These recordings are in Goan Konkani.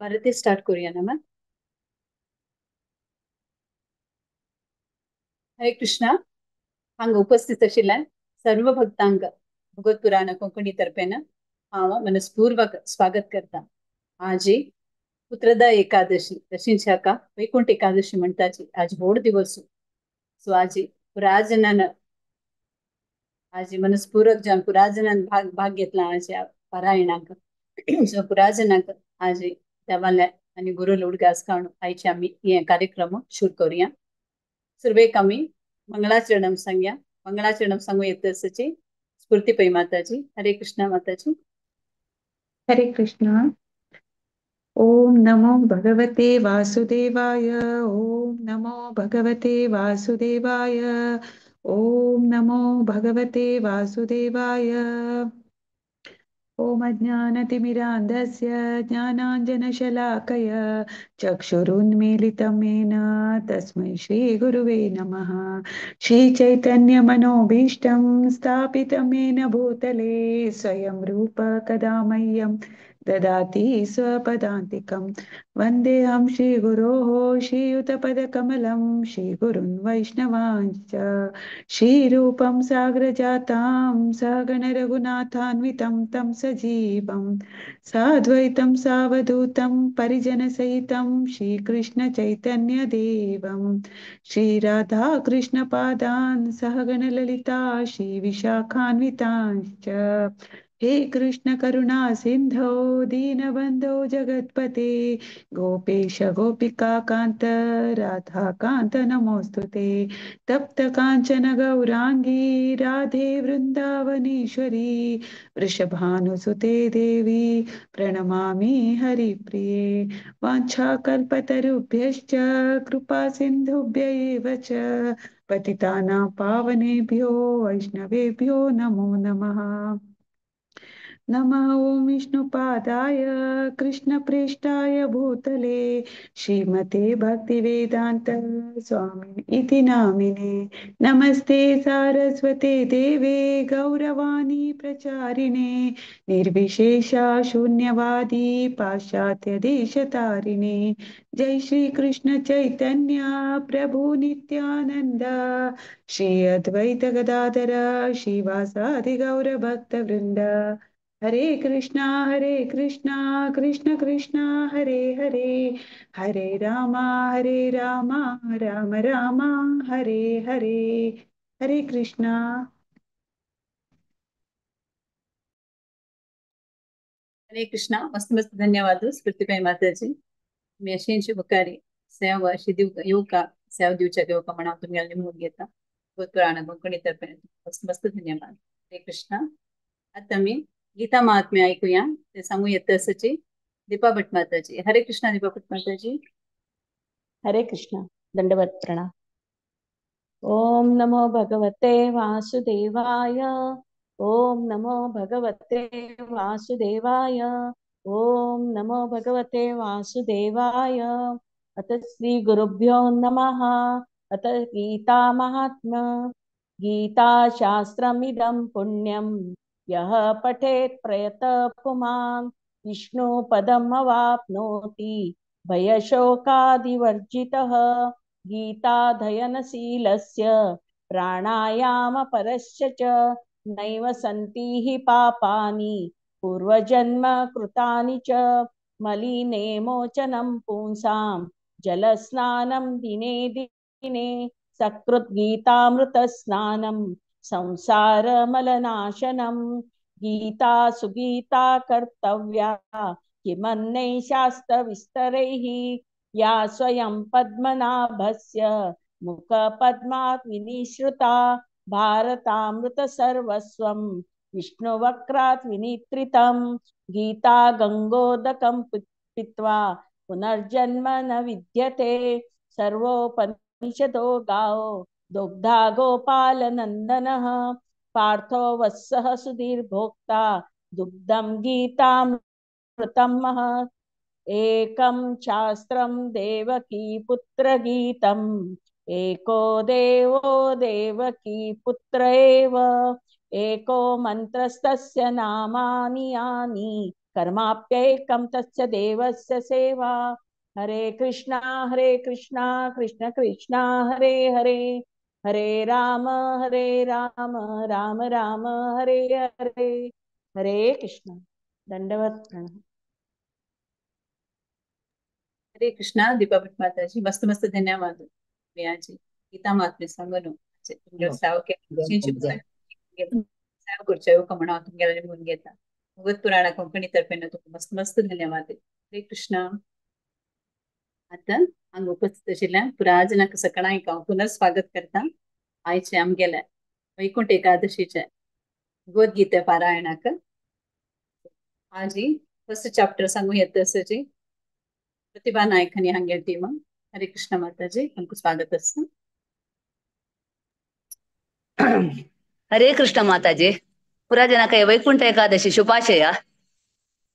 भारती स्टार्ट करूया ना मॅम. हरे कृष्णा. हांगा उपस्थित आशिल्ल्यान सर्व भक्तांक भगवत पुराण कोंकणी तर्फेन हांव मनस्पूर्वक स्वागत करता. आजी पुत्रदा एकादशी तशींच हाका वैकुंठ एकादशी म्हणटाची. आज व्हड दिवस. सो आजी पुराजनान आजी मनस्पूर्वक जावन पुराजनान भाग भाग घेतला आज पारायणाक. सो पुराजनाक आजी देवाले आनी गुरुल उडगास काडून आयचे आमी हे कार्यक्रम सुरू करूया. सुरवेक आमी मंगळाचरणम सांगया. मंगळाचरणम सांगू येत आसाची स्फूर्ती पै माताजी. हरे कृष्णा माताजी. हरे कृष्णा. ओम नमो भगवते वासुदेवाय. ओम नमो भगवते वासुदेवाय. ओम नमो भगवते वासुदेवाय. ओम अज्ञानतिमिरान्धस्य ज्ञानाञ्जनशलाकय चक्षुरुन्मीलितं येन तस्मै श्रीगुरुवे नमः. श्रीचैतन्यमनोभीष्टं स्थापितं येन भूतले स्वयं रूप कदा मह्यं ददाति स्वपदान्तिकं. वन्देऽहं श्रीगुरोः श्रीयुतपदकमलं श्रीगुरुन् वैष्णवांश्च. श्रीरूपं सागरजातां सहगणरघुनाथान्वितं तं सजीवं साद्वैतं सावधूतं परिजनसहितं श्रीकृष्णचैतन्यदेवं. श्रीराधाकृष्णपादान् सहगणललिता श्रीविशाखान्वितांश्च. हे कृष्ण करुणा सिंधो दीनबंधो जगत्पते गोपेश गोपिका कांत राधा कांत नमोस्तुते. तप्त कांचन गौरांगी राधे वृंदावनेश्वरी वृषभानुसुते देवी प्रणमामि हरिप्रिये. वाञ्छाकल्पतरुभ्यश्च कृपा सिन्धुभ्य एव च पतितानां पावनेभ्यो वैष्णवेभ्यो नमो नमः. नमः ॐ विष्णुपादाय कृष्णप्रेष्ठाय भूतले श्रीमते भक्तिवेदान्त स्वामिन् इति नामिने. नमस्ते सारस्वते देवे गौरवाणी प्रचारिणे निर्विशेष शून्यवादी पाश्चात्य देशतारिणे. जय श्री कृष्ण चैतन्य प्रभु नित्यानंद श्री अद्वैत गदाधर श्रीवासादि गौर भक्त वृंद. हरे कृष्णा कृष्ण कृष्ण हरे हरे हरे रामा राम राम हरे हरे. हरे कृष्णा. हरे कृष्णा. मस्त मस्त धन्यवाद स्फूर्तीबाई माताजी. तुमी अशींच मुखारी सेवा अशी दिवका येवका सेवा दिवच्या येवका म्हण हांव तुमगेले निमून घेता. पुराण कोंकणी तर्फेन मस्त मस्त धन्यवाद. हरे कृष्णा. आतां आमी गीता महात्म्य ऐकूया. ते सांगू येत आसाची दीपा भट माताजी. हरे कृष्णा दीपा भट माताजी. हरे कृष्णा. दंडवत प्रणाम. ओम नमो भगवते वासुदेवाय. ओम नमो भगवते वासुदेवाय. ओम नमो भगवते वासुदेवाय. अथ श्री गुरुभ्यो नमः. अथ गीता महात्म्य. गीता शास्त्रमिदं पुण्यं यः पठेत् प्रयतः पुमान् विष्णुपदमवाप्नोति भयशोकादिवर्जितः. गीताधयनशीलस्य प्राणायामपरस्य च नैव सन्ति हि पापानि पूर्वजन्म कृतानि च. मलिने मोचनं पुंसां जलस्नानं दिने दिने सकृत् गीतामृतस्नानं संसारमलनाशनं. गीता सुगीता कर्तव्या किमन्नै शास्त्रविस्तरैः या स्वयं पद्मनाभस्य मुखपद्मात् विनिश्रुता. भारतामृतसर्वस्वं विष्णुवक्रात् विनित्रितं. गीता गंगोदकं पीत्वा पुनर्जन्म न विद्यते. सर्वोपनिषदो गावो दुग्धा गोपालनन्दनः. पार्थो वत्सः सुधीर्भोक्ता दुग्धं गीतामृतं महत्. एकं शास्त्रं देवकी पुत्रगीतम् एको देवो देवकी पुत्र एव. एको मन्त्रस्तस्य नामानि यानि कर्माप्येकं तस्य देवस्य सेवा। हरे कृष्णा कृष्ण कृष्णा हरे हरे, हरे राम राम राम हरे हरे। हरे कृष्णा। दंडवत प्रणाम। हरे कृष्णा। दीपा भट माताजी, मस्त मस्त धन्यवाद। जी गीता महात्म्य सांगून म्हणून तुमगेले म्हणून घेता भगवत पुराणा कोंकणी तर्फे तुमकां मस्त मस्त धन्यवाद। हरे कृष्णा। आतां हांगा उपस्थित आशिल्ल्या पुराजनाक सकाळी हांव पुनः स्वागत करता आयचे आमगेल्या वैकुंठ एकादशीचे भगवद्गीता पारायणाक। आजी फर्स्ट चॅप्टर सांगू येता आसा प्रतिभा नायक आनी हांगेर टीम। हरे कृष्ण माताजी, तुमकां स्वागत आसा। हरे कृष्ण माताजी, पुराजनाक वैकुंठ एकादशी शुभाशय।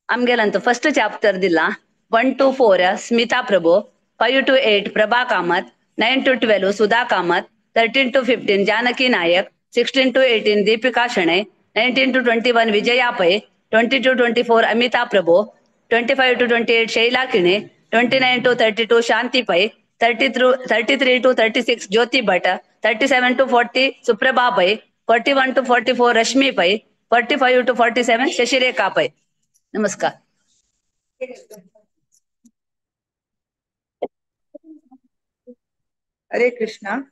आमगेलांत फर्स्ट चॅप्टर दिला 1 to 4 Smita Prabhu, 5 to 8 Prabha Kamath, 9 to 12 Sudha Kamath, 13 to 15 Janaki Nayak, 16 to 18 Deepika Shenoy, 19 to 21 Vijaya Pai, 20 to 24 Amita Prabhu, 25 to 28 Shaila Kini, 29 to 32 Shanti Pai, 33 to 36 Jyoti Bhat, 37 to 40 Suprabha Pai, 41 to 44 Rashmi Pai, 45 to 47 Shashirekha Pai. नमस्कार। हरे कृष्णा।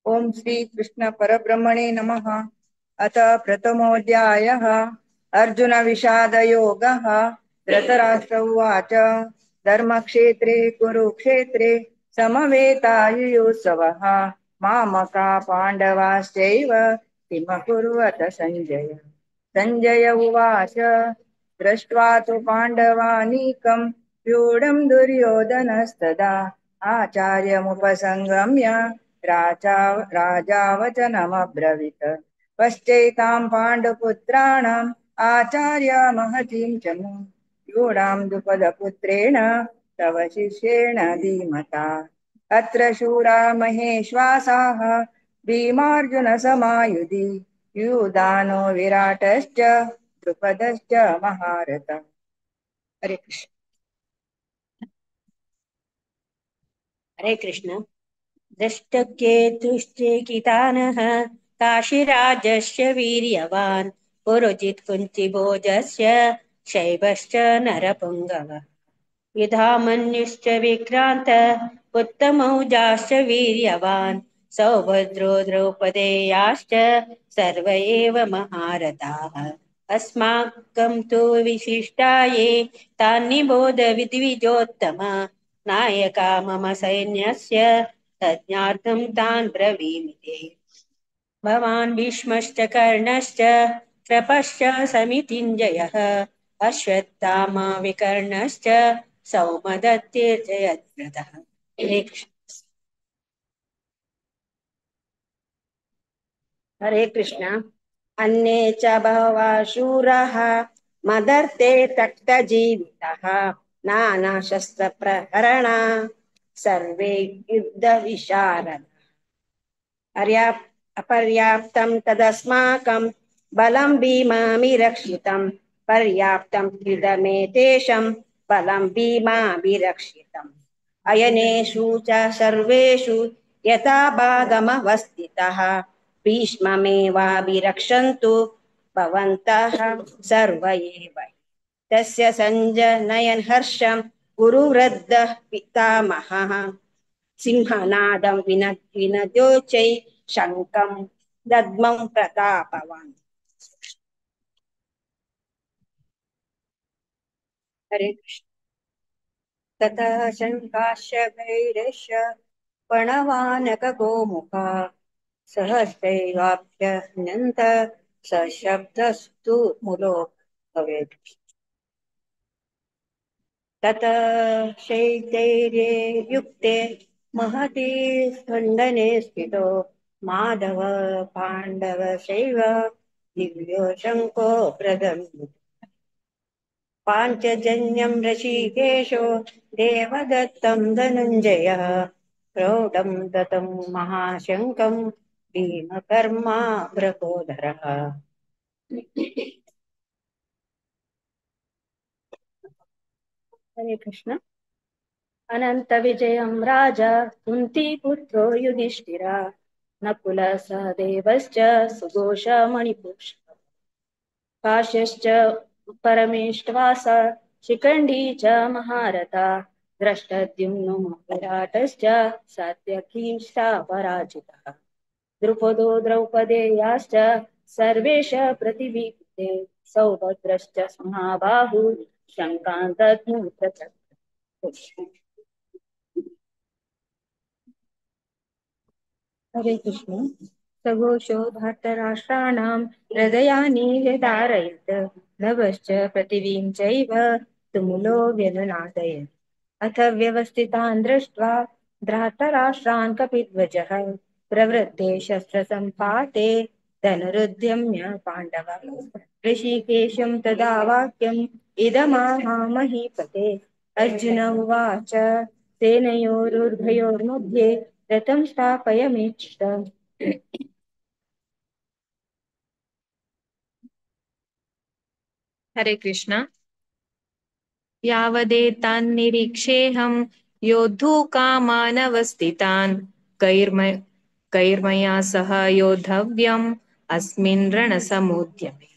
ओम श्री कृष्ण परब्रह्मणे नमः। अथ प्रथमोऽध्यायः। अर्जुन विषाद योगः। धृतराष्ट्र उवाच। धर्मक्षेत्रे कुरुक्षेत्रे समवेतायुयुत्सवः मामका पाण्डवाश्चैव किमकुर्वत संजय। संजय उवाच। दृष्ट्वा तु पाण्डवानीकं व्यूढं दुर्योधनस्तदा आचार्यमुपसंगम्य राजावचनमब्रवीत्। पश्चैतां पाण्डुपुत्राणाम् आचार्य महतीं च व्यूढां द्रुपदपुत्रेण तव शिष्येण धीमता। अत्र शूरा महेश्वासाः भीमार्जुनसमायुधि युधानो विराटश्च द्रुपदश्च महारथः। हरे कृष्ण। हरे कृष्ण। दृष्टकेतुश्चेकितानः काशीराजस्य वीर्यवान् पुरुजित् कुन्तिभोजस्य शैवश्च नरपुङ्गवः। युधामन्युश्च विक्रान्त उत्तमौजाश्च वीर्यवान् सौभद्रो द्रौपदेयाश्च सर्व एव महारथाः। अस्माकं तु विशिष्टाये तान्निबोध विद्विजोत्तम नायका मम सैन्यस्य तज्ज्ञार्थं तान् ब्रवीमि ते। भवान् भीष्मश्च कर्णश्च कृपश्च समितिञ्जयः अश्वत्थामा विकर्णश्च सौमदत्तिर्जयद्रथः। हरे कृष्ण। हरे कृष्ण। अन्ये च बहवः शूराः मदर्थे त्यक्तजीविताः नानाशस्त्रप्रहरणा सर्वे युद्धविशारदाः। अपर्याप्तं तदस्माकं बलं भीमाभिरक्षितं पर्याप्तं युधमेतेषां बलं भीमाभिरक्षितम्। अयनेषु च सर्वेषु यथा भागमवस्थितः भीष्ममेवाभिरक्षन्तु भवन्तः सर्व एव। तस्य सञ्जनयन् हर्षं गुरुवृद्धः पितामहः सिंहनादं विनद्योच्चैः शङ्खं दद्मं प्रतापवान्। हरे कृष्ण। ततः शङ्काश्च भैरश्च पणवानकगोमुखा सहस्रैवाभ्यनन्त सशब्दस्तु मूलो भवेत्। ततः शैतैर्ये युक्ते महति स्पन्दने स्थितो माधव पाण्डवशैव दिव्यो शङ्को प्रदम्। पाञ्चजन्यं ऋषिकेशो देवदत्तं धनञ्जयः प्रौढं दतं महाशङ्कं भीमकर्मा बृहोदरः। हरे कृष्ण। अनन्तविजयं राजा कुन्तीपुत्रो युधिष्ठिर नकुल सहदेवश्च सुघोष मणिपुष्प काश्यश्च परमेष्टवास शिखण्डी च महारथा द्रष्टद्युम्नो विराटश्च सात्यकींश्चापराजितः द्रुपदो द्रौपदेयाश्च सर्वेश प्रतिवीते सौभद्रश्च महाबाहु शङ्कान् दध्मुप्रचक्र। हरे कृष्ण। सघोषो धार्तराष्ट्राणां हृदयानि व्यधारयत् नभश्च पृथिवीं चैव तुमुलो व्यनुनादयत्। अथ व्यवस्थितान् दृष्ट्वा धार्तराष्ट्रान् कपिध्वजः प्रवृत्ते शस्त्रसम्पाते धनुरुद्यम्य पाण्डवः। ऋषिकेशं तदा वाक्यम् इदमाह महीपते। अर्जुन उवाच सेनयोरुभयोर्मध्ये रथं स्थापयमेच्युत। हरे कृष्ण। यावदेतान् निरीक्षेऽहं योद्धुकामानवस्थितान् कैर्मया सह योद्धव्यम् अस्मिन् रणसमुद्यमे।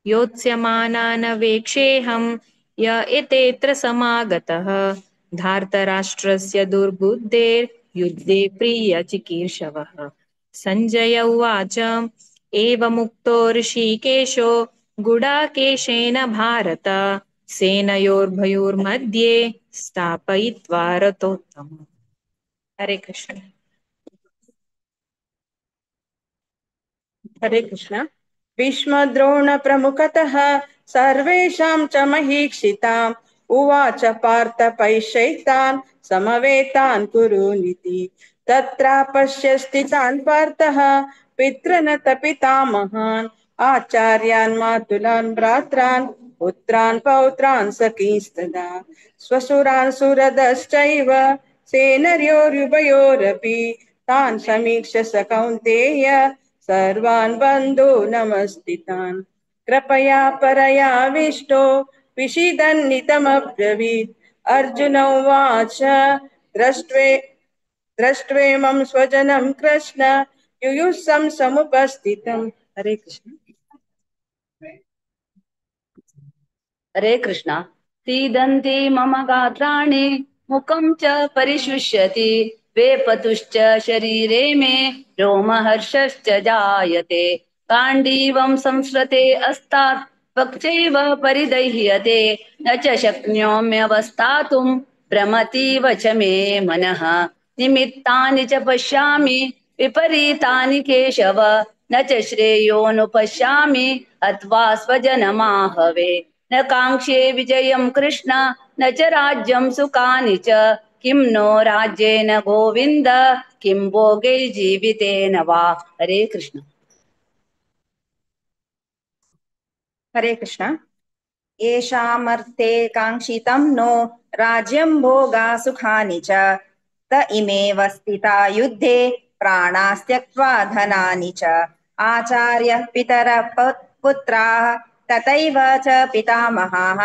योत्स्यमानानवेक्षेऽहं य एतेऽत्र समागतः धार्तराष्ट्रस्य दुर्बुद्धेर्युद्धे प्रियचिकीर्षवः। सञ्जय उवाच एवमुक्तो ऋषिकेशो गुडाकेशेन भारत सेनयोर्भयोर्मध्ये स्थापयित्वा रथोत्तमम्। हरे कृष्ण। हरे कृष्ण। भीष्मद्रोणप्रमुखतः सर्वेषां च महीक्षिताम् उवाच पार्थ पैशैतान् समवेतान् कुरुनिति। तत्रापश्य स्थितान् पार्थः पितृनत पितामहान् आचार्यान् मातुलान् भ्रात्रान् पुत्रान् पौत्रान् सखींस्तदा स्वसुरान् सुहृदश्चैव सेनयोरुभयोरपि तान् समीक्ष्य स कौन्तेय सर्वान् बन्धूनमस्थितान्। कृपया परयाविष्टो विषीदन्नितमब्रवीत्। अर्जुन उवाच दृष्ट्वेमं स्वजनं कृष्ण युयुत्सं समुपस्थितम्। हरे कृष्ण। हरे कृष्ण। सीदन्ति मम गात्राणि मुखं च परिशुष्यति वेपतुश्च शरीरे मे रोमहर्षश्च जायते। काण्डीवं संसृते अस्तात् त्वक्चैव परिदह्यते न च शक्नोम्यवस्थातुं भ्रमतीव च मे मनः। निमित्तानि च पश्यामि विपरीतानि केशव न च श्रेयोनुपश्यामि अथवा स्वजनमाहवे। न काङ्क्षे विजयं कृष्ण न च राज्यं सुखानि च किं नो राज्येन गोविन्द किं भोगैर्जीवितेन वा। हरे कृष्ण। हरे कृष्ण। येषामर्थे काङ्क्षितं नो राज्यं भोगा सुखानि च त इमेव स्थिता युद्धे प्राणास्त्यक्त्वा धनानि च। आचार्यः पितरः पुत्राः तथैव च पितामहाः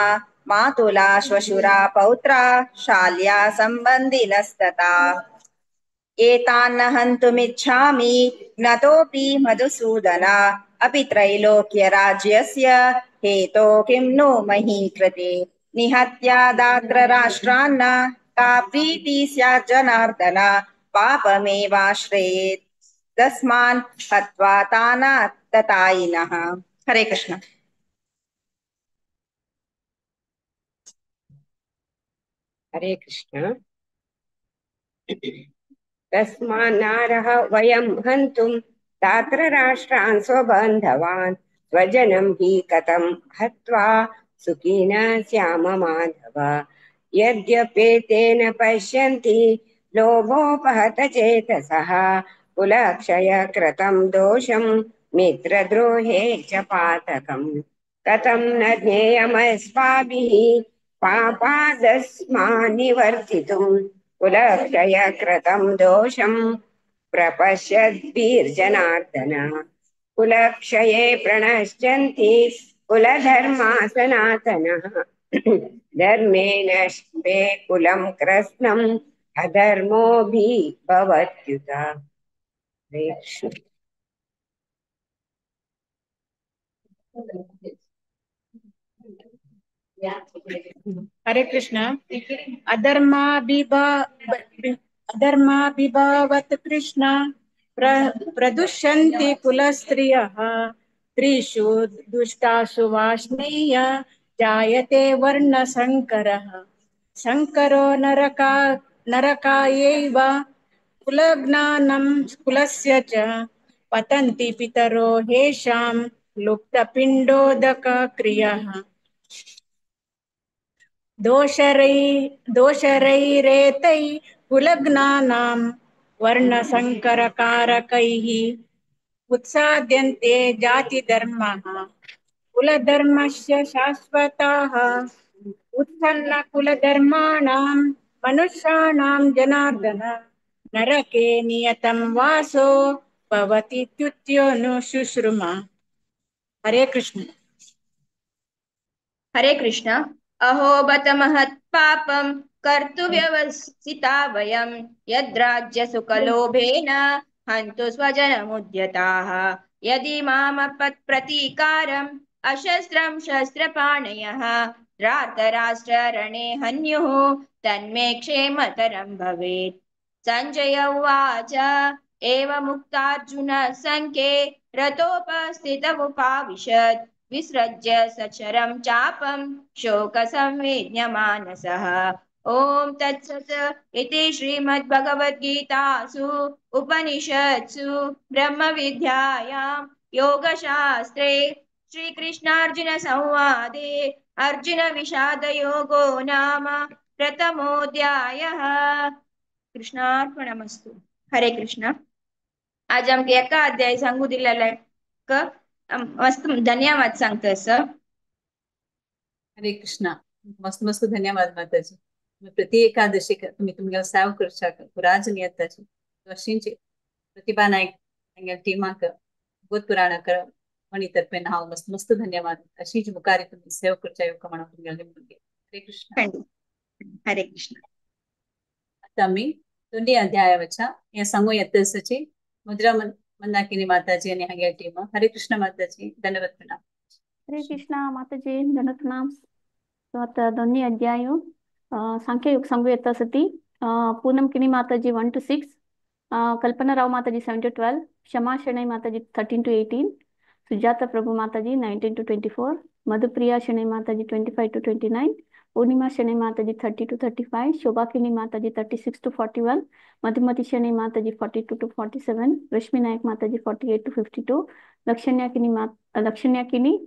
मातुला श्वशुरा पौत्रा शाल्या सम्बन्धिनस्तथा। एतान्न हन्तुमिच्छामि नतोऽपि मधुसूदन अपि त्रैलोक्यराज्यस्य हेतो किं नो मही कृते। निहत्यादात्र राष्ट्रान्न का प्रीति स्यात् जनार्दन पापमेवाश्रयेत् तस्मान् हत्वा तानाततायिनः। हरे कृष्ण। हरे कृष्ण। तस्मान्नारः वयं हन्तुं दातृराष्ट्रान् स्वबान्धवान् स्वजनं हि कथं हत्वा सुखिनः स्याम माधव। यद्यपेतेन पश्यन्ति लोभोपहत चेतसः कुलक्षयकृतं दोषं मित्रद्रोहे च पातकम्। कथं न ज्ञेयमस्माभिः पापादस्मान्निवर्तितुं कुलक्षयकृतं दोषं प्रपश्यद्भिर्जनार्दन। कुलक्षये प्रणश्यन्ति कुलधर्मा सनातनः। धर्मे नष्टे कुलं कृत्स्नम् अधर्मोऽभि भवत्युत। हरे कृष्ण। हरे कृष्ण। अधर्माभिभावत् कृष्ण प्रदुष्यन्ति कुलस्त्रियः त्रिषु दुष्टासु वाष्णेय जायते वर्णसंकरः। संकरो नरकायैव कुलज्ञानं कुलस्य च पतन्ति पितरो हेषां लुप्तपिण्डोदकक्रियः। दोषरैरेतै कुलज्ञानां वर्णसंकरकारकैः उत्साद्यन्ते जातिधर्मः कुलधर्मस्य शाश्वताः। उत्सन्नकुलधर्माणां मनुष्याणां जनार्दन नरके नियतं वासो भवतीत्युत्योऽनुशुश्रुमा। हरे कृष्ण। हरे कृष्ण। अहो बत महत् पापं कर्तुव्यवसिता वयं यद्राज्यसुखलोभेन हन्तु स्वजनमुद्यताः। यदि मामपत्प्रतीकारम् अशस्त्रं शस्त्रपाणयः धार्तराष्ट्ररणे हन्युः तन्मे क्षेमतरं भवेत्। सञ्जय उवाच एवमुक्तार्जुन सङ्ख्ये रतोपस्थितमुपाविशत् विसृज्य सचरं चापं शोकसंवेद्यमानसः। ॐ तत्सत् इति श्रीमद्भगवद्गीतासु उपनिषत्सु ब्रह्मविद्यायां योगशास्त्रे श्रीकृष्णार्जुनसंवादे अर्जुनविषादयोगो नाम प्रथमोऽध्यायः। कृष्णार्पणमस्तु। हरे कृष्ण। आज आमकां एका अध्याय सांगू दिलेला मस्त धन्यवाद सांगता सर। हरे कृष्णा। मस्त मस्त धन्यवाद माताजी। प्रति एकादशी तुम्ही तुमगे सेव करच्याक कुराज नियताची अशींची प्रतिभा नायक हांगे टिमाक भगवत पुराणाक मणी तर्फे हांव मस्त मस्त धन्यवाद। अशीच मुखारी तुम्ही सेव करच्या योग्य म्हणून तुमगे हरे कृष्ण। हरे कृष्ण। आता आमी दोन्ही अध्यायाच्या हे सांगू येतची मुद्रा मंदाकिनी माताजी आणि हांगे टीम। हरे कृष्ण माताजी, धन्यवाद प्रणाम। हरे कृष्ण माताजी, धन्यवाद प्रणाम। तो आता दोन्ही अध्याय सांख्ययोग सांगू येत सती Poonam Kini Mataji 1 to 6, Kalpana Rao Mataji 7 to 12, Kshama Shenoy Mataji 13 to 18, Sujata Prabhu Mataji 19 to 24, Madhupriya Shenoy Mataji 25 to 29, Purnima Shenoy Mataji 30 to 35, Shobha Kini Mataji 36 to 41, Madhumati Shenoy Mataji 42 to 47, Rashmi Nayak Mataji 48 to 52, Lakshanya Kini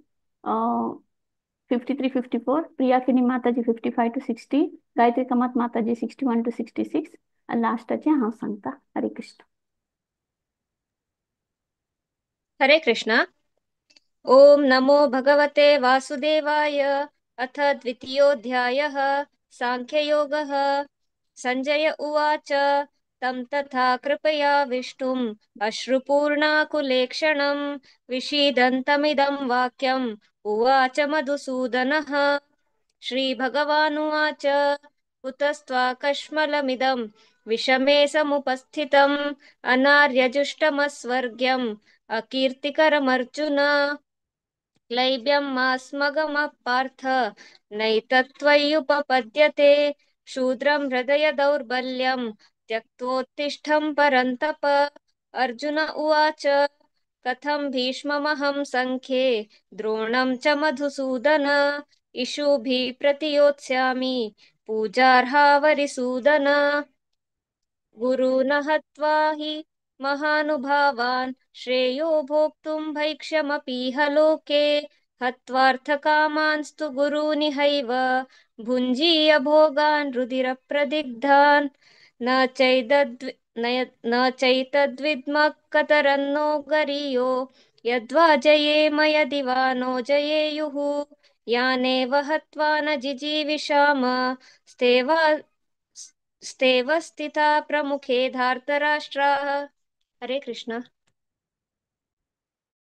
53 54, Priya Kini Mataji 55 to 60, Gayatri Kamat Mataji 61 to 66 आणि लास्टाचे हांव सांगता। हरे कृष्ण। हरे कृष्ण। ओम नमो भगवते वासुदेवाय। अथ द्वितीयोऽध्यायः सांख्ययोगः। संजय उवाच तं तथा कृपया विष्णुम् अश्रुपूर्णाकुलेक्षणं विषीदन्तमिदं वाक्यम् उवाच मधुसूदनः। श्रीभगवानुवाच कुतस्त्वाकश्मलमिदं विषमे समुपस्थितम् अनार्यजुष्टमस्वर्ग्यम् अकीर्तिकरमर्जुन। क्लैब्यं मास्मगमः पार्थ नैतत्त्वय्युपपद्यते शूद्रं हृदय दौर्बल्यं त्यक्त्वोत्तिष्ठं परन्तप। अर्जुन उवाच कथं भीष्ममहं संख्ये द्रोणं च मधुसूदन इषुभिः प्रतियोत्स्यामि पूजार्हावरिसूदन। गुरून् हत्वा हि महानुभावान् श्रेयो भोक्तुं भैक्ष्यमपीह लोके हत्वार्थकामांस्तु गुरूनिहैव भुञ्जीय भोगान् रुधिरप्रदिग्धान्। न चैतद्विद्मः कतरन्नो गरीयो यद्वा जयेम यदि वा नो जयेयुः। यानेव हत्वा न जिजीविषाम स्तेव स्थिता प्रमुखे धार्तराष्ट्राः। हरे कृष्ण।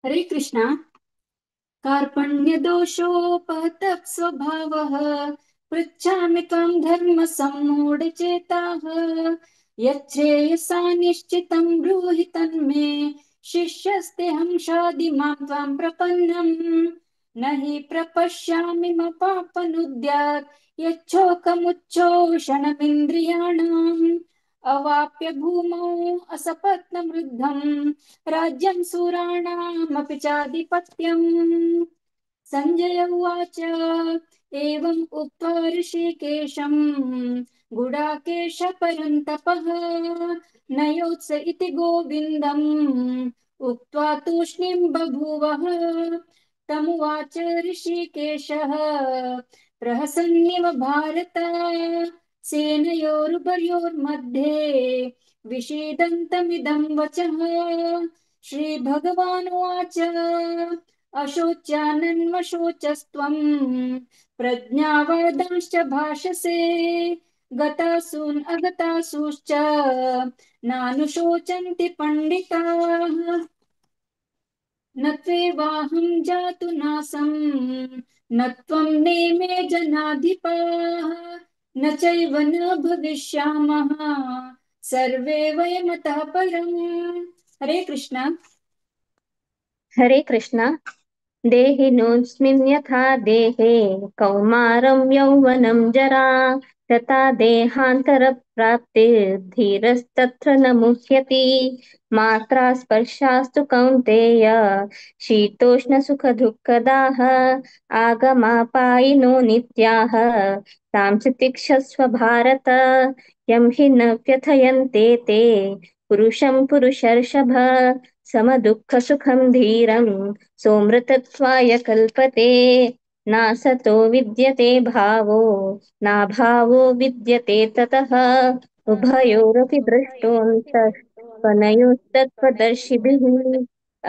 हरे कृष्ण। कार्पण्यदोषोपहतः स्वभावः। पृच्छामि त्वां धर्मसम्मूढचेताः, यच्छ्रेयसा निश्चितं ब्रूहि तन्मे। शिष्यस्तेऽहं शाधि मां त्वां प्रपन्नम्। न हि प्रपश्यामि मपापनुद्यात् यच्छोकमुच्छोषणमिन्द्रियाणाम्। अवाप्य भूमौ असपत्नवृद्धं राज्यं सुराणामपि चाधिपत्यम्। सञ्जय उवाच, एवम् उक्त्वा ऋषिकेशं गुडाकेश परन्तपः नयोत्स इति गोविन्दम् उक्त्वा तूष्णीं बभूवः। तमुवाच ऋषिकेशः प्रहसन्निव भारत सेनयोरुभयोर्मध्ये विषीदन्तमिदं वचः। श्रीभगवानुवाच, अशोच्यानन्वशोचस्त्वं प्रज्ञावादांश्च भाषसे गतासून् अगतासूश्च नानुशोचन्ति पण्डिताः। न त्वेवाहं जातु नासं न त्वं नेमे जनाधिपाः न चैव न भविष्यामः सर्वे वयमतः परम्। हरे कृष्ण। हरे कृष्ण। देहिनोऽस्मिन् यथा देहे कौमारं यौवनं जरा तथा देहान्तरप्राप्तिर्धीरस्तत्र न मुह्यति। मात्रा स्पर्शास्तु कौन्तेय शीतोष्णसुखदुःखदाः आगमापायिनो नित्याः तां तितिक्षस्व भारत। यं हि न व्यथयन्ते ते पुरुषं पुरुषर्षभ समदुःखसुखं धीरं सोमृतत्वाय कल्पते। नासतो विद्यते भावो नाभावो विद्यते ततः उभयोरपि दृष्टोऽन्तः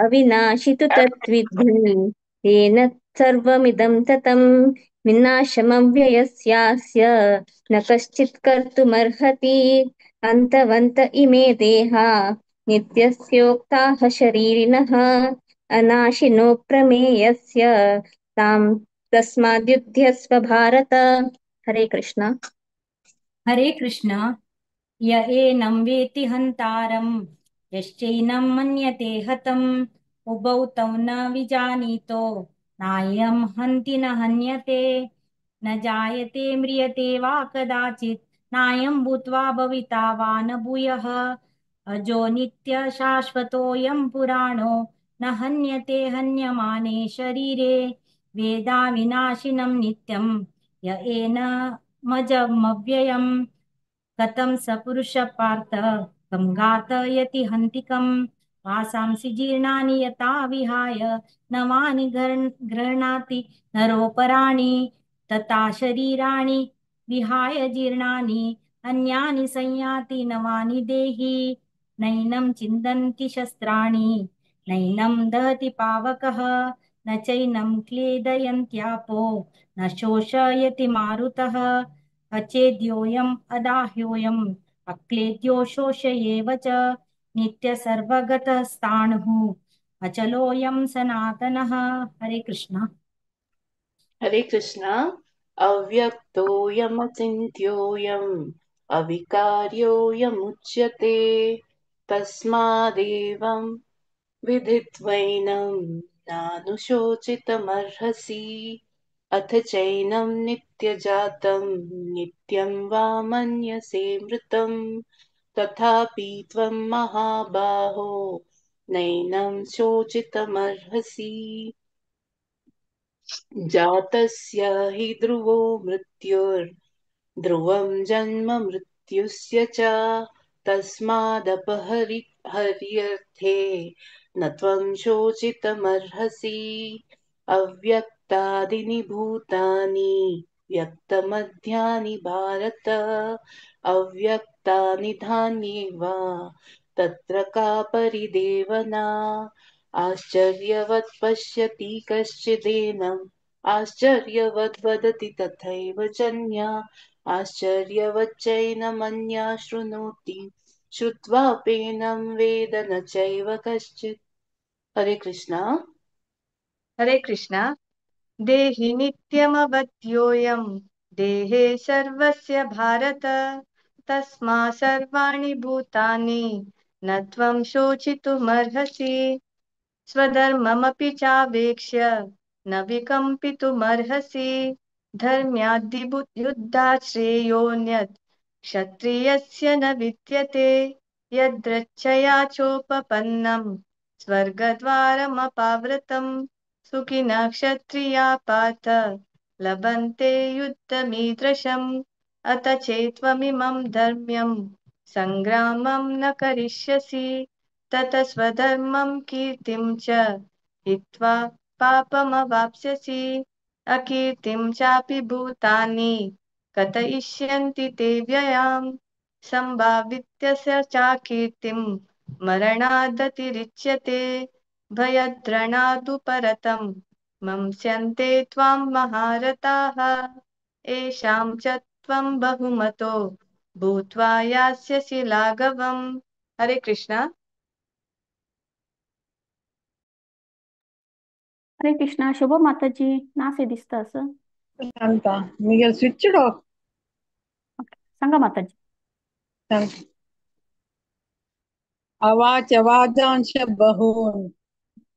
अविनाशि तु तद्विद्धि येन सर्वमिदं ततं विनाशमव्ययस्यास्य न कश्चित् कर्तुमर्हति। अन्तवन्त इमे देहा नित्यस्योक्ताः शरीरिणः अनाशिनो प्रमेयस्य तां तस्माद्युध्यस्व भारत। हरे कृष्ण। हरे कृष्ण। य एनं वेत्ति हन्तारं यश्चैनं मन्यते हतम् उभौ तौ न विजानीतो नायं हन्ति न हन्यते। न जायते म्रियते वा कदाचित् नायं भूत्वा भविता वा न भूयः। अजो नित्य शाश्वतोऽयं पुराणो न हन्यते हन्यमाने शरीरे। वेदाविनाशिनं नित्यं य एनमजमव्ययम् कथं स पुरुषः पार्थ तं घातयति हन्तिकम्। वासांसि जीर्णानि यथा विहाय नवानि गृह्णाति नरोपराणि तथा शरीराणि विहाय जीर्णानि अन्यानि संयाति नवानि देहि। नैनं छिन्दन्ति शस्त्राणि नैनं दहति पावकः न चैनं क्लेदयन्त्यापो न शोषयति मारुतः। अचेद्योऽयम् अदाह्योऽयम् अक्लेद्यो शोषयेव च नित्यसर्वगतः स्थाणुः अचलोऽयं सनातनः। हरे कृष्ण। हरे कृष्ण। अव्यक्तोऽयमचिन्त्योऽयम् अविकार्योऽयमुच्यते तस्मादेवं विदित्वैनं नानुशोचितमर्हसि। अथ चैनं नित्यजातं नित्यं वा मन्यसे मृतं तथापि त्वं महाबाहो नैनं शोचितमर्हसि। जातस्य हि ध्रुवो मृत्युर्ध्रुवं जन्म मृत्युस्य च तस्मादपहरि हर्यर्थे न त्वं शोचितमर्हसि। अव्यक्तादीनि भूतानि व्यक्तमध्यानि भारत अव्यक्तानि धान्येव तत्र का परिदेवना। आश्चर्यवत् पश्यति कश्चिदेनम् आश्चर्यवद् वदति तथैव चन्या आश्चर्यवच्चैनमन्या शृणोति श्रुत्वाप्येनं वेद न चैव कश्चित्। हरे कृष्णा। हरे कृष्णा। देहि नित्यमवत्योऽयं देहे सर्वस्य भारत तस्मा सर्वाणि भूतानि न त्वं शोचितुमर्हसि। स्वधर्ममपि चावेक्ष्य न विकम्पितुमर्हसि। धर्म्याद्युद्धात् श्रेयोऽन्यत् क्षत्रियस्य न विद्यते। यदृच्छया चोपपन्नं स्वर्गद्वारमपावृतं सुखिनः क्षत्रिया पार्थ लभन्ते युद्धमीदृशम्। अत चेत्त्वमिमं धर्म्यं संग्रामं न करिष्यसि तत स्वधर्मं कीर्तिं च हित्वा पापमवाप्स्यसि। अकीर्तिं चापि भूतानि कथयिष्यन्ति ते व्ययाम्। संभावित्यस्य चाकीर्तिं मरणादतिरिच्यते। भयद्रणादुपरतं मंस्यन्ते त्वां महारथाः। एषां च त्वं बहुमतो भूत्वा यास्यसि लाघवम्। हरे कृष्णा। हरे कृष्णा। शोभा माताजी नासे दिसता असं सांगता मी स्विच ऑफ. सांगा माताजी. अवाच वादांश बहून्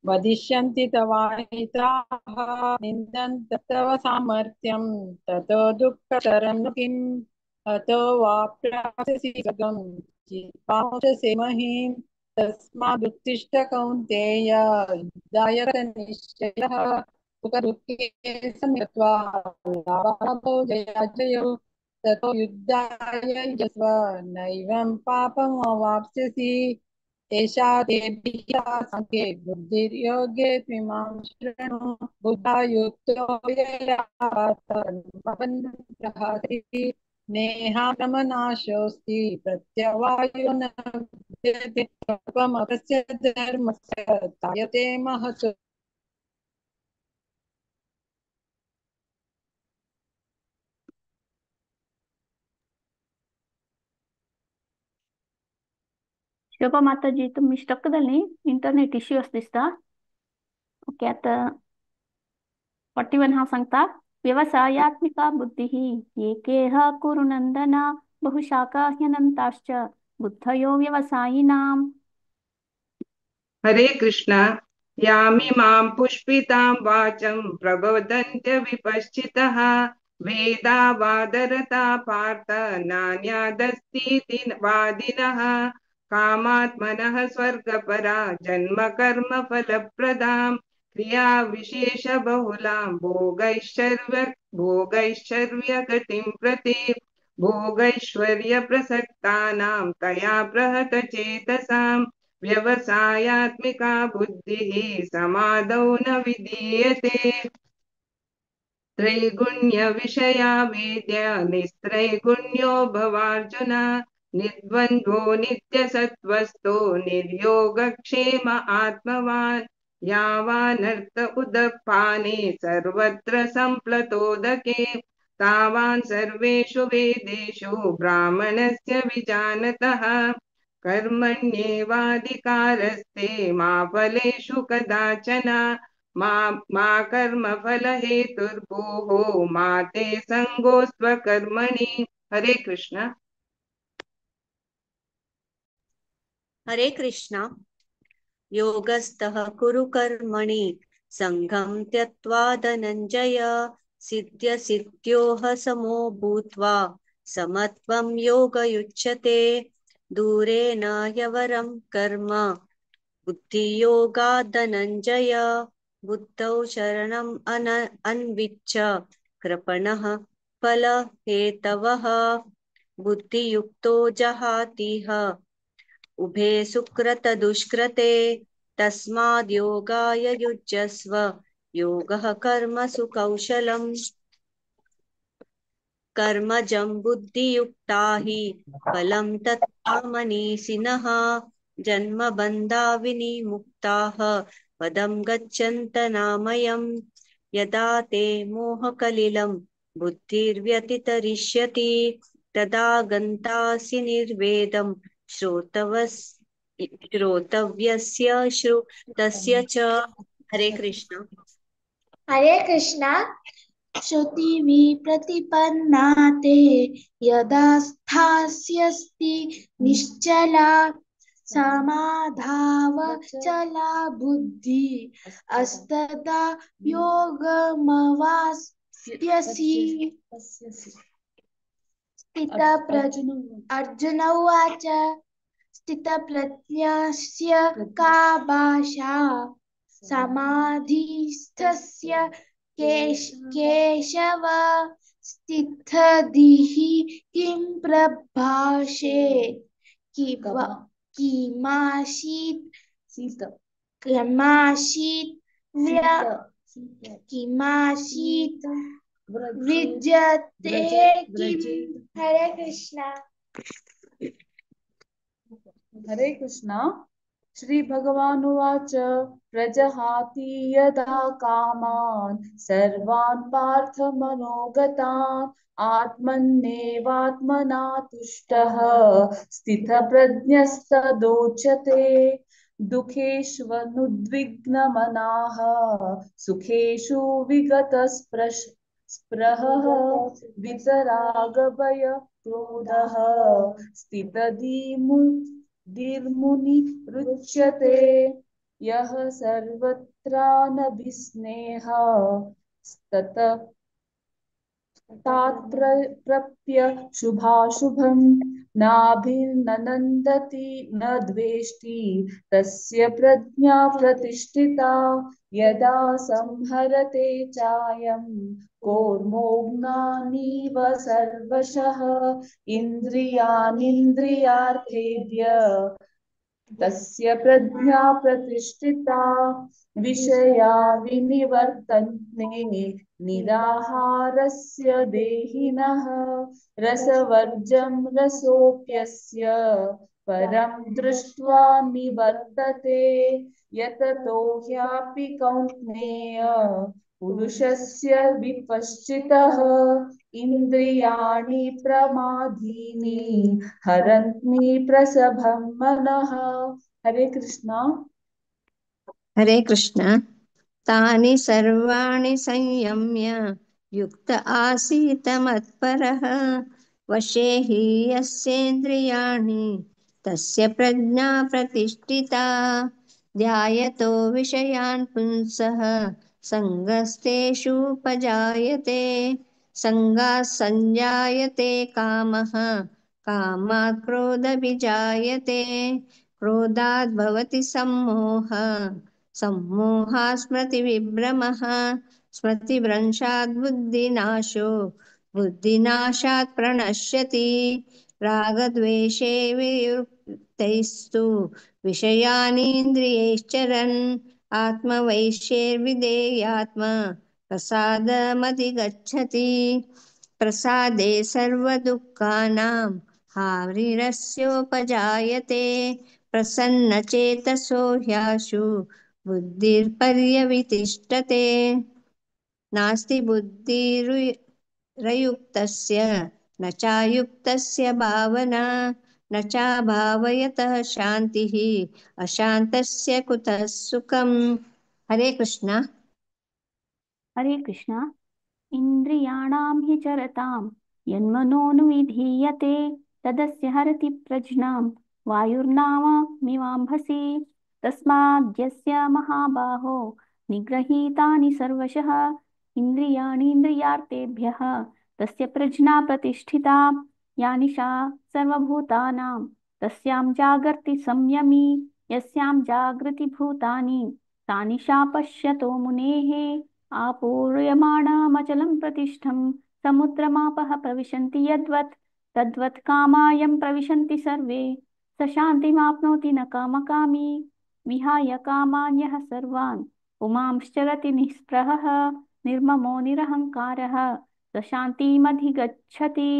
वदिष्यन्ति तवाहिताः निन्दन्त तव सामर्थ्यं ततो दुःखतरं नु किम्। अतो वा प्राप्स्यसि स्वर्गं जित्वा महीं। तस्मादुत्तिष्ठ कौन्तेय युद्धाय निश्चयः। सुखदुःखे समित्वा लाभालाभौ जयाजयौ। ततो युद्धाय युजस्व नैवं पापमवाप्स्यसि। एषा ते विहिता साङ्ख्ये बुद्धिर्योगे त्विमां शृणु। बुद्धा युक्तो यया पार्थः नेहागमनाशोऽस्ति प्रत्यवायो न विद्यते। त्वमस्य धर्मस्य तायते महतो। शोभा माताजी तुम्ही स्टक जाली, इंटरनेट इश्यू आसा दिसता. ओके, आता 41 हांव सांगता. व्यवसायात्मिका बुद्धिः एकेह कुरु नंदन बहुशाखा ह्यनन्ताश्च बुद्धयो व्यवसायिनाम्. हरे कृष्णा। यामि मां पुष्पितां वाचं प्रबोधन्त्य विपश्चितः। वेदा वादरता पार्थ नान्यादस्तीति वादिनः। कामात्मनः स्वर्गपरा जन्म कर्म फलप्रदां क्रिया विशेष बहुलां भोगैश्वर्यगतिं प्रति भोगैश्वर्य प्रसक्तानां तया प्रहत चेतसां व्यवसायात्मिका बुद्धिः समाधौ न विधीयते। त्रैगुण्य विषया वेद्या निस्त्रैगुण्यो भवार्जुन। निर्द्वन्द्वो नित्यसत्त्वस्थो निर्योगक्षेम आत्मवान्। यावानर्थ उदपाने सर्वत्र सम्प्लतोदके तावान् सर्वेषु वेदेषु ब्राह्मणस्य विजानतः। कर्मण्येवाधिकारस्ते मा फलेषु कदाचन। मा कर्मफलहेतुर्भूः मा ते सङ्गोऽस्त्वकर्मणि. हरे कृष्ण. हरे कृष्ण. योगस्थः कुरु कर्मणि सङ्गं त्यक्त्वा धनञ्जय सिद्ध्यसिद्ध्योः समो भूत्वा समत्वं योगयुच्यते. दूरेण ह्यवरं कर्म बुद्धियोगात् धनञ्जय बुद्धौ शरणम् अन्विच्छ कृपणः फलहेतवः. बुद्धियुक्तो जहातिह उभे सुकृत दुष्कृते तस्माद् योगाय युज्यस्व योगः कर्मसु कौशलम्. कर्मजं बुद्धियुक्ता हि फलं तत्त्वा मनीषिणः जन्मबन्धा विनिमुक्ताः पदं गच्छन्त नामयम्. यदा ते मोहकलिलं बुद्धिर्व्यतितरिष्यति तदा गन्तासि निर्वेदं श्रोतव्यस्य श्रुतस्य च. हरे कृष्ण. हरे कृष्णा। श्रुति विप्रतिपन्ना ते यदा स्थास्यस्ति निश्चला समाधावचला बुद्धि अस्तदा योगमवाप्स्यसि। अर्जुन उवाच स्थितप्रज्ञस्य का भाषा समाधिस्थस्य केशव स्थितधिः किं प्रभाषे किमासीत् किमासीत् किमासीत् विद्यते किम। हरे कृष्णा। हरे कृष्णा। श्री भगवानुवाच प्रजहाति यदा कामान् सर्वान् पार्थ मनोगतान् आत्मन्नेवात्मना तुष्टः स्थितप्रज्ञस्तदोच्यते। दुःखेष्वनुद्विग्नमनाः सुखेषु विगतस्पृहः वितरागभय क्रोधः स्थितधीर्मुनिरुच्यते। यः सर्वत्रानभिस्नेह स्तत तात्प्रप्य शुभाशुभं नाभिर्नन्दति न द्वेष्टि तस्य प्रज्ञा प्रतिष्ठिता। यदा संहरते चायं कूर्मोऽग्नानीव सर्वशः इन्द्रियाणीन्द्रियार्थेभ्य तस्य प्रज्ञा प्रतिष्ठिता। विषया विनिवर्तन्ते निराहारस्य देहिनः रसवर्जं रसोऽप्यस्य परं दृष्ट्वा निवर्तते। यततो ह्यापि कौन्तेय पुरुषस्य विपश्चितः इन्द्रियाणि प्रमादीनि हरन्ति प्रसभं मनः। हरे कृष्णा। हरे कृष्णा। तानि सर्वाणि संयम्य युक्त आसीत मत्परः वशे हि यस्येन्द्रियाणि तस्य प्रज्ञा प्रतिष्ठिता। ध्यायतो विषयान् पुंसः सङ्गस्तेषुपजायते सङ्गात् संजायते कामः कामात् क्रोधविजायते क्रोधात् भवति सम्मोहः सम्मोहात् स्मृतिविभ्रमः स्मृतिभ्रंशात् बुद्धिनाशो बुद्धिनाशात् प्रणश्यति। रागद्वेषे वियुक्तैस्तु विषयानीन्द्रियैश्चरन् आत्मवैश्यैर्विधेयात्मा प्रसादमधिगच्छति। प्रसादे सर्वदुःखानां हानिरस्योपजायते प्रसन्नचेतसो ह्याशु बुद्धिर्पर्यवितिष्ठते। नास्ति बुद्धिरयुक्तस्य न चायुक्तस्य भावना न चाभावयतः शान्तिः अशान्तस्य कुतः सुखम्। हरे कृष्णा। हरे कृष्णा। इन्द्रियाणां हि चरतां यन्मनोनुविधीयते तदस्य हरति प्रज्ञां वायुर्नाममिवाम्भसि। तस्माद्यस्य महाबाहो निगृहीतानि सर्वशः इन्द्रियाणीन्द्रियार्थेभ्यः तस्य प्रज्ञा प्रतिष्ठिता। या निशा सर्वभूतानां तस्यां जागर्ति संयमी यस्यां जागृति भूतानि सा निशा पश्यतो मुनेः। आपूर्यमाणामचलं प्रतिष्ठं समुद्रमापः प्रविशन्ति यद्वत् तद्वत् कामायं प्रविशन्ति सर्वे। स शान्तिमाप्नोति न कामकामी विहाय कामान्यः सर्वान् पुमांश्चरति निःस्पृहः निर्ममो निरहङ्कारः स शान्तिमधिगच्छति।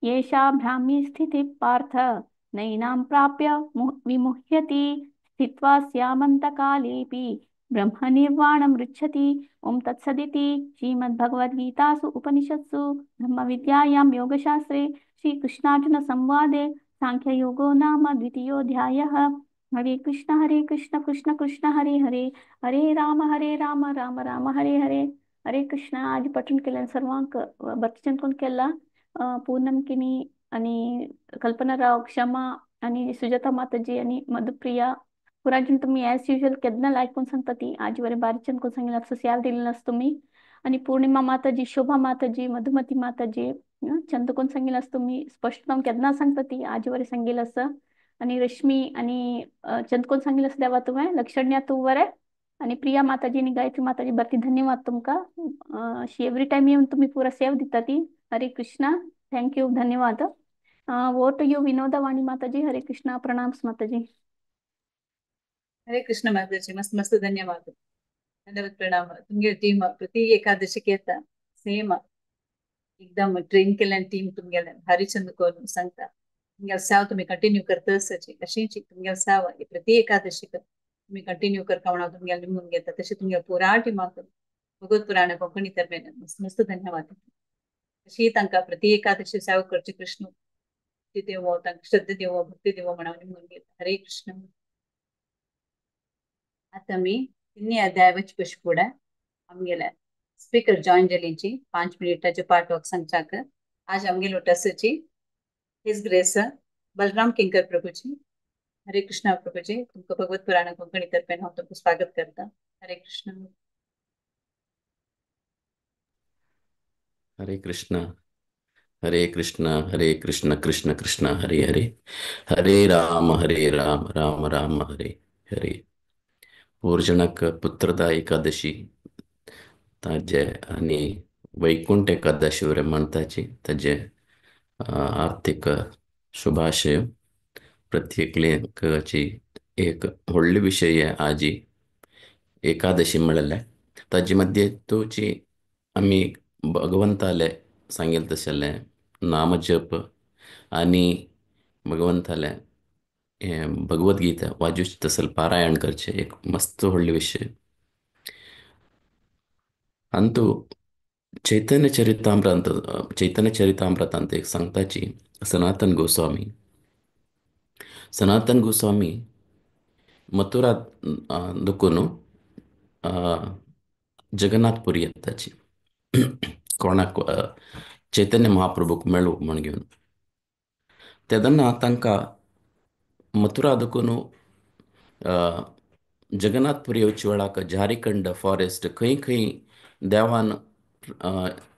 येषा ब्राह्मी स्थितिः पार्थ नैनां प्राप्य विमुह्यति स्थित्वा स्यामन्तकालेऽपि ब्रह्मनिर्वाणमृच्छति। ॐ तत्सदिति श्रीमद्भगवद्गीतासु उपनिषत्सु ब्रह्मविद्यायां योगशास्त्रे श्रीकृष्णार्जुनसंवादे साङ्ख्ययोगो नाम द्वितीयोऽध्यायः। हरे कृष्ण हरे कृष्ण कृष्ण कृष्ण हरे हरे, हरे राम राम राम हरे हरे। हरे कृष्ण। आज पठण केल्यान सर्वांक भक्तिचंद कोण केला, पूनम किनी आणि कल्पना राव, क्षमा आणि सुजाता माताजी आणि मधुप्रिया पुराजन, तुम्ही ॲज युजल केन्ना लायक कोण सांगता ती आज बरें बारीकच्यान कोण सांगिल्लें आसा सेव दिलें आसा तुमी। आणि पूर्णिमा माताजी, शोभा माताजी, मधुमती माताजी, चंद कोण सांगिल्लें आसा तुमी स्पश्ट जावन केन्ना सांगता ती आज बरें सांगिल्लें आसा। आणि रश्मी आणि चंद कोण सांगिल्लें आसा देवा तुवें लक्षण्या तूं बरें। आणि प्रिया माताजी आणि गायत्री माताजी बरती धन्यवाद तुमकां, अशी एवरी टायम येवन तुमी पुरा सेव दिता ती। हरे कृष्णा, thank you, धन्यवाद। वो टू you Vinodvani माताजी। हरे कृष्णा, प्रणाम माताजी। हरे कृष्ण माताजी, मस्त मस्त धन्यवाद, धन्यवाद प्रणाम। तुमगे टीम प्रति एकादशीक येता सेम एकदम ट्रेन केल्यान टीम तुमगेल्यान भारी चंद करून सांगता। तुमगेले सेवा तुमी कंटिन्यू करता आसची अशीच तुमगेले सेवा प्रति एकादशीक तुमी कंटिन्यू करता म्हणून तुमगेले निमून घेता तशें तुमगेले पुरा टिमाक भगवत पुराण कोंकणी तरमेन मस्त मस्त धन्यवाद। अशी तांकां प्रति एकादशी सेवा करची कृष्ण देवो तांकां श्रद्धा देवो भक्ती देवो म्हणून निमून घेता। हरे कृष्ण। आतां आमी तिन्ही अध्याय वचपा फुडें आमगेले स्पीकर जॉईन जालींची 5 मिनटाचे पाठ वक सांगच्याक आज आमगेले उठासाची his grace Balram किंकर प्रभुजी। हरे कृष्ण प्रभुजी, तुमकां भगवत पुराण कोंकणी तर्फेन हांव तुमकां स्वागत करता। हरे कृष्ण। हरे कृष्ण हरे कृष्ण हरे कृष्ण कृष्ण कृष्ण हरे हरे, हरे राम राम राम हरे हरे। पोरजणक पुत्रदा एकादशी ताजे आनी वैकुंठ एकादशी वरें म्हणटाची ताजे आर्थिक शुभाशय। प्रत्येकल्याची एक व्हडली विशय आजी एकादशी म्हणलें ताजे मध्य तुची आमी भगवंताले सांगेल तशें नामजप आनी भगवंताले भगवद्गीता वाजूच तसल पारायण करचें एक मस्त व्हडली विशय। अंतू चैतन्य चरितामृत चैतन्य चरितामृतांत एक सांगताची सनातन गोस्वामी। सनातन गोस्वामी मथुरा दुकून जगन्नाथपुरी येताची कोणाक चैतन्य महाप्रभूक मेळूंक म्हण घेवन तेन्ना तांकां मथुरा दुकून जगन्नाथपुरी येवचे वेळाक झारीखंड फॉरेस्ट खंय खंय देवान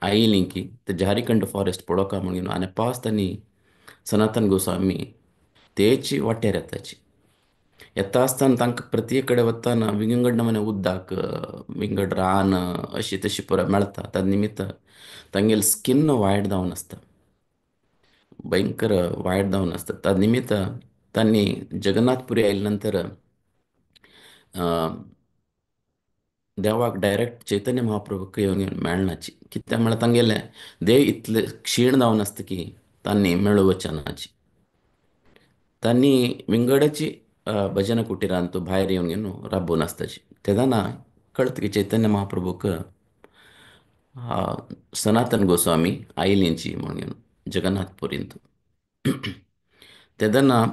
आयिल्ली की ते झारीखंड फॉरेस्ट पळोवका म्हण घेवन आनी पास तांणी सनातन गोस्वामी तेची वाटेर येताची येता आसतना तांकां प्रत्येक कडेन वतना विंगड नमुने उदक विंगड रान अशी तशी पुरो मेळटा। त्या निमित्त तांगेले स्किन वायट जावन आसता, भयंकर वायट जावन आसता। त्या निमित्त तांणी जगन्नाथपुरी आयले नंतर देवाक डायरेक्ट चैतन्य महाप्रभूक येवन घेवन मेळनाची कित्याक म्हळ्यार तांगेलें देह इतलें क्षीण जावन आसता की तांणी मेळोवचें नाची। तांणी विंगडाची भजन कुटिरांत भायर येवन घेवन राबून आसताची तेन्ना कळटा की चैतन्य महाप्रभूक सनातन गोस्वामी आयिल्लींची म्हणून घेवन जगन्नाथपुरींत। तेन्ना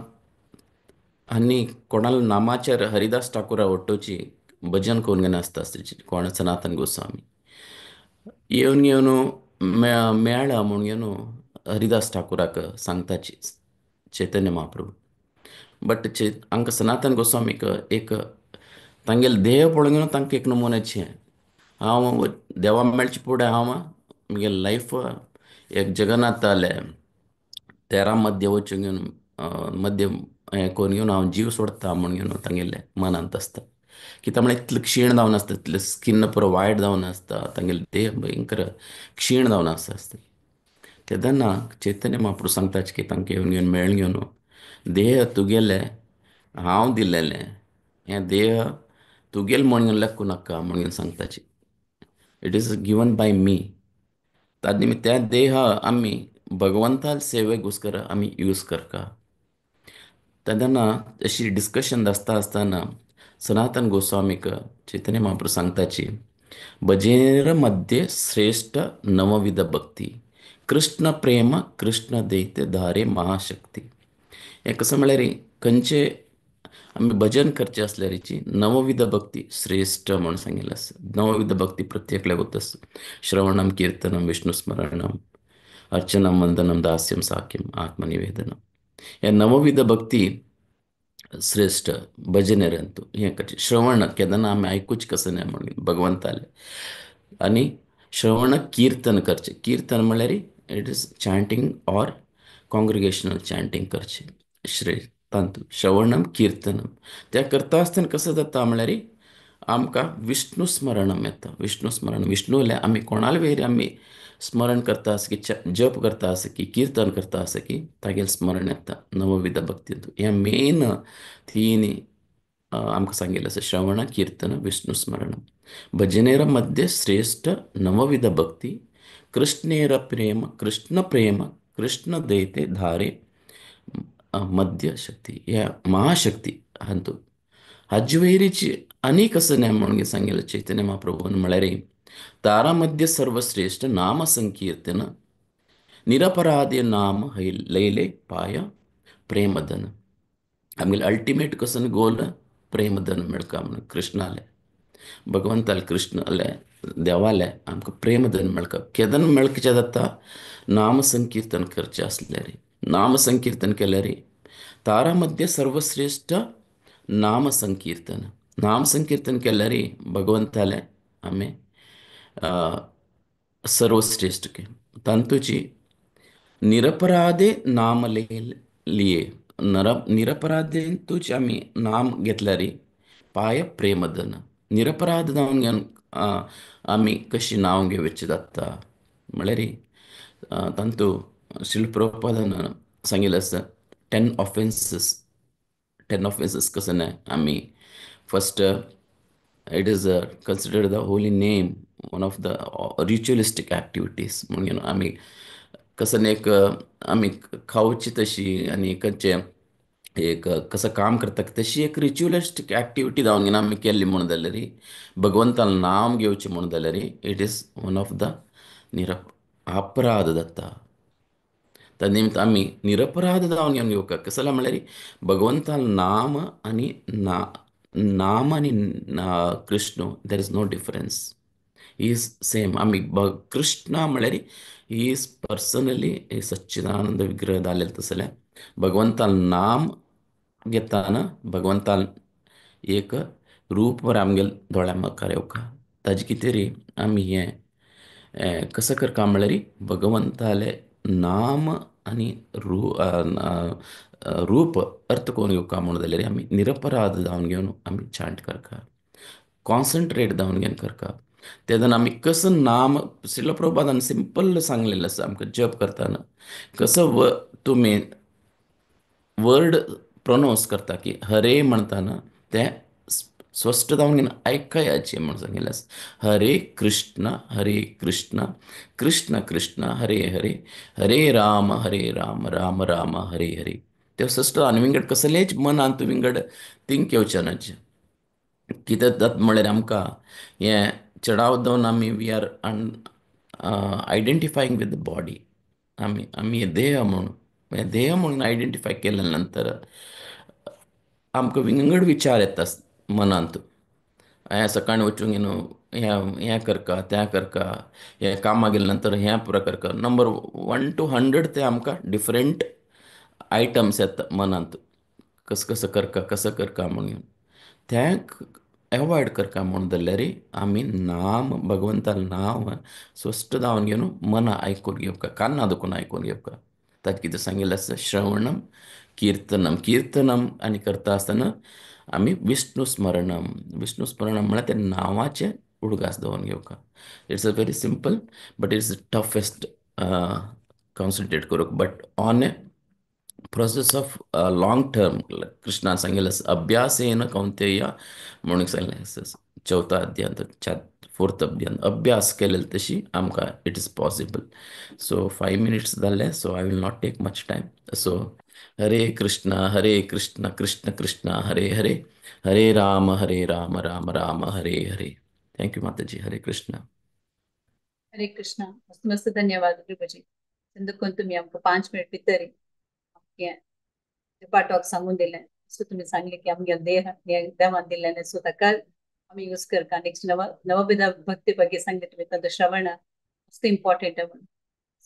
आनी कोणालो नामाचेर हरिदास ठाकुरा ओटोची भजन करून घेवन आसता कोण सनातन गोस्वामी येवन घेवन मेळ्ळा म्हूण घेवन हरिदास ठाकुराक सांगताची चैतन्य महाप्रभू। बट हांकां सनातन गोस्वामीक एक तांगेले देह पळोवन घेवन तांकां एक नमुन्याचें हांव देवा मेळचे फुडें हांव म्हगेलें लायफ एक जगन्नाथाले तेरा मध्य वचून घेवन मध्य हें करून घेवन हांव जीव सोडटा म्हूण घेवन तांगेलें मनांत आसता। कित्याक म्हळ्यार इतलें क्षीण जावन आसता, इतलें स्किन पुरो वायट जावन आसता, तांगेलें देह भयंकर क्षीण जावन आसता आसता। तेन्ना चैतन्य महाप्रभू सांगता की तांकां येवन घेवन मेळून घेवन देह तुगेलें हांव दिलेलें हें देह तुगेलें म्हूण घेवन लेखूं नाका म्हूण घेवन सांगताची। It is given by me. ताजे निमित्त त्या देह आमी भगवंताल सेवेक आमी यूज करता। तेन्ना अशी डिस्कशन आसता आसतना सनातन गोस्वामीक चैतन्य महाप्रभू सांगताची भजेर मध्य श्रेष्ठ नवविध भक्ती कृष्ण प्रेम कृष्ण दैत्य धारे महाशक्ती। हें कसं म्हळ्यार खंयचे आमी भजन करचें आसल्यारीची नवविध भक्ती श्रेश्ठ म्हणून सांगिल्लें आसा. नवविध भक्ती प्रत्येकल्याक होत आसा. श्रवणम कीर्तनम विष्णु स्मरणम अर्चनम वंदनम दास्यम साख्यम आत्मनिवेदनम, हे नवविध भक्ती श्रेश्ठ भजनेरंतु हें करचें. श्रवण केन्ना आमी आयकूच कसं न्हय म्हणून भगवंतालें, आनी श्रवण कीर्तन करचें. कीर्तन म्हणल्यार it is chanting or congregational chanting करचें श्रेश्ठ तांतू श्रवणम कीर्तनम. तें करता आसतना कसं जाता म्हणल्यार आमकां विष्णु स्मरणम येता. विष्णु स्मरण, विष्णुले आमी कोणाले वयर आमी स्मरण करता आसा की जप करता आसा की कीर्तन करता आसा की तागेलें स्मरण येता नवविध भक्तींतू. हें मेन तीन आमकां सांगिल्लें आसा, श्रवण कीर्तन विष्णु स्मरण. भजनेर मध्य श्रेश्ठ नवविध भक्ती कृष्णेर प्रेम कृष्ण प्रेम कृष्ण दैते धारे मध्य शक्ती ह्या महाशक्ती हांतू. हाजे वयरीची आनीक असं न्हय म्हणून सांगिल्लें चैतन्य महाप्रभून म्हळ्यार तारा मध्य सर्वश्रेष्ठ नाम संकीर्तन निरपराधे नाम लैले पाय प्रेमधन. आमगेले अल्टिमेट कसं गोल प्रेमधन मेळका म्हणून कृष्णाले भगवंताले कृष्णाले देवाले आमकां प्रेमधन मेळका. केदन मेळचें जाता नाम संकीर्तन करचें आसल्यार, नाम संकीर्तन केल्यार तारा मध्य सर्वश्रेष्ठ नाम संकीर्तन. नाम संकीर्तन केल्यार भगवंताले आमी सर्वश्रेष्ठ के तांतूची निरपराधे नाम लिये निरपराधेंतूच आमी नाम घेतल्यार पाय प्रेमधन. निरपराध जावन घेवन आमी कशी नांव घेवचें जाता म्हळ्यार तांतू श्रील प्रभुपादान सांगिल्लें आसा 10 ऑफेन्सीस. 10 ऑफेन्सीस कसं न्हय आमी first it is considered the holy name, one of the ritualistic activities म्हणून आमी कसं एक आमी खावची तशी आनी खंयचें एक कसं काम करता तशी एक रिच्युअलिस्टीक एक्टिविटी जावन घेवन आमी केल्ली म्हणून जाल्यार भगवंतान नाम घेवचें म्हणून जाल्यार it is one of the अपराध जाता. त्या निमित्त आमी निरपराध जावन घेवन घेवका कसं म्हणल्यार भगवंतान नाम आनी ना नाम आनी Krishna there is no difference, is same. आमी कृष्णा म्हळ्यार he is personally सच्चिदानंद विग्रह जालेले तसलें भगवंतान नाम घेताना भगवंतान एक रूप वर आमगेले दोळ्या मुखार येवका. ताजे कितें रे आमी हें कसं करता म्हळ्यार भगवंताले नाम आनी रूप अर्थ करून घेवका म्हणून जाल्यार आमी निरपराध जावन घेवन आमी चांट करता, कॉन्सन्ट्रेट जावन घेवन करता. तेन्ना आमी कसं नाम श्रील प्रभुपादान सिंपल सांगलेलें आसा आमकां जप करतना कसं तुमी वर्ड प्रोनावन्स करता की हरे म्हणताना तें स्पश्ट जावन घेवन आयकयाचें म्हणून सांगिल्लें आसा. हरे कृष्ण हरे कृष्ण कृष्ण कृष्ण हरे हरे हरे राम हरे राम राम राम हरे हरे. तें स्पश्ट आनी विंगड कसलेच मनांत विंगड थिंक येवचें ना. कितें जाता म्हळ्यार आमकां हें चडावत जावन आमी we are identifying with the body. आमी आमी देह म्हणून हें देह म्हणून आयडेंटिफाय केल्या नंतर आमकां विंगड विचार येता मनांत. हें सकाळीं वचून न्हू हें हें करका तें करका हें कामाक गेले नंतर हें पुरो करका, नंबर 1 to 100 ते आमकां डिफरंट आयटम्स येता मनांत कसं कसं करका कसं करका म्हणून तें एवॉयड करका म्हणून जाल्यार आमी नाम भगवंतालें नांव स्पश्ट जावन घेवन मनां आयकून घेवका, कान्ना दुखून आयकून घेवका. ताजें कितें सांगिल्लें आसा श्रवणम कीर्तनम. कीर्तनम आनी करता आसतना आमी विष्णु स्मरणम. विष्णु स्मरणम म्हळ्यार तें नांवाचें उडगास दवरून घेवका. It's a very simple but it's toughest concentrate करूंक, but on a process of long term. कृष्णान सांगिल्लें आसा अभ्यासेन कौंतेय म्हणून सांगिल्लें आसा चवथ्या अध्यायांत फोर्थ अध्यायांत अभ्यास केलेलो तशी आमकां it is possible. So 5 minutes जाले, so I will not take much time. So Hare Krishna Hare Krishna Krishna Krishna Hare Hare Hare Ram Ram Ram Hare Hare. Thank you Mataji. Hare Krishna. Hare Krishna. मस्त मस्त धन्यवाद प्रभुजी. संदूकून तुमी आमकां 5 मिनट भितर पाठवाक सांगून दिलें. सो तुमी सांगले की आमगे देह देवान दिल्लें, सो ताका आमी यूज करता. नेक्स्ट नवविधा भक्ती ಬಗ್ಗೆ सांगले तुमी, तांचो श्रवण मस्त इम्पॉर्टंट म्हणून.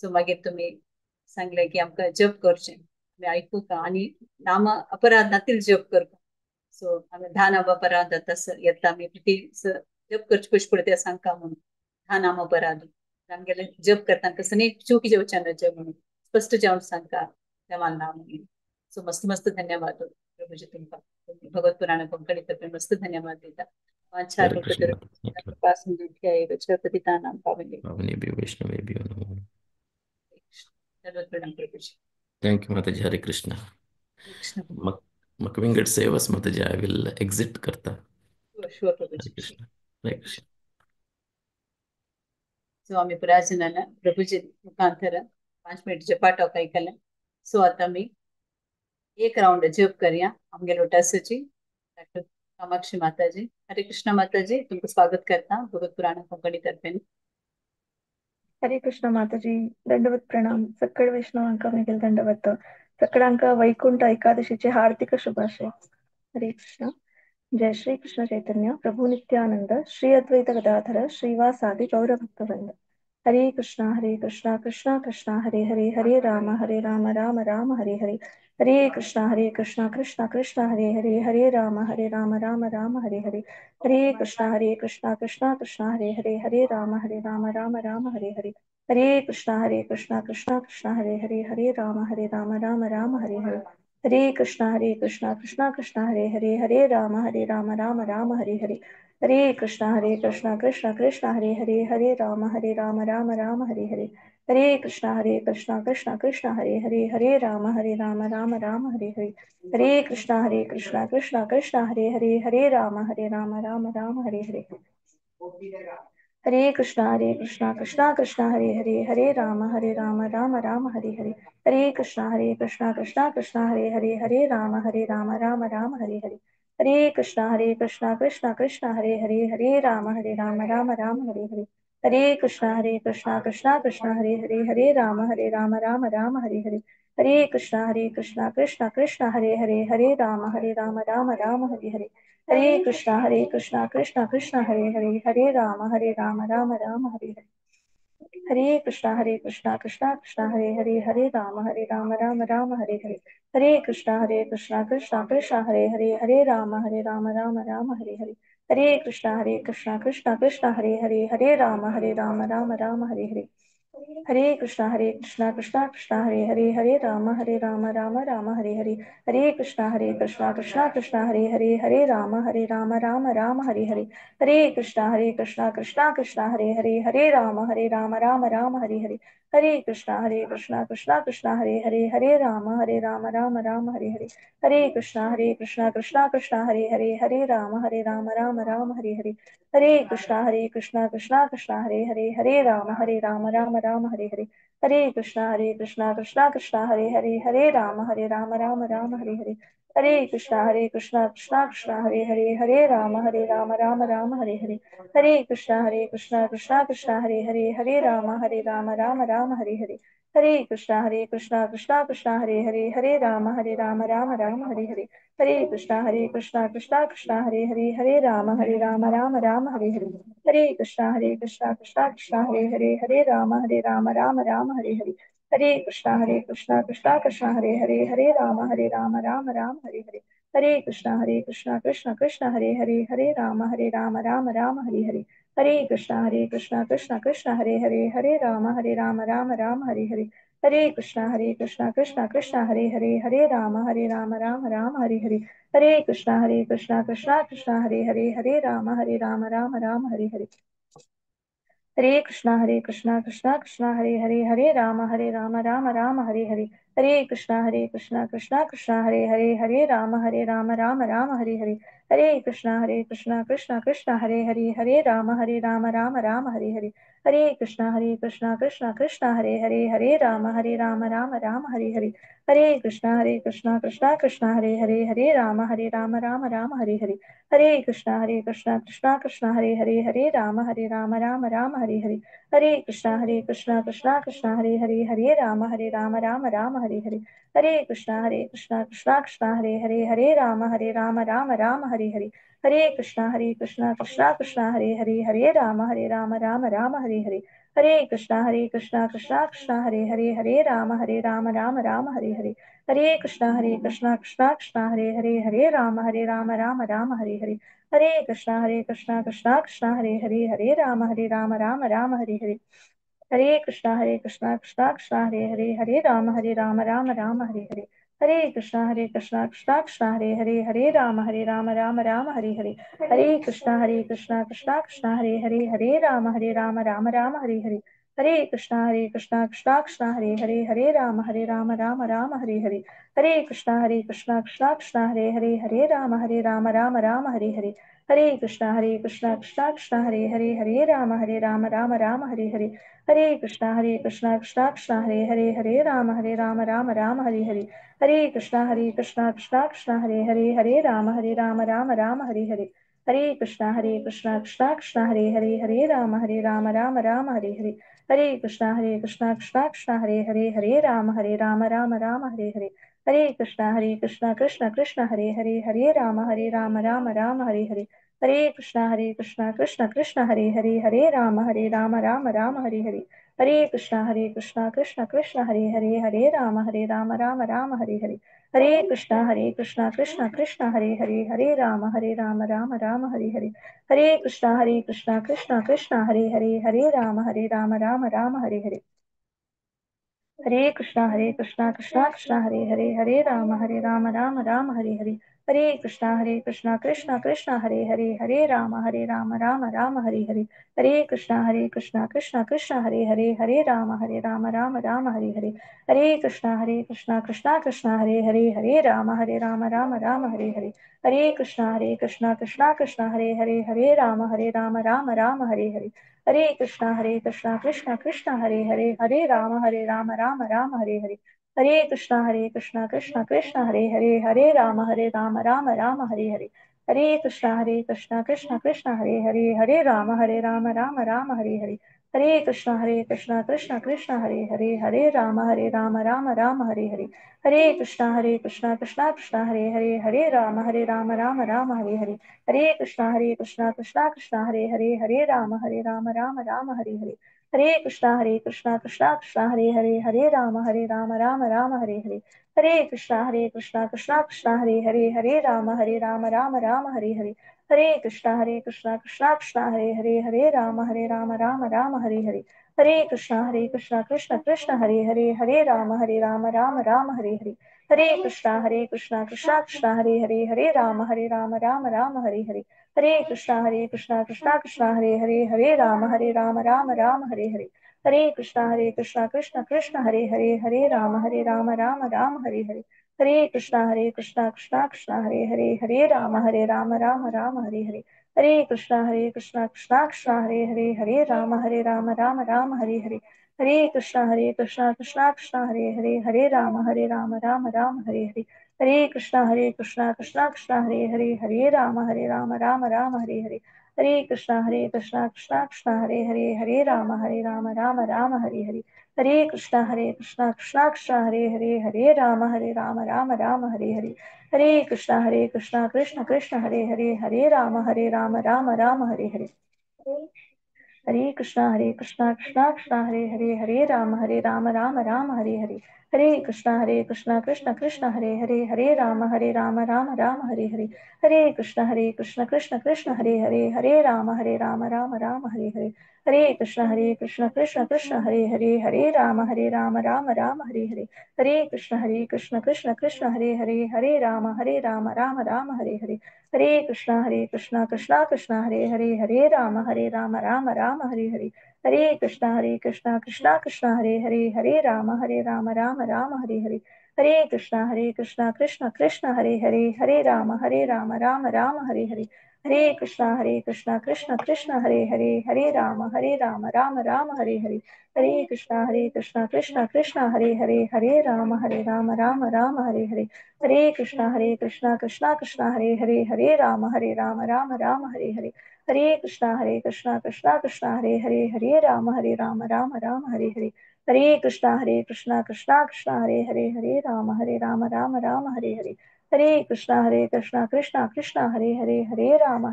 सो मागीर तुमी सांगले की आमकां जप करचें, आमी आयकुका आनी नाम अपराध नातील जप करपा. सो आमी धा नाम अपराध तसं येता, आमी प्रति जप करचे पयशे पडटा ते सांगता म्हणून धा नाम अपराध आमगेले जप करता कसं न्ही चुकीचे वचन जप म्हणून स्पश्ट जावन सांगता देवान नाम म्हणून. सो मस्त मस्त धन्यवाद प्रभुजी तुमकां, भगवत पुराण कोंकणी तर्फे मस्त धन्यवाद दिता. हरे कृष्ण माताजी. पतितानां पावनेभ्यो पावनेभ्यो वैष्णवेभ्यो नमो नमः. धन्यवाद प्रभुजी. Thank you Mataji. Hare Krishna. Krishna. म्हाका विंगड सेवस माताजी, I will exit करता. शुअर हरे प्रभुजी. कृष्ण. हरे कृष्ण. सो आमी पुराजनान प्रभुजी मुखांतर 5 मिनिट जपा टॉक ऐकले. सो आता मी एक राउंड जप करया आमगे लोटासाची. डॉक्टर कामाक्षी माताजी, हरे कृष्ण माताजी, तुमकां स्वागत करता भगवत पुराण कोंकणी तर्फेन. हरे कृष्ण माताजी, दंडवत प्रणाम. सकळ वैष्णवांका मेगेल दंडवत. सकळांका वैकुंठ एकादशीचे हार्दिक शुभाशय. हरे कृष्ण. जय श्री कृष्ण चैतन्य प्रभु नित्यानंद श्री अद्वैत गदाधर श्रीवासादि गौर भक्तवृंद. हरे कृष्णा कृष्णा कृष्णा हरे हरे, हरे राम राम राम हरे हरे. हरे कृष्णा कृष्णा कृष्णा हरे हरे, हरे राम राम राम हरे हरे. हरे कृष्णा कृष्णा कृष्णा हरे हरे, हरे राम राम राम हरे हरे. हरे कृष्णा कृष्णा कृष्णा हरे हरे, हरे राम राम राम हरे हरे. हरे कृष्णा कृष्णा कृष्णा हरे हरे, हरे राम राम राम हरे हरे. हरे कृष्णा कृष्णा कृष्णा हरे हरे, हरे राम राम राम हरे हरे. हरे कृष्णा कृष्णा कृष्णा हरे हरे, हरे राम राम राम हरे हरे. हरे कृष्णा कृष्णा कृष्णा हरे हरे, हरे राम राम राम हरे हरे. हरे कृष्णा कृष्णा कृष्णा हरे हरे, हरे राम राम राम हरे हरे. हरे कृष्णा कृष्णा कृष्णा हरे हरे, हरे राम राम राम हरे हरे. हरे कृष्णा कृष्णा कृष्णा हरे हरे, हरे राम राम राम हरे हरे. हरे कृष्णा कृष्णा कृष्णा हरे हरे, हरे राम राम राम हरे हरे. हरे कृष्णा कृष्णा कृष्णा हरे हरे, हरे राम राम राम हरे हरे. हरे कृष्णा कृष्णा कृष्णा हरे हरे, हरे राम राम राम हरे हरे. हरे कृष्णा कृष्णा कृष्णा हरे हरे, हरे राम राम राम हरे हरे. हरे कृष्णा कृष्णा कृष्णा हरे हरे, हरे राम राम राम हरे हरे. हरे कृष्णा कृष्णा कृष्णा हरे हरे, हरे राम राम राम हरे हरे. हरे कृष्णा कृष्णा कृष्णा हरे हरे, हरे राम राम राम हरे हरे. हरे कृष्णा कृष्णा कृष्णा हरे हरे, हरे राम राम राम हरे हरे. हरे कृष्णा कृष्णा कृष्णा हरे हरे, हरे राम राम राम हरे हरे. हरे कृष्णा कृष्णा कृष्णा हरे हरे, हरे राम राम राम हरे हरे. हरे कृष्णा कृष्णा कृष्णा हरे हरे, हरे राम राम राम हरे हरे. हरे कृष्णा कृष्णा कृष्णा हरे हरे, हरे राम राम राम हरे हरे. हरे कृष्णा कृष्णा कृष्णा हरे हरे, हरे राम राम राम हरे हरे. हरे कृष्णा कृष्णा कृष्णा हरे हरे, हरे राम राम राम हरे हरे. हरे कृष्णा कृष्णा कृष्णा हरे हरे, हरे राम राम राम हरे हरे. हरे कृष्णा कृष्णा कृष्णा हरे हरे, हरे राम राम राम हरे हरे. हरे कृष्णा कृष्णा कृष्णा हरे हरे, हरे राम राम राम हरे हरे. हरे कृष्णा कृष्णा कृष्णा हरे हरे, हरे राम राम राम हरे हरे. हरे कृष्णा कृष्णा कृष्णा हरे हरे, हरे राम राम राम हरे हरे. हरे कृष्णा कृष्णा कृष्णा हरे हरे, हरे राम राम राम हरे हरे. हरे कृष्णा कृष्णा कृष्णा हरे हरे, हरे राम राम राम हरे हरे. हरे कृष्णा कृष्णा कृष्णा हरे हरे, हरे राम राम राम हरे हरे. हरे कृष्णा कृष्णा कृष्णा हरे हरे, हरे राम राम राम हरे हरे. हरे कृष्णा कृष्णा कृष्णा हरे हरे, हरे राम राम राम हरे हरे. हरे कृष्णा कृष्णा कृष्णा हरे हरे, हरे राम राम राम हरे हरे. हरे कृष्णा कृष्णा कृष्णा हरे हरे, हरे राम राम राम हरे हरे. हरे कृष्णा कृष्णा कृष्णा हरे हरे, हरे राम राम राम हरे हरे. हरे कृष्णा कृष्णा कृष्णा हरे हरे, हरे राम राम राम हरे हरे. हरे कृष्णा कृष्णा कृष्णा हरे हरे, हरे राम राम राम हरे हरे. हरे कृष्णा हरे कृष्णा कृष्णा कृष्णा हरे हरे, हरे राम राम राम हरे हरे। हरे कृष्णा कृष्णा कृष्णा हरे हरे, हरे राम राम राम हरे हरे। हरे कृष्णा कृष्णा कृष्णा हरे हरे, हरे राम राम राम हरे हरे। हरे कृष्णा कृष्णा कृष्णा हरे हरे, हरे राम राम राम हरे हरे। हरे कृष्णा कृष्णा कृष्णा हरे हरे, हरे राम राम राम हरे हरे। हरे कृष्णा कृष्णा कृष्णा हरे हरे, हरे राम राम राम हरे हरे। हरे कृष्णा कृष्णा कृष्णा हरे हरे, हरे राम राम राम हरे हरे। हरे कृष्णा कृष्णा कृष्णा हरे हरे, हरे राम राम राम हरे हरे। हरे कृष्णा कृष्णा कृष्णा हरे हरे, हरे राम राम राम हरे हरे। हरे कृष्णा कृष्णा कृष्णा हरे हरे, हरे राम राम राम हरे हरे। हरे कृष्णा कृष्णा कृष्णा हरे हरे, हरे राम राम राम हरे हरे। हरे कृष्णा कृष्णा कृष्णा हरे हरे, हरे राम राम राम हरे हरे। हरे कृष्णा कृष्णा कृष्णा हरे हरे, हरे राम राम राम हरे हरे। हरे कृष्णा कृष्णा कृष्णा हरे हरे, हरे राम राम राम हरे हरे। हरे कृष्णा कृष्णा कृष्णा हरे हरे, हरे राम राम राम हरे हरे। हरे कृष्णा कृष्णा कृष्णा हरे हरे, हरे राम राम राम हरे हरे। हरे कृष्णा कृष्ण कृष्ण हरे हरे, हरे राम राम राम हरे हरे। हरे कृष्णा कृष्ण कृष्ण हरे हरे, हरे राम राम राम हरे हरे। हरे कृष्णा कृष्ण कृष्ण हरे हरे, हरे राम राम राम हरे हरे। हरे कृष्णा कृष्ण कृष्ण हरे हरे, हरे राम राम राम हरे हरे। हरे कृष्णा कृष्ण कृष्ण हरे हरे, हरे राम राम राम हरे हरे। हरे कृष्णा कृष्ण कृष्ण हरे हरे, हरे राम राम राम हरे हरे। हरे कृष्णा कृष्ण कृष्ण हरे हरे, हरे राम राम राम हरे हरे। हरे कृष्णा कृष्ण कृष्ण हरे हरे, हरे राम राम राम हरे हरे। हरे कृष्णा कृष्ण कृष्ण हरे हरे, हरे राम राम राम हरे हरे। हरे कृष्णा कृष्ण कृष्ण हरे हरे, हरे राम राम राम हरे हरे। हरे कृष्णा कृष्ण कृष्ण हरे हरे, हरे राम राम राम हरे हरे। हरे कृष्णा कृष्ण कृष्ण हरे हरे, हरे राम राम राम हरे हरे। हरे कृष्णा कृष्ण कृष्ण हरे हरे, हरे राम राम राम हरे हरे। हरे कृष्णा कृष्ण कृष्ण हरे हरे, हरे राम राम राम हरे हरे। हरे कृष्णा कृष्ण कृष्ण हरे हरे, हरे राम राम राम हरे हरे। हरे कृष्णा कृष्ण कृष्ण हरे हरे, हरे राम राम राम हरे हरे। हरे कृष्णा कृष्ण कृष्ण हरे हरे, हरे राम राम राम हरे हरे। हरे कृष्णा कृष्ण कृष्ण हरे हरे, हरे राम राम राम हरे हरे। हरे कृष्णा कृष्ण कृष्ण हरे हरे, हरे राम राम राम हरे हरे। हरे कृष्णा कृष्ण कृष्ण हरे हरे, हरे राम राम राम हरे हरे। हरे कृष्णा कृष्ण कृष्ण हरे हरे, हरे राम राम राम हरे हरे। हरे कृष्णा कृष्ण कृष्ण हरे हरे, हरे राम राम राम हरे हरे। हरे कृष्णा कृष्ण कृष्ण हरे हरे, हरे राम राम राम हरे हरे। हरे कृष्णा कृष्ण कृष्ण हरे हरे, हरे राम राम राम हरे हरे। हरे कृष्णा कृष्ण कृष्ण हरे हरे, हरे राम राम राम हरे हरे। हरे कृष्णा कृष्ण कृष्ण हरे हरे, हरे राम राम राम हरे हरे। हरे कृष्णा कृष्ण कृष्ण हरे हरे, हरे राम राम राम हरे हरे। हरे कृष्णा कृष्ण कृष्ण हरे हरे, हरे राम राम राम हरे हरे। हरे कृष्णा कृष्ण कृष्ण हरे हरे, हरे राम राम राम हरे हरे। हरे कृष्णा कृष्ण कृष्ण हरे हरे, हरे राम राम राम हरे हरे। हरे कृष्णा कृष्ण कृष्ण हरे हरे, हरे राम राम राम हरे हरे। हरे कृष्णा कृष्ण कृष्ण हरे हरे, हरे राम राम राम हरे हरे। हरे कृष्णा कृष्ण कृष्ण हरे हरे, हरे राम राम राम हरे हरे। हरे कृष्णा कृष्ण कृष्ण हरे हरे, हरे राम राम राम हरे हरे। हरे कृष्णा कृष्ण कृष्ण हरे हरे, हरे राम राम राम हरे हरे। हरे कृष्णा कृष्ण कृष्ण हरे हरे, हरे राम राम राम हरे हरे। हरे कृष्णा कृष्ण कृष्ण हरे हरे, हरे राम राम राम हरे हरे। हरे कृष्णा कृष्ण कृष्ण हरे हरे, हरे राम राम राम हरे हरे। हरे कृष्णा कृष्ण कृष्ण हरे हरे, हरे राम राम राम हरे हरे। हरे कृष्णा कृष्ण कृष्ण हरे हरे, हरे राम राम राम हरे हरे। हरे कृष्णा कृष्ण कृष्ण हरे हरे, हरे राम राम राम हरे हरे। हरे कृष्णा कृष्ण कृष्ण हरे हरे, हरे राम राम राम हरे हरे। हरे कृष्णा कृष्ण कृष्ण हरे हरे, हरे राम राम राम हरे हरे। हरे कृष्णा कृष्ण कृष्ण हरे हरे, हरे राम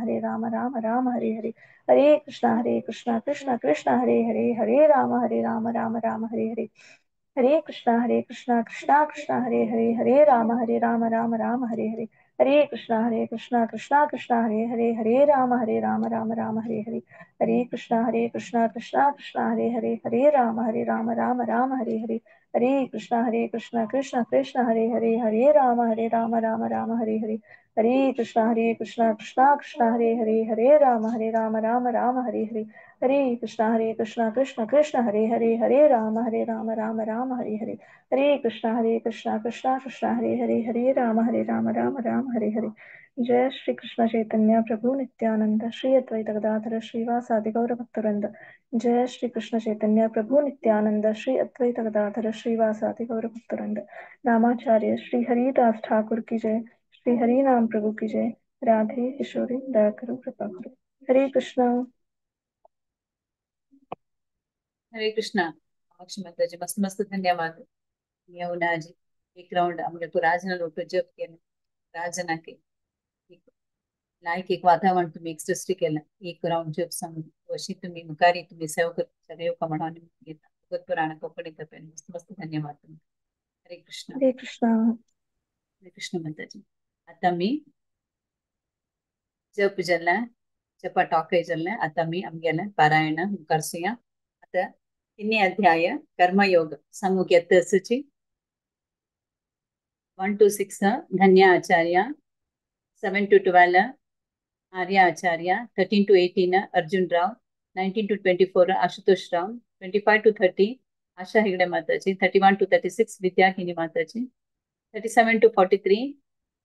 राम राम हरे हरे। हरे कृष्णा कृष्ण कृष्ण हरे हरे, हरे राम राम राम हरे हरे। हरे कृष्णा कृष्ण कृष्ण हरे हरे, हरे राम राम राम हरे हरे। हरे कृष्णा कृष्ण कृष्ण हरे हरे, हरे राम राम राम हरे हरे। हरे कृष्णा कृष्ण कृष्ण हरे हरे, हरे राम राम राम हरे हरे। हरे कृष्णा कृष्ण कृष्ण हरे हरे, हरे राम राम राम हरे हरे। हरे कृष्णा कृष्ण कृष्ण हरे हरे, हरे राम राम राम हरे हरे। हरे कृष्णा कृष्ण कृष्ण हरे हरे, हरे राम राम राम हरे हरे। हरे कृष्णा कृष्ण कृष्ण हरे हरे, हरे राम राम राम हरे हरे। जय श्री कृष्ण चैतन्य प्रभु नित्यानंद श्री अद्वैत गदाधर श्रीवासादि गौर भक्तवृंद। जय श्री कृष्ण चैतन्य प्रभु नित्यानंद श्री अद्वैत गदाधर श्रीवासादि गौर भक्तवृंद। नामाचार्य श्री हरिदास ठाकुर की जय। श्री हरि नाम प्रभु की जय। राधे किशोरी, दया करो, कृपा करो। हरे कृष्णा। हरे कृष्णा। माताजी मस्त मस्त धन्यवाद। यमुना जी एक राउंड आमगे राजना लोट जप केलं, राजनाके एक लायक एक वातावरण तुम्ही एक सृष्टी केलं, एक राउंड जप सांगून अशी तुम्ही मुखारी तुम्ही सेवा सगळे म्हणून घेता भगवत कोकणी तपेन मस्त मस्त धन्यवाद तुम्ही। हरे कृष्ण। हरे कृष्णा। हरे कृष्ण माताजी। आता मी जप जाल्ला जपा टॉकय जाल्लें, आता मी आमगेलें पारायण मुखार सुया। आता तिन्ही अध्याय कर्मयोग सांगूंक येता सुची 1 to 6 Dhanya Acharya, 7 to 12 Arya Acharya, 13 to 18 Arjun Rao, 19 to 24 Ashutosh Rao, 25 to 30 Asha Hegde Mataji, 31 to 36 Vidya Kini Mataji, 37 to 43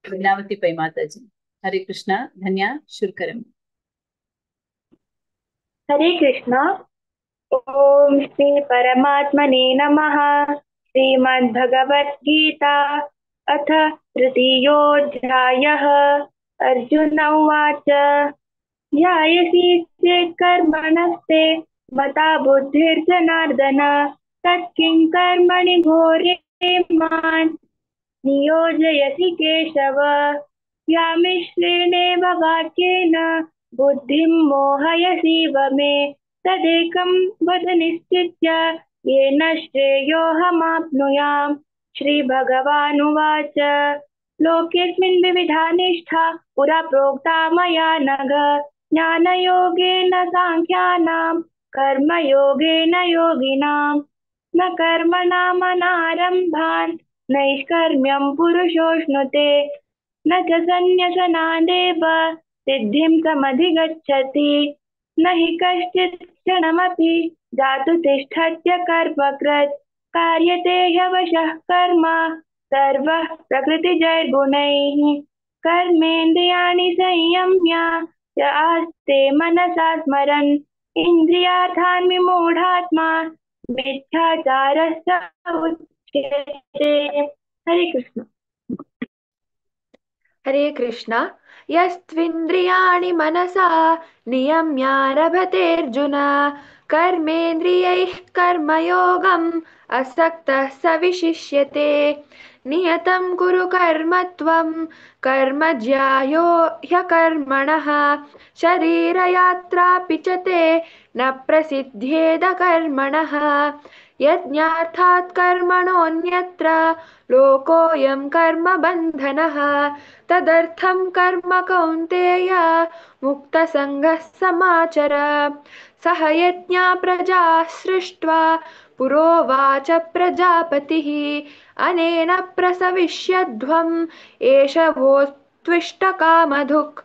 Leelavati Pai Mataji. Hare Krishna. Dhanya शुरू करें। हरे कृष्णा। ओम श्री परमात्मने नमः। श्रीमद् भगवद् गीता अथ तृतीयोऽध्यायः। अर्जुन उवाच, ध्यायसि चेत् कर्मणस्ते मता बुद्धिर्जनार्दन तत्किं कर्मणि घोरे मां नियोजयसि केशव। यामिश्रेणेव वाक्येन बुद्धिं मोहयसीव मे तदेकं वद निश्चित्य येन श्रेयोऽहमाप्नुयाम्। श्रीभगवानुवाच, लोकेऽस्मिन् विविधा निष्ठा पुरा प्रोक्ता मया नघ ज्ञानयोगेन साङ्ख्यानां कर्मयोगेन योगिनां। न कर्मणामनारम्भान् नैष्कर्म्यं पुरुषोऽश्नुते न च सन्न्यसनादेव सिद्धिं समधिगच्छति। न हि कश्चित् क्षणमपि जातु तिष्ठत्य कर्मकृत् कार्यते ह्यवशः कर्म सर्वः प्रकृतिजैर्गुणैः। कर्मेन्द्रियाणि संयम्य य आस्ते मनसा स्मरन् इन्द्रियार्थान् विमूढात्मा मिथ्याचारः स उच्यते। हरे कृष्ण। हरे कृष्ण। यस्त्विन्द्रियाणि मनसा नियम्यारभतेऽर्जुन कर्मेन्द्रियैः कर्मयोगम् असक्तः स विशिष्यते। नियतं कुरु कर्म त्वं कर्म ज्यायो ह्यकर्मणः शरीरयात्रापि च ते न प्रसिद्ध्येद कर्मणः। यज्ञार्थात् कर्मणोऽन्यत्र लोकोऽयं कर्मबन्धनः तदर्थं कर्म कौन्तेय मुक्तसङ्गः समाचर। सह यज्ञा प्रजाः सृष्ट्वा पुरोवाच प्रजापतिः अनेन प्रसविष्यध्वम् एष वोत्विष्टकामधुक्।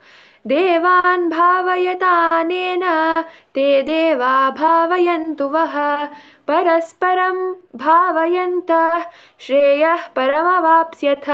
देवान् भावयतानेन ते देवा भावयन्तु वः परस्परं भावयन्तः श्रेयः परमवाप्स्यथ।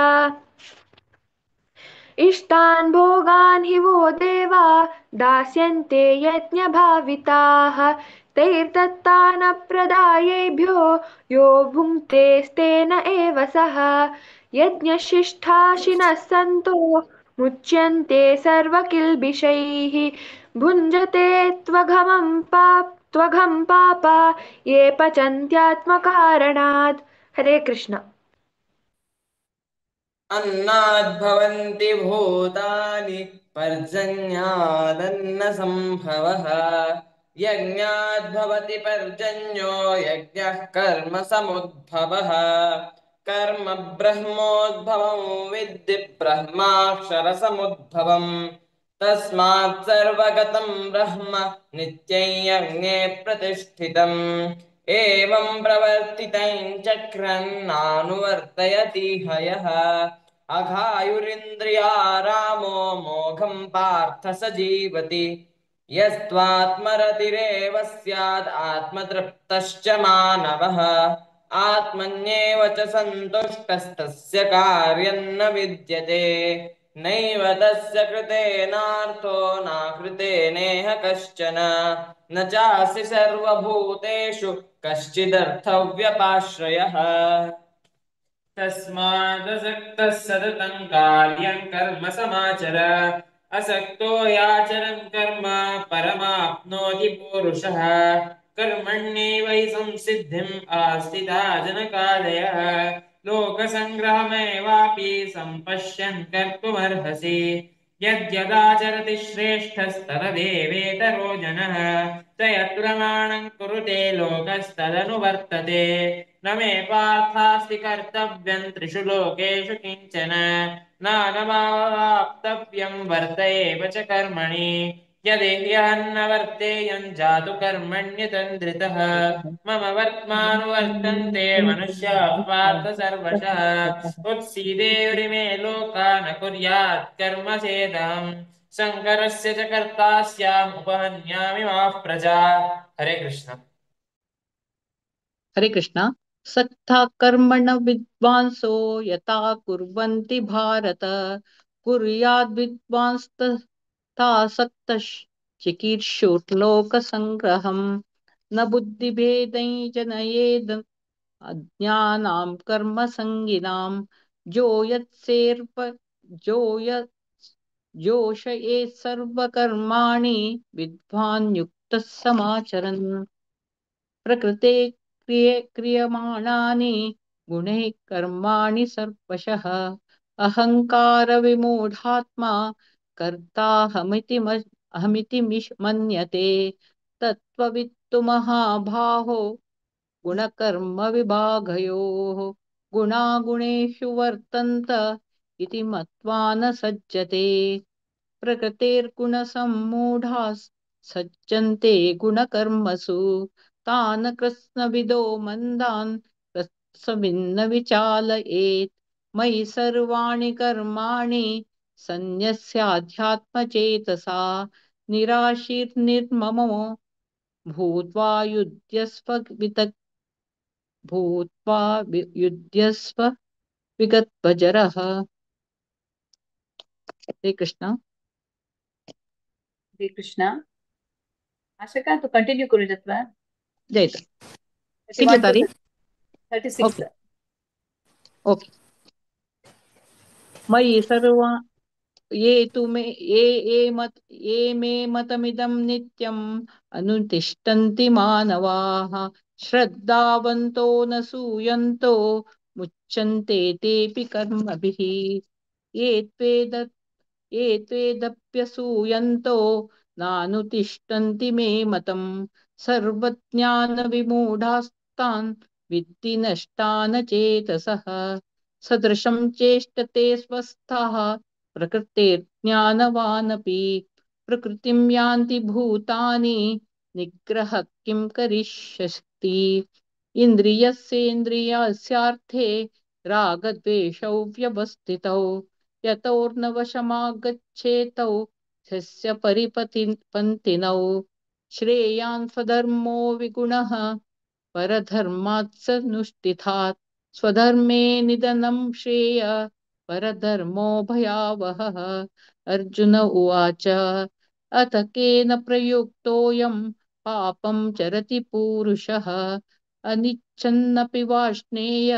इष्टान् भोगान् हि वो देवा दास्यन्ते यज्ञभाविताः। तैर्दत्तानप्रदायेभ्यो यो भुङ्क्तेस्तेन एव सः। यज्ञशिष्ठाशिनः सन्तो मुच्यन्ते सर्वकिल्बिषैः। भुञ्जते त्वघं पापा ये पचन्त्यात्मकारणात्। हरे कृष्ण। अन्नाद्भवन्ति भूतानि पर्जन्यादन्नसम्भवः। यज्ञाद्भवति पर्जन्यो यज्ञः कर्म समुद्भवः। कर्म ब्रह्मोद्भवं विद्धि ब्रह्माक्षरसमुद्भवम्। तस्मात् सर्वगतं ब्रह्म नित्यं यज्ञे प्रतिष्ठितम्। एवं प्रवर्तितं चक्रं नानुवर्तयति हयः। अघायुरिन्द्रिया रामो मोघं पार्थ स जीवति। यस्त्वात्मरतिरेव स्याद् आत्मतृप्तश्च मानवः। आत्मन्येव च सन्तुष्टस्तस्य कार्यं न विद्यते। नैव तस्य कृतेनार्थो नाकृते नेह कश्चन। न चासि सर्वभूतेषु कश्चिदर्थव्यपाश्रयः। तस्मादसक्तः सततं कार्यं कर्म समाचर। असक्तो याचरन् कर्म परमाप्नोति पुरुषः। कर्मण्येव हि संसिद्धिम् आस्थिता जनकादयः। लोकसङ्ग्रहमेवापि सम्पश्यन् कर्तुमर्हसि। यद्यदाचरति श्रेष्ठस्तदेवेतरो जनः। स यत्प्रमाणं कुरुते लोकस्तदनुवर्तते। न मे पार्थास्ति कर्तव्यं त्रिषु लोकेषु किञ्चन। नानमावाप्तव्यं वर्त एव च कर्मणि। यदि ह्यहं न वर्तेयं जातु कर्मण्यतन्द्रितः। मम वर्त्मानुवर्तन्ते मनुष्याः पार्थ सर्वशः। उत्सीदेयुरिमे लोका न कुर्यात् कर्म चेदहम्। शङ्करस्य च कर्ता स्याम् उपहन्यामि माः प्रजा। हरे कृष्ण। हरे कृष्ण। सक्था कर्मण विद्वांसो यथा कुर्वन्ति भारत। कुर्याद् विद्वांस्तथासक्तश्चिकीर्षुर्लोकसङ्ग्रहम्। न बुद्धिभेदै जनयेद् अज्ञानां कर्मसङ्गिनां। जो यत्सेर्व जो यत् जोषयेत् सर्वकर्माणि विद्वान् युक्तः समाचरन्। प्रकृते क्रियमाणानि गुणैः कर्माणि सर्वशः। अहङ्कारविमूढात्मा कर्ताहमिति अहमिति मन्यते। तत्त्ववित्तु महाबाहो गुणकर्मविभागयोः। गुणागुणेषु वर्तन्त इति मत्वा न सज्जते। प्रकृतेर्गुणसम्मूढाः सज्जन्ते गुणकर्मसु। तान् कृत्स्नविदो मन्दान् कृत्स्नविन्न विचालयेत्। मयि सर्वाणि कर्माणि सन्न्यस्याध्यात्मचेतसा। निराशीर्निर्ममो भूत्वा युध्यस्व विगतवजरः। हरे कृष्ण। हरे कृष्ण। आशका तू कंटिन्यू करू शकता। जयता कितली तारीख? 36. Okay okay. मयि सर्वा ये तु मे ये ये मत ये मे मतमिदं नित्यम् अनुतिष्ठन्ति मानवाः। श्रद्धावन्तो न सूयन्तो मुच्यन्ते तेऽपि कर्मभिः। ये त्वेदप्यसूयन्तो नानुतिष्ठन्ति मे मतम्। सर्वज्ञानविमूढास्तान् विद्धि नष्टान चेतसः। सदृशं चेष्टते स्वस्थः प्रकृतेर्ज्ञानवानपि। प्रकृतिं यान्ति भूतानि निग्रहः किं करिष्यति। इन्द्रियस्येन्द्रियस्यार्थे रागद्वेषौ व्यवस्थितौ। यतोर्नवशमागच्छेतौ तस्य परिपन्थिनौ। श्रेयान् स्वधर्मो विगुणः परधर्मात् स नुष्ठितात्। स्वधर्मे निधनं श्रेय परधर्मो भयावहः। अर्जुन उवाच, अथ केन प्रयुक्तोऽयं पापं चरति पुरुषः अनिच्छन्नपि वार्ष्णेय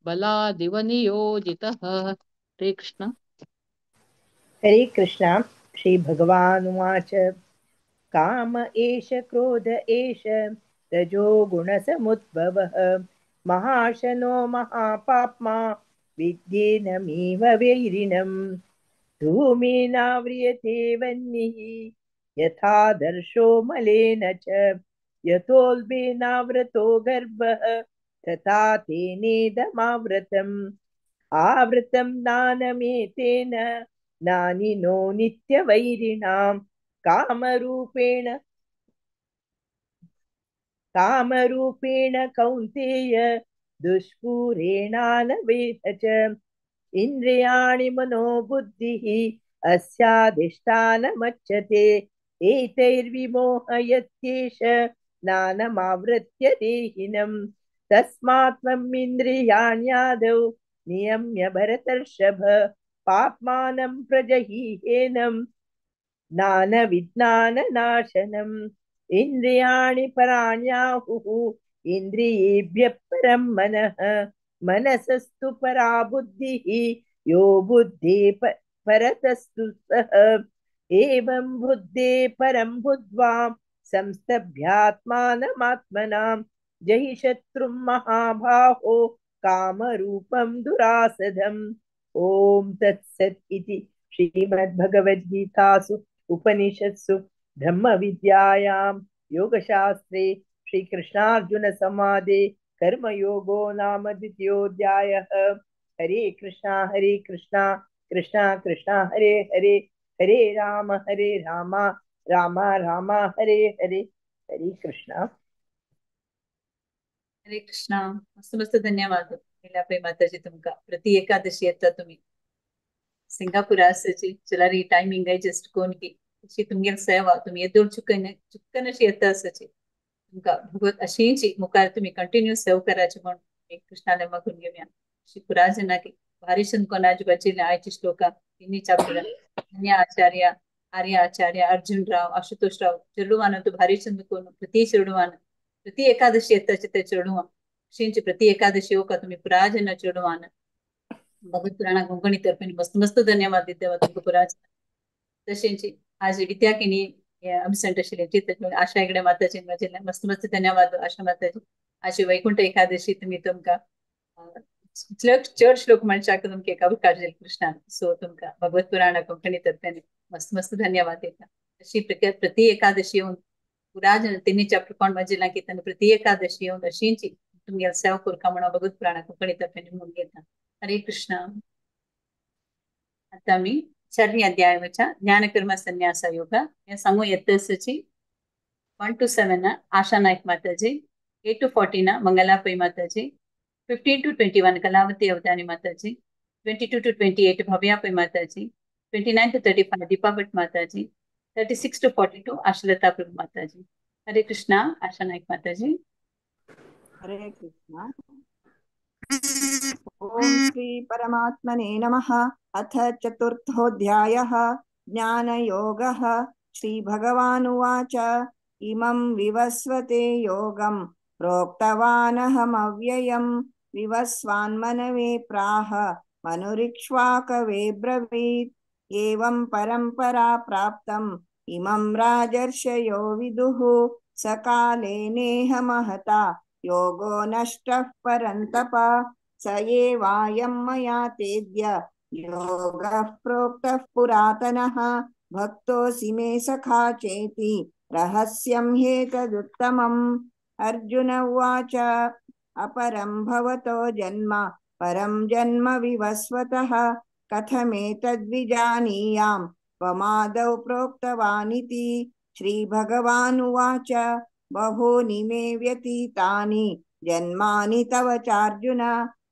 बलादिव नियोजितः। हरे कृष्ण। हरे कृष्ण। श्री भगवानुवाच, काम एष क्रोध एष रजो गुणसमुद्भवः महाशनो महापाप्मा विद्येनमेव वैरिणम् धूमेनाव्रियते वह्निः यथा दर्शो मलेन च यतोल्बेनावृतो गर्भः तथा तेनेदमावृतम् आवृतं दानमेतेन नानिनो नित्यवैरिणां कामरूपेण कामरूपेण कौन्तेय दुष्पूरेणानवेह च इन्द्रियाणि मनो बुद्धिः अस्याधिष्ठानमच्यते एतैर्विमोहयत्येष नानमावृत्य देहिनम् तस्मात् त्वम् इन्द्रियाण्यादौ नियम्य भरतर्षभ पाप्मानं प्रजहीहेनं नानविज्ञाननाशनम् इन्द्रियाणि पराण्याहुः इन्द्रियेभ्यः परं मनः मनसस्तु परा बुद्धिः यो बुद्धे परतस्तु सः एवं बुद्धे परं बुद्ध्वा संस्तभ्यात्मानमात्मनां जहि शत्रुं महाबाहो कामरूपं दुरासदम्। ॐ तत्सत् इति श्रीमद्भगवद्गीतासु उपनिषत्सु ब्रह्मविद्यायां योगशास्त्रे श्रीकृष्णार्जुनसंवादे कर्मयोगो नाम द्वितीयोऽध्यायः। हरे कृष्णा कृष्णा कृष्णा हरे हरे, हरे राम राम राम हरे हरे। हरे कृष्णा। हरे कृष्णा। मस्त मस्त धन्यवाद लीलाबाई माताजी तुमका। प्रति एकादशी येता तुम्ही सिंगापूर आसाची चला टायमिंग एडजस्ट कोण की अशी तुमगेल सेवा तुम्ही येदोळ चुकन चुकन अशी येता आसाची तुमका भगवत अशींची मुखार तुम्ही कंटिन्यू सेव करायची म्हणून कृष्णाला मागून घेऊया। अशी पुराजना की भारीशन कोणाची बचिले आयची श्लोका तिन्ही चाप्टर धन्य आचार्य आर्य आचार्य अर्जुन राव आशुतोष राव चेडवान तो भारीचंद कोण प्रति चेडवान प्रति एकादशी येताचे ते चेडवान अशींची प्रति एकादशी हो का तुम्ही पुराजना चेडवान भगवत पुराणा कोंकणी तर्फे मस्त मस्त धन्यवाद दिता तुमकां पुराजना। तशेंची आज विद्या किनी अबसेंट आशिल्ली आशा हेगडे माताजी म्हजे मस्त मस्त धन्यवाद आशा माताजी। आज वैकुंठ एकादशी तुम्ही तुमकां चड श्लोक म्हणच्याक तुमकां एक अवकाश दिलो कृष्णान सो तुमकां भगवत पुराणा कोंकणी तर्फे मस्त मस्त धन्यवाद दिता। अशी प्रति एकादशी येवन पुराजन तिन्ही चॅप्टर कोण वाचिला की तांकां प्रति एकादशी येवन अशींची तुमगेल सेवा करता म्हणून भगवत पुराणा कोंकणी तर्फे म्हणून घेता। हरे कृष्ण। आता आमी चारवी अध्यायाच्या ज्ञानकर्म संन्यास योग हे सांगू येत आसाची 1 to 7 Asha Naik Mataji, 8 to 14 Mangala Pai Mataji, 15 to 21 Kalavati Avadhani Mataji, 22 to 28 Bhavya Pai Mataji, 29 to 35 Deepa Bhat Mataji, 36 to 42 Ashalata Prabhu Mataji. Hare Krishna. Asha Naik Mataji. Hare Krishna. Om Shri परमात्मने नमः। अथ चतुर्थोऽध्यायः ज्ञानयोगः। श्री भगवानुवाच, इमं विवस्वते योगं प्रोक्तवानहमव्ययं विवस्वान्मनवे प्राह मनुरिक्ष्वाकवे ब्रवीत्। एवं परंपरा प्राप्तम् इमं राजर्षयो विदुः सकाले नेह महता योगो नष्टः परन्तप स एवायं मया तेद्य योगः प्रोक्तः पुरातनः भक्तोऽसि मे सखा चेति रहस्यं ह्येतदुत्तमम्। अर्जुन उवाच, अपरं भवतो जन्म परं जन्म विवस्वतः कथमेतद्विजानीयां त्वमादौ प्रोक्तवानिति। श्रीभगवानुवाच, बहूनि मे व्यतीतानि जन्मानि तव चार्जुन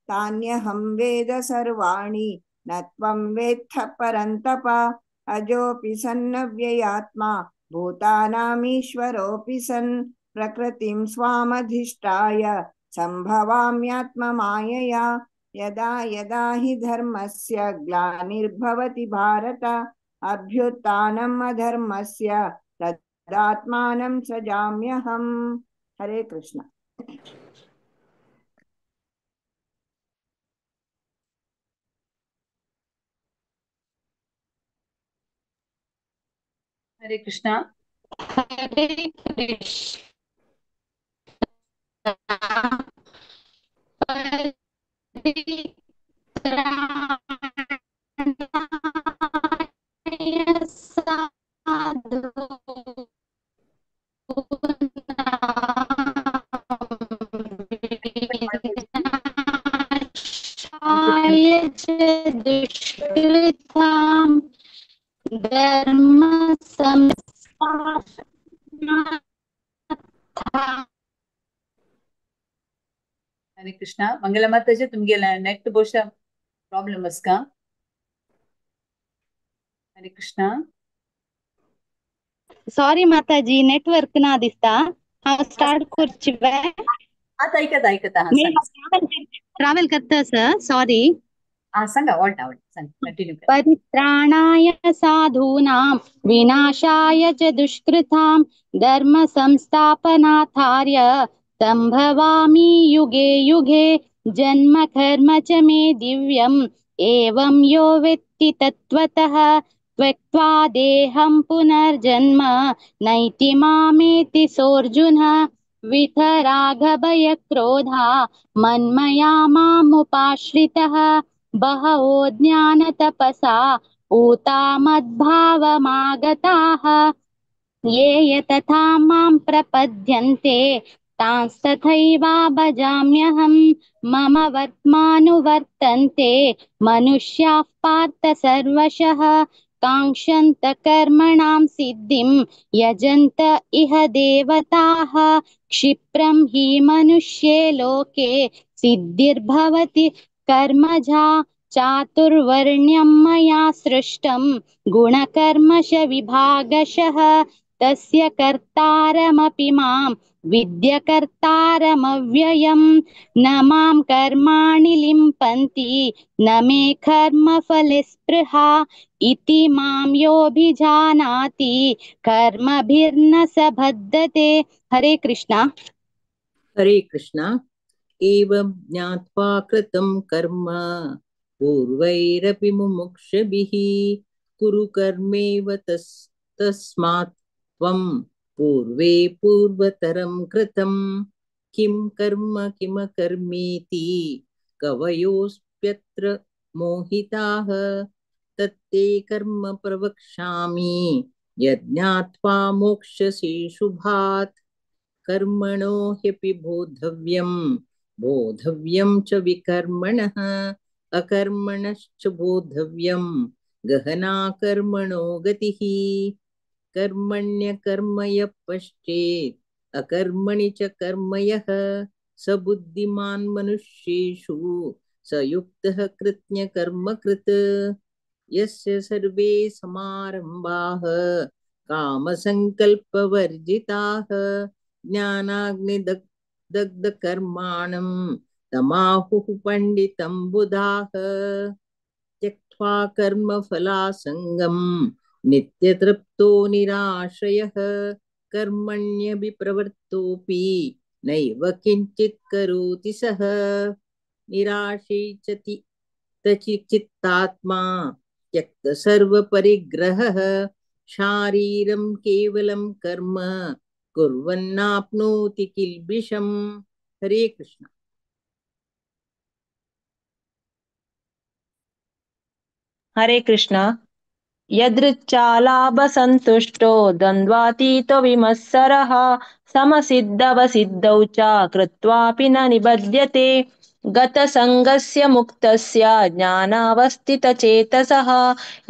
तान्यहं वेद सर्वाणि न त्वं वेत्थ परन्तप। अजोऽपि सन्नव्ययात्मा भूतानामीश्वरोऽपि सन् प्रकृतिं स्वामधिष्ठाय सम्भवाम्यात्ममायया। यदा यदा हि धर्मस्य ग्लानिर्भवति भारत अभ्युत्थानम् अधर्मस्य तदात्मानं सृजाम्यहम्। हरे कृष्ण। हरे कृष्णा। हरे कृष्णा। परित्राणाय साधूनां विनाशाय च दुष्कृतां धर्म संस्थापनार्थाय। हरे कृष्णा। मंगला माताजी तुमगेला नेट ಬಹುಶಃ ಪ್ರಾಬ್ಲಮ್ ಅಸ್ಕ। हरे कृष्णा। सॉरी माताजी, नेटवर्क ना दिसता। हांव स्टार्ट करची वे। आता ऐकत ऐकत हा मी सांगा। ट्रॅव्हल करता सर, सॉरी। हा सांगा, आवडतं आवडतं सांग, कंटिन्यू करा। परित्राणाय साधूनां विनाशाय च दुष्कृतां धर्म संस्थापनार्थाय संभवामि युगे युगे। जन्म कर्म च मे दिव्यम् एवं यो वेत्ति तत्त्वतः त्यक्त्वा देहं पुनर्जन्म नैति मामेति सोऽर्जुन। वितरागभयक्रोधा मन्मया मामुपाश्रितः बहवो ज्ञानतपसा पूता मद्भावमागताः। ये यतथा मां प्रपद्यन्ते तांस्तथैव भजाम्यहं। मम वर्त्मानुवर्तन्ते मनुष्याः पार्थ सर्वशः। काङ्क्षन्त कर्मणां सिद्धिं यजन्त इह देवताः। क्षिप्रं हि मनुष्ये लोके सिद्धिर्भवति कर्मजा। चातुर्वर्ण्यं मया सृष्टं गुणकर्मश विभागशः। तस्य कर्तारमपि मां विद्यकर्तारमव्ययम्। न मां कर्माणि लिम्पन्ति न मे कर्मफले स्पृहा। इति मां योऽभिजानाति कर्मभिर्न स बध्यते। हरे कृष्णा। हरे कृष्णा। एवं ज्ञात्वा कृतं कर्म पूर्वैरपि मुमुक्षभिः कुरु कर्मेव तस्मात् त्वं पूर्वे पूर्वतरं कृतं। किं कर्म किमकर्मेति कवयोऽस्प्यत्र मोहिताः। तत्ते कर्म प्रवक्ष्यामि यज्ञात्वा मोक्ष्यसि शुभात्। कर्मणो ह्यपि बोधव्यं बोधव्यं च विकर्मणः अकर्मणश्च बोधव्यं गहना कर्मणो गतिः। कर्मण्यकर्म यः पश्येत् अकर्मणि च कर्म यः स बुद्धिमान् मनुष्येषु स युक्तः कृत्न्यकर्मकृत्। यस्य सर्वे समारम्भाः कामसङ्कल्पवर्जिताः ज्ञानाग्निदग्धकर्माणं तमाहुः पण्डितं बुधाः। त्यक्त्वा कर्मफलासङ्गं नित्यतृप्तो निराश्रयः कर्मण्यभिप्रवृत्तोऽपि नैव किञ्चित् करोति सः। निराशीचति चित्तात्मा त्यक्त सर्वपरिग्रहः शारीरं केवलं कर्म कुर्वन्नाप्नोति किल्बिषम्। हरे कृष्ण। हरे कृष्ण। यदृच्छालाभसन्तुष्टो द्वन्द्वातीतो विमत्सरः समसिद्धवसिद्धौ च कृत्वापि न निबध्यते। गतसङ्गस्य मुक्तस्य ज्ञानावस्थितचेतसः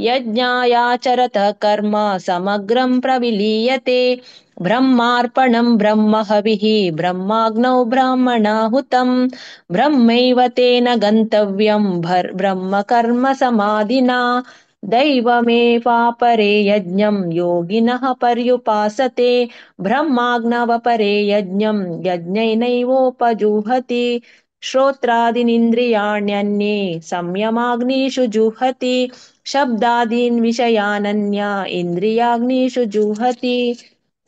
यज्ञायाचरतः कर्म समग्रं प्रविलीयते। ब्रह्मार्पणं ब्रह्महविः ब्रह्माग्नौ ब्राह्मणाहुतं ब्रह्मैव तेन गन्तव्यं ब्रह्मकर्म समाधिना। दैवमेवापरे यज्ञं योगिनः पर्युपासते ब्रह्माग्नवपरे यज्ञं यज्ञेनैवोपजुहति। श्रोत्रादीनिन्द्रियाण्यन्ये संयमाग्निषु जुहति। शब्दादीन् विषयानन्या इन्द्रियाग्निषु जुहति।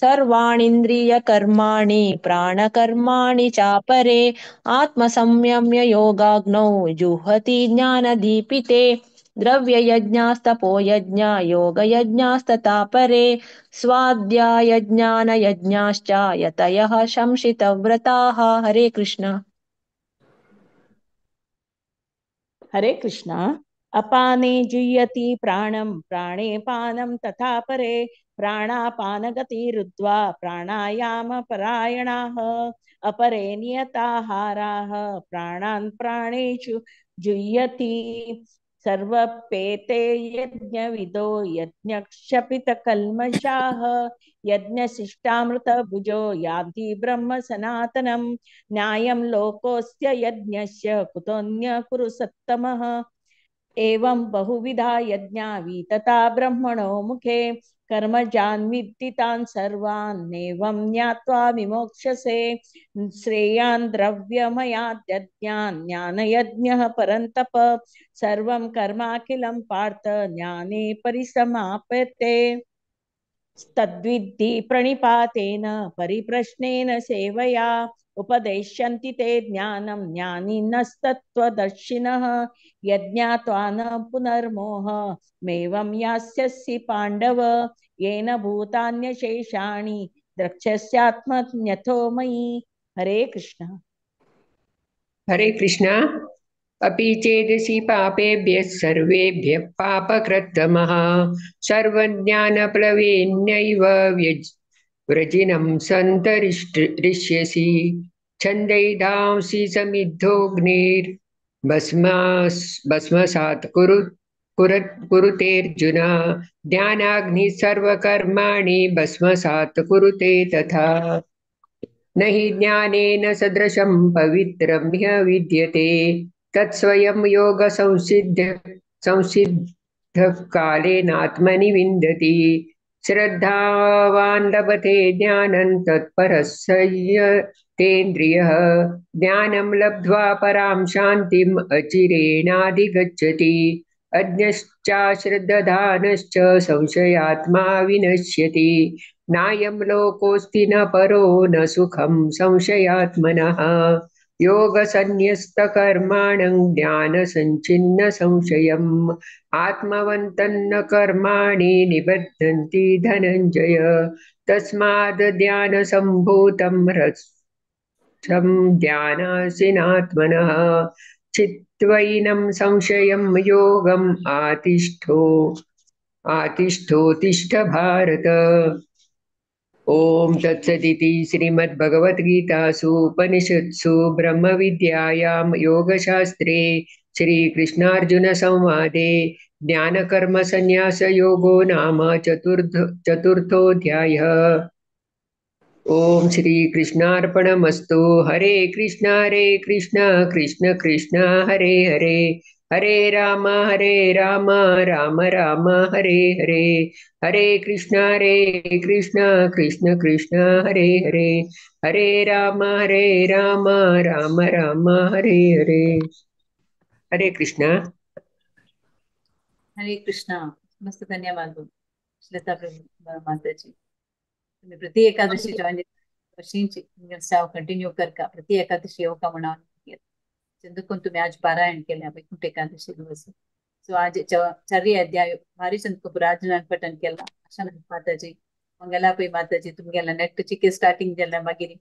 सर्वाणीन्द्रियकर्माणि प्राणकर्माणि चापरे आत्मसंयम्य योगाग्नौ जुहति ज्ञानदीपिते। द्रव्ययज्ञास्तपोयज्ञा योगयज्ञास्तथा परे स्वाध्यायज्ञानयज्ञाश्च यतयः शंसितव्रताः। हरे कृष्ण। हरे कृष्ण। अपाने जुह्यति प्राणं प्राणे पानं तथा परे प्राणापानगतिरुद्ध्वा प्राणायाम परायणाः अपरे नियताहाराः प्राणान् प्राणेषु जुह्यति। सर्वपेते यज्ञविदो यज्ञक्षपितकल्मषाः यज्ञशिष्टामृतभुजो यान्ति ब्रह्म सनातनं न्यायं लोकोऽस्य यज्ञस्य कुतोऽन्य कुरु सत्तमः। एवं बहुविधा यज्ञा वितता ब्रह्मणो मुखे कर्मजान् विद्धि तान् सर्वान् एवं ज्ञात्वा विमोक्षसे। श्रेयान् द्रव्यमयाद् यज्ञान् ज्ञानयज्ञः परन्तप सर्वं कर्माखिलं पार्थ ज्ञाने परिसमाप्यते। तद्विद्धि प्रणिपातेन परिप्रश्नेन सेवया उपदेश्यन्ति ते ज्ञानं ज्ञानिनस्तत्त्वदर्शिनः। यज्ञात्वा न पुनर्मोहमेवं यास्यसि पाण्डव येन भूतान्यशेषाणि द्रक्ष्यस्यात्मन्यथो मयि। हरे कृष्ण। हरे कृष्ण। अपि चेदसि पापेभ्यः सर्वेभ्यः पापकृत्तमः सर्वज्ञानप्लवेन्यैव व्रजिनं सन्तरिष्यसि। छन्दैधांसि समिद्धोऽग्निर्भस्मसात् कुरुतेऽर्जुन। ज्ञानाग्निः सर्वकर्माणि भस्मसात् कुरुते तथा। न हि ज्ञानेन सदृशं पवित्रं ह्य विद्यते तत्स्वयं योग संसिद्धः कालेनात्मनि विन्दति। श्रद्धावान् लभते ज्ञानं तत्परः संयतेन्द्रियः ज्ञानं लब्ध्वा परां शान्तिम् अचिरेणाधिगच्छति। अज्ञश्चाश्रद्धानश्च संशयात्मा विनश्यति। नायं लोकोऽस्ति न परो न सुखं संशयात्मनः। योगसन्न्यस्तकर्माणं ज्ञानसञ्छिन्न संशयम् आत्मवन्तं न कर्माणि निबध्नन्ति धनञ्जय। तस्माद् ज्ञानसम्भूतं रसं ध्यानासिनात्मनः चित्वैनं संशयं योगम् आतिष्ठोतिष्ठ भारत। ओम तत्सदिति श्रीमद्भगवद्गीतासु उपनिषत्सु ब्रह्मविद्यायां योगशास्त्रे श्रीकृष्णार्जुनसंवादे ज्ञानकर्मसन्न्यासयोगो नाम चतुर्थोऽध्यायः। ओम श्रीकृष्णार्पणमस्तु। हरे कृष्ण कृष्ण कृष्ण हरे हरे, हरे राम राम राम हरे हरे, हरे कृष्ण कृष्ण कृष्ण हरे हरे, हरे राम राम राम हरे हरे। हरे कृष्ण। हरे कृष्ण। मस्त धन्यवाद श्वेता माताजी। तुम्ही प्रति एकादशी जॉईन कंटिन्यू करका प्रति एकादशी येवका म्हणून चंदुकून तुम्ही आज पारायण केले वैकुंठ एकादशी दिवस। सो आज चारय अध्याय भारी चंदकून राजनान पठन केला। आशा माताजी मंगला पै माताजी तुमगेला नेट चिके स्टार्टिंग जाल्या मागीर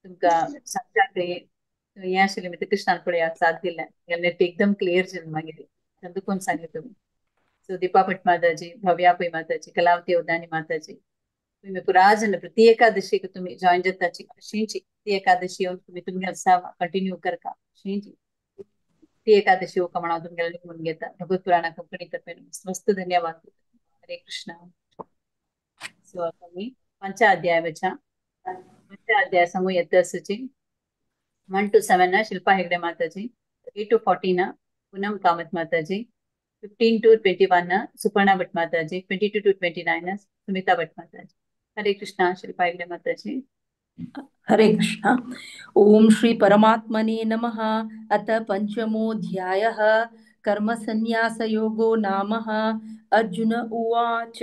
तुमकां सांगता हें आशिल्लें मागीर कृष्णान पळय साथ दिल्या नेट एकदम क्लियर जालें मागीर चंदुकून सांगलें तुमी। सो दीपा भट माताजी, भव्या पै माताजी, कलावती अवदानी माताजी तुम्ही पुराजन प्रति एकादशीक तुम्ही जॉईन जाताची अशींची ती एकादशी येवन तुम्ही तुमगे कंटिन्यू करका अशींची ती एकादशी येवका म्हणून तुमगेले निमून घेता भगवत पुराणा कोंकणी तर्फे मस्त धन्यवाद। हरे कृष्ण। सो आता मी पंचाध्याय वचा पंचाध्याय सांगू येता आसूची 1 to 7 Shilpa Hegde Mataji, 8 to 14 Poonam Kamat Mataji, 15 to 21 Suparna Bhat Mataji, 22 to 29 Sumita Bhat Mataji. Hare Krishna. Shilpa Hegde Mataji. हरे कृष्ण। ओम श्री परमात्मने नमः। अथ पंचमोऽध्यायः कर्मसन्न्यासयोगो नाम। अर्जुन उवाच,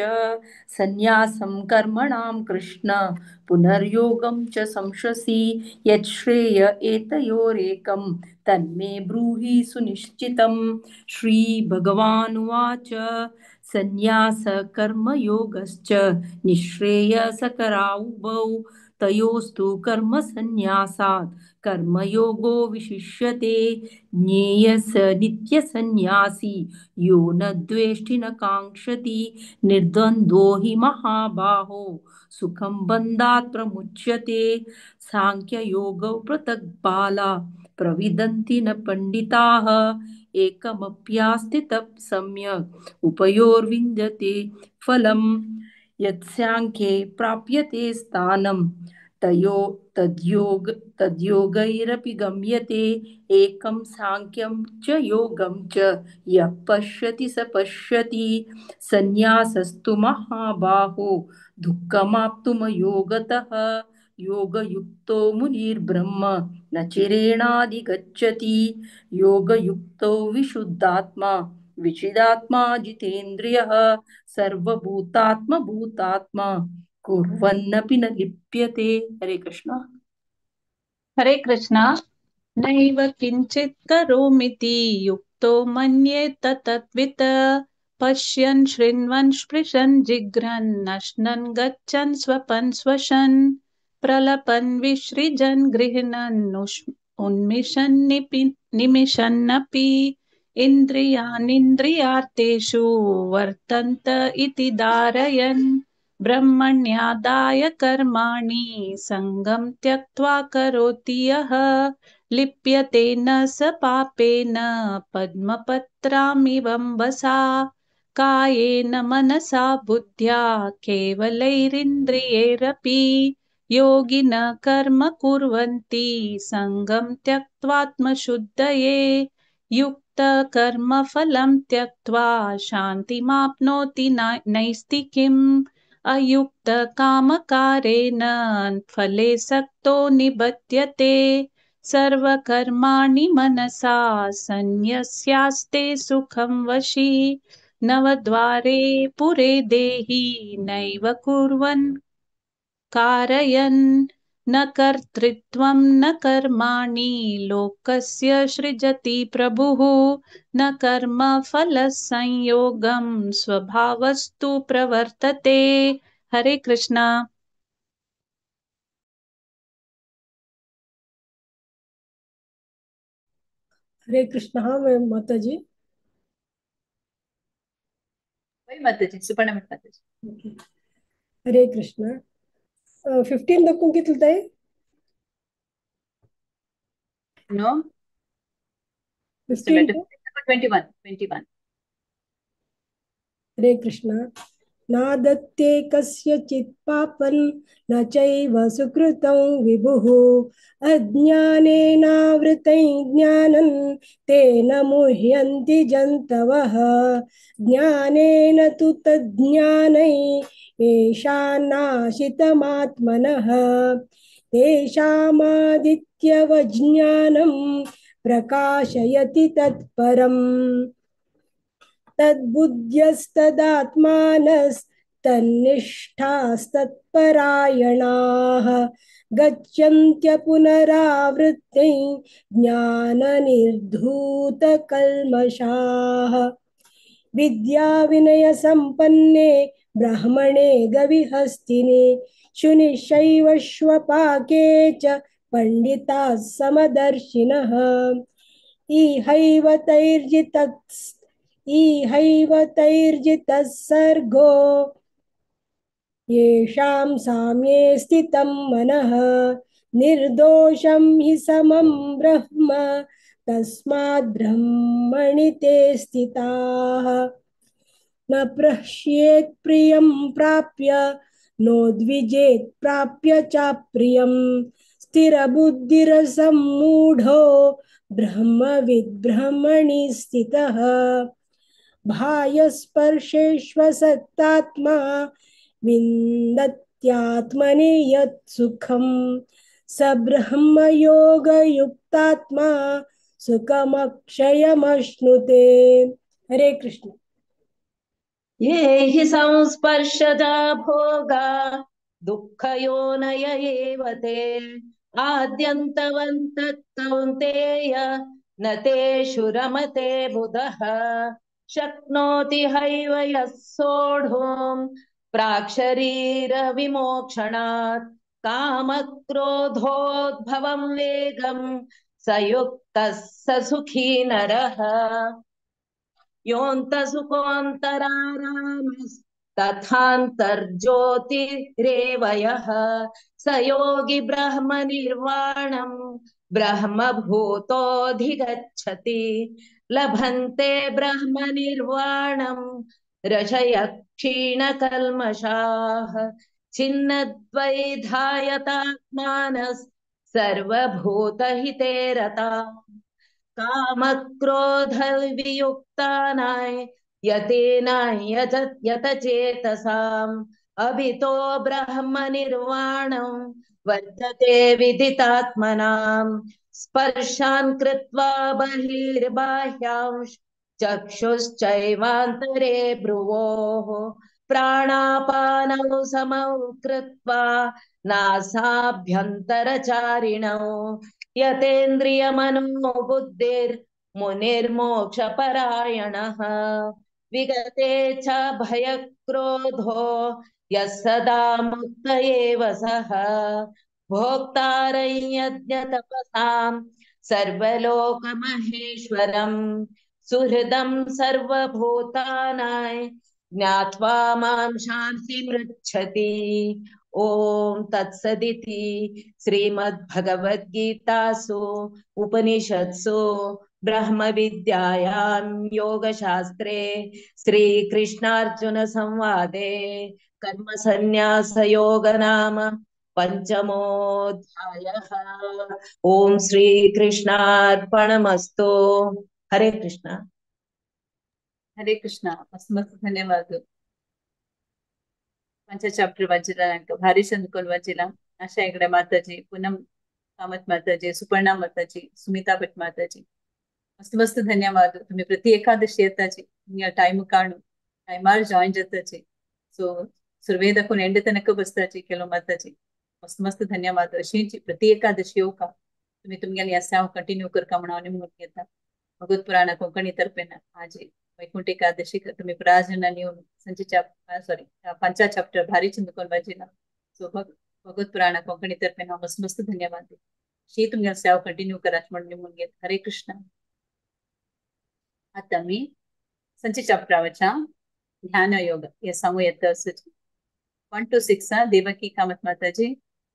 सन्न्यासं कर्मणां कृष्ण पुनर्योगं च संशसि, यच्छ्रेय एतयोरेकं तन्मे ब्रूहि सुनिश्चितम्। श्रीभगवानुवाच, सन्न्यासकर्मयोगश्च निःश्रेयसकरावुभौ, तयोस्तु कर्मसन्न्यासात् कर्मयोगो विशिष्यते। ज्ञेयः स नित्यसन्न्यासी यो न द्वेष्टि न काङ्क्षति, निर्द्वन्द्वो हि महाबाहो सुखं बन्धात् प्रमुच्यते। साङ्ख्ययोगौ पृथक् बाला प्रविदन्ति न पण्डिताः, एकमप्यास्थितः सम्यक् उपयोर्विन्दते फलम्। यत्साङ्ख्ये प्राप्यते स्थानं तयो तद्योग तद्योगैरपि गम्यते। एकं साङ्ख्यं च योगं च यः पश्यति स पश्यति। सन्न्यासस्तु महाबाहो दुःखमाप्तुमयोगतः, योगयुक्तो मुनिर्ब्रह्म न चिरेणाधिगच्छति। योगयुक्तो विशुद्धात्मा विचिदात्मा जितेन्द्रियः, सर्वभूतात्मभूतात्मा कुर्वन्नपि न लिप्यते। हरे कृष्णा। हरे कृष्णा। नैव किञ्चित् करोमिति युक्तो मन्येत तत्त्वित, पश्यन् शृण्वन् स्पृशन् जिघ्रन् अश्नन् गच्छन् स्वपन् स्वशन् प्रलपन् विसृजन् गृह्णन् उन्मिषन् निमिषन्नपि इन्द्रियानिन्द्रियार्थेषु वर्तन्त इति धारयन् ब्रह्मण्यादाय कर्माणि सङ्गं त्यक्त्वा करोति यः, लिप्यते न स पापेन पद्मपत्रामिवम्बसा। कायेन मनसा बुद्ध्या केवलैरिन्द्रियैरपि योगिन कर्म कुर्वन्ति सङ्गं त्यक्त्वात्मशुद्धये। युक्त कर्मफलं त्यक्त्वा शान्तिमाप्नोति नैस्तिकीम्, अयुक्त कामकारेण फले सक्तो निबध्यते। सर्वकर्माणि मनसा सन्न्यस्यास्ते सुखं वशी, नवद्वारे पुरे देहि नैव कुर्वन् कारयन्। न कर्तृत्वं न कर्माणि लोकस्य सृजति प्रभुः, न कर्मफलसंयोगं स्वभावस्तु प्रवर्तते। हरे कृष्णा। हरे कृष्णा। हाँ मैं माता जी। वही माता जी, सुपर्णा माता जी। हरे कृष्णा। 15 दाखवून कितले ताई? नो 15 21 21। हरे कृष्णा। नादत्ते कस्यचित् पापं न चैव सुकृतं विभुः, अज्ञानेनावृतं ज्ञानं तेन मुह्यन्ति जन्तवः। ज्ञानेन तु तज्ज्ञानै येषां नाशितमात्मनः, तेषामादित्यवज्ञानं प्रकाशयति तत्परम्। तद्बुद्ध्यस्तदात्मानस्तन्निष्ठास्तत्परायणाः, गच्छन्त्य पुनरावृत्तिं ज्ञाननिर्धूतकल्मषाः। विद्याविनयसम्पन्ने ब्राह्मणे गविहस्तिने, शुनिशैव श्वपाके च पण्डिताः समदर्शिनः। इहैव तैर्जितः सर्गो येषां साम्ये स्थितं मनः, निर्दोषं हि समं ब्रह्म तस्माद् ब्रह्मणि ते स्थिताः। न प्रह्येत् प्रियं प्राप्य नोद्विजेत् प्राप्य चाप्रियं, स्थिरबुद्धिरसम्मूढो ब्रह्मविद् ब्रह्मणि स्थितः। बाह्यस्पर्शेष्वसक्तात्मा विन्दत्येनमात्मनः, लभत्यात्मनि यत् सुखं स ब्रह्मयोगयुक्तात्मा सुखमक्षयमश्नुते। हरे कृष्ण। ये हि संस्पर्शजा भोगा दुःखयोनय एव ते आद्यन्तवन्तः कौन्तेय न तेषु रमते बुधः। शक्नोति हैव यः सोढुं प्राक्शरीरविमोक्षणात् कामक्रोधोद्भवं वेगं स युक्तः स सुखी नरः। योऽन्तसुकोऽन्तरारामस्तथान्तर्ज्योतिरेव यः स योगी ब्रह्मनिर्वाणं ब्रह्मभूतोऽधिगच्छति। लभन्ते ब्रह्मनिर्वाणं रशयः क्षीणकल्मषाः छिन्नद्वैधायतात्मानः सर्वभूतहिते रताः। कामक्रोधवियुक्तानाय यतेनाय यतचेतसाम् अभितो ब्रह्मनिर्वाणं वर्तते विदितात्मनाम्। स्पर्शान् कृत्वा बहिर्बाह्यांश चक्षुश्चैवान्तरे भ्रुवोः प्राणापानौ समौ कृत्वा नासाभ्यन्तरचारिणौ यतेन्द्रियमनो बुद्धिर्मुनिर्मोक्षपरायणः। विगते च भयक्रोधो यः सदा मुक्त एव सः। भोक्तारं यज्ञतपसां सर्वलोकमहेश्वरं सुहृदं सर्वभूतानां ज्ञात्वा मां शान्तिमृच्छति। ॐ तत्सदिति श्रीमद्भगवद्गीतासु उपनिषत्सु ब्रह्मविद्यायां योगशास्त्रे श्रीकृष्णार्जुनसंवादे कर्मसन्न्यासयोगनाम पंचमोऽध्यायः। ॐ श्रीकृष्णार्पणमस्तु। हरे कृष्णा। हरे कृष्णा। मस्त मस्त धन्यवाद। पंच चॅप्टर वाचिला, भारी चंदकोन वाचिला। आशा हेगडे माताजी, पूनम कामत माताजी, सुपर्णा माताजी, सुमिता भट माताजी, मस्त मस्त धन्यवाद। तुम्ही प्रति एकादशी येताची, टाइम काढून टायमार जॉईन जाताची, सो सुरवेदाकून एंड तनक बसताची केलो माताजी, मस्त मस्त धन्यवाद। अशीच प्रति एकादशी येवका तुम्ही तुमगेली सेवा कंटिन्यू करका म्हणून हांव निमगून घेता। भगवत पुराण कोंकणी तर्फेन आज वैकुंठ एकादशी तुम्ही प्राजनांनी येवन संचे सॉरी पंचा चॅप्टर भारी चिंतकोन वाचिला। सो भगवत पुराण कोंकणी तर्फेन हांव मस्त मस्त धन्यवाद। शी तुमगेली सेवा कंटिन्यू करात म्हणून निमगून घेत। हरे कृष्ण। आता मी संचे चॅप्टरावरच्या ध्यान योग हे सांगू येतं असं 1 to 6 Devaki Kamat Mataji,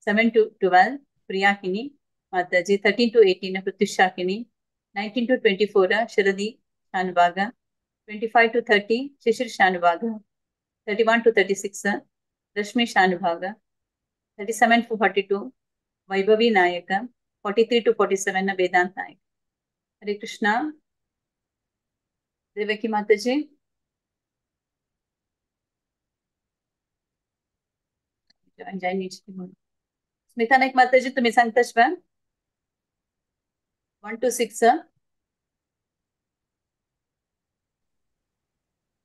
7 to 12 Priyakini Mataji, 13 to 18 Pratyushakini, 19 to 24 Sharadi Shanbhaga, 25 to 30 Shishir Shanbhaga, 31 to 36 Rashmi Shanbhaga, 37 to 42 Vaibhavi Nayaka, 43 to 47 Vedant Nayak. Hare Krishna. Devaki Mataji. Smita Naik Mataji तुम्ही सांगताश का 1 to 6?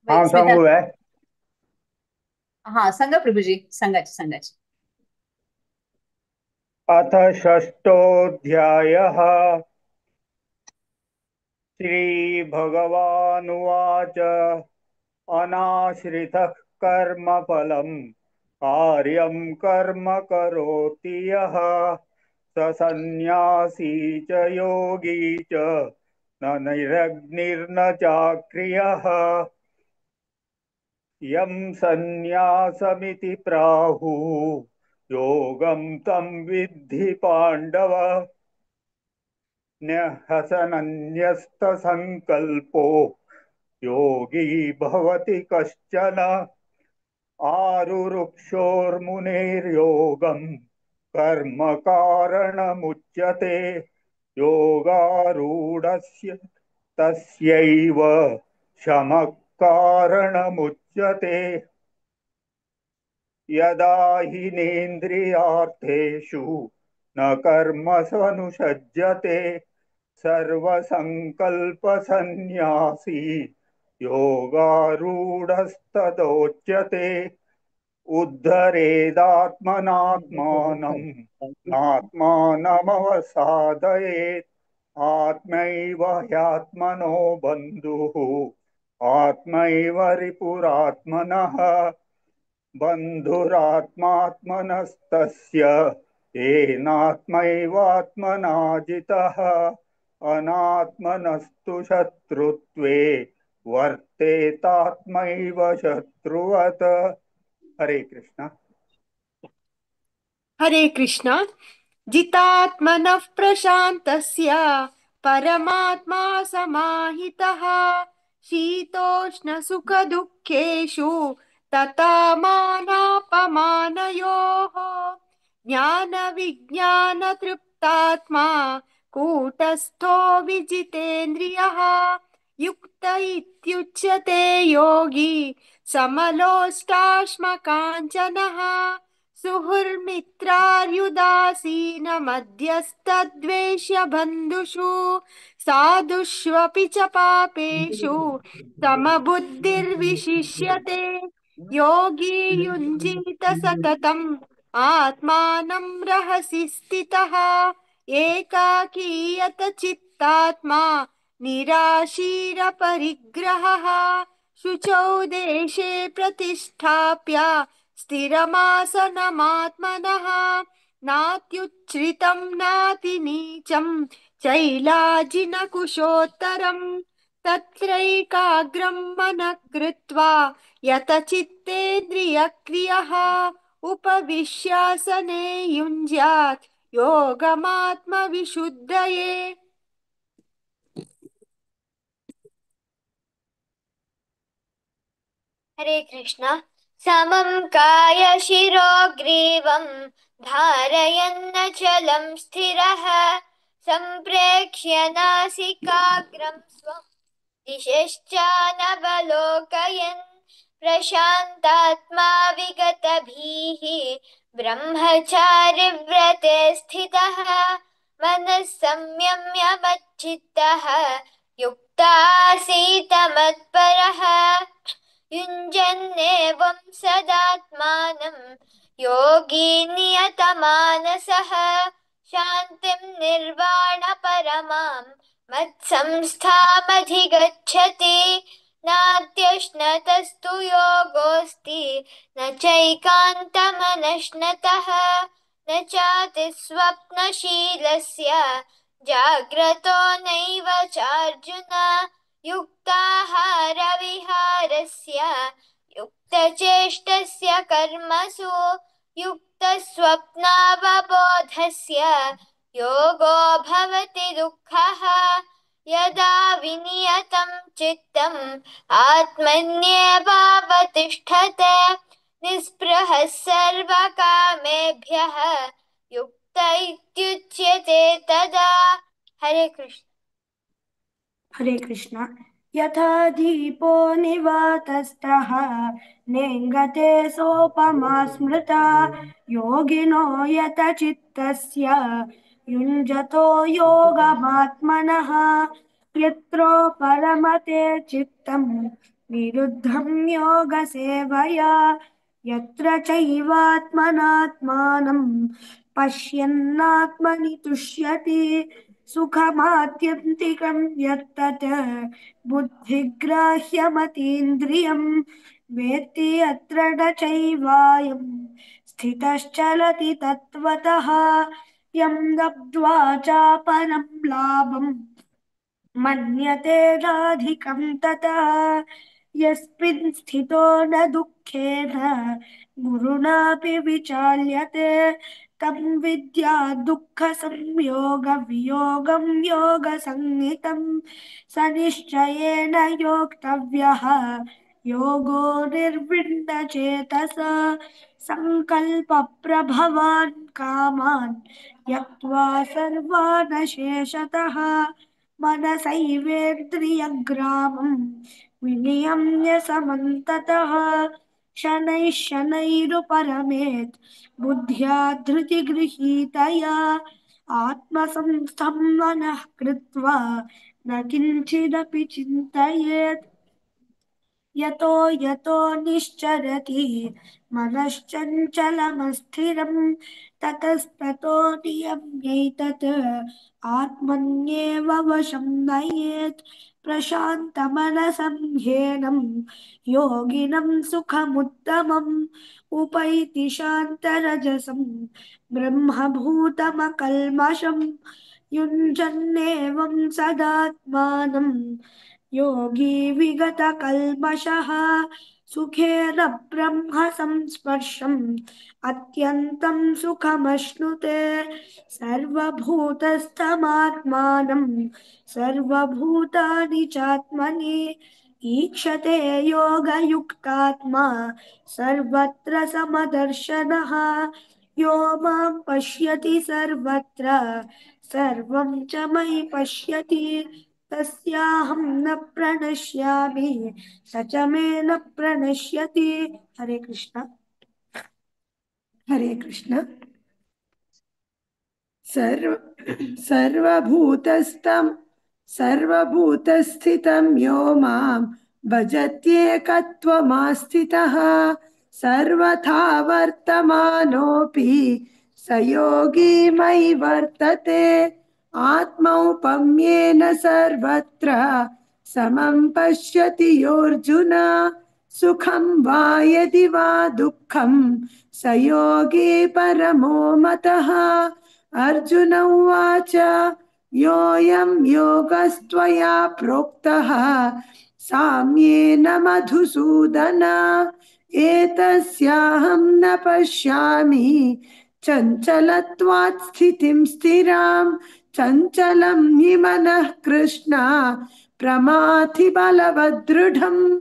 हाँ सांगू आहे। हाँ सांगा प्रभुजी, सांगाचे सांगाचे। अथ षष्ठोऽध्यायः। श्री भगवानुवाच अनाश्रितः कर्मफलम् कार्यं कर्म करोति यः स सन्न्यासी च योगी च न निरग्निर्न चाक्रियः। यं सन्न्यासमिति प्राहुः योगं तं विद्धि पाण्डव। न्यहसनन्यस्तसङ्कल्पो योगी भवति कश्चन। आरुरुक्षोर्मुनेर्योगं कर्म कारणमुच्यते। योगारूढस्य तस्यैव शमः कारणमुच्यते। यदा हि नेन्द्रियार्थेषु न कर्मस्वनुसज्जते सर्वसङ्कल्पसन्न्यासी योगारूढस्तदोच्यते। उद्धरेदात्मनात्मानं नात्मानमवसादयेत्। आत्मैव ह्यात्मनो बन्धुः आत्मैव रिपुरात्मनः बन्धुरात्मात्मनस्तस्य येनात्मैवात्मना जितः। अनात्मनस्तु शत्रुत्वे वर्तेतात्मैव शत्रुवत्। हरे कृष्ण। हरे कृष्ण। जितात्मनः प्रशान्तस्य परमात्मा समाहितः शीतोष्णसुखदुःखेषु तथा मानापमानयोः ज्ञानविज्ञानतृप्तात्मा कूटस्थो विजितेन्द्रियः युक्त इत्युच्यते योगी समलोष्टाश्मकाञ्चनः सुहुर्मित्रार्युदासीनमध्यस्तद्वेष्य बन्धुषु साधुष्वपि च पापेषु समबुद्धिर्विशिष्यते। योगी युञ्जीत सततम् आत्मानं रहसि स्थितः एकाकीयत चित्तात्मा निराशीरपरिग्रहः शुचौ देशे प्रतिष्ठाप्य स्थिरमासनमात्मनः नात्युच्छ्रितं नातिनीचं चैलाजिनकुशोत्तरं तत्रैकाग्रं मनः कृत्वा यतचित्तेन्द्रियक्रियः उपविश्यासने युञ्ज्यात् योगमात्मविशुद्धये। हरे कृष्ण। समं काय शिरोग्रीवं धारयन्नचलं स्थिरः सम्प्रेक्ष्य नासिकाग्रं स्वं दिशश्चानवलोकयन् प्रशान्तात्मा विगतभीः ब्रह्मचारिव्रते स्थितः मनः संयम्य मच्चित्तः युक्तासीत मत्परः युञ्जन्नेवं सदात्मानं योगी नियतमानसः शान्तिं निर्वाणपरमां मत्संस्थामधिगच्छति। नात्यश्नतस्तु योगोऽस्ति न चैकान्तमनश्नतः न चातिस्वप्नशीलस्य जाग्रतो नैव चार्जुन। युक्ताहारविहारस्य युक्तचेष्टस्य कर्मसु युक्तस्वप्नावबोधस्य योगो भवति दुःखः। यदा विनियतं चित्तम् आत्मन्येवावतिष्ठते निःस्पृहः सर्वकामेभ्यः युक्त इत्युच्यते तदा। हरे कृष्ण। हरे कृष्ण। यथा दीपो निवातस्तः नेङ्गते सोपमा स्मृता योगिनो यत चित्तस्य युञ्जतो योगमात्मनः यत्रो परमते चित्तं निरुद्धं योगसेवया यत्र चैवात्मनात्मानं पश्यन्नात्मनि तुष्यति सुखमात्यन्तिकं यत्तत् बुद्धिग्राह्यमतीन्द्रियं वेत्ति यत्र न चैवायं स्थितश्चलति तत्त्वतः यं लब्ध्वा चापरं लाभं मन्यते नाधिकं ततः यस्मिन् स्थितो न दुःखेन गुरुणापि विचाल्यते तं विद्या दुःखसंयोगवियोगं योगसंज्ञितं स निश्चयेन योक्तव्यः योगो निर्विण्णचेतसा सङ्कल्पप्रभवान् कामान् त्यक्त्वा सर्वानशेषतः मनसैवेन्द्रियग्रामं विनियम्य समन्ततः शनैः शनैरुपरमेत् बुद्ध्या धृतिगृहीतया। आत्मसंस्थं मनः कृत्वा न किञ्चिदपि चिन्तयेत्। यतो यतो निश्चरति मनश्चञ्चलमस्थिरं ततस्ततो नियम्यैतत् आत्मन्येव वशं नयेत्। प्रशान्तमनसं ह्येनं योगिनं सुखमुत्तमम् उपैति शान्तरजसं ब्रह्मभूतमकल्मषं। युञ्जन्नेवं सदात्मानं योगी विगतकल्मषः। सुखेन ब्रह्म संस्पर्शम् अत्यन्तं सुखमश्नुते। सर्वभूतस्थमात्मानं सर्वभूतानि चात्मनि ईक्षते योगयुक्तात्मा सर्वत्र समदर्शनः। यो मां पश्यति सर्वत्र सर्वं च मयि पश्यति तस्याहं न प्रणश्यामि स च मे न प्रणश्यति। हरे कृष्ण। हरे कृष्ण। सर्व सर्वभूतस्थं सर्वभूतस्थितं यो मां भजत्येकत्वमास्थितः सर्वथा वर्तमानोऽपि स योगी मयि वर्तते। आत्मौपम्येन सर्वत्र समं पश्यति योऽर्जुन। सुखं वा यदि वा दुःखं स योगी परमो मतः। अर्जुन उवाच योऽयं योगस्त्वया प्रोक्तः साम्येन मधुसूदन। एतस्याहं न पश्यामि चञ्चलत्वात् स्थितिं स्थिरां। चञ्चलं हि मनः कृष्ण प्रमाथि बलवदृढम्।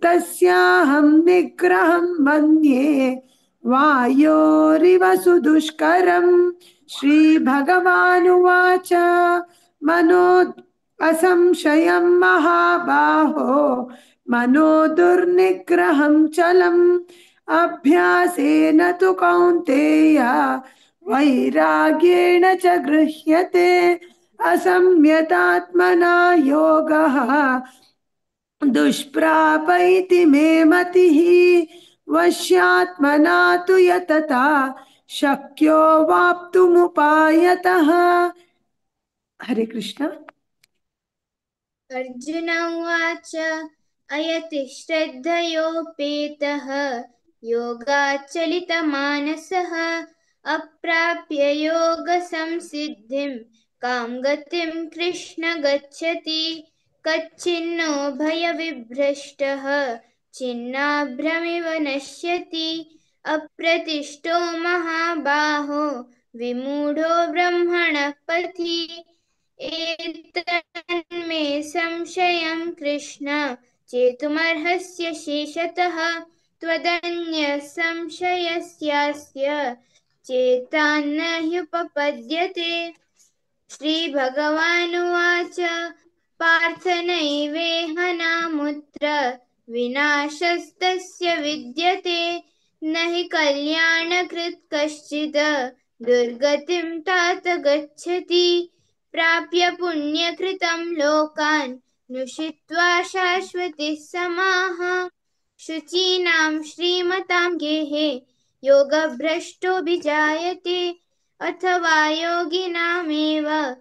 तस्याहं निग्रहं मन्ये वायोरिव सुदुष्करम्। श्रीभगवानुवाच मनो असंशयं महाबाहो मनो दुर्निग्रहं चलम्। अभ्यासेन तु कौन्तेय वैराग्येण च गृह्यते। असंयतात्मना योगः दुष्प्राप इति मे मतिः। वश्यात्मना तु यतता शक्यो वाप्तुमुपायतः। हरे कृष्ण। अर्जुन उवाच अयति श्रद्धयोपेतः योगाचलितमानसः अप्राप्य योगसंसिद्धिं कां गतिं कृष्ण गच्छति। कच्चिन्नो भयविभ्रष्टः छिन्नाभ्रमिव नश्यति। अप्रतिष्ठो महाबाहो विमूढो ब्रह्मणः पथि। एतन्मे संशयं कृष्ण चेतुमर्हस्य शेषतः। त्वदन्यः संशयस्यास्य चेतान्न ह्युपपद्यते। श्रीभगवानुवाच पार्थ नैवेह नामुत्र विनाशस्तस्य विद्यते। न हि कल्याणकृत् कश्चित् दुर्गतिं तात गच्छति। प्राप्य पुण्यकृतं लोकान् नुषित्वा शाश्वतिः समाः। शुचीनां श्रीमतां गेहे योगभ्रष्टोऽभिजायते। अथवा योगिनामेव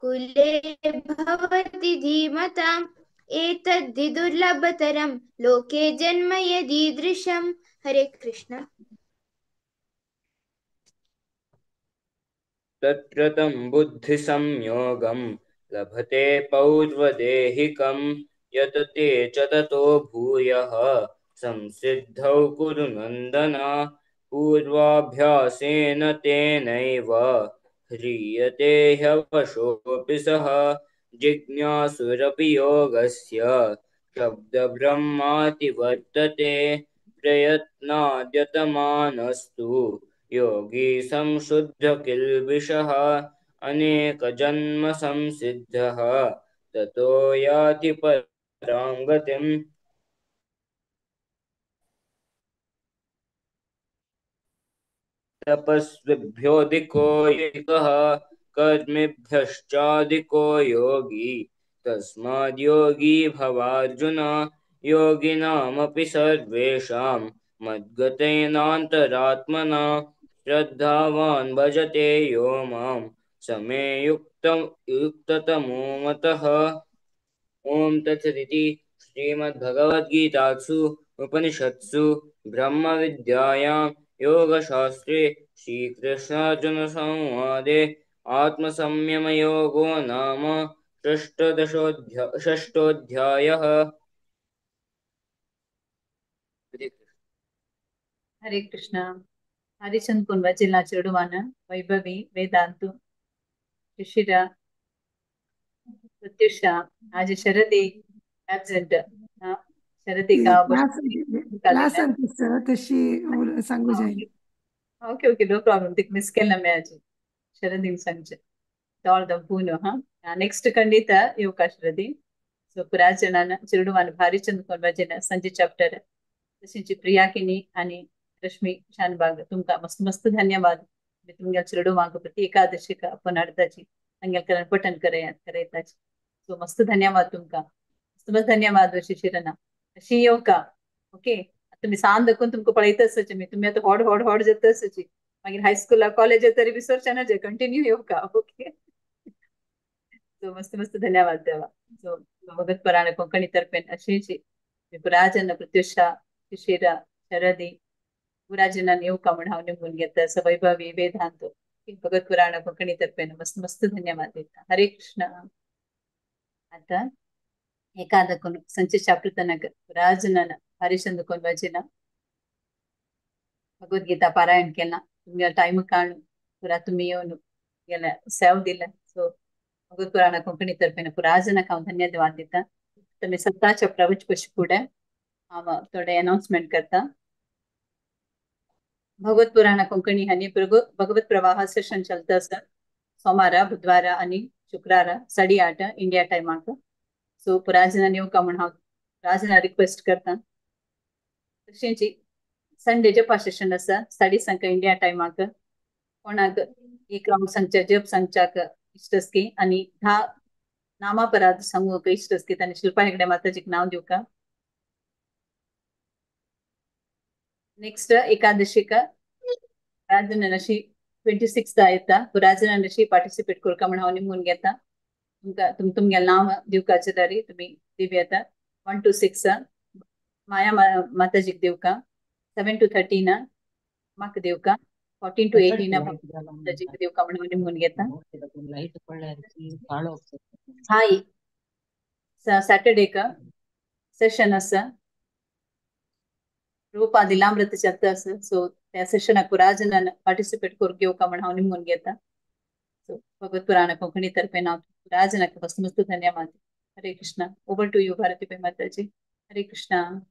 कुले भवति धीमताम्। एतद्धि दुर्लभतरं लोके जन्म यदीदृशम्। हरे कृष्ण। तत्र तं बुद्धिसंयोगं लभते पौर्वदेहिकं यतते च ततो भूयः संसिद्धौ कुरु नन्दन। पूर्वाभ्यासेन तेनैव ह्रियते ह्यवशोऽपि सः। जिज्ञासुरपि योगस्य शब्दब्रह्माति वर्तते। प्रयत्नाद्यतमानस्तु योगी संशुद्धकिल्बिषः। अनेकजन्मसंसिद्धः ततो याति परां गतिम्। तपस्विभ्योऽधिको एकः कर्मिभ्यश्चाधिको योगी तस्माद्योगी भवार्जुन। योगिनामपि सर्वेषां मद्गतेनान्तरात्मना श्रद्धावान् भजते यो मां समे युक्ततमो मतः। ॐ तत्सदिति श्रीमद्भगवद्गीतासु उपनिषत्सु ब्रह्मविद्यायां योगशास्त्रे श्रीकृष्णार्जुनसंवादे आत्मसंयमयोगो नाम षष्ठोऽध्यायः। हरे कृष्ण। हरिचंद कुंवर जिला चेडुवान वैभवी वेदांतु शिशिरा प्रत्युषा आज शरदी ऍबसेंट शरदी का क्लासान तशी सांगू जाय। ओके ओके नो प्रॉब्लम तिक मिस केला मी आज शरदीन सांगचे दॉल दंपून। हा नेक्स्ट खंडित येवका शरदी। सो पुराजनान चिरडुवान भारीचंद कुंवर संजय चॅप्टर तशींची प्रिया किनी आणि रश्मी शानबाग तुमका मस्त मस्त धन्यवाद। मी तुमच्या चिरडुवांक प्रति एकादशीक आपण हाडताची तांगेले पठण करयताची। सो मस्त धन्यवाद तुमका, मस्त मस्त धन्यवाद शिशिरना अशी येवका। ओके तुम्ही सांग दाखवून तुमकां पळयता आसची मी, तुम्ही आतां होड होड होड जाता आसची, मागीर हायस्कुला कॉलेज तरी विसरचे ना जे कंटिन्यू येवका। ओके सो मस्त मस्त धन्यवाद देवा। सो भगवत पराण कोंकणी तर्फेन अशीची पुराजन प्रत्युषा शिशिरा शरदी पुराजनान येवका म्हण हांव निमगून घेता। वैभवी वेदांत भगवत पुराण कोंकणी तर्फेन मस्त मस्त धन्यवाद दिता। हरे कृष्ण। आता एकादकून संचय चॅप्टर पुराजनान हरिचंद कोनवाजिना भगवद्गीता पारायण केला। तुमगे टाइम काण पुरा तुम्ही येवन गेल्या सेव दिला। सो भगवत पुराण कोंकणी तर्फेन पुराजनाक हांव धन्यवाद दिता। तुमी सत्ता चॅप्टर वचपाचे फुडें हांव थोडे अनाउन्समेंट करता। भगवत पुराण कोंकणी हांणी भगवत प्रवाह सेशन चलता आसा सोमारा बुधवारा आनी शुक्रारा 8:30 इंडिया टायमाक। सो पुराजनान येवका म्हण हांव राजना रिक्वेस्ट करता। तशेंच संडे जपा सेशन आसा 6:30 इंडिया टायमाक। कोणाक एक रावंड सांगच्या जप सांगच्याक इश्ट आसकी आनी 10 नामापराध सांगूंक इश्ट आसकी तांणी शिल्पा हेगडे माताजीक नांव दिवका। नेक्स्ट एकादशीक राजनशी 26 येता पुराजनानशी पार्टिसिपेट करका म्हण हांव निमगून घेता। तुमकां तुमगेलें नांव दिवकाचें तरी तुमी दिवं येता। 1 to 6 माया माताजीक दिवका, 7 to 13 म्हाका दिवका, 14 to 18 माताजीक दिवका म्हण हांव निमगून घेता। हाय सॅटर्डेक सेशन आसा रूपा दिलामृत चलता आसा। सो त्या सेशनाक पुराजनान पार्टिसिपेट करूंक येवका म्हण हांव निमगून घेता। सो भगवत पुराण कोंकणी तर्फेन हांव पुराजनाक मस्त मस्त धन्यवाद। Hare Krishna. Over to you Bharati Pai Mataji. Hare Krishna.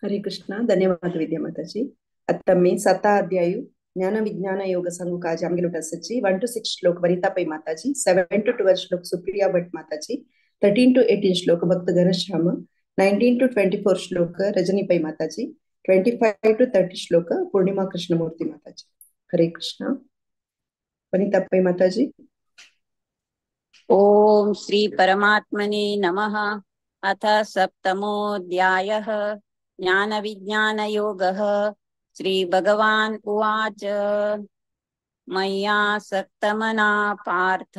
Hare Krishna. धन्यवाद विद्या माताजी। आता मी 7 अध्यायु ज्ञान विज्ञान योग सांगू का आमगेलो आसाची। 1 to 6 श्लोक वनिता पै माताजी, 7 to 12 श्लोक सुप्रिया भट माताजी, 13 to 18 श्लोक भक्त घनश्याम, 19 to 24 श्लोक रजनी पै माताजी, 25 to 30 श्लोक पूर्णिमा कृष्णमूर्ति माताजी। हरे कृष्णा। वनिता पै माताजी। ओम श्री परमात्मने नमः। अथ सप्तमोऽध्यायः ज्ञान विज्ञान योगः। श्री भगवान् उवाच मय्यासक्तमना पार्थ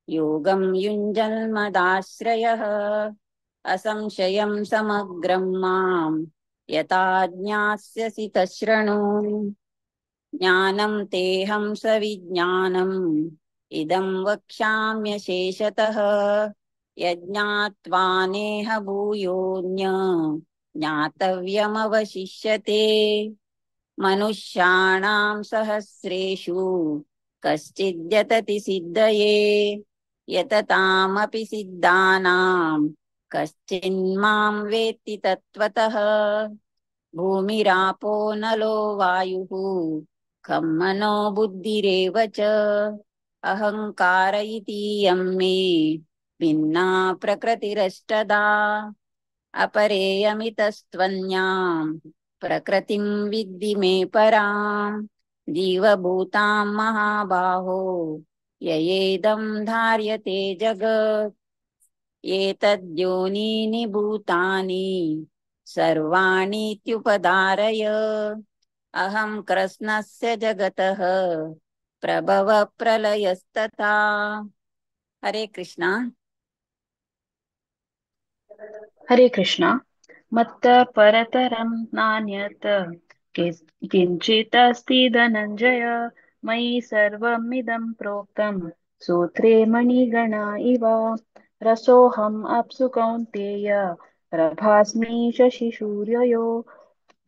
योगं युञ्जन्मदाश्रयः असंशयं समग्रं मां यथा ज्ञास्यसि तच्छृणु। ज्ञानं तेऽहं सविज्ञानम् इदं वक्ष्याम्यशेषतः यज्ञात्वा नेह भूयोऽन्य ज्ञातव्यमवशिष्यते। मनुष्याणां सहस्रेषु कश्चिद्यतति सिद्धये यततामपि सिद्धानां कश्चिन्मां वेत्ति तत्त्वतः। भूमिरापो नलो वायुः खं मनो बुद्धिरेव च अहंकार इतीयं मे भिन्ना प्रकृतिरष्टदा। अपरेयमितस्त्वन्यां प्रकृतिं विद्धि मे परां जीवभूतां महाबाहो ययेदं धार्यते जगत्। एतद्योनीनि भूतानि सर्वाणीत्युपधारय अहं कृष्णस्य जगतः प्रभव प्रलयस्तथा। हरे कृष्णा। हरे कृष्णा। मत्त परतरं नान्यत् किञ्चिदस्ति धनञ्जय मयि सर्वमिदं प्रोक्तं सूत्रे मणिगणा इव। रसोऽहम् अप्सु कौन्तेय प्रभास्मि शशिसूर्ययो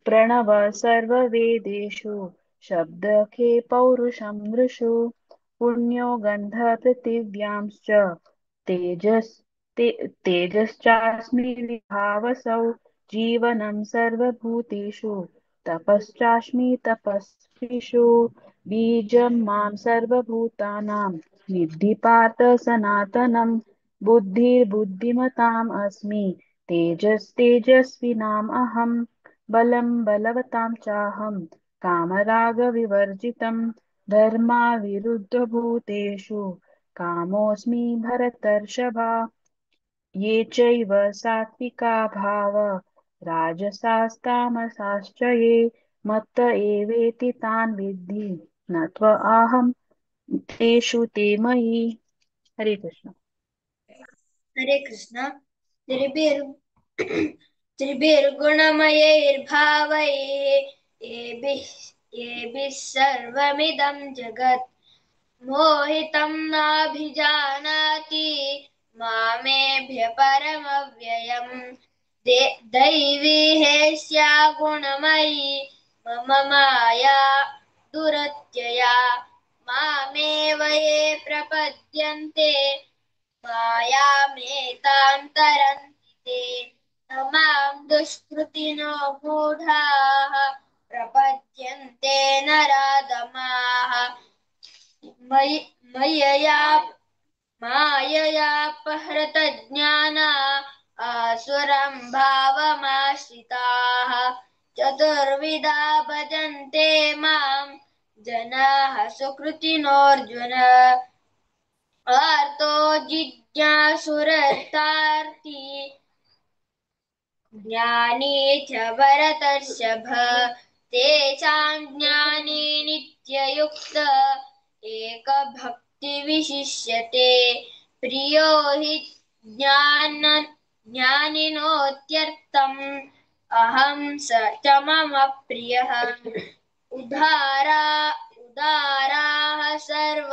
प्रणव सर्ववेदेषु शब्दखे पौरुषं नृषु पुण्यो गन्धपृथिव्यांश्च तेजस् तेजश्चास्मि विभावसौ जीवनं सर्वभूतेषु तपश्चास्मि तपस्विषु बीजं मां सर्वभूतानां विद्धि पार्थ सनातनं बुद्धिर्बुद्धिमताम् अस्मि तेजस्तेजस्विनाम् अहं बलं बलवतां चाहं कामरागविवर्जितं धर्माविरुद्धभूतेषु कामोऽस्मि भरतर्षभ। ये चैव सात्विका भाव राजसास्तामसाश्च ये मत्त एवेति तान् विद्धि न त्व अहं तेषु ते मयि। हरे कृष्ण। हरे कृष्ण। त्रिभिर्गुणमयैर्भावैः एभिः सर्वमिदं जगत् मोहितं नाभिजानाति मामेभ्य परमव्ययम्। दैवी हेष्या गुणमयी मम माया दुरत्यया मामेव ये प्रपद्यन्ते मायामेतां तरन्ति ते। न मां दुष्कृतिनो मूढाः प्रपद्यन्ते नराधमाः। मयया माययापहृतज्ञाना आसुरं भावमाश्रिताः। चतुर्विधा भजन्ते मां जनाः सुकृतिनोऽर्जुन। आर्तो जिज्ञासुरतार्ति ज्ञानी च भरतर्षभ। तेषां ज्ञानी नित्ययुक्त एकभक्तिविशिष्यते। प्रियो हि ज्ञानिनोत्यर्थम् अहं स च मम प्रियः। उदाराः सर्व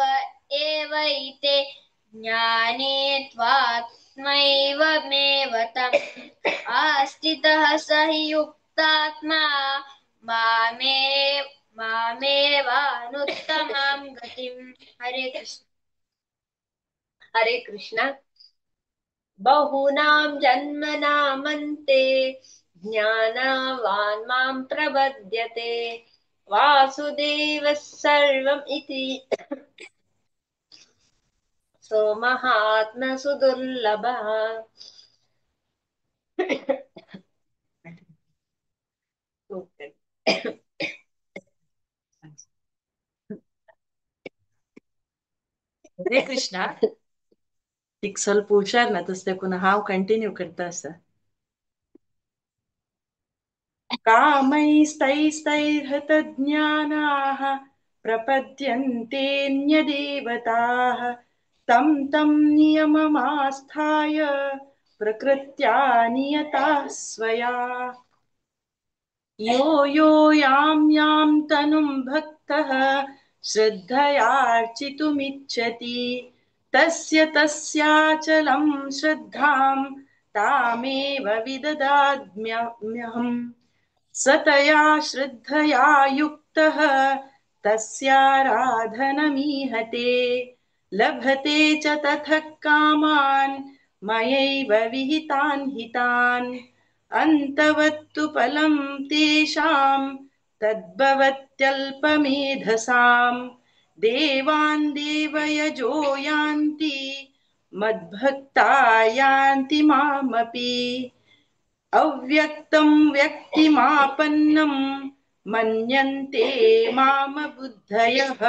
एवैते ज्ञानी त्वात्मैव मे वतम्। आस्थितः स हि युक्तात्मा मामेवानुत्तमां गतिम्। हरे कृष्ण। हरे कृष्ण। बहूनां जन्मनामन्ते ज्ञानवान् मां प्रपद्यते वासुदेवः सर्वम् इति सोमहात्मसुदुर्लभः। हरे कृष्णा। तिका ಸ್ವಲ್ಪ ಹುಷಾರ್ ना तस देखून हांव कंटिन्यू करता आसा। कामैस्तैस्तैर्हतज्ञानाः प्रपद्यन्तेऽन्यदेवताः तं तं नियममास्थाय प्रकृत्या नियताः स्वया। यो यो यां यां तनुं भक्तः श्रद्धयार्चितुमिच्छति तस्य तस्याचलं श्रद्धां तामेव विददाम्यहम्। स तया श्रद्धया युक्तः तस्याराधनमीहते लभते च ततः कामान् मयैव विहितान् हितान्। अन्तवत्तु फलं तेषां तद्भवत्यल्पमेधसाम्। देवान् देवयजो यान्ति मद्भक्ता यान्ति मामपि। अव्यक्तं व्यक्तिमापन्नं मन्यन्ते मामबुद्धयः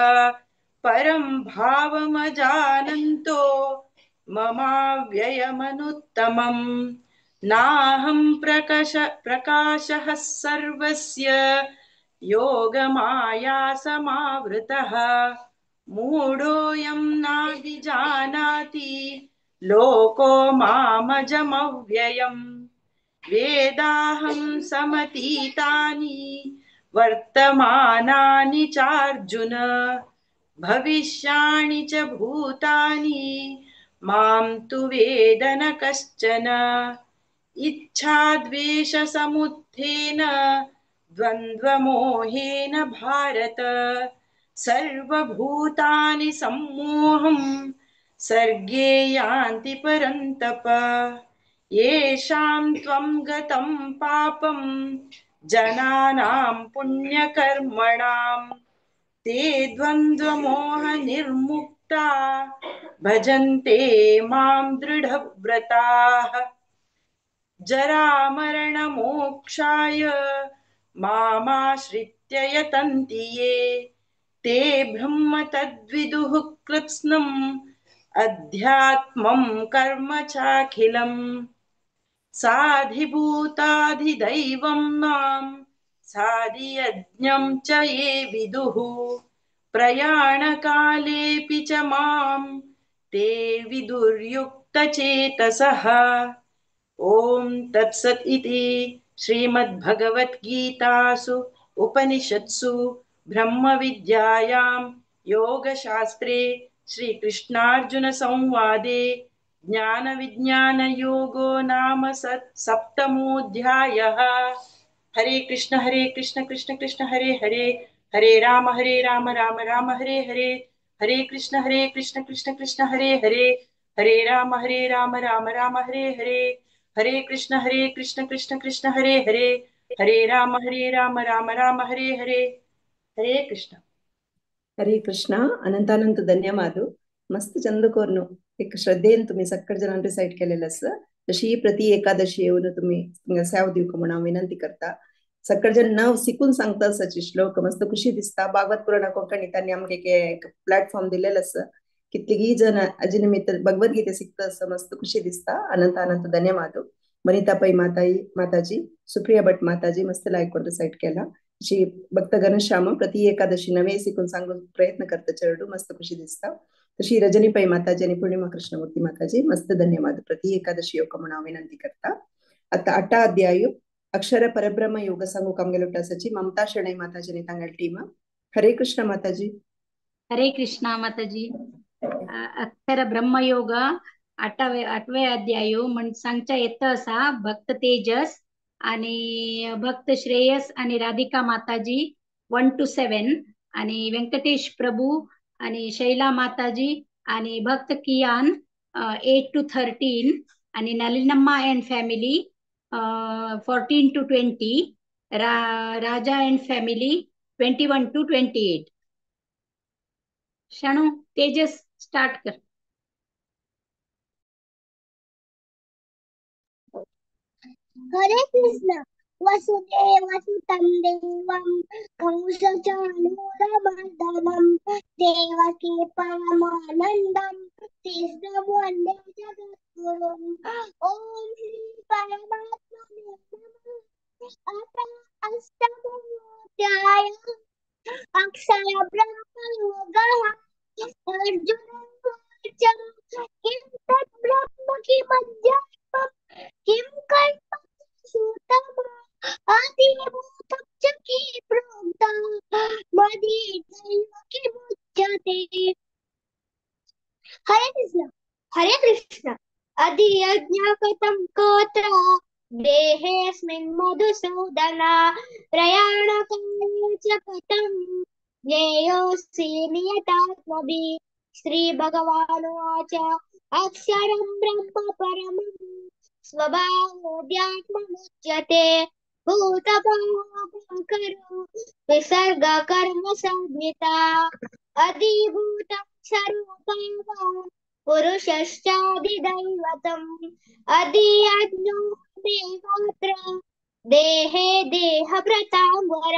परं भावमजानन्तो ममाव्ययमनुत्तमम्। नाहं प्रकाशः सर्वस्य योगमायासमावृतः मूढोऽयं नाभिजानाति लोको मामजमव्ययम्। वेदाहं समतीतानि वर्तमानानि चार्जुन भविष्याणि च भूतानि मां तु वेद न कश्चन। इच्छाद्वेषसमुत्थेन द्वन्द्वमोहेन भारत सर्वभूतानि सम्मोहं सर्गे यान्ति परन्तप। येषां त्वं गतं पापं जनानां पुण्यकर्मणां ते द्वन्द्वमोहनिर्मुक्ता भजन्ते मां दृढव्रताः। जरामरणमोक्षाय मामाश्रित्य यतन्ति ये ते ब्रह्म तद्विदुः कृत्स्नम् अध्यात्मं कर्म चाखिलम्। साधिभूताधिदैवं मां साधियज्ञं च ये विदुः प्रयाणकालेऽपि च मां ते विदुर्युक्तचेतसः। ॐ तत्सत् इति श्रीमद्भगवद्गीतासु उपनिषत्सु ब्रह्मविद्यायां योगशास्त्रे श्रीकृष्णार्जुनसंवादे ज्ञानविज्ञानयोगो नाम सप्तमोऽध्यायः। हरे कृष्ण कृष्ण कृष्ण हरे हरे, हरे राम राम राम हरे हरे, हरे कृष्ण कृष्ण कृष्ण हरे हरे, हरे राम राम राम हरे हरे, हरे कृष्ण कृष्ण कृष्ण हरे हरे, हरे राम राम राम हरे हरे, हरे कृष्ण। हरे कृष्ण। अनंतानंत धन्यवाद। मस्त चंद कोरनो एक श्रद्धेन तुम्ही सक्कड जणां रिसाइट केलेलं आसा। तशी प्रति एकादशी येवन तुम्ही सेव दिवंक म्हणून हांव विनंती करता। सक्कड जण नव शिकून सांगता आसाची श्लोक मस्त खुशी दिसता। भागवत पुराणा कोंकणी तांणी आमकां एक प्लॅटफॉर्म दिलेलो आसा। कितलीं जण हाजे निमित्त भगवद्गीता शिकता आसा, मस्त खुशी दिसता। अनंत अनंत धन्यवाद। वनिता पै माताजी, सुप्रिया भट माताजी मस्त लायक करून रिसाइट केला। अशी भक्त घनश्याम प्रति एकादशी नवे शिकून सांगून प्रयत्न करता चेडू, मस्त खुशी दिसता। तशी रजनी पै माताजी आणि पूर्णिमा कृष्णमूर्ती माताजी मस्त धन्यवाद। प्रति एकादशी योग म्हणून हांव विनंती करता। आता 8 अध्याय अक्षर परब्रह्म योग सांगूक आमगेलो आसाची ममता शणै माताजी आनी तांगेली टीम। हरे कृष्ण माताजी। हरे कृष्ण माताजी। अक्षर ब्रह्मयोग 8वे अध्याय म्हण सांगच्या येत असा भक्त तेजस आणि भक्त श्रेयस आणि राधिका माताजी 1 to 7 आणि व्यंकटेश प्रभू आणि शैला माताजी आणि भक्त कियान 8 to 13 आणि Nalinamma and family 14 to 20, Raja and family 21 to 28। Shanu Tejas start कर। हरे कृष्ण। वसुदेव सुतं देवं कंसचाणूरमर्दनं देवकी परमानन्दं कृष्णं वन्दे जगद्गुरुम्। ॐ श्री परमात्मने नमः। अथ अष्टमोऽध्यायः अक्षर ब्रह्मयोगः। अर्जुन उवाच किं तत् ब्रह्म किमध्यात्मं किं कर्म सूतम् आदिभूतं च किं प्रोक्तं मदीदैव किमुच्यते। हरे कृष्ण हरे कृष्ण। अधियज्ञकतं कोत्र देहेऽस्मिन् मधुसूदन प्रयाणकाले च कथं ज्ञेयोऽसि नियतात्मभिः। श्रीभगवानुवाच अक्षरं ब्रह्म परमं स्वभावोऽध्यात्ममुच्यते। भूतभावकरो विसर्ग कर्म संहिता अधिभूतं स्वरूपं पुरुषश्चाधिदैवतम् अधियज्ञो त्वमेवात्र देहे देहभृतां वर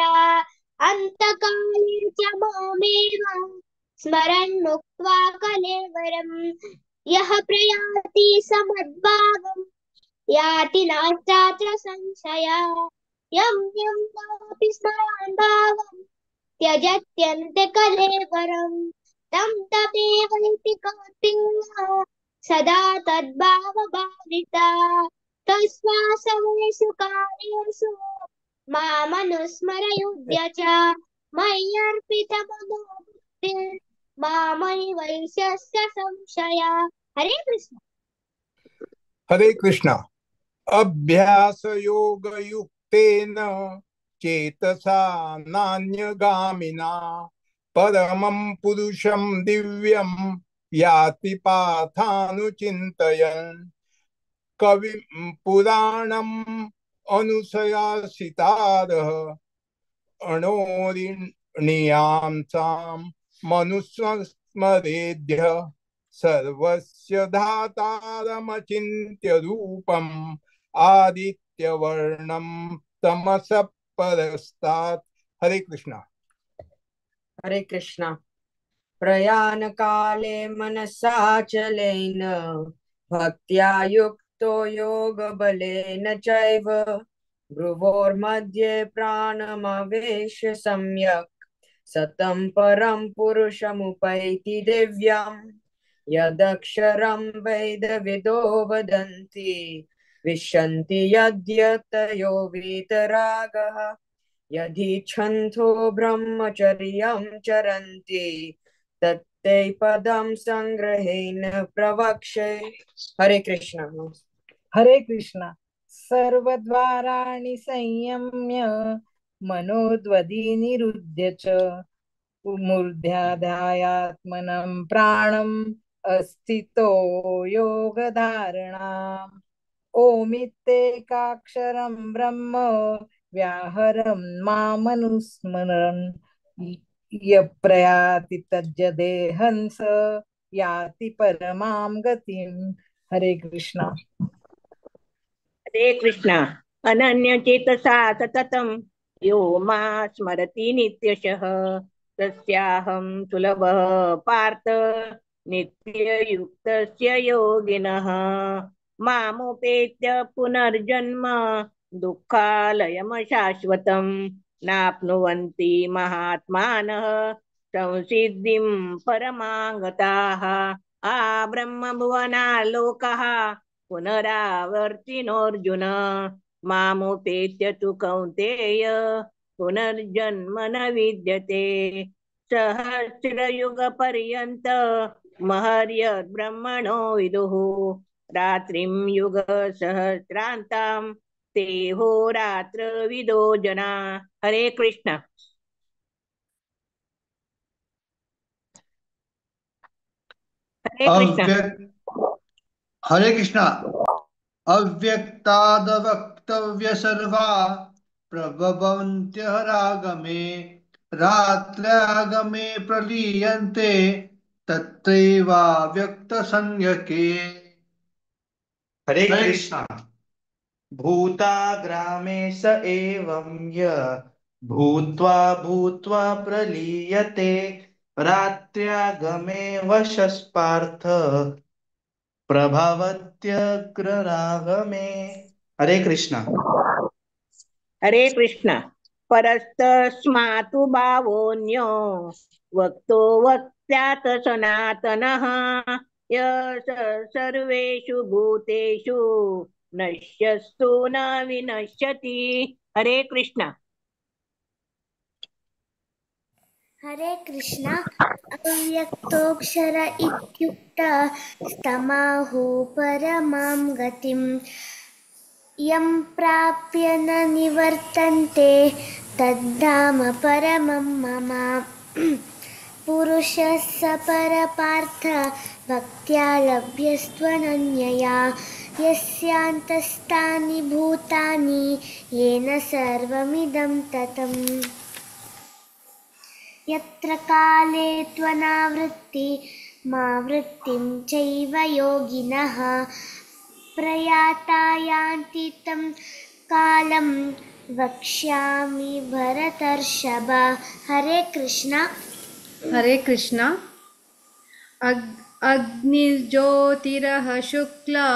अन्तकाले च मामेव स्मरन्मुक्त्वा कलेवरम् यः प्रयाति समद्भावं याति नास्तात्र संशया यं यं वापि स्मरान् भावं त्यजत्यन्ते कलेवरं तं तमेवैति कौन्तेय सदा तद्भावभाविता तस्मासवेषु कार्येषु मामनुस्मरयुध्य च मय्यर्पितमनो बुद्धिर्मामयि वैश्यस्य संशया। हरे कृष्ण। हरे कृष्णा। अभ्यास योग युक्तेन चेतसा नान्यगामिना परमं पुरुषं दिव्यं याति पाथानुचिन्तयन् कविं पुराणम् अनुसयासितारः अणोरिणीयां तां मनुस्मरेद्य सर्वस्य धातारमचिन्त्य रूपम् आदित्यवर्णं तमसः परस्तात्। हरे कृष्णा। हरे कृष्णा। प्रयाणकाले मनसा चलेन भक्त्या युक्तो योगबलेन चैव भ्रुवोर्मध्ये प्राणमावेश्य सम्यक् सतं परं पुरुषमुपैति दिव्यं यदक्षरं वेदविदो वदन्ति विशन्ति यद्यतयो वीतरागः यदि छन्तो ब्रह्मचर्यं चरन्ति तत्ते पदं संग्रहेण प्रवक्षे। हरे कृष्ण। हरे कृष्ण। सर्वद्वाराणि संयम्य मनोद्वदी निरुध्य च मूर्ध्याध्यायात्मनं प्राणम् अस्थितो योगधारणाम् ओमित्येकाक्षरं ब्रह्म व्याहरं मामनुस्मरन् यप्रयाति तज्जदेहंस याति परमां गतिम्। हरे कृष्णा। हरे कृष्णा। अनन्य चेतसा सततं यो मा स्मरति नित्यशः तस्याहं सुलभः पार्थ नित्ययुक्तस्य योगिनः। मामुपेत्य पुनर्जन्म दुःखालयमशाश्वतं नाप्नुवन्ति महात्मानः संसिद्धिं परमांगताः। आ ब्रह्मभुवनालोकः पुनरावर्तिनोऽर्जुन मामुपेत्य तु कौन्तेय पुनर्जन्म न विद्यते। सहस्रयुगपर्यन्त महर्यद् ब्रह्मणो विदुः रात्रिं युग सहस्रान्तां ते होरात्र विदो जना। हरे कृष्ण। हरे कृष्ण। हरे कृष्णा। अव्यक्तादवक्तव्य सर्वा प्रभवन्त्यहरागमे रात्र्यागमे प्रलीयन्ते तत्रैवाव्यक्तसंज्ञके। हरे हरे कृष्ण। भूताग्रामे स एवं य भूत्वा भूत्वा प्रलीयते रात्र्यागमे वशस्पार्थ प्रभवत्यग्ररागमे। हरे कृष्ण। हरे कृष्ण। परस्तस्मातु भावोऽन्यो वक्तो वक्त्यात् सनातनः यः सर्वेषु भूतेषु नश्यस्तु न विनश्यति। हरे कृष्ण। हरे कृष्ण। अव्यक्तोऽक्षर इत्युक्त स्तमाहु परमां गतिं यं प्राप्य न निवर्तन्ते तद्धाम परमं मम। पुरुषः स परपार्थ भक्त्या लभ्यस्त्वनन्यया यस्यान्तस्तानि भूतानि येन सर्वमिदं ततम्। यत्र काले त्वनावृत्ति मा वृत्तिं चैव योगिनः प्रयाता यान्ति तं कालं वक्ष्यामि भरतर्षभ। हरे कृष्णा। हरे कृष्णा। अग्निर्ज्योतिरः शुक्ला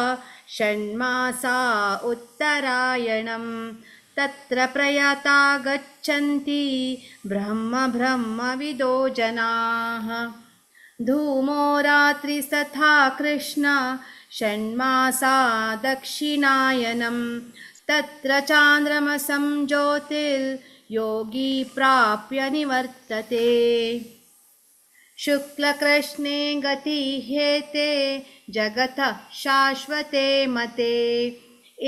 षण्मासा उत्तरायणं तत्र प्रयाता गच्छन्ति ब्रह्म ब्रह्मविदो जनाः। धूमो रात्रिस्तथा कृष्णा षण्मासा दक्षिणायनं तत्र चान्द्रमसं ज्योतिर्योगी प्राप्य निवर्तते। शुक्लकृष्णे गति हेते जगतः शाश्वते मते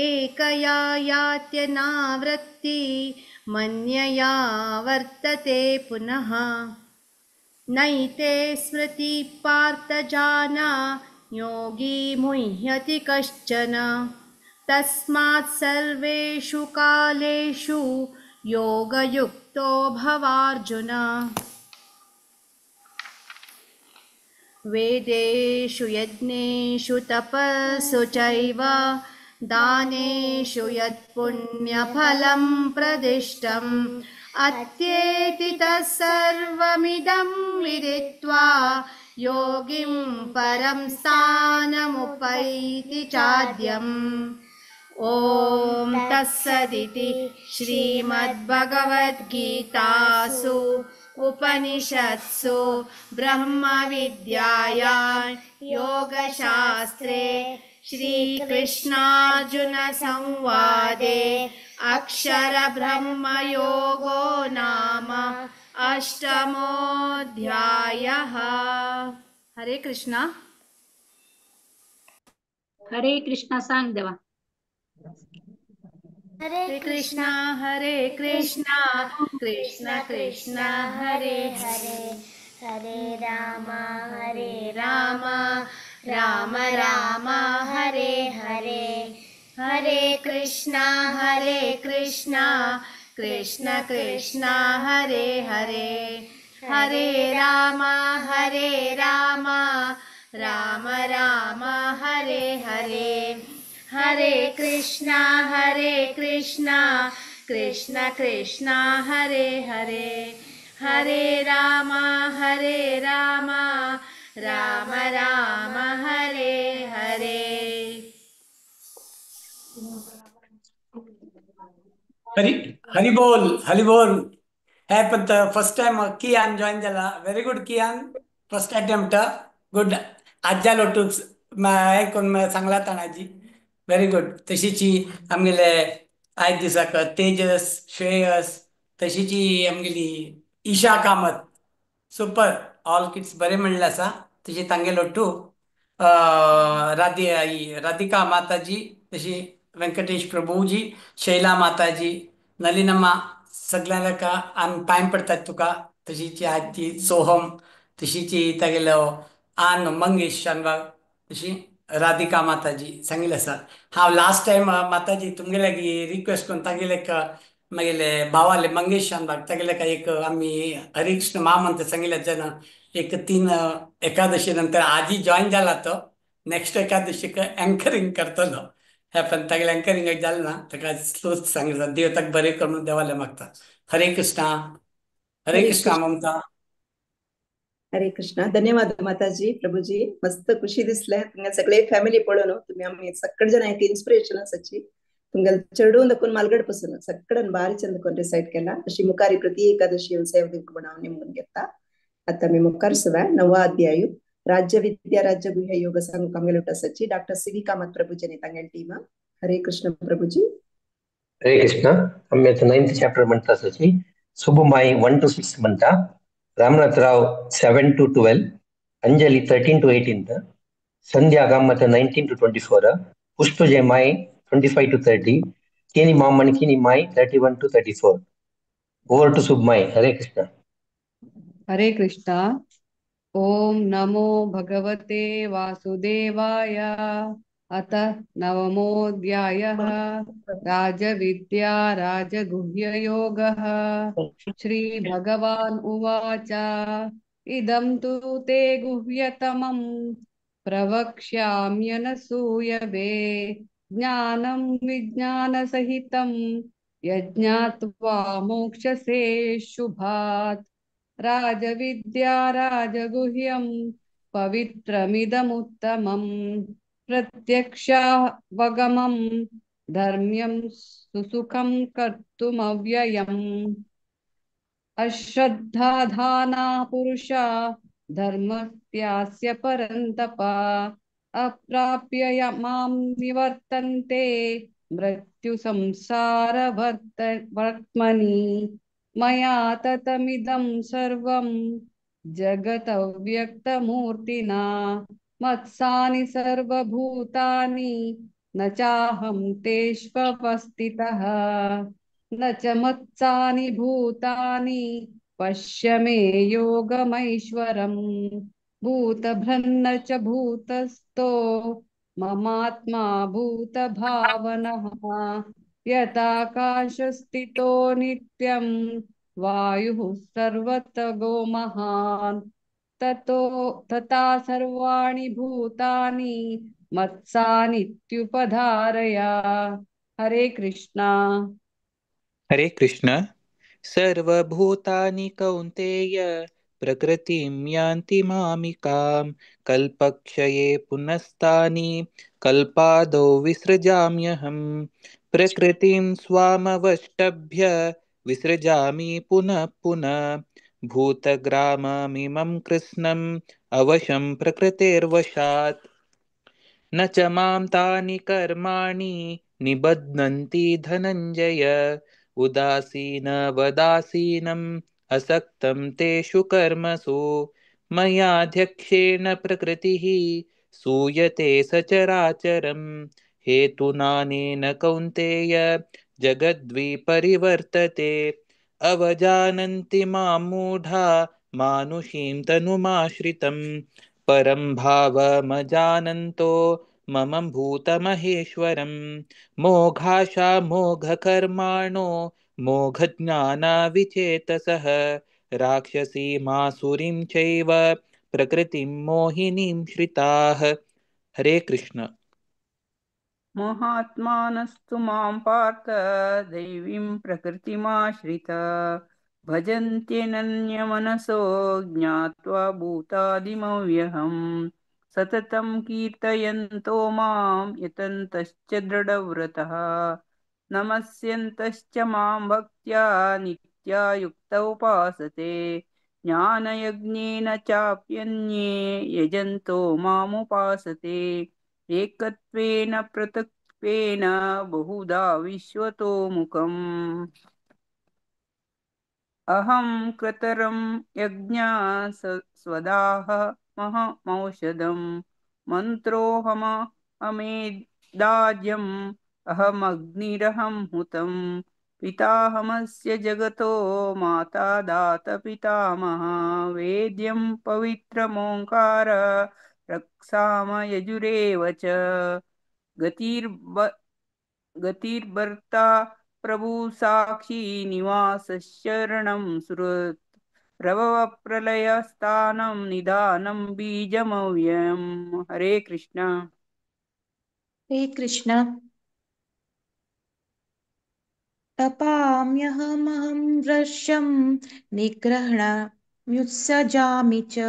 एकया यात्यनावृत्ति मन्यया वर्तते पुनः। नैते स्मृति पार्थ जाना योगी मुह्यति कश्चन तस्मात् सर्वेषु कालेषु योगयुक्तो भवार्जुन। वेदेषु यज्ञेषु तपस्सु चैव दानेषु यत्पुण्यफलं प्रदिष्टम् अत्येति तत्सर्वमिदं विदित्वा योगिं परं स्थानमुपैति चाद्यम्। ॐ तत्सदिति श्रीमद्भगवद्गीतासु उपनिषत्सु ब्रह्मविद्यायां योगशास्त्रे श्रीकृष्णार्जुनसंवादे अक्षरब्रह्मयोगो नाम अष्टमोऽध्यायः। हरे कृष्णा। हरे कृष्णा सांग देवा। हरे कृष्णा हरे कृष्णा कृष्ण कृष्ण हरे हरे हरे राम हरे राम राम राम हरे हरे। हरे कृष्णा कृष्ण कृष्ण हरे हरे हरे राम राम राम हरे हरे। हरे कृष्णा कृष्ण कृष्ण हरे हरे हरे राम राम राम हरे हरे। हरी हरी बोल हरी बोल। हे पण फर्स्ट टाइम कियान जॉईन जाला. Very good Kiyan, first attempt good. आज्या लोटूक हें करून सांगला ताणाजी, व्हेरी गुड. तशीची आमगेले आयज दिसाक तेजस श्रेयस, तशीची आमगेली Isha Kamat, super. All kids बरें म्हणलें आसा. तशी तांगे लोटू राधिका माताजी, तशी वेंकटेश प्रभुजी, शैला माताजी, नलिनम्मा, सगळ्यांका आमी पांय पडतात तुका. तशीची आजी सोहम, तशीची तागेलो आन मंगेश शानबाग, तशी राधिका माताजी सांगिल्लें आसा. हांव लास्ट टायम माताजी तुमगे लागीं रिक्वेस्ट करून तागेले एक मागेले भावाले मंगेश शानबाग तागेले काय एक आमी हरिकृष्ण महामंत्र सांगिल्लें जेन्ना एक 3 एकादशी नंतर आजी जॉईन जाला तो नेक्स्ट एकादशीक एंकरींग करतलो. हे पण तागेले एंकरींग जालें ना ताका स्लोच सांगितलं. देव ताका बरें कर म्हणून देवाले मागता. हरे कृष्णा हरे हरे कृष्णा कृष्ण ममता. हरे कृष्णा. धन्यवाद माताजी प्रभुजी, मस्त खुशी दिसले तुमगे सगळे फॅमिली पळोवन. तुम्ही आम्ही सगळे जण एक इन्स्पिरेशन आसाची. तुमगे चेडून दाखोवन मालगड पासून सगळ्यान बारी चंद करून रिसाइट केला. अशी मुखारी प्रति एकादशी येवन सेवा दिवंक म्हणून हांव निमून घेता. आता मी मुखार सवाय नवा अध्याय राज्य विद्या राज्य गुह्य योग सांगू आमगेले आसाची डॉक्टर सी व्ही कामत प्रभुजी आनी तांगेले टीम. हरे कृष्ण प्रभुजी. हरे कृष्ण. आम्ही आता 9th chapter म्हणता आसाची. सुबुमाई 1 to 6 म्हणता, Ramnath Rao 7 to 12, Anjali 13 to 18, Sandhya Kamath 19 to 24, Pushpajaya Mai 25 to 30, Keni Mamanikini Mai 31 to 34. Over to Submai. Hare Krishna. Hare Krishna. Om नमो भगवते वासुदेवाय. अथ नवमोऽध्यायः राजविद्या राजगुह्ययोगः. श्री भगवान् उवाच. इदं तु ते गुह्यतमं प्रवक्ष्याम्यनसूयवे। ज्ञानं विज्ञानसहितं यज्ञात्वा मोक्षसे शुभात्। राजविद्या राजगुह्यं पवित्रमिदमुत्तमं प्रत्यक्षावगमं धर्म्यं सुसुखं कर्तुमव्ययम्। अश्रद्धाधाना पुरुषा धर्मस्यास्य परन्तप अप्राप्य मां निवर्तन्ते मृत्यु संसार वर्त्मनि। मया ततमिदं सर्वं जगतव्यक्तमूर्तिना मत्सानि सर्वभूतानि न चाहं तेष्वस्थितः न च मत्सानि भूतानि पश्य मे योगमैश्वरम्। भूतभ्रन्न च भूतस्थो ममात्मा भूतभावनः यथाकाशस्थितो नित्यं वायुः सर्वतगो महान्। ततो तथा सर्वाणि भूतानि मत्सानित्युपधारय। हरे कृष्णा। हरे कृष्ण। सर्वभूतानि कौन्तेय प्रकृतिं यान्ति मामिकां, कल्पक्षये पुनस्तानि कल्पादौ विसृजाम्यहम्। प्रकृतिं स्वामवष्टभ्य विसृजामि पुनः पुनः। भूतग्राममिमं कृत्स्नम् अवशं प्रकृतेर्वशात्। न च मां तानि कर्माणि निबध्नन्ति धनञ्जय, उदासीनवदासीनम् असक्तं तेषु कर्मसु। मयाध्यक्षेण प्रकृतिः सूयते सचराचरं, हेतुनानेन कौन्तेय जगद्विपरिवर्तते। अवजानन्ति मां मूढा मानुषीं तनुमाश्रितं, परं भावमजानन्तो मम भूतमहेश्वरं। मोघाशा मोघकर्माणो मोघज्ञानाविचेतसः, राक्षसीमासुरीं चैव प्रकृतिं मोहिनीं श्रिताः। हरे कृष्ण। महात्मानस्तु मां पार्थ दैवीं प्रकृतिमाश्रिता भजन्त्यनन्यमनसो ज्ञात्वा भूतादिमव्यहम् सततं कीर्तयन्तो मां यतन्तश्च दृढव्रतः नमस्यन्तश्च मां भक्त्या नित्या युक्ता उपासते ज्ञानयज्ञेन चाप्यन्ये यजन्तो मामुपासते एकत्वेन पृथक्त्वेन बहुधा विश्वतो मुखम्। अहं कृतरं यज्ञा स्वदाह महमौषधं मन्त्रोऽहम अमेदाज्यम् अहमग्निरहं हुतं पिताहमस्य जगतो माता दात पितामह वेद्यं पवित्रमोङ्कार रक्षाम यजुरेव च। गतिर्ब गतिर्भर्ता प्रभु साक्षी निवास शरणं सुहृत् प्रभवप्रलयस्थानं निधानं बीजमव्ययम्। हरे कृष्ण। हरे कृष्ण। तपाम्यहमहं वृषं निग्रहणम्युत्सजामि च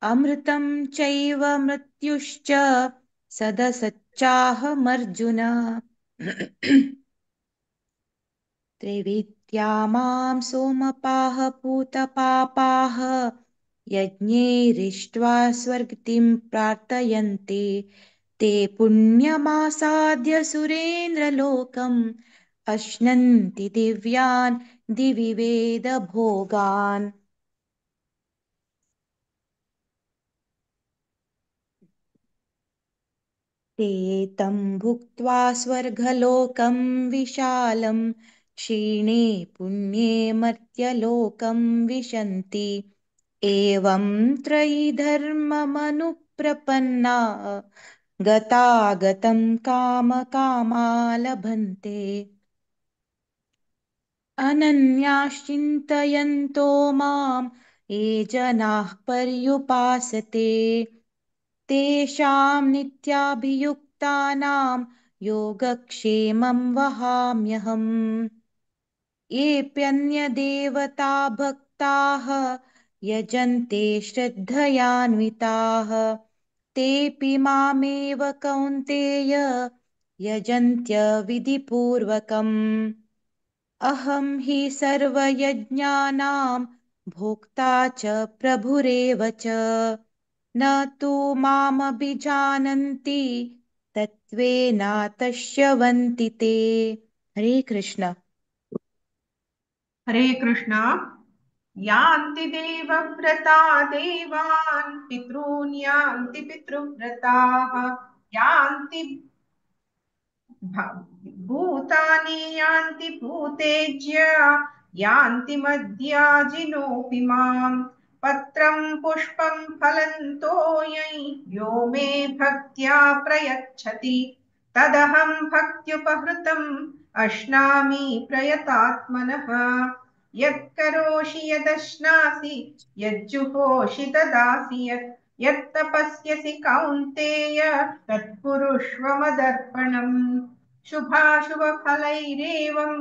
अमृतं चैव मृत्युश्च सदसच्चाहमर्जुन। त्रिविद्या मां सोमपाः पूतपापाः यज्ञैरिष्ट्वा स्वर्गतिं प्रार्थयन्ते ते पुण्यमासाद्य सुरेन्द्रलोकम् अश्नन्ति दिव्यान् दिवि वेदभोगान्। ते तं भुक्त्वा स्वर्गलोकं विशालं क्षीणे पुण्ये मर्त्यलोकं विशन्ति। एवं त्रयी धर्ममनुप्रपन्ना गतागतं कामकामा लभन्ते। अनन्याश्चिन्तयन्तो मां ये जनाः पर्युपासते तेषां नित्याभियुक्तानां योगक्षेमं वहाम्यहम्। येऽप्यन्यदेवता भक्ताः यजन्ते श्रद्धयान्विताः तेऽपि मामेव कौन्तेय यजन्त्यविधिपूर्वकम्। अहं हि सर्वयज्ञानां भोक्ता च प्रभुरेव च, न तु मामभिजानन्ति तत्त्वेनातश्यवन्ति ते। हरे कृष्ण। हरे कृष्ण। यान्ति देवव्रता देवान् पितॄन् यान्ति पितृव्रताः, यान्ति भूतानि यान्ति भूतेज्य, यान्ति मद्याजिनोऽपि माम्। पत्रं पुष्पं फलं तोयं यो मे भक्त्या प्रयच्छति, तदहं भक्त्युपहृतम् अश्नामि प्रयतात्मनः। यत्करोषि यदश्नासि यज्जुहोषि ददासि यत्, यत्तपस्यसि कौन्तेय तत्कुरुष्व मदर्पणम्। शुभाशुभफलैरेवं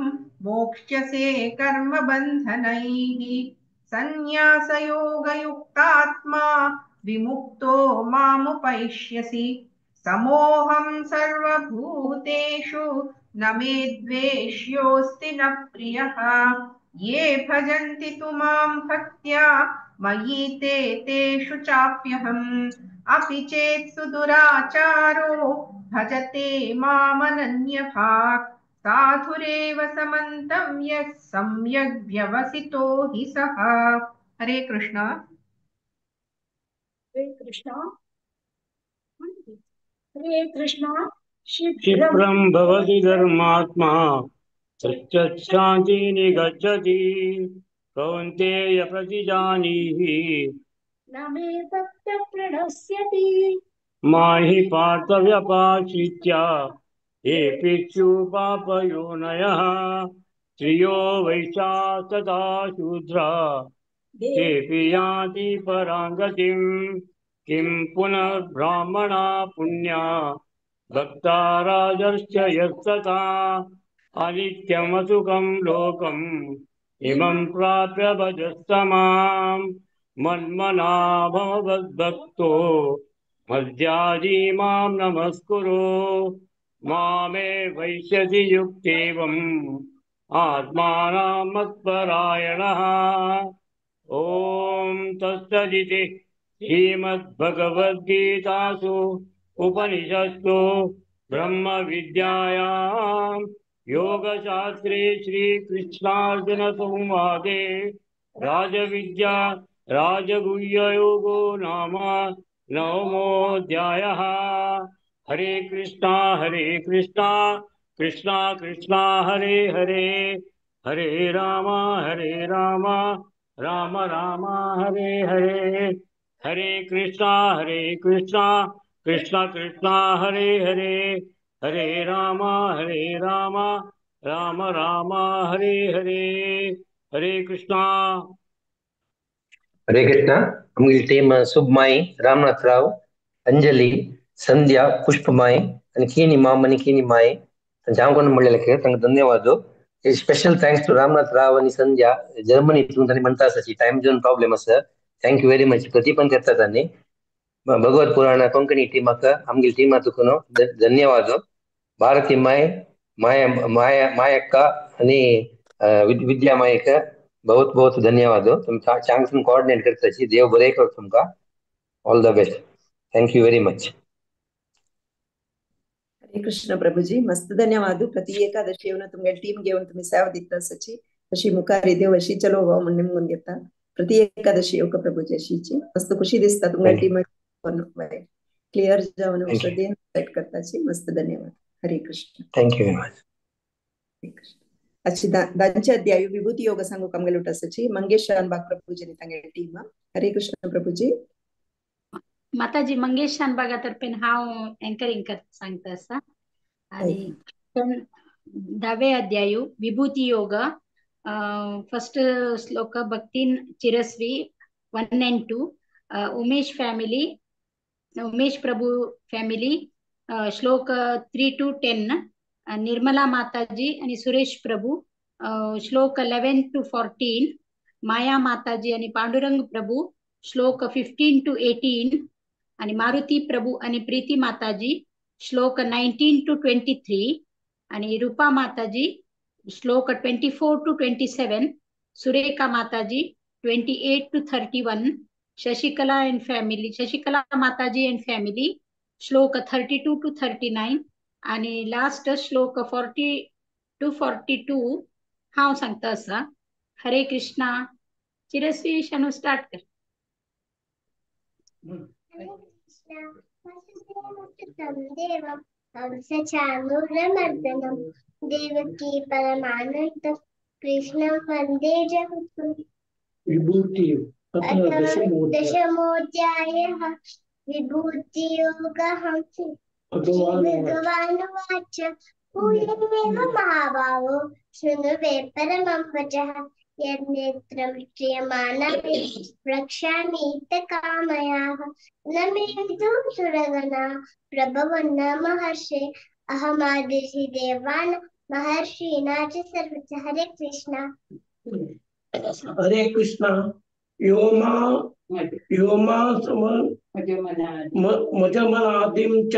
मोक्ष्यसे कर्मबन्धनैः। सन्न्यासयोगयुक्तात्मा विमुक्तो मामुपैष्यसि। समोऽहं सर्वभूतेषु न मे द्वेष्योऽस्ति न प्रियः। ये भजन्ति तु मां भक्त्या मयि ते तेषु चाप्यहम्। अपि चेत् सुदुराचारो भजते मामनन्यभाक्, साधुरेव समन्तव्यः सम्यग् व्यवसितो हि सः। हरे कृष्ण। हरे कृष्ण। हरे कृष्ण। क्षिप्रं भवति धर्मात्मा सत्यशान्ति निगच्छति, कौन्तेय प्रतिजानीहि न मे भक्तः प्रणश्यति। मा हि पार्थव्यपाश्रित्य ये पित्सु पापयोनयः, स्त्रियो वैश्या तथा शूद्रा तेऽपि यान्ति परां गतिम्। किं पुनर्ब्राह्मणा पुण्या भक्ता राजर्षयस्तथा, अनित्यमसुखं लोकम् इमं प्राप्य भजस्व मां। मन्मना भव मद्भक्तो मद्याजी मां नमस्कुरु, मामे वैश्यसि युक्तेवम् आत्मानं मत्परायणः। ॐ तत्सदिति श्रीमद्भगवद्गीतासु उपनिषत्सु ब्रह्मविद्यायां योगशास्त्रे श्रीकृष्णार्जुनसंवादे राजविद्या राजगुह्ययोगो नाम नवमोऽध्यायः। हरे कृष्णा कृष्णा कृष्णा हरे हरे, हरे राम राम राम हरे हरे, हरे कृष्णा कृष्णा कृष्णा हरे हरे, हरे राम राम राम हरे हरे। हरे कृष्णा। हरे कृष्णा। आमगेली टीम सुबमाई, रामनाथ राव, अंजली, संध्या, पुष्पमाई आणि केनी माम आणि केनी माई तांचे हांव कोण म्हणलेले तांकां धन्यवाद. स्पेशल thanks to Ramnath राव आणि संध्या, जर्मनीतून तांणी म्हणटा आसा टायम झोन प्रॉब्लेम आसा. Thank you very much. प्रती पण करता तांणी. भगवत पुराण कोंकणी टीमाक आमगेली टीमा तुकून धन्यवाद. भारती माय, माया माया मायक्क आणि विद्या मायक बहुत बहुत धन्यवाद. तुमकां चांगसून कोऑर्डिनेट करताची. देव बरें करूं तुमकां. All the best. Thank you very much. Hare Krishna Prabhuji, मस्त धन्यवाद. प्रति एकादशी येवन तुमगे टीम घेवन तुम्ही सेवा दिता आसाची. अशी मुखार देव अशी चलो हो म्हण निमगून घेता. प्रति एकादशी येवका प्रभुजी अशीची मस्त खुशी दिसता तुमगे टीम क्लियर जावन श्रद्धेन सेट करताची. मस्त धन्यवाद. Hare Krishna. Thank you very much. Hare Krishna. अशी दांचे अध्याय विभूती योग सांगूक आमगेले आसाची मंगेश शानबाग प्रभुजी तांगे टीम. हरे कृष्ण प्रभुजी. माताजी मंगेश शानबागा तर्फेन हांव एंकरिंग कर सांगता आसा. आणि धावे अध्याय विभूती योग, फर्स्ट श्लोक भक्तीन चिरस्वी 1 and 2, Umesh family Umesh Prabhu family shloka 3 to 10, Nirmala Mataji आणि सुरेश प्रभू श्लोक 11 to 14, माया माताजी आणि पांडुरंग प्रभू श्लोक 15 to 18 आणि मारुती प्रभू आणि प्रीती माताजी श्लोक 19 to 23 आणि रूपा माताजी श्लोक 24 to 27, Surekha Mataji 28 to 31, Shashikala and family, Shashikala Mataji and family shloka 32 to 39 आणि लास्ट श्लोक 40 to 42 हांव सांगता आसा. हरे कृष्णा. चिरस्वी शानू स्टार्ट कर. हरे कृष्ण. वासुदेवसुतं देवं कंसचाणूरमर्दनं देवकी परमानन्दं कृष्णं वन्दे जगद्गुरुं. विभूति दशमोऽध्यायः विभूतियोगः. श्रीभगवानुवाच भूयेव महाभावो शृणु मे परमं वचः यन्नेत्रं क्रियमाणानि प्रक्षामीतकामयाः न मे विदुः सुरगणा प्रभवन्न महर्षे अहमादिर्हि देवान् महर्षीणा च सर्वच. हरे कृष्णा. हरे कृष्णा. यो मा मजमनादिं च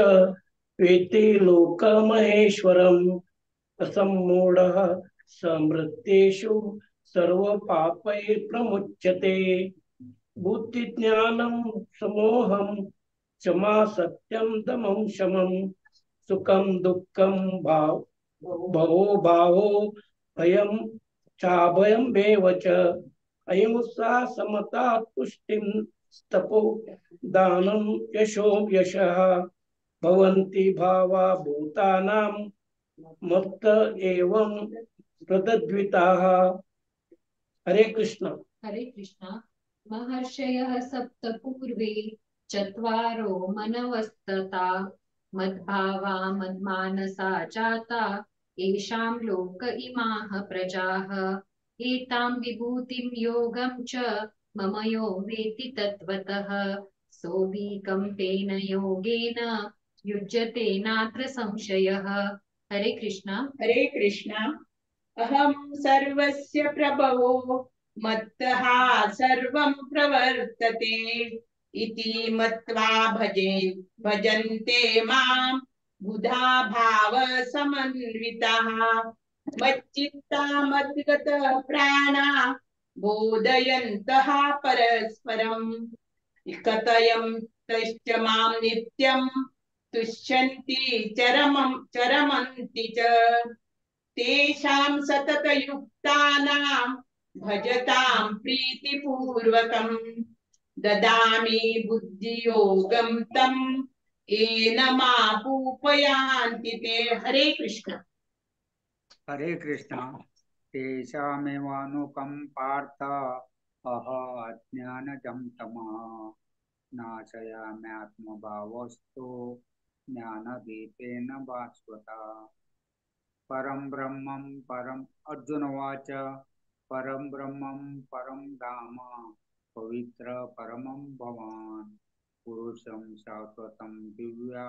वेत्ति लोकमहेश्वरम् असम्मूढः समृद्धेषु सर्वपापैर्प्रमुच्यते. बुद्धिज्ञानं समोहं क्षमा सत्यं दमं शमं सुखं दुःखं भाव भवो भावो भयं चाभयं एव च अहिंसा समता तुष्टिं तपो दानं यशो यशः भवन्ति भावा भूतानां मत्त एवं प्रदद्विताः. हरे कृष्ण. हरे कृष्ण. महर्षयः सप्त पूर्वे चत्वारो मनवस्तथा मद्भावा मन्मानसा जाता येषां लोक इमाः प्रजाः. एतां विभूतिं योगं च मम यो वेत्ति तत्त्वतः सोऽविकम्पेन योगेन युज्यते नात्र संशयः. हरे कृष्ण. हरे कृष्ण. अहं सर्वस्य प्रभवो मत्तः सर्वं प्रवर्तते इति मत्वा भजन्ते मां बुधा भाव समन्विताः. मच्चित्ता मद्गत प्राणा बोधयन्तः परस्परं कथयन्तश्च मां नित्यं तुष्यन्ति चरमन्ति च. तेषां सततयुक्तानां भजतां प्रीतिपूर्वकं ददामि बुद्धियोगं तं येन मापुपयान्ति ते. हरे कृष्ण. हरे कृष्ण. तेषामेवानुकम्पार्थ अह अज्ञानजं तमः नाशयाम्यात्मभावस्तु ज्ञानदीपेन भास्वता. परं ब्रह्मं परम अर्जुन उवाच परं ब्रह्मं परं धाम पवित्र परमं भवान् पुरुषं शाश्वतं दिव्या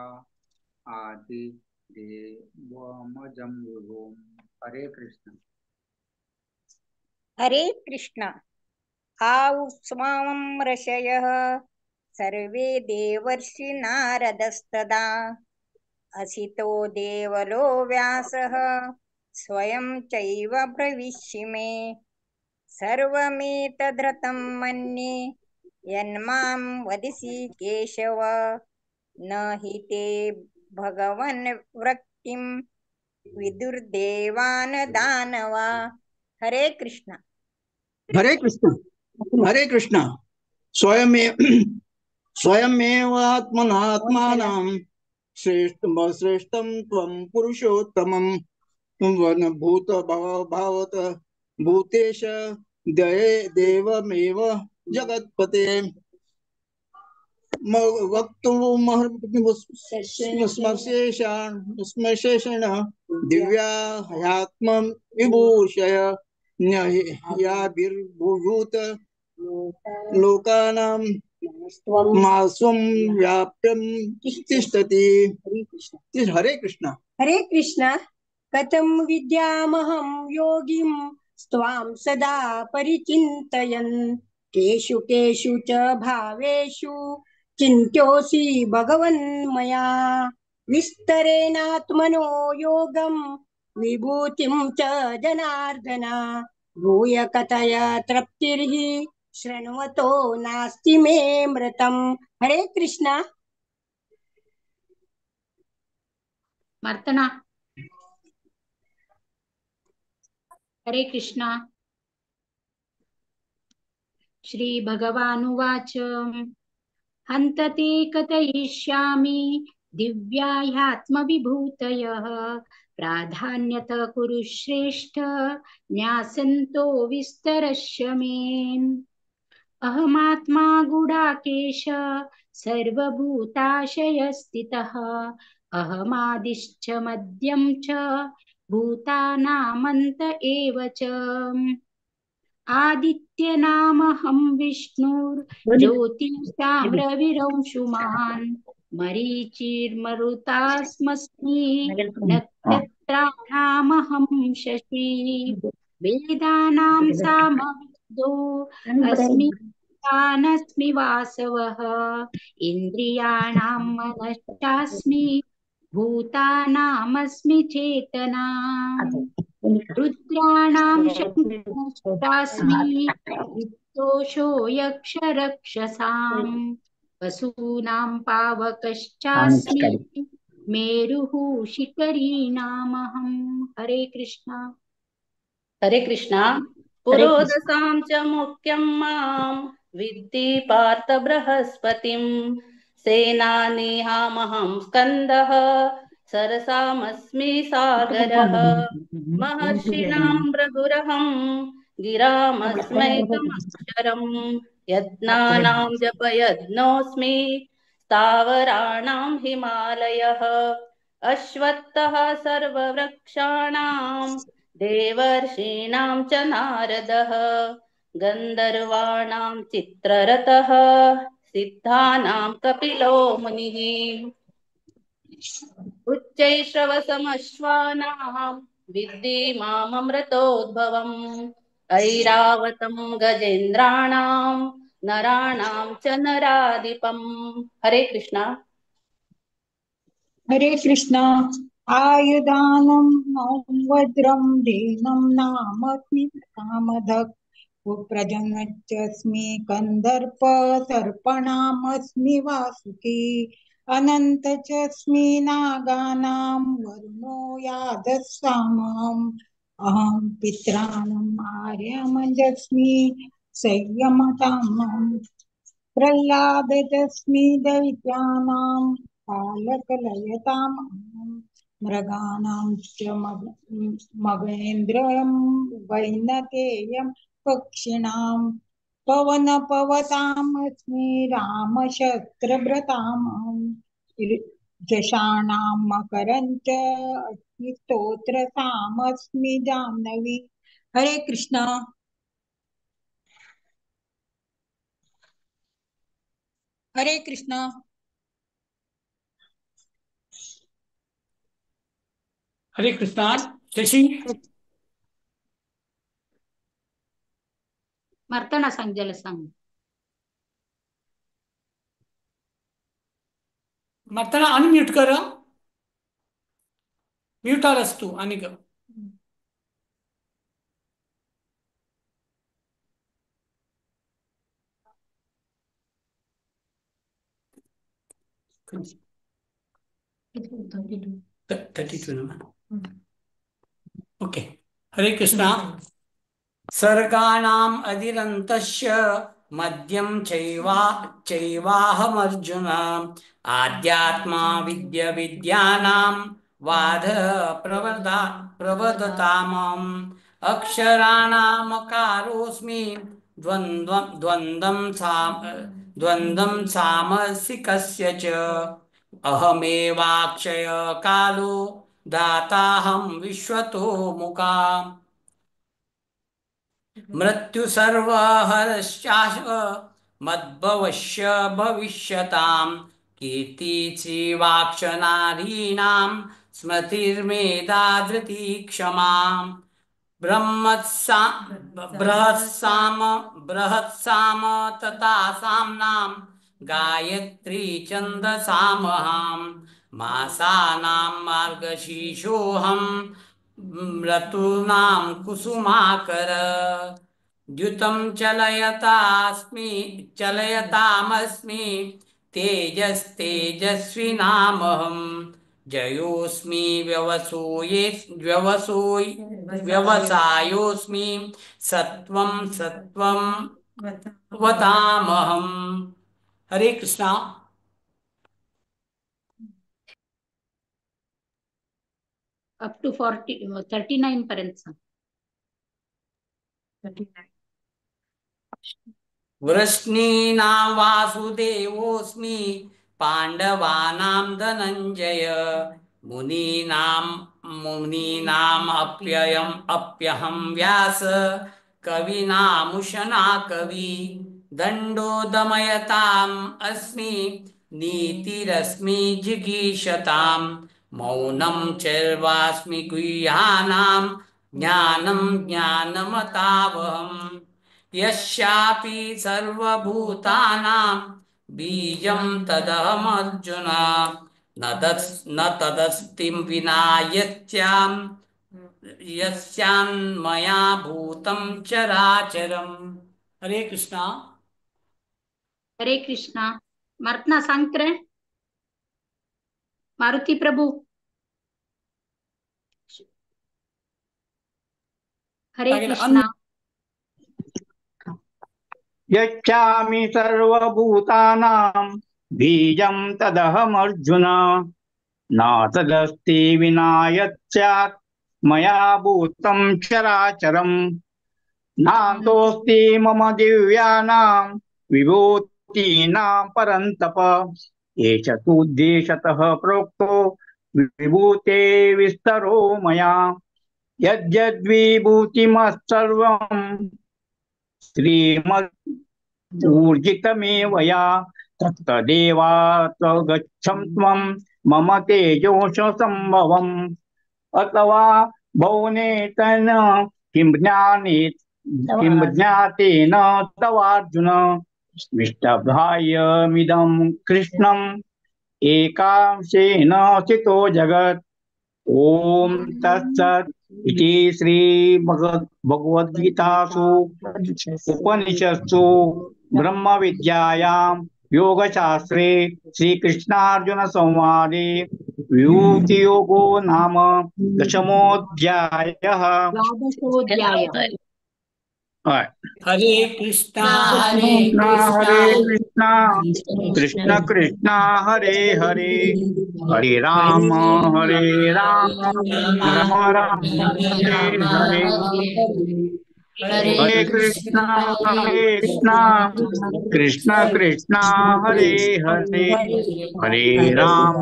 आदि देवमजं विभुम्. हरे कृष्ण. हरे कृष्ण. आउस्मां ऋषयः सर्वे देवर्षि नारदस्तदा असितो देवलो व्यासः स्वयं चैव ब्रवीषि मे. सर्वमेतद्रतं मन्ये यन्मां वदिसि केशव न हि ते भगवन् वृत्तिं विदुर्देवान दानवा. हरे कृष्ण. हरे कृष्ण. हरे कृष्ण. स्वयमेवात्मनात्मानं श्रेष्ठं त्वं पुरुषोत्तमं भूत भावत भूतेश दये देवमेव जगत्पते. वक्तुमहर्षेषण दिव्या ह्यात्म विभूषय याभिर्भूत लोकानां मास्वं व्याप्यं तिष्ठति। हरे कृष्ण। हरे कृष्ण। कथं विद्यामहं योगिं त्वां सदा परिचिन्तयन् केषु केषु च भावेषु चिन्त्योऽसि भगवन् मया विस्तरेणात्मनो योगं विभूतिं च जनार्दन भूय कथय तृप्तिर्हि शृण्वतो नास्ति मे मृतम्। हरे कृष्ण। मर्तना। हरे कृष्णा। श्री भगवानुवाच हन्त ते कथयिष्यामि दिव्या ह्यात्मविभूतयः प्राधान्यतः कुरु श्रेष्ठ न्यासन्तो विस्तरस्य मे। अहमात्मा गुडाकेश सर्वभूताशयस्थितः अहमादिश्च मद्यं च भूतानामन्त एव च। आदित्यनामहं विष्णुर्ज्योतिषां रविरंशुमान् मरीचिर्मरुतास्मस्मि नक्षत्राणामहं शशि वेदानां सामवेदो अस्मि तानस्मि वासवः इन्द्रियाणां मनश्चास्मि भूतानामस्मि चेतना रुद्राणां शक्तिश्चास्मि वित्तोषो यक्षरक्षसां वसूनां पावकश्चास्मि मेरुः शिखरीणामहं। हरे कृष्णा। हरे कृष्णा। पुरोदसां च मुख्यं मां विद्धि पार्थ बृहस्पतिं सेनानीहामहं स्कन्दः सरसामस्मि सागरः महर्षीणां भृगुरहं गिरामस्मैकमक्षरं यज्ञानां जपयज्ञोऽस्मि स्थावराणां हिमालयः अश्वत्थः सर्ववृक्षाणां देवर्षीणां च नारदः गन्धर्वाणां चित्ररथः सिद्धानां कपिलो मुनिः उच्चैश्रवसमश्वानां विद्धि माममृतोद्भवम् ऐरावतं गजेन्द्राणां नराणां च नराधिपम्। हरे कृष्णा। हरे कृष्णा। आयुधानं वज्रं धेनं नामस्मि कामधक् कुप्रजनच्चस्मि कन्दर्प सर्पणामस्मि वासुकी अनन्त चस्मि नागानां वरुणो यादस्सामाम् अहं पित्राणाम् आर्यमञ्जस्मि संयमतामहं प्रह्लादजस्मि दैत्यानां पालकलयतामहं मृगाणां च मगेन्द्रं वैनतेयं पक्षिणां पवनपवतामस्मि रामशस्त्रभृतामहं जषाणां मकरं च अस्मि स्तोत्रसामस्मि जाह्नवी। हरे कृष्णा। हरे कृष्णा। हरे कृष्णा। शशी मर्तना सांग जल सांग। मर्तना अनम्यूट कर, म्यूटार असतू आणि 32 ना। ओके। हरे कृष्णा। सर्गाणाम् अधिरन्तस्य मद्यं चैवाहमर्जुन आध्यात्मा विद्य विद्यानां वाद प्रवदतामम् अक्षराणामकारोऽस्मि द्वन्द्वं सामसिकस्य च अहमेवाक्षय कालो दाताहं विश्वतो मुखा मृत्यु सर्वहरश्चाश मद्भवस्य भविष्यतां कीर्तिश्रीवाक्षनारीणां स्मृतिर्मेधा धृतिः क्षमा बृहत्साम बृहत्साम तथा साम्नां गायत्री छन्दसामहं मासानां मार्गशीर्षोऽहं ऋतूनां कुसुमाकर द्युतं चलयतामस्मि तेजस्तेजस्विनामहं जयोस्मि व्यवसायोस्मि सत्वं सत्वं वतामहं। Hare Krishna. Up to 40 39 पर्यंत सांग. वृष्णीनां वासुदेवोऽस्मि पाण्डवानां धनञ्जय मुनीनां मुनीनाम् अप्यहं व्यास कवीनामुशना कवि दण्डो दमयताम् अस्मि नीतिरस्मि जिगीषतां मौनं चैर्वास्मि गुह्यानां ज्ञानं ज्ञानमतावहम् यस्यापि सर्वभूतानां बीजं तदहमर्जुन न तदस्ति विना यस्यां यस्यान्मया भूतं चराचरम्। हरे कृष्णा. हरे कृष्णा. मार्तना सांग रे मारुती प्रभू. हरे कृष्णा. यच्छामि सर्वभूतानां बीजं तदहमर्जुन न तदस्ति विना यच्चात् मया भूतं चराचरम् नान्तोऽस्ति मम दिव्यानां विभूतीनां परन्तप एष तूद्देशतः प्रोक्तो विभूते विस्तरो मया यद्यद्विभूतिमत्सर्वं श्रीमद् ऊर्जितमेव या तत्तदेवात गच्छं त्वं मम तेजोष संभवम् अथवा भुवनेतन किं ज्ञातेन तवार्जुन विष्टभ्रायमिदं कृष्णम् एकांशेन स्थितो जगत्। ॐ तत्सत् इति श्री भगवद्गीतासु उपनिषत्सु ब्रह्मविद्यायां योगशास्त्रे श्रीकृष्णार्जुन संवादे विभूतियोगो नाम दशमोऽध्यायः। हरे कृष्णा हरे कृष्णा कृष्ण कृष्ण हरे हरे हरे राम राम राम हरे हरे हरे कृष्णा कृष्ण कृष्ण हरे हरे हरे राम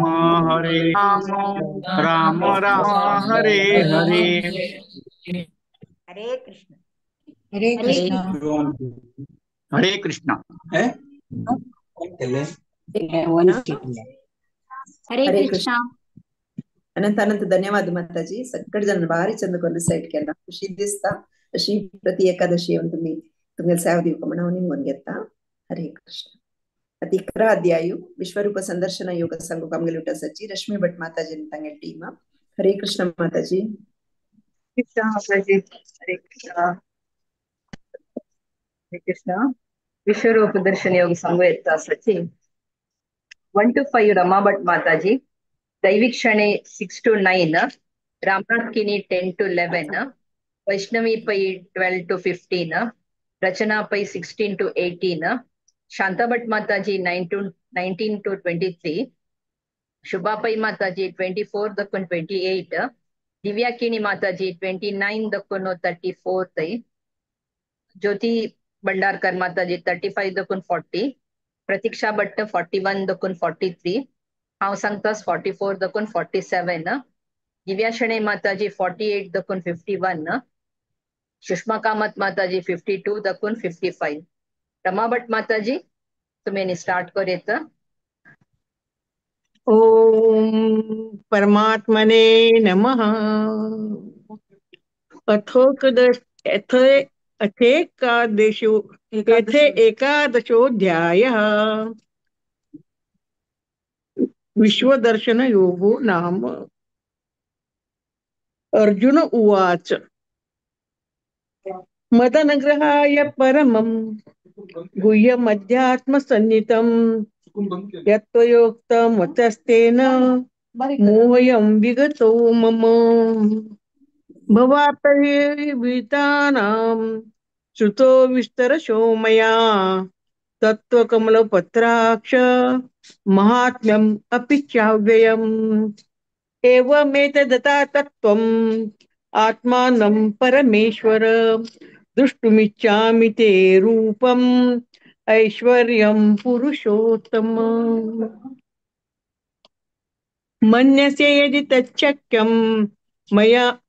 राम राम हरे हरे। हरे कृष्ण हरे कृष्ण हरे कृष्ण हरे कृष्ण। अनंत अनंत धन्यवाद माताजी. सगळे जण भारी चंद करून रिसाइट केला, खुशी दिसता. अशी प्रति एकादशी येऊन तुम्ही तुमगे सेवा दिवपा म्हण हांव निमगून घेता. हरे कृष्ण. आता 11 अध्यायु विश्वरूप संदर्शन योग सांगूक आमगेले उठासाची रश्मी भट माताजी तांगेली टीम. हरे कृष्ण माताजी. कृष्ण माताजी. हरे कृष्ण हरे कृष्ण. विश्वरूप दर्शन योग सांगू येता आसाची 1 to 5 Rama Bhat Mataji, Daivikshane 6 to 9, Ramnath Kini 10 to 11, Vaishnavi Pai 12 to 15, Rachana Pai 16 to 18, Shanta Bhat Mataji 19 to 23, Shubha Pai Mataji 24 to 28, Divya Kini Mataji 29 to 34, Jyoti Bhandarkar Mataji 35 to 40, Pratiksha Bhatt 41 to 43, हांव सांगतास 44 to 47, Divya Shane Mataji 48 to 51, Sushma Kamat Mataji 52 to 55, Rama Bhat Mataji तुम्ही स्टार्ट करूयात. ओम परमात्मने नमः. अथोकदश अथेकादशो येथे एकादशोऽध्यायः. विश्वदर्शन योगो नाम. अर्जुन उवाच मदनुग्रहाय परमं गुह्यमध्यात्मसन्नितं यत्त्वयोक्तं वचस्तेन मोहयं विगतो मम. भवाप्तवितानां श्रुतो विस्तरशो मया तत्त्वकमलपत्राक्ष महात्म्यम् अपि चाव्ययम्. एवमेतदता तत्त्वम् आत्मानं परमेश्वर द्रष्टुमिच्छामि ते रूपम् ऐश्वर्यं पुरुषोत्तम. मन्यसे यदि तच्छक्यं मया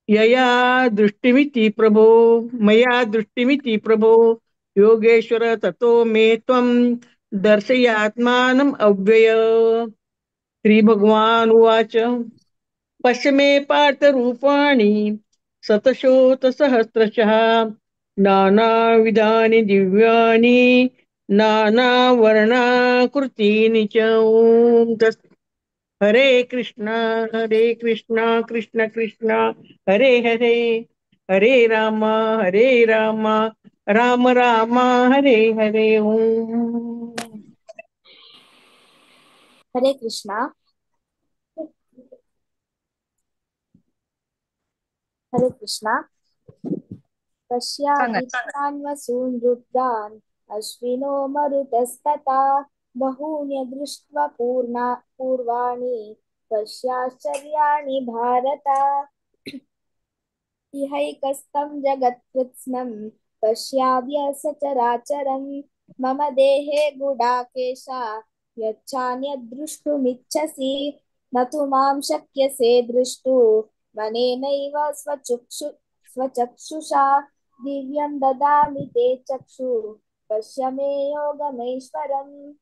यया दृष्टिमिति प्रभो मया दृष्टिमिति प्रभो योगेश्वर ततो मे त्वं दर्शयात्मानम् अव्यय. श्री भगवान उवाच पश्य मे पार्थ रूपाणि शतशोतसहस्रशः नानाविधानि दिव्यानि नानावर्णाकृतीनि च. ओम तत्. हरे कृष्णा कृष्ण कृष्ण हरे हरे हरे राम राम राम हरे हरे. ओम. हरे कृष्णा. हरे कृष्णा. पश्यामि वसून् रुद्रान् अश्विनो मरुतस्तथा बहून्य दृष्ट्वा पूर्वाणि पश्याश्चर्याणि भारत. इहैकस्तं जगत्कृत्स्नं पश्याद्य सचराचरं मम देहे गुडाकेश यच्छान्यद्द्रष्टुमिच्छसि न तु मां शक्यसे द्रष्टुमनेनैव स्वचक्षुषा दिव्यं ददामि ते चक्षु पश्य मे योगमैश्वरम्.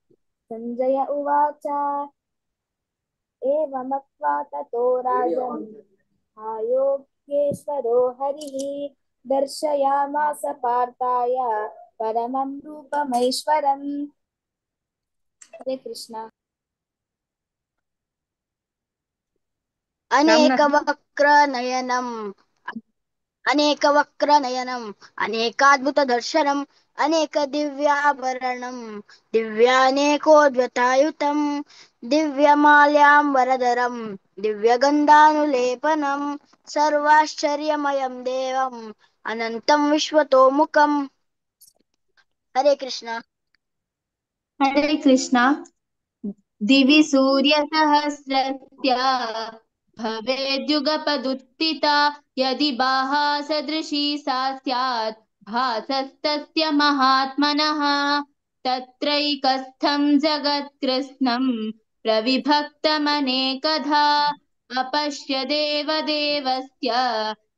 संजय उवाच एवमक्त्वा ततो राजन् आयोगेश्वरो हरिः दर्शयामास पार्थाय परमं रूपमैश्वरम्. हरे कृष्णा. अनेकवक्रनयनम् अनेकवक्रनयनम् अनेकाद्भुतदर्शनम् अनेकदिव्याभरणं दिव्यानेकोद्वतायुतं दिव्यमाल्याम्बरधरं दिव्यगन्धानुलेपनं सर्वाश्चर्यमयं देवम् अनन्तं विश्वतोमुखम्. हरे कृष्णा. हरे कृष्णा. दिवि सूर्यसहस्रस्य भवेद्युगपदुत्थिता यदि बाहा सदृशी सा स्यात् भासस्तस्य महात्मनः. तत्रैकस्थं जगत्कृत्स्नं प्रविभक्तमनेकधा अपश्य देवदेवस्य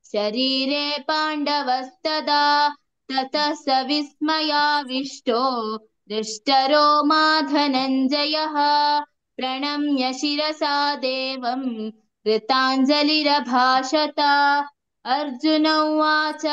शरीरे पाण्डवस्तदा. ततः स विस्मयाविष्टो दृष्टरो मा धनञ्जयः प्रणम्य शिरसा देवं कृताञ्जलिरभाषत. अर्जुन उवाच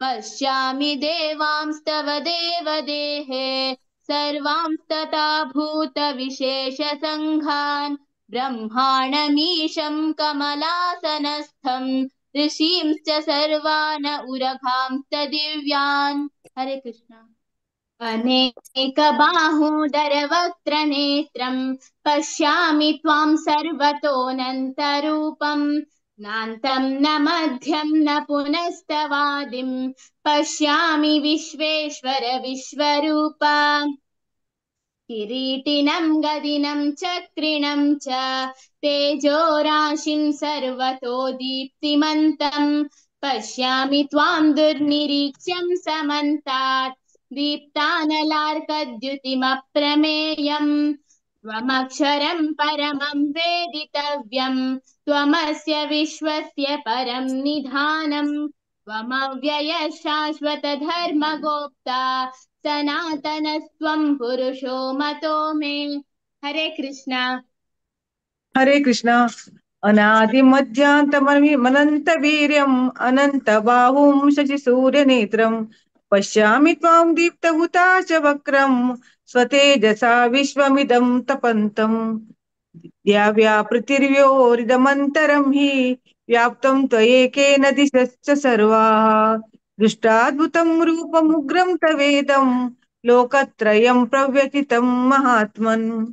पश्यामि देवांस्तव देवदेहे सर्वांस्तथा भूतविशेषसङ्घान् ब्रह्माणमीशं कमलासनस्थं ऋषींश्च सर्वान् उरगांश्च दिव्यान्. हरे कृष्ण. अनेकबाहूदरवक्त्रनेत्रं पश्यामि त्वां सर्वतोऽनन्तरूपं नान्तं न मध्यं न पुनस्तवादिं पश्यामि विश्वेश्वर विश्वरूप. किरीटिनं गदिनं चक्रिणं च तेजोराशिं सर्वतो दीप्तिमन्तं पश्यामि त्वां दुर्निरीक्ष्यं समन्तात् दीप्तानलार्कद्युतिमप्रमेयम्. त्वमक्षरं परमं वेदितव्यं त्वमस्य विश्वस्य परं निधानं त्वमव्ययः शाश्वतधर्मगोप्ता सनातनस्त्वं पुरुषो मतो मे. हरे कृष्ण. हरे कृष्ण. अनादिमध्यान्तमनन्तवीर्यम् अनन्तबाहुं शशिसूर्यनेत्रं पश्यामि त्वां दीप्तहुताश वक्रं स्वतेजसा विश्वमिदं तपन्तम्. द्याव्या पृथिव्योरिदमन्तरं हि व्याप्तं त्वयैकेन दिशश्च सर्वाः. दृष्टाद्भुतं रूपमुग्रं तवेदं लोकत्रयं प्रव्यथितं महात्मन्.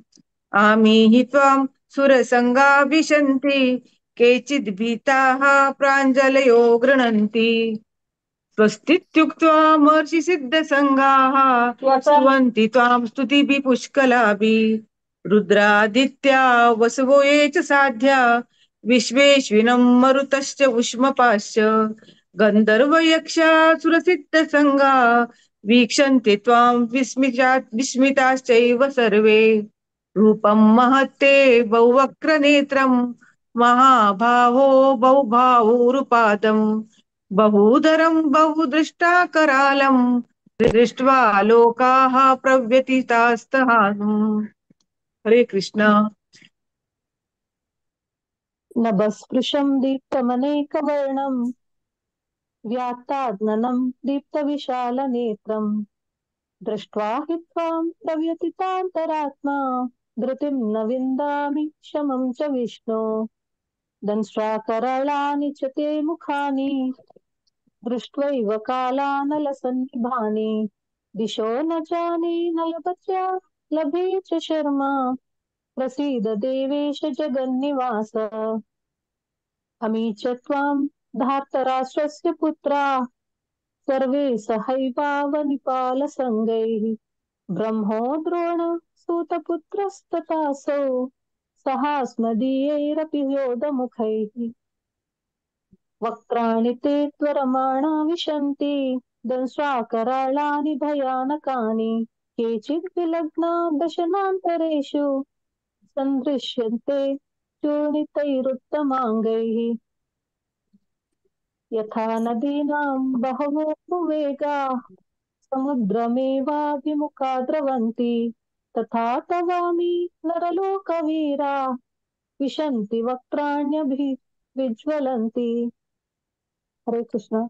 आमी हि त्वां सुरसंगा विशन्ति केचिद् भीताः प्राञ्जलयो गृह्णन्ति. स्वस्तीत्युक्त्वा महर्षिसिद्धसङ्घाः स्तुवन्ति त्वां स्तुतिभिः पुष्कलाभिः. रुद्रादित्या वसवो ये च साध्या विश्वेश्विनं मरुतश्च उष्मपाश्च. गन्धर्वयक्षा सुरसिद्धसङ्घा वीक्षन्ते त्वां विस्मिताश्चैव सर्वे. रूपं महत्ते बहुवक्रनेत्रं महाभावो बहुभावोरुपादं बहुधरं बहुदृष्टाकरालं दृष्ट्वा लोकाः प्रव्यथितास्तहानुम्. हरे कृष्ण. नभस्पृशं दीप्तमनेकवर्णं व्यात्ताज्ञनं दीप्तविशालनेत्रं दृष्ट्वा हि त्वां प्रव्यथितान्तरात्मा धृतिं न विन्दामि शमं च विष्णो. दंष्ट्राकराळानि च ते मुखानि दृष्ट्वैव कालानलसन्निभानि. दिशो न जाने न लभत्या लभे च शर्मा. प्रसीद देवेश जगन्निवास. अमी च त्वां धार्तराष्ट्रस्य पुत्रा सर्वे सहैवावनिपालसङ्गैः. ब्रह्मो द्रोण सूतपुत्रस्तथासौ सहास्मदीयैरपि योधमुखैः. वक्त्राणि ते त्वरमाणा विशन्ति दंष्ट्राकराळानि भयानकानि. केचिद् विलग्ना दशनान्तरेषु सन्दृश्यन्ते चूर्णितैरुत्तमाङ्गैः. यथा नदीनां बहवो वेगाः समुद्रमेवाभिमुखा द्रवन्ति तथा तवामि नरलोकवीरा विशन्ति वक्त्राण्यभि विज्वलन्ति. हरे कृष्ण.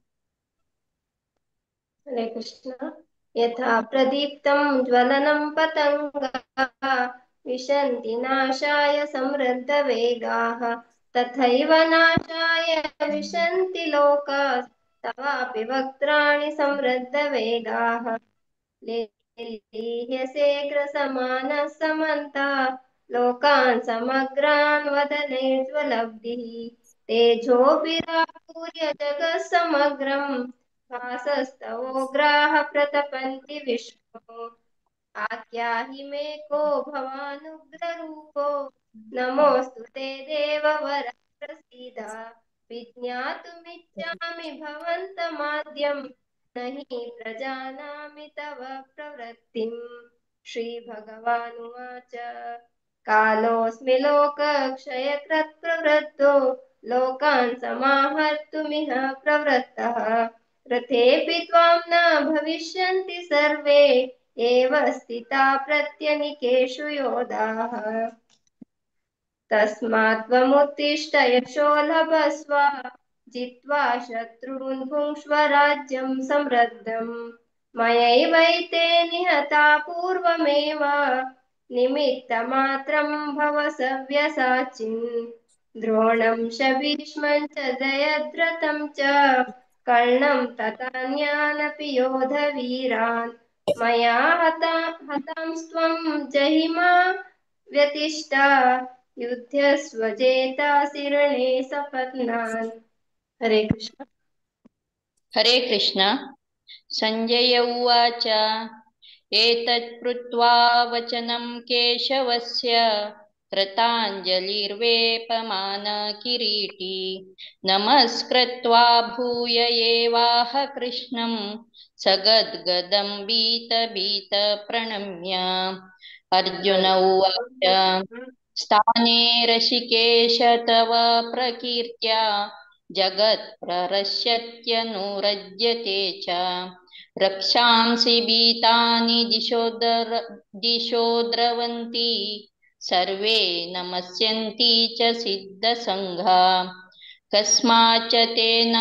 हरे कृष्ण. यथा प्रदीप्तं ज्वलनं पतङ्गा विशन्ति नाशाय समृद्धवेगाः तथैव नाशाय विशन्ति लोकास्तवापि वक्त्राणि समृद्धवेगाः. लेलीह्यसेऽग्रसमानः समन्ता लोकान् समग्रान् वदनैर्ज्वलब्धिः. तेजोभिरापूर्य जगः समग्रं भासस्तवोग्राः प्रतपन्ति विष्णो. आख्याहि मे को भवानुग्ररूपो नमोऽस्तु ते देववर प्रसीद. विज्ञातुमिच्छामि भवन्तमाद्यं न हि प्रजानामि तव प्रवृत्तिम्. श्रीभगवानुवाच. कालोऽस्मि लोकक्षयकृत् प्रवृत्तो लोकान् समाहर्तुमिह प्रवृत्तः. रथेऽपि त्वां न भविष्यन्ति सर्वे एव स्थिता प्रत्यनिकेषु योधाः. तस्मात् त्वमुत्तिष्ठ यशो लभस्व जित्वा शत्रून् भुङ्क्ष्व राज्यं समृद्धम्. मयैवैते निहता पूर्वमेव निमित्तमात्रं भव सव्यसाचिन्. द्रोणं च भीष्मं च जयद्रथं च कर्णं तथान्यानपि योधवीरान्. मया हतांस्त्वं जहिमा व्यतिष्ठा युध्यस्व जेतासि रणे सपत्नान्. हरे कृष्ण. हरे कृष्ण. संजय उवाच. एतत् श्रुत्वा वचनं केशवस्य कृताञ्जलिर्वेपमान किरीटी. नमस्कृत्वा भूय एवाह कृष्णं सगद्गदं बीत बीत प्रणम्य. अर्जुन उवाच. स्थाने ऋषिकेश तव प्रकीर्त्या जगत् प्ररश्यत्यनुरज्यते च। रक्षांसि बीतानि दिशो द्रवन्ति, सर्वे नमस्यन्ति च सिद्धसङ्घा। कस्माच्च तेन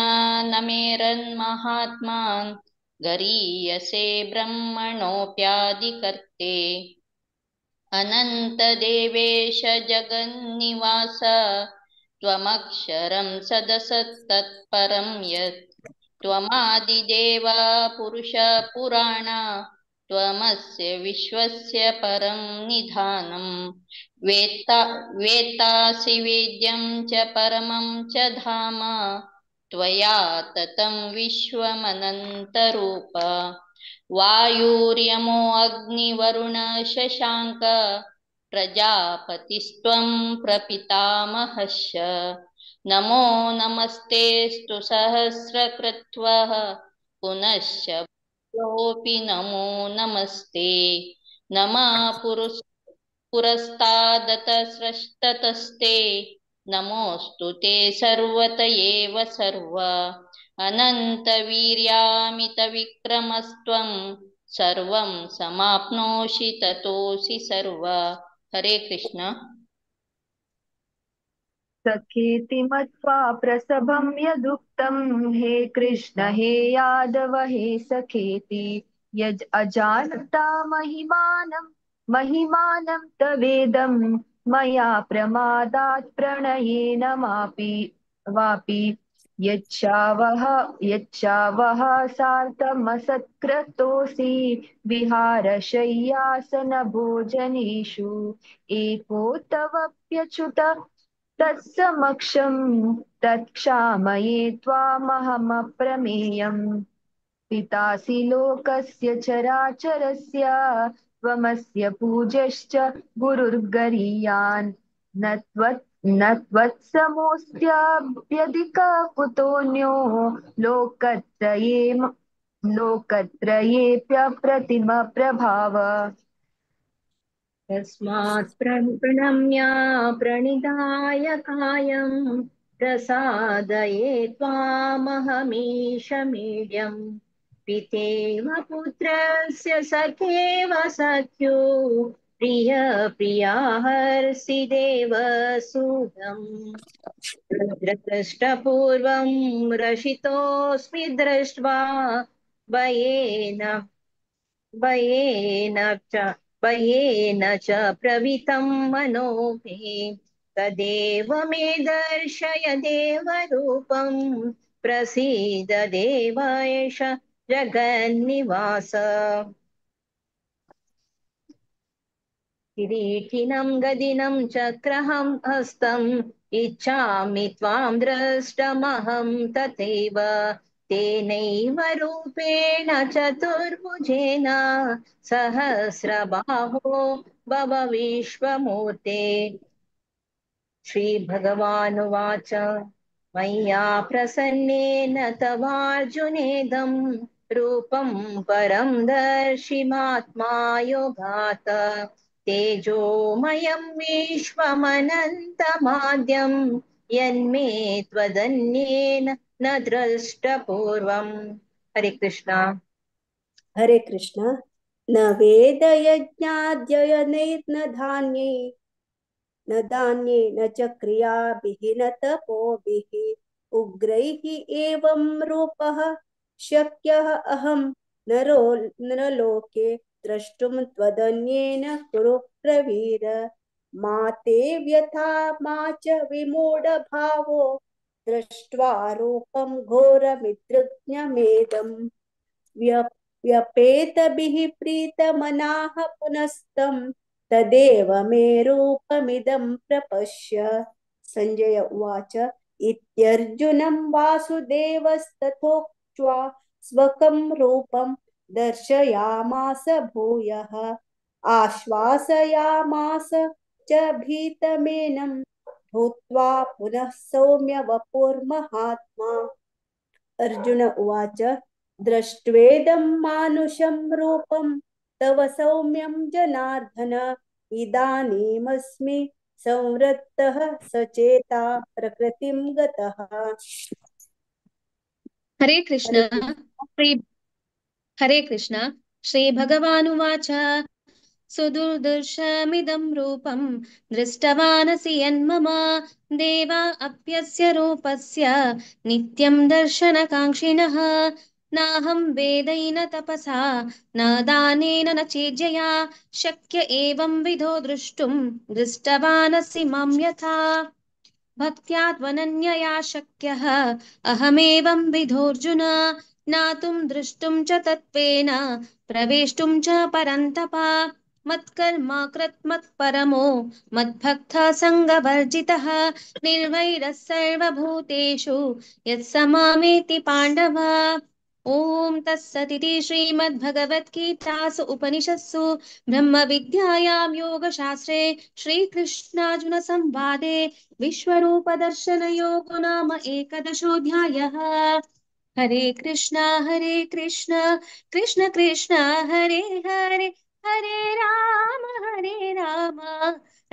नमेरन्महात्मान् गरीयसे ब्रह्मणोऽप्यादिकर्ते। अनन्तदेवेश जगन्निवास त्वमक्षरं सदसत्तत्परं यत् त्वमादिदेव पुरुषपुराण त्वमस्य विश्वस्य परं निधानं। वेत्तासि वेद्यं च परमं च धाम त्वया ततं विश्वमनन्तरूप। वायुर्यमो अग्निवरुण शशाङ्क प्रजापतिस्त्वं प्रपितामहश्च। नमो नमस्तेऽस्तु सहस्रकृत्वः पुनश्च भूयोऽपि नमो नमस्ते। नमः पुरस्तादत स्रष्टतस्ते नमोऽस्तु ते सर्वत एव सर्व। अनन्तवीर्यामितविक्रमस्त्वं सर्वं समाप्नोषि ततोऽसि सर्व। हरे कृष्ण। सखेति मत्वा प्रसभं यदुक्तं हे कृष्ण हे यादव हे सखेति। यज अजानता महिमानं महिमानं तवेदं मया प्रमादात् प्रणयेन मापि वापि। यच्चावह यच्चावह सार्थमसत्क्रतोऽसि विहारशय्यासन भोजनेषु। एको तवप्यच्युत तत्समक्षं तत्क्षामये त्वामहमप्रमेयम्। पितासि लोकस्य चराचरस्य त्वमस्य पूज्यश्च गुरुर्गरीयान्। न त्वत्समोऽस्त्यभ्यधिकः कुतोऽन्यो लोकत्रये लोकत्रयेऽप्यप्रतिमप्रभाव। तस्मात् प्रणम्य प्रणिधाय कायं प्रसादये त्वामहमीशमीड्यम्। पितेव पुत्रस्य सखेव सख्यो प्रिय प्रिया हर्षि देव सुतम्। रुद्रकृष्टपूर्वं रसितोऽस्मि दृष्ट्वा भयेन भयेन च भयेन च प्रवितं मनो मे। तदेव मे दर्शय देवरूपं प्रसीद देव एष जगन्निवास। किरीटिनं गदिनं चक्रहं हस्तम् इच्छामि त्वां द्रष्टमहं तथैव। तेनैव रूपेण चतुर्भुजेन सहस्रबाहो भव विश्वमूर्ते। श्रीभगवानुवाच मय्या प्रसन्नेन तवार्जुनेदं रूपं परं दर्शिमात्मा योगात्। तेजोमयं विश्वमनन्तमाद्यं यन्मे त्वदन्येन न दृष्टपूर्वम्। हरे कृष्णा। हरे कृष्ण। न वेदयज्ञाद्ययनैर्न धान्यै न दान्येन च क्रियाभिः न तपोभिः। उग्रैः एवं रूपः शक्यः अहं नरो नरलोके द्रष्टुं त्वदन्येन कुरु प्रवीर। मा ते व्यथा मा च विमूढभावो दृष्ट्वा रूपं घोरमिदृज्ञमेदम्। व्यपेतभिः प्रीतमनाः पुनस्तं तदेव मे रूपमिदं प्रपश्य। संजय उवाच इत्यर्जुनं वासुदेवस्तथोक्त्वा स्वकं रूपं दर्शयामास भूयः। आश्वासयामास च भीतमेनं भूत्वा पुनः सौम्य वपुर्महात्मा। अर्जुन उवाच दृष्ट्वेदं मानुषं रूपं तव सौम्यं जनार्दन इदानीमस्मि संवृत्तः सचेता प्रकृतिं गतः। हरे कृष्ण। श्री हरे कृष्ण। श्री भगवानुवाच। सुदुर्दर्शमिदं रूपं दृष्टवानसि यन्मम देवा अप्यस्य रूपस्य नित्यं दर्शनकाङ्क्षिणः। नाहं वेदैन तपसा न दानेन न चेज्यया शक्य एवं विधो द्रष्टुं दृष्टवानसि मां यथा। भक्त्या त्वनन्यया शक्यः अहमेवं विधोऽर्जुन ज्ञातुं द्रष्टुं च तत्त्वेन प्रवेष्टुं च परन्तप। मत्कर्मा कृत्मत्परमो मद्भक्तः सङ्गवर्जितः निर्वैरः सर्वभूतेषु यत्समामेति पाण्डव। ॐ तत्सदिति श्रीमद्भगवद्गीतासु उपनिषत्सु ब्रह्मविद्यायां योगशास्त्रे श्रीकृष्णार्जुनसंवादे विश्वरूपदर्शनयोगो नाम एकादशोऽध्यायः। हरे कृष्णा कृष्ण कृष्ण हरे हरे, हरे राम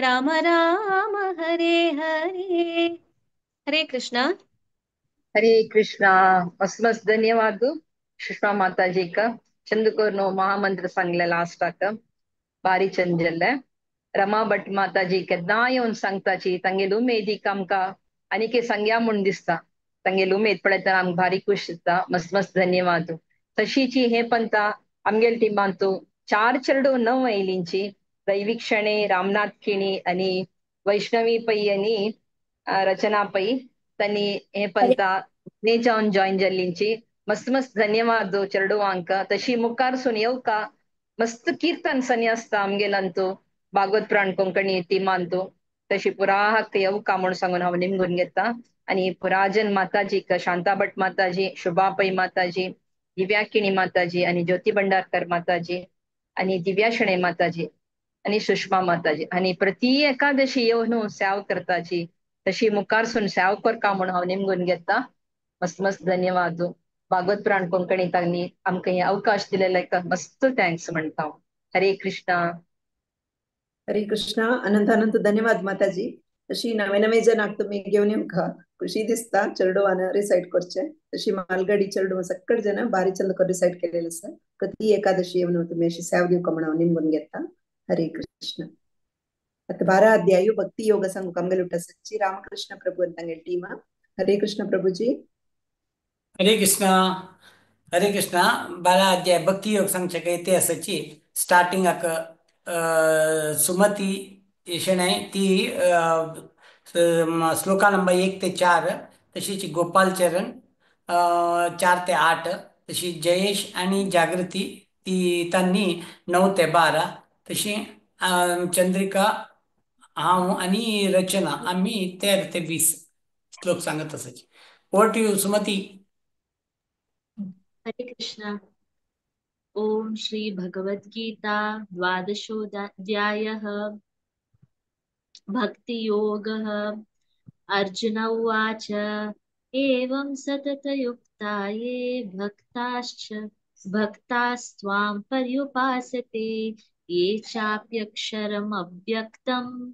राम राम हरे हरे। हरे कृष्णा। हरे कृष्णा। मस्त मस्त धन्यवाद सुषमा माताजी का। चंदकोरनो महामंत्र सांगले लास्टाक बारी चंजल्ले। रमा भट माताजी केन्ना येवन सांगताची तांगेली उमेद आमकां आनीक सांगया म्हूण दिसता। तांगेली उमेद पळयतना आमकां भारी खुश दिसता। मस्त मस्त धन्यवाद। तशीची हे पंता आमगेले टिमांतू चार चेडू 9 आयलींची दैविक्षणे रामनाथ किणी आनी वैष्णवी पै आनी रचना पै तांणी हे पंता जावन जॉईन जाल्लींची। मस्त मस्त धन्यवाद चेडवांक। तशी मुखार सून येवका मस्त कीर्तन सनी आसता आमगेलांतू भागवत प्राण कोंकणी टिमांतू। तशी पुराहाक येवका म्हूण सांगून हांव निमगून घेता। आनी पुराजन माताजीक शांता भट माताजी, शुभा पै माताजी, दिव्या किणी माताजी आनी ज्योती भंडारकर माताजी आनी दिव्या शणै माताजी आनी सुषमा माताजी आनी प्रति एकादशी येवन सेव करताची। तशी मुखार सून सेव करका म्हूण हांव निमगून घेता। मस्त मस्त धन्यवाद। भागवत प्राण कोंकणी तांणी आमकां हे अवकाश दिलेले मस्त thanks म्हणटा हांव। हरे कृष्णा। हरे कृष्णा। अनंत अनंत धन्यवाद माताजी। तशी नवे नवे जनाक तुमी घेवन येवका खुशी दिसता। चेडवान रिसायट करचे तशी मालगाडी चेडू सक्कड जन बारी चंद कर रिसायट केलेले आसा। प्रति एकादशी येवन तुमी अशी सेव दिवका म्हूण हांव निमगून घेता। हरे कृष्ण। आता 12 अध्यायु भक्ती योग सांगू आमगेले उठासची रामकृष्ण प्रभु अंतांगेले टीम। हरे कृष्ण प्रभुजी। हरे कृष्णा। हरे कृष्णा। 12 अध्याय भक्ती योग सांगचे काय ते आसाची स्टार्टिंगाक सुमती शणै ती श्लोका नंबर 1 ते 4, तशीच गोपाल चरण 4 ते 8, तशी जयेश आणि जागृती ती तांनी 9 ते 12, तशी चंद्रिका हांव आनी रचना आमी 13 ते 20 श्लोक सांगत आसाची। Over to you Sumati. Hare Krishna. Om Shri Bhagavad Gita द्वादशोऽध्यायः भक्तियोगः। अर्जुन उवाच। एवं सततयुक्ता ये भक्ताश्च भक्तास्त्वां पर्युपासते ये चाप्यक्षरम् अव्यक्तं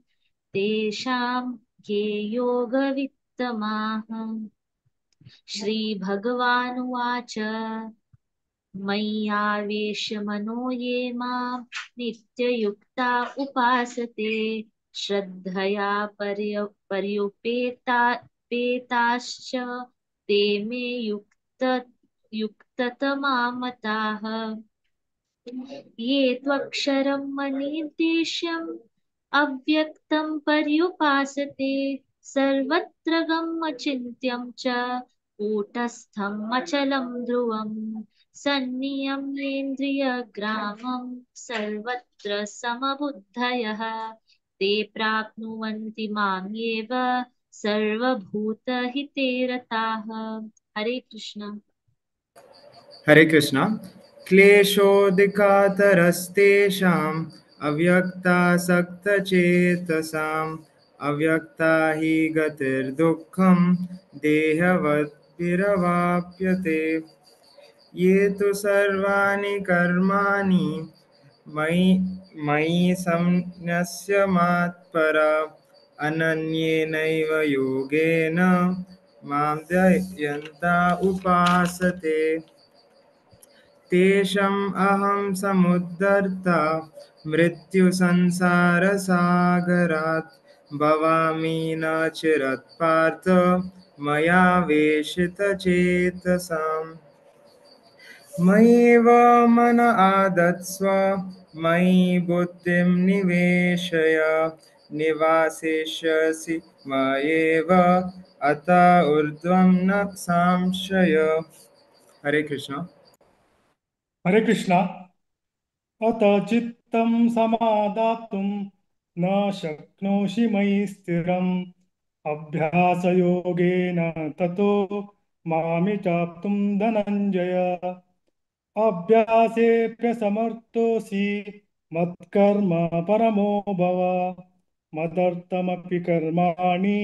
तेषां के योगवित्तमाः। श्री भगवानुवाच। मय्यावेश्य मनो ये मां नित्ययुक्ता उपासते श्रद्धया पर्युपेताश्च ते मे युक्ततमा मताः। ये त्वक्षरं मनिर्देश्यम् अव्यक्तं पर्युपासते सर्वत्र गमचिन्त्यं च कूटस्थम् अचलं ध्रुवं सन्नियम्येन्द्रियग्रामं सर्वत्र समबुद्धयः ते प्राप्नुवन्ति मां एव सर्वभूतहिते रताः। हरे कृष्ण। हरे कृष्ण। क्लेशोदिकातरस्तेषाम् अव्यक्तासक्तचेतसाम् अव्यक्ता हि गतिर्दुःखं देहवद्भिरवाप्यते। ये तु सर्वाणि कर्माणि मयि मयि संन्यस्य मत्परा अनन्येनैव योगेन मां ध्यायन्ता उपासते। तेषाम् अहं समुद्धर्ता मृत्युसंसारसागरात् भवामि न चिरात् पार्थ मया वेशितचेतसाम्। मयैव मन आदत्स्व मयि बुद्धिं निवेशय निवासिष्यसि मयैव अत ऊर्ध्वं न संशय। हरे कृष्ण। हरे कृष्णा। अत चित्तं समादातुं न शक्नोषि मयि स्थिरम् अभ्यासयोगेन ततो मामि चाप्तुं धनञ्जय। अभ्यासेऽप्यसमर्थोऽसि मत्कर्म परमो भव मदर्थमपि कर्माणि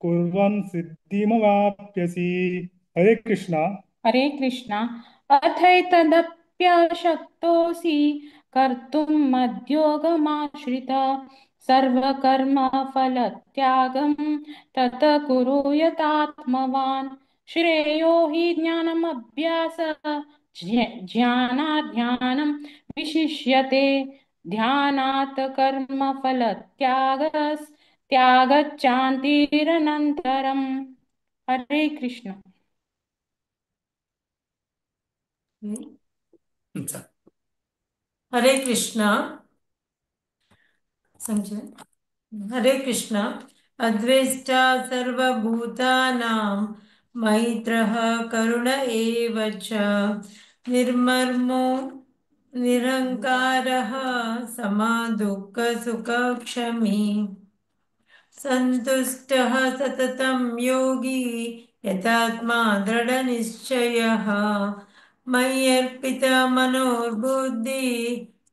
कुर्वन् सिद्धिमवाप्स्यसि। हरे कृष्णा। हरे कृष्णा। अथैतदप्यशक्तोऽसि कर्तुं मद्योगमाश्रिता सर्वकर्मफलत्यागं तत कुरु यतात्मवान्। श्रेयो हि ज्ञानमभ्यास ज्ञानाध्यानं विशिष्यते ध्यानात् कर्मफलत्यागस् त्यागच्चान्तिरनन्तरम्। हरे कृष्ण। हरे कृष्णा। संजय। हरे कृष्णा। अद्वेष्टा सर्वभूतानां मैत्रः करुण एव च निर्ममो निरङ्कारः समदुःखसुखक्षमी सन्तुष्टः सततं योगी यतात्मा दृढनिश्चयः मय्यर्पितमनोर्बुद्धि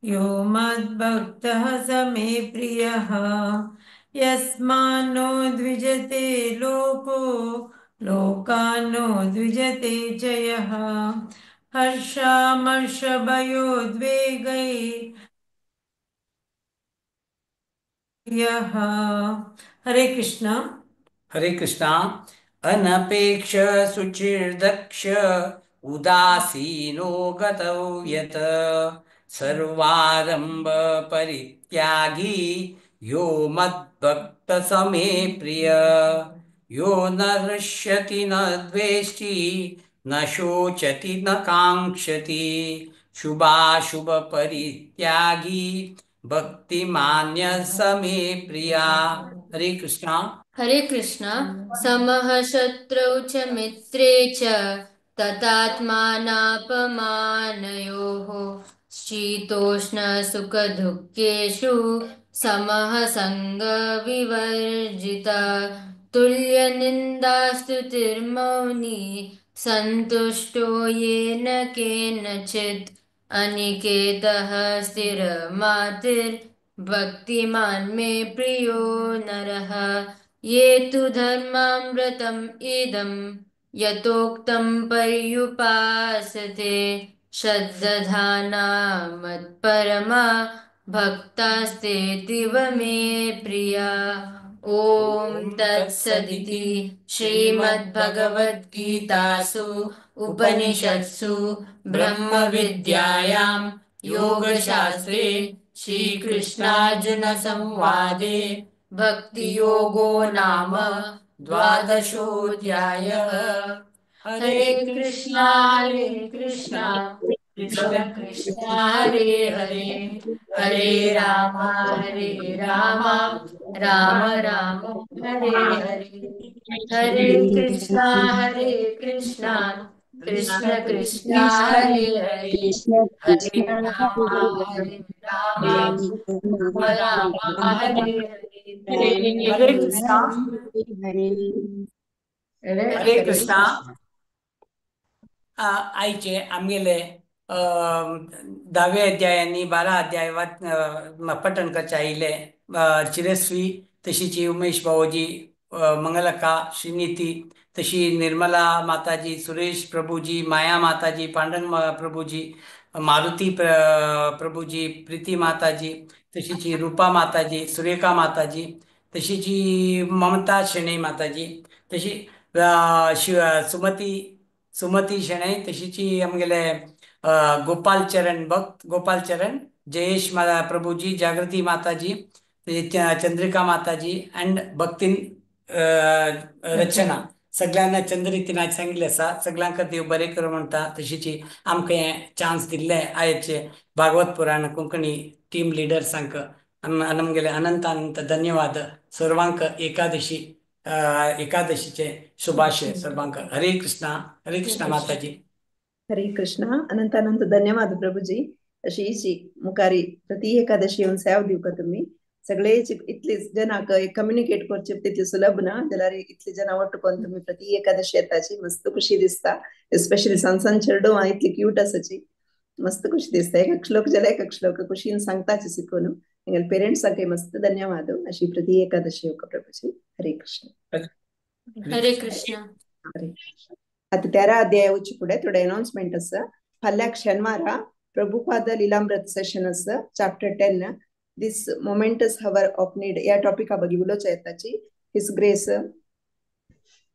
यो मद्भक्तः स मे प्रियः। यस्मान्नो द्विजते लोको लोकान्नो द्विजते च यः हर्षामर्षभयोद्वेगैः। हरे कृष्णा। हरे कृष्णा। अनपेक्ष शुचिर्दक्ष उदासीनो गतौ यत सर्वारंभ परित्यागी यो मद्भक्त समे प्रिय। यो न हृष्यति न द्वेष्टि न शोचति न काङ्क्षति शुभाशुभ परित्यागी भक्तिमान्य समे प्रिया। हरे कृष्णा। हरे कृष्णा। समः शत्रौ च मित्रे च तथात्मानापमानयोः शीतोष्णसुखदुःखेषु समः सङ्गविवर्जिता तुल्यनिन्दास्तुतिर्मौनी सन्तुष्टो येन केनचित् अनिकेतः स्थिरमतिर्भक्तिमान् मे प्रियो नरः। ये तु धर्मामृतम् इदं यथोक्तं पर्युपासते श्रद्दधाना मत्परमा भक्तास्तेऽतीव मे प्रिया। ॐ तत्सदिति श्रीमद्भगवद्गीतासु उपनिषत्सु ब्रह्मविद्यायां योगशास्त्रे श्रीकृष्णार्जुनसंवादे भक्तियोगो नाम द्वादशोऽध्यायः। हरे कृष्णा हरे कृष्णा कृष्ण कृष्ण हरे हरे हरे राम राम राम हरे हरे। हरे कृष्णा कृष्ण कृष्ण हरे हरे हरे राम राम राम हरे हरे। हरे कृष्णा। हरे कृष्णा। आयचे आमगेले धावे अध्याय आनी 12 अध्याय पठण करचे आयिल्ले चिरस्वी तशीची उमेश भावोजी मंगलक्का श्रीनीती तशी निर्मला माताजी सुरेश प्रभुजी माया माताजी पांडुरंग प्रभुजी मारुती प्रभुजी प्रीती माताजी तशीची रूपा माताजी सुरेखा माताजी तशीची ममता शेणै माताजी, तशी शिव सुमती सुमती शेणै, तशीची आमगेले गोपाल चरण भक्त गोपाल चरण, जयेश प्रभुजी, जागृती माताजी, चंद्रिका माताजी अँड भक्तीन रचना सगळ्यांना चंद्रितीन आयज सांगिल्लें आसा. सगळ्यांक देव बरें करूं म्हणटा. तशीची आमकां हें चान्स दिल्लें आयचे भागवत पुराण कोंकणी टीम लिडर्सांक आमगेले अनंत अनंत धन्यवाद. सर्वांक एकादशी एकादशीचे शुभाशय सर्वांक. हरे कृष्णा. हरे कृष्णा माताजी. हरे कृष्णा. अनंत अनंत धन्यवाद प्रभुजी. अशी मुखारी प्रति एकादशी येवन सेवा दिवका तुम्ही सगळे इतले जनाक कम्युनिकेट करचे तितले सुलभ ना जाल्यार इतले जण ಒಟ್ಟು ಕೊಂದು तुम्ही प्रति एकादशी येताची मस्त खुशी दिसता. एस्पेशली सान सान चेडूं इतली क्यूट आसाची मस्त खुशी दिसता. एक श्लोक जाल्यार एक श्लोक खुशीन सांगताची शिकून एंगेले पेरेंट्सांकय मस्त धन्यवाद. अशी प्रति एकादशी येवका प्रभुजी. हरे कृष्ण. हरे कृष्ण. हरे. आता 13 अध्याय वचचे फुडें थोडे अनाउन्समेंट आसा. फाल्यां शेनवारा प्रभुपाद लीलामृत सेशन आसा. Chapter 10 this momentous hour of need या टॉपिका ಬಗ್ಗೆ उलोवचो येताची. His grace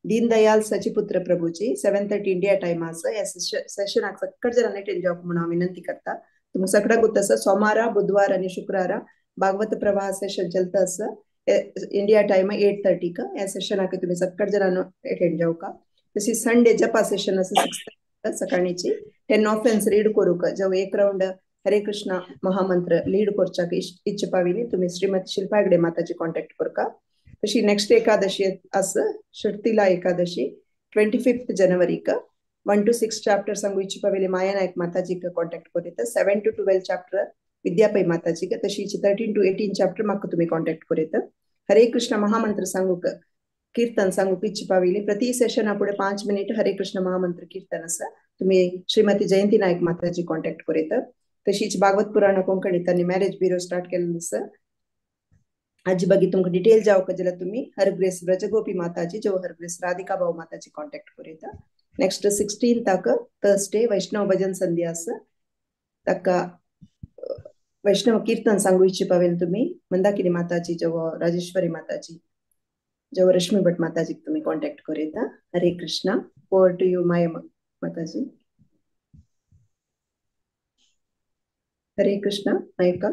Deendayal Sachiputra Prabhuji 7:30 India time आसा. ह्या सेशनाक सगळ्या जाणांनी अटेंड जावप म्हणून हांव विनंती करता. तुमकां सगळ्यांक गोत आसा सोमारा, बुधवार आनी शुक्रारा भागवत प्रवाह सेशन चलता आसा. इंडिया टायम 8:30 ह्या सेशनाक तुमी सगळ्या जाणांनी अटेंड जावका. तशी संडे जपा सेशन आसा 6:30 सकाळीची. 10 ऑफेन्स रीड करूक जव एक राउंड हरे कृष्ण महामंत्र लीड करच्याक इच्छा पाविली तुम्ही श्रीमती शिल्पा हेगडे माताजी कॉन्टॅक्ट करका. तशी नेक्स्ट एकादशी आसा षटतिला एकादशी 25 जनवरीक 1 to 6 chapter सांगू इच्छा पाविली माया नायक माताजीक कॉन्टॅक्ट करीत. 7 to 12 chapter विद्यापै माताजीक, तशीच 13 to 18 chapter म्हाका तुम्ही कॉन्टॅक्ट करीत. हरे कृष्ण महामंत्र सांगूक कीर्तन सांगूक इच्छा पाविली प्रति सेशना फुडें 5 मिनिट हरे कृष्ण महामंत्र कीर्तन आसा. तुम्ही श्रीमती जयंती नायक माताजी कॉन्टॅक्ट करीत. तशीच भागवत पुराण कोंकणी त्यांनी मॅरेज ब्युरो स्टार्ट केलेलं आसा. हाजी ಬಗ್ಗೆ तुमकां डिटेल जावका जाल्यार तुमी हरग्रेस ब्रजगोपी माताजी जो हरग्रेस राधिका भाऊ माताजी कॉन्टॅक्ट करीत. नेक्स्ट 16 थर्सडे वैष्णव भजन संध्या आसा. ताका वैष्णव कीर्तन सांगू इच्छा पावेल तुम्ही मंदाकिनी माताजी जो राजेश्वरी माताजी जो रश्मी भट माताजी तुम्ही कॉन्टॅक्ट करीत. Hare Krishna. Over to you Maya Mataji. Hare Krishna Nayaka.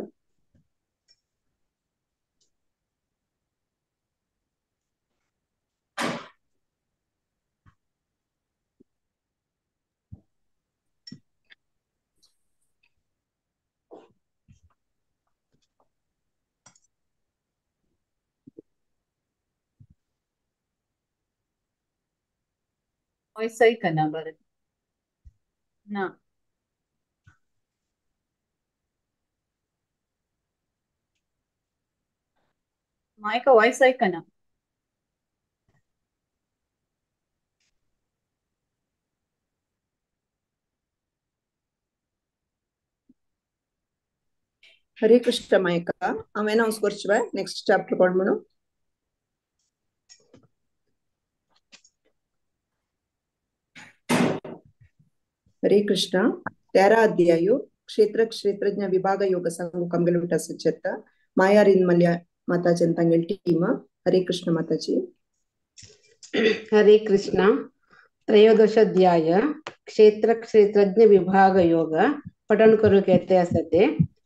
Voice ऐकना बरें ना. मायका वॉइस ऐकना. हरे कृष्ण मायका. हांव अनाउन्स करचे बाय नेक्स्ट चॅप्टर कोण म्हणून. हरे कृष्ण. 13 अध्यायु क्षेत्र क्षेत्रज्ञ विभाग योग सांगू आमगेले उटा सज्जता मायारिन मल्य माताजी तांगेले टीम. हरे कृष्ण माताजी. हरे कृष्ण. त्रयोदशाध्याय क्षेत्र क्षेत्रज्ञ विभाग योग पठन करूक येते आसा ते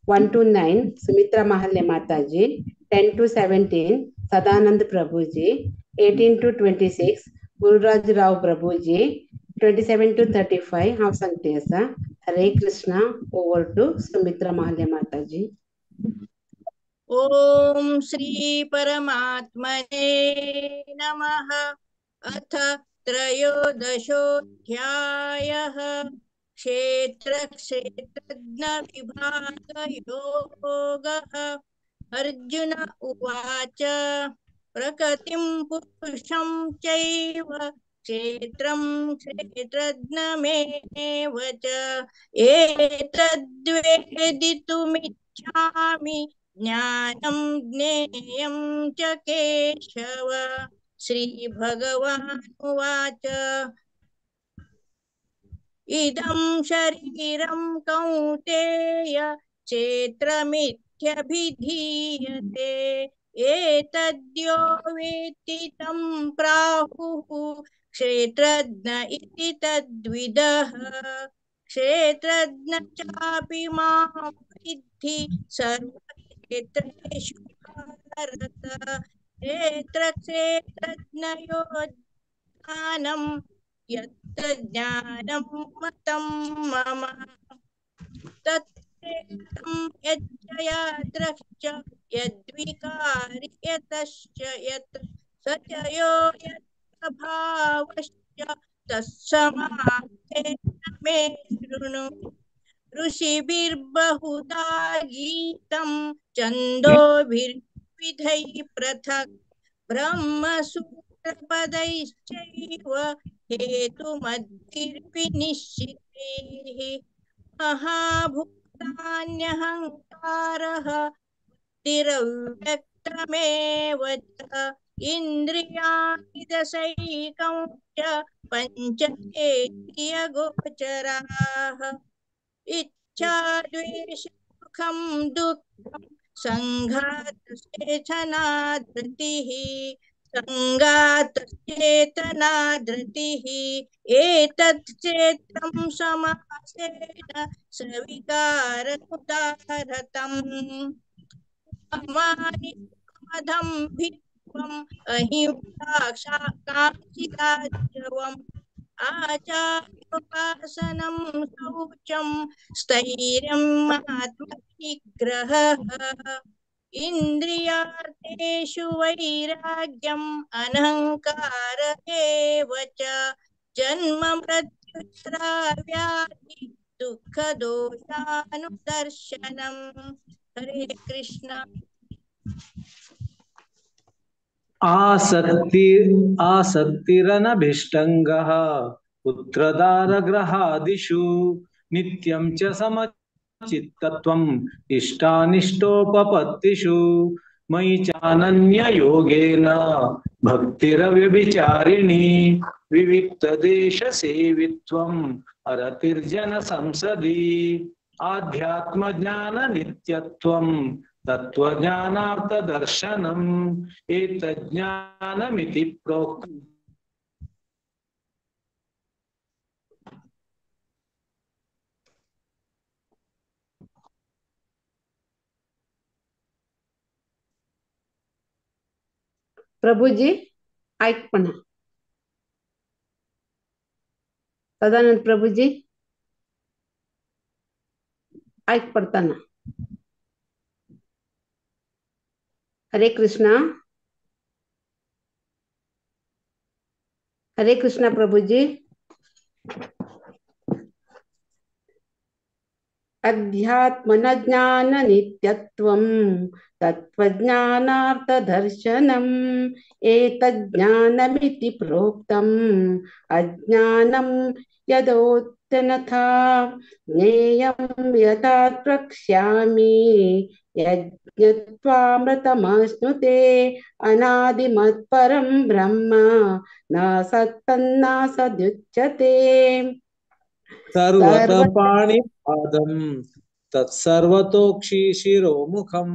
1 to 9 Sumitra Mahalle Mataji, 10 to 17 Sadanand Prabhuji, 18 to 26 Gururaj Rao Prabhuji, 27 to 35 हांव सांगते आसा. Hare Krishna. Over to Sumitra Mahalle Mataji. Om Shri परमात्मने नमः. अथ त्रयोदशोऽध्यायः. क्षेत्र क्षेत्रज्ञ विभागयोगः. अर्जुन उवाच प्रकृतिं पुरुषं चैव क्षेत्रं क्षेत्रज्ञमेव च एतद्वेदितुमिच्छामि ज्ञानं ज्ञेयं च केशव. श्री भगवानुवाच इदं शरीरं कौन्तेय क्षेत्रमित्यभिधीयते. एतद्यो वेत्ति तं प्राहुः क्षेत्रज्ञ इति तद्विदः। क्षेत्रज्ञ चापि मां विद्धि सर्वक्षेत्रेषु भारत। क्षेत्र क्षेत्रज्ञयो ज्ञानं यत् ज्ञानं मतं मम। तत्क्षेत्रं यच्चयाद्रश्च यद्विकारि यतश्च यत् स च यो यत्प्रभावश्च तत्समासेन मे शृणु। ऋषिभिर्बहुधा गीतं छन्दोभिर्विधैः पृथक् ब्रह्मसूत्रपदैश्चैव हेतुमद्भिर्विनिश्चितैः। महाभूतान्यहङ्कारः बुद्धिरव्यक्तमेव च इन्द्रियाणि दशैकं च पञ्चेन्द्रियगोचराः। इच्छा द्वेष सुखं दुःखं सङ्घातचेतना धृतिः सङ्घातचेतना धृतिः एतत् क्षेत्रं समासेन सविकारमुदाहरतम्। अमानिमधं भित्त्वम् अहिंसाक्षाकाङ्क्षिताजवम् आचार्योपासनं शौचं स्थैर्यम् आत्मनिग्रहः। इन्द्रियार्थेषु वैराग्यम् अनहङ्कार एव च जन्म मृत्युजरा व्याधि दुःखदोषानुदर्शनम्। हरे कृष्ण। आसक्तिरनभिष्टङ्गः पुत्रदारगृहादिषु नित्यं च समचित्तत्वम् इष्टानिष्टोपपत्तिषु मयि चानन्ययोगेन भक्तिरव्यभिचारिणी विविक्तदेशसेवित्वम् अरतिर्जनसंसदि आध्यात्मज्ञाननित्यत्वम् तत्त्वज्ञानार्थदर्शनम् एतज्ज्ञानमिति प्रोक्तम्। प्रभुजी ऐकपणा। सदानंद प्रभुजी ऐक पडताना। हरे कृष्णा। हरे कृष्णा प्रभुजी। अध्यात्मन ज्ञान नित्यत्वं तत्त्वज्ञानार्थदर्शनम् एतज्ज्ञानमिति प्रोक्तम् अज्ञानं यदोत्यनथा ज्ञेयं यथा प्रक्ष्यामि यज्ञत्वामृतमश्नुते अनादिमत्परं ब्रह्म न सत्तन्न सदुच्यते। सर्वतः पाणिपादं तत्सर्वतोक्षिशिरोमुखं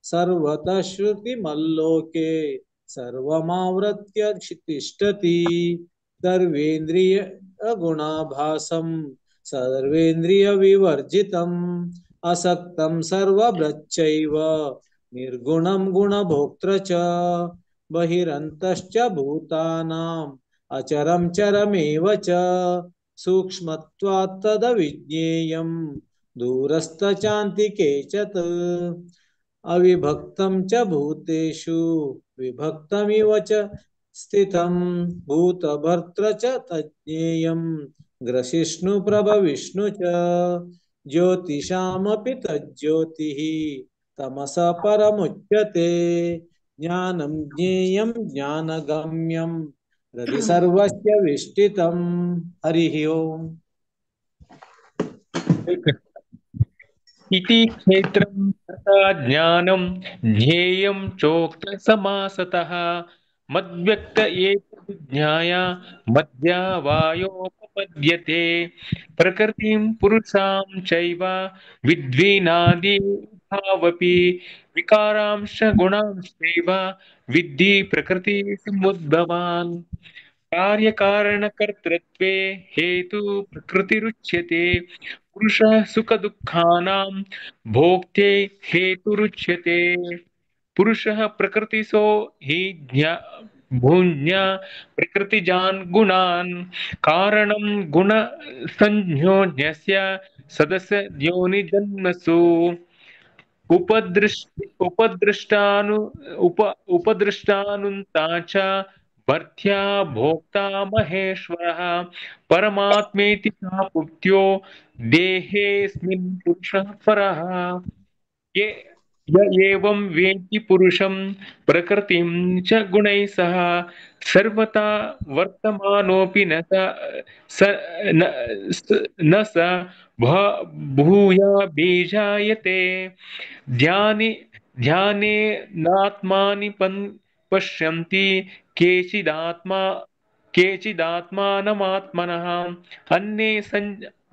सर्वतः श्रुतिमल्लोके सर्वमावृत्य तिष्ठति सर्वेन्द्रिय गुणाभासं सर्वेन्द्रिय विवर्जितम् असक्तं सर्वभृच्चैव निर्गुणं गुणभोक्तृ च बहिरन्तश्च भूतानाम् अचरं चरमेव च सूक्ष्मत्वात् तदविज्ञेयं दूरस्थचान्तिके च तत् अविभक्तं च भूतेषु विभक्तमिव च स्थितं भूतभर्तृ च तज्ज्ञेयं ग्रसिष्णु प्रभविष्णु च ज्योतिषामपि तज्ज्योतिः तमसा परमुच्यते ज्ञानं ज्ञेयं ज्ञानगम्यं हृदि सर्वस्य विष्ठितं। हरिः ओम्। इति क्षेत्रं तथा ज्ञानं ज्ञेयं चोक्त समासतः मद्व्यक्त एतद्विज्ञाय मद्यावायोपपद्यते प्रकृतिं पुरुषां चैव विद्विनादि भावपि विकारांश्च गुणांश्चैव विद्धि प्रकृति समुद्भवान्। कार्यकारणकर्तृत्वे हेतु प्रकृतिरुच्यते। पुरुषः सुखदुःखानां भोक्ते हेतुरुच्यते। पुरुषः प्रकृतिसो हि भुञ्ज्ञा प्रकृतिजान् गुणान्। कारणं गुणसंज्ञोऽन्यस्य सदस्य योनिजन्मसु। उपदृष्टानुन्ता च भर्त्या भोक्ता महेश्वरः। परमात्मेति चापुत्यो देहेऽस्मिन् पुरुषः परः। ये य एवं वेत्ति पुरुषं प्रकृतिं च गुणैः सह सर्वथा वर्तमानोऽपि न स न न स भूया बीजायते। ध्याने ध्यानेनात्मानि पश्यन्ति केचिदात्मा केचिदात्मानमात्मनः।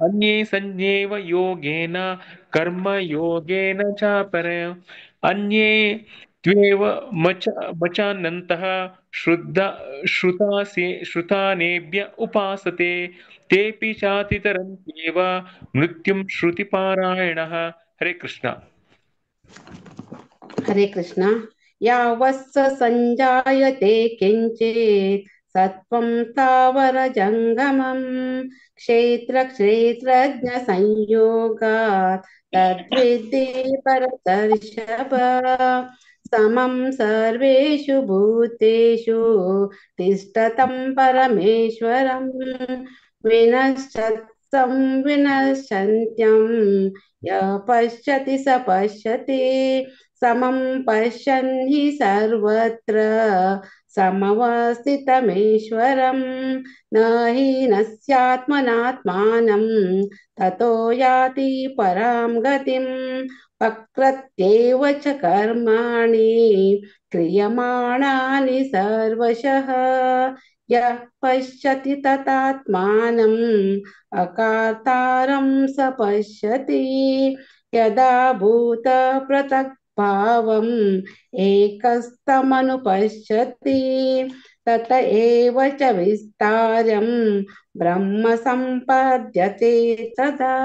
अन्ये संज्ञेव योगेन कर्मयोगेन चापर। अन्ये त्वेव मचानन्तः श्रुतानेभ्य उपासते। तेऽपि चातितरन्त्येव मृत्युं श्रुतिपारायणः। हरे कृष्ण। हरे कृष्ण। यावत्स संजायते किञ्चित् सत्त्वं स्थावरजङ्गमं क्षेत्र क्षेत्रज्ञ संयोगात् तद्विद्धि परतर्षभ। समं सर्वेषु भूतेषु तिष्ठतं परमेश्वरं विनश्यत्सं विनश्यन्त्यं यः पश्यति स पश्यति। समं पश्यन् हि सर्वत्र समवस्थितमीश्वरं न हि नस्यात्मनात्मानं ततो याति परां गतिं। प्रकृत्यैव च कर्माणि क्रियमाणानि सर्वशः यः पश्यति ततात्मानम् अकर्तारं स पश्यति। यदा भूतपृथक्भावम् एकस्तमनुपश्यति तत एव च विस्तारं ब्रह्म सम्पद्यते तदा।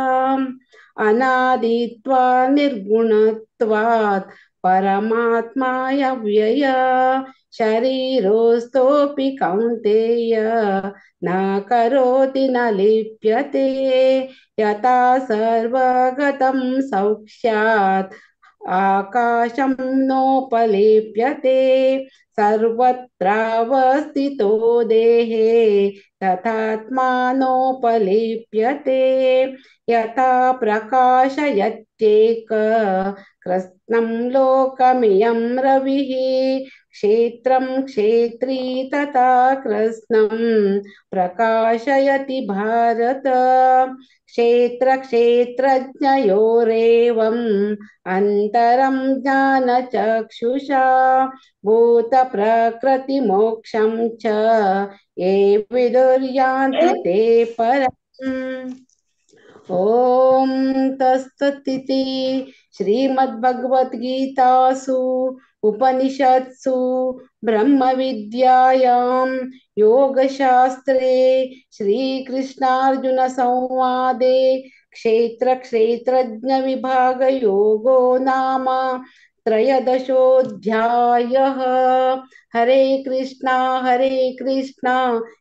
अनादित्वा निर्गुणत्वात् परमात्मायव्यय शरीरोऽस्तोऽपि कौन्तेय न करोति न लिप्यते। यथा सर्वगतं सौक्ष्यात् आकाशं नोपलिप्यते। सर्वत्रावस्थितो देहे तथात्मानोपलिप्यते। यथा प्रकाशयत्येक कृत्स्नं लोकमियं रविः क्षेत्रं क्षेत्री तथा कृत्स्नं प्रकाशयति भारत। क्षेत्र क्षेत्रज्ञयोरेवम् अन्तरं ज्ञानचक्षुषा भूतप्रकृतिमोक्षं च ये विदुर्यान्ति ते परम्। ॐ तत्सदिति श्रीमद्भगवद्गीतासु उपनिषत्सु ब्रह्मविद्यायां योगशास्त्रे श्रीकृष्णार्जुनसंवादे क्षेत्र क्षेत्रज्ञ विभागयोगो नाम त्रयोदशोऽध्यायः। हरे कृष्णा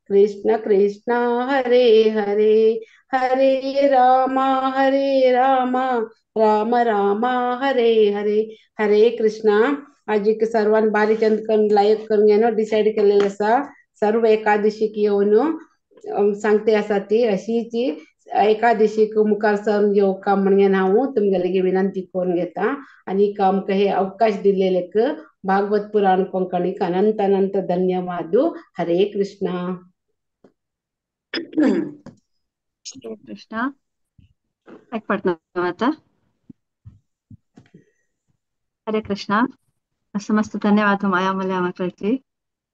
कृष्ण कृष्ण हरे हरे, हरे राम राम राम हरे हरे। हरे कृष्णा। आज एक सर्वान बारीक करून लायक करून घेवन डिसायड केलेलं आसा। सर्व एकादशीक येवन सांगते आसा ती अशी ती एकादशीक मुखार सरून येवका म्हणून हांव तुमगेले विनंती करून घेता आनी आमकां हे अवकाश दिल्लेलेक भागवत पुराण कोंकणीक अनंत अनंत धन्यवाद। हरे कृष्णा। हरे कृष्णा। एक पडना। हरे कृष्णा। मस्त मस्त धन्यवाद माया मल्या माताजी।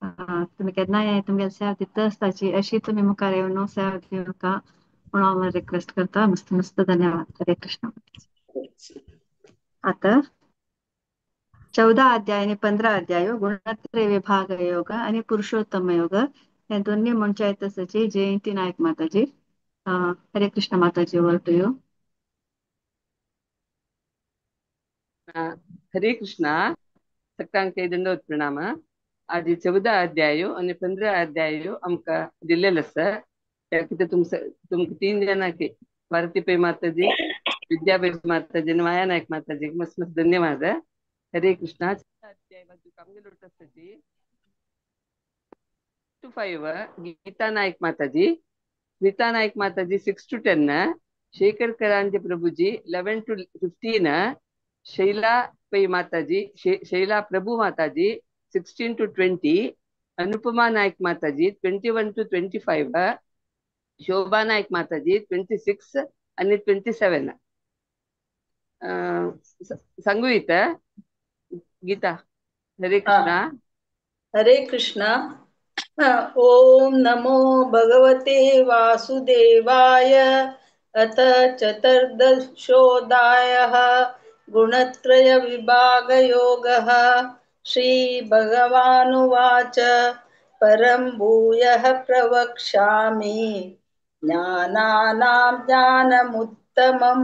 तुमी केन्नाय तुमगेले सेवा दिता आसताची अशी तुमी मुखार येवन सेवा दिवका म्हणून हांव रिक्वेस्ट करता। मस्त मस्त धन्यवाद। हरे कृष्णा। आता 14 अध्याय आणि 15 अध्याय गुणत्रय विभाग योग आणि पुरुषोत्तम योग हे दोन्ही म्हणच्या आसाची जयंती नायक माताजी. हरे कृष्ण माताजी, over to you. Hare Krishna. सगळ्यांक दंडवत प्रणाम. आज 14 अध्याय आणि 15 अध्याय आमकां दिल्लेलो आसा. त्या कितें तुमकां 3 जाणांक, भारती पै माताजी, विद्यापै माताजी आनी माया नायक माताजी, मस्त मस्त धन्यवाद. हरे कृष्णा. अध्याय बाजूक आमगेलो आसाची 2 to 5 Gita Naik Mataji, Smita Naik Mataji 6 to 10, Shekhar Karanje Prabhuji 11 to 15, Shaila Pai Mataji, Shaila Prabhu Mataji 16 to 20, Anupama Naik Mataji 21 to 25, Shobha Naik Mataji 26 आणि 27. सांगू येतं गीता. हरे कृष्णा. हरे कृष्णा. ओम नमो भगवते वासुदेवाय. अथ चतुर्दशोऽध्यायः गुणत्रय विभागयोगः. श्री भगवानुवाच. परं भूयः प्रवक्ष्यामि ज्ञानानां ज्ञानमुत्तमं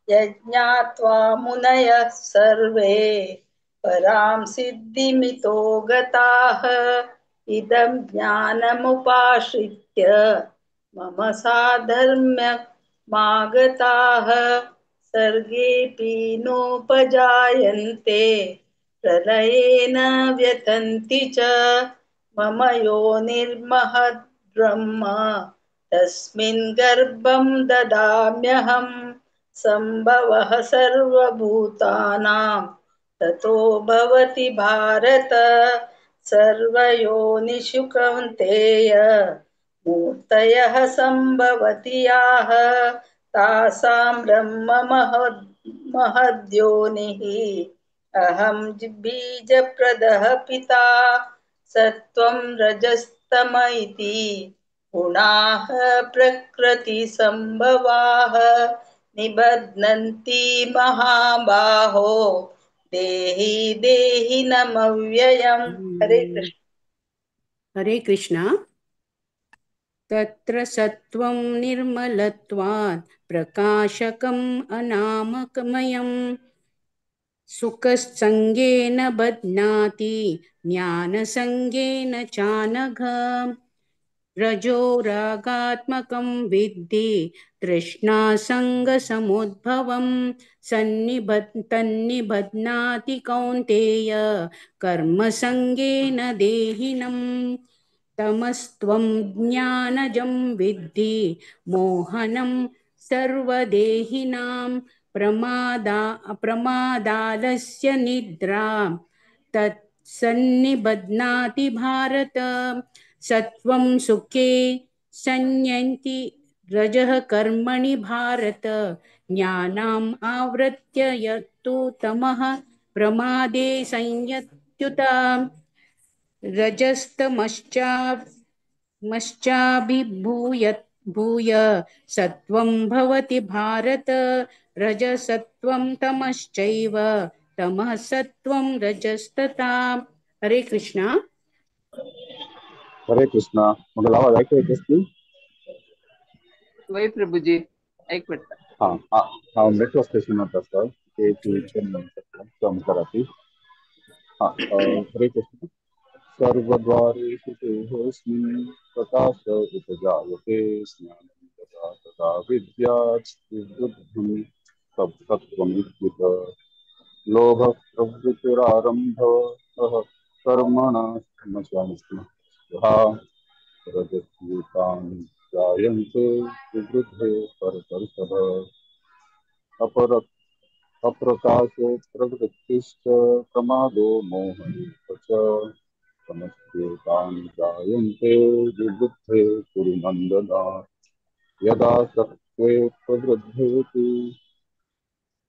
यज्ञात्वा मुनयः सर्वे परां सिद्धिमितो गताः. इदं ज्ञानमुपाश्रित्य मम साधर्म्यमागताः सर्गेऽपि नोपजायन्ते प्रलये न व्यथन्ति च. मम योनिर्महद्ब्रह्म तस्मिन् गर्भं ददाम्यहं. सम्भवः सर्वभूतानां ततो भवति भारत. सर्वयोनिषु कौन्तेय मूर्तयः सम्भवति याः तासां ब्रह्म महद्योनिः. अहं बीजप्रदः पिता सत्त्वं रजस्तम इति गुणाः प्रकृतिसम्भवाः. निबध्नन्ति महाबाहो देहि देहिनमव्ययम्. हरे कृष्ण. हरे कृष्ण. तत्र सत्त्वं निर्मलत्वात् प्रकाशकम् अनामकमयम् सुखसंगेन बध्नाति ज्ञानसंगेन चानघ. रजोरागात्मकं विद्धि तृष्णासङ्गसमुद्भवं तन्निबध्नाति कौन्तेय कर्मसङ्गेन देहिनम्. तमस्त्वं ज्ञानजं विद्धि मोहनं सर्वदेहिनां प्रमादालस्य निद्रा तत्सन्निबध्नाति भारत. सत्त्वं सुखे संयन्ति रजः कर्मणि भारत. ज्ञानाम् आवृत्य यत्तु तमः प्रमादे संयत्युता. रजस्तमश्चाभिभूय भूय सत्त्वं भवति भारत. रजसत्त्वं तमश्चैव तमः सत्त्वं रजस्तथा. हरे कृष्णा. हरे कृष्णा. मला आवाज ऐकू येत असतील? वय प्रभूजी ऐक पडता. हा हा हांव मेट्रो स्टेशनांत आसा. ते कराती. हा, हरे कृष्ण. सर्वद्वारेषु देहोऽस्मिन् प्रकाश उपजायते ज्ञानं तदा तदा विद्यात् विवृद्धं तत्त्वमित्युत. लोभः प्रवृत्तिरारम्भः कर्मणः रजस्यूतानि जायन्ते विवृद्धे परतर्षभ. अप्रकाशो प्रवृत्तिश्च प्रमादो मोह एव च. तमस्येतानि जायन्ते विवृद्धे कुरु नन्दन. यदा सत्त्वे प्रवृद्धेति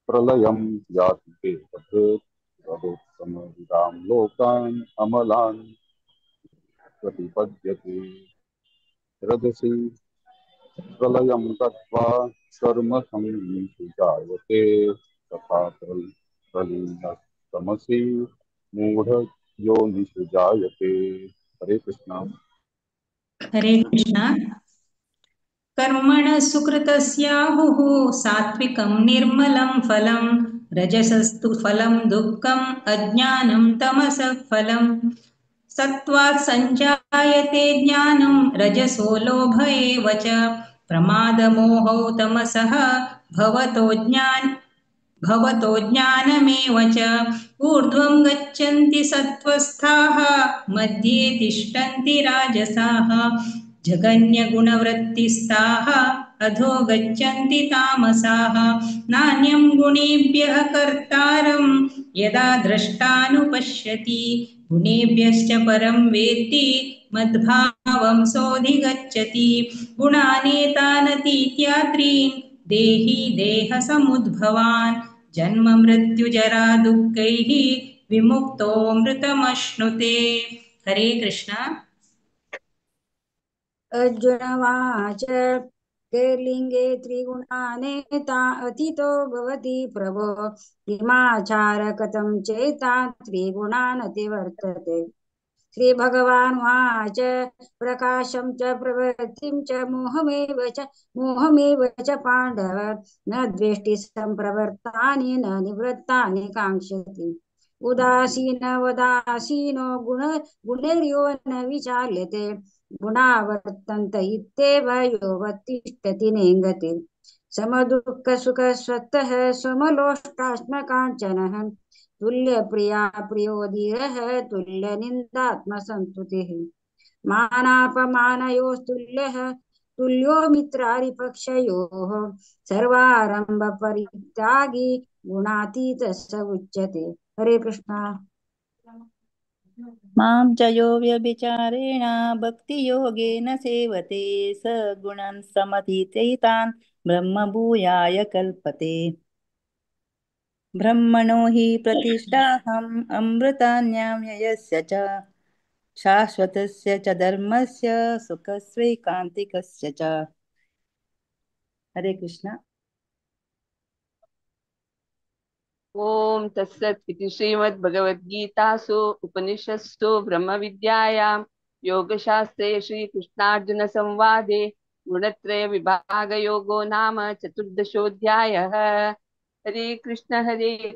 प्रलयं याति ते तद् तदोत्तमविदां लोकान् अमलान् प्रतिपद्यते. रजसि प्रलयं गत्वा कर्मसंयुक्तो जायते तथा प्रलीनस्तमसि तमसी मूढयोनिषु जायते। हरे कृष्णा। हरे कृष्णा। कर्मणः सुकृतस्याहुः सात्विकं निर्मलं फलं, रजसस्तु फलं दुःखम् अज्ञानं तमसः फलं। सत्त्वात् संजायते ज्ञानं रजसो लोभ एव च, प्रमादमोहौ तमसः भवतो ज्ञानमेव च। ऊर्ध्वं गच्छन्ति सत्त्वस्थाः मध्ये तिष्ठन्ति राजसाः, जघन्यगुणवृत्तिस्थाः अधो गच्छन्ति तामसाः। नान्यं गुणेभ्यः कर्तारं यदा द्रष्टानुपश्यति, गुणेभ्यश्च परं वेत्ति मद्भावं सोऽधिगच्छति। गुणानेतानतीत्यात्रीन् देहि देहसमुद्भवान्, जन्म मृत्युजरा दुःखैः विमुक्तोऽमृतमश्नुते। हरे कृष्णा। अर्जुनवाच कैर्लिङ्गे त्रिगुणानेता अतीतो भवति प्रभो, किमाचार कथं चेता त्रिगुणानतिवर्तते। श्रीभगवानुवाच प्रकाशं च प्रवृत्तिं च मोहमेव च पाण्डव, न द्वेष्टि सम्प्रवृत्तानि न निवृत्तानि काङ्क्षति। उदासीन वदासीनो गुणैर्यो न विचाल्यते, गुणावर्तन्त इत्येव योऽवतिष्ठति नेङ्गते। समदुःखसुखस्वतः समलोष्टाश्मकाञ्चनः, तुल्यप्रिया प्रियो धीरः तुल्यनिन्दात्मसन्तुतिः। मानापमानयोस्तुल्यः तुल्यो मित्रारिपक्षयोः, सर्वारम्भपरित्यागी गुणातीतः स उच्यते। हरे कृष्णा। मां च यो व्यभिचारेण भक्तियोगेन सेवते, स गुणान् समतीतैतान् ब्रह्मभूयाय कल्पते। ब्रह्मणो हि प्रतिष्ठाहम् अमृतान्याम्ययस्य च, शाश्वतस्य च धर्मस्य सुखस्वैकान्तिकस्य च। हरे कृष्ण। ओम तत्सत् इति श्रीमद्भगवद्गीतासु उपनिषत्सु ब्रह्मविद्यायां योगशास्त्रे श्रीकृष्णार्जुन संवादे गुणत्रय विभागयोगो नाम चतुर्दशोऽध्यायः। हरे कृष्ण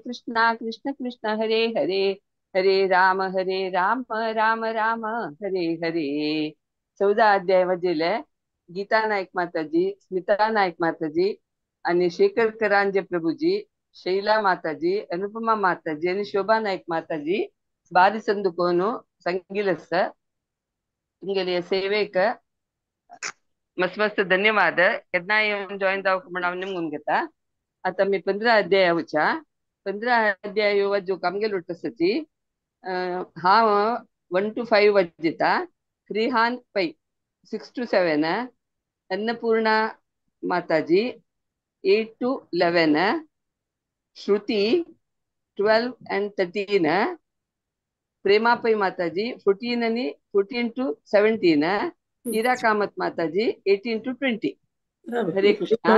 कृष्ण कृष्ण हरे हरे, हरे राम राम राम हरे हरे। 14 अध्याय वजिले गीता नायक माताजी, स्मिता नायक माताजी आणि शेखर करांजे प्रभुजी, शैला माताजी, अनुपमा माताजी आणि शोभा नायक माताजी बारी संदुकोनु संगिलस तुमगेले सेवेक मस्त मस्त धन्यवाद। केन्ना येवन जॉईन जावंक म्हण हांव निमगून घेता। आता मी 15 अध्याय वचा 15 अध्याय वाजूक आमगेलो उठ्ठसची हांव 1 to 5 वाजयता, Rihan Pai 6 to 7, Annapurna Mataji 8 to 11, Shruti 12 and 13, Prema Pai Mataji 14 आणि 14 to 17, Hira Kamat Mataji 18 to 20। Hare Krishna.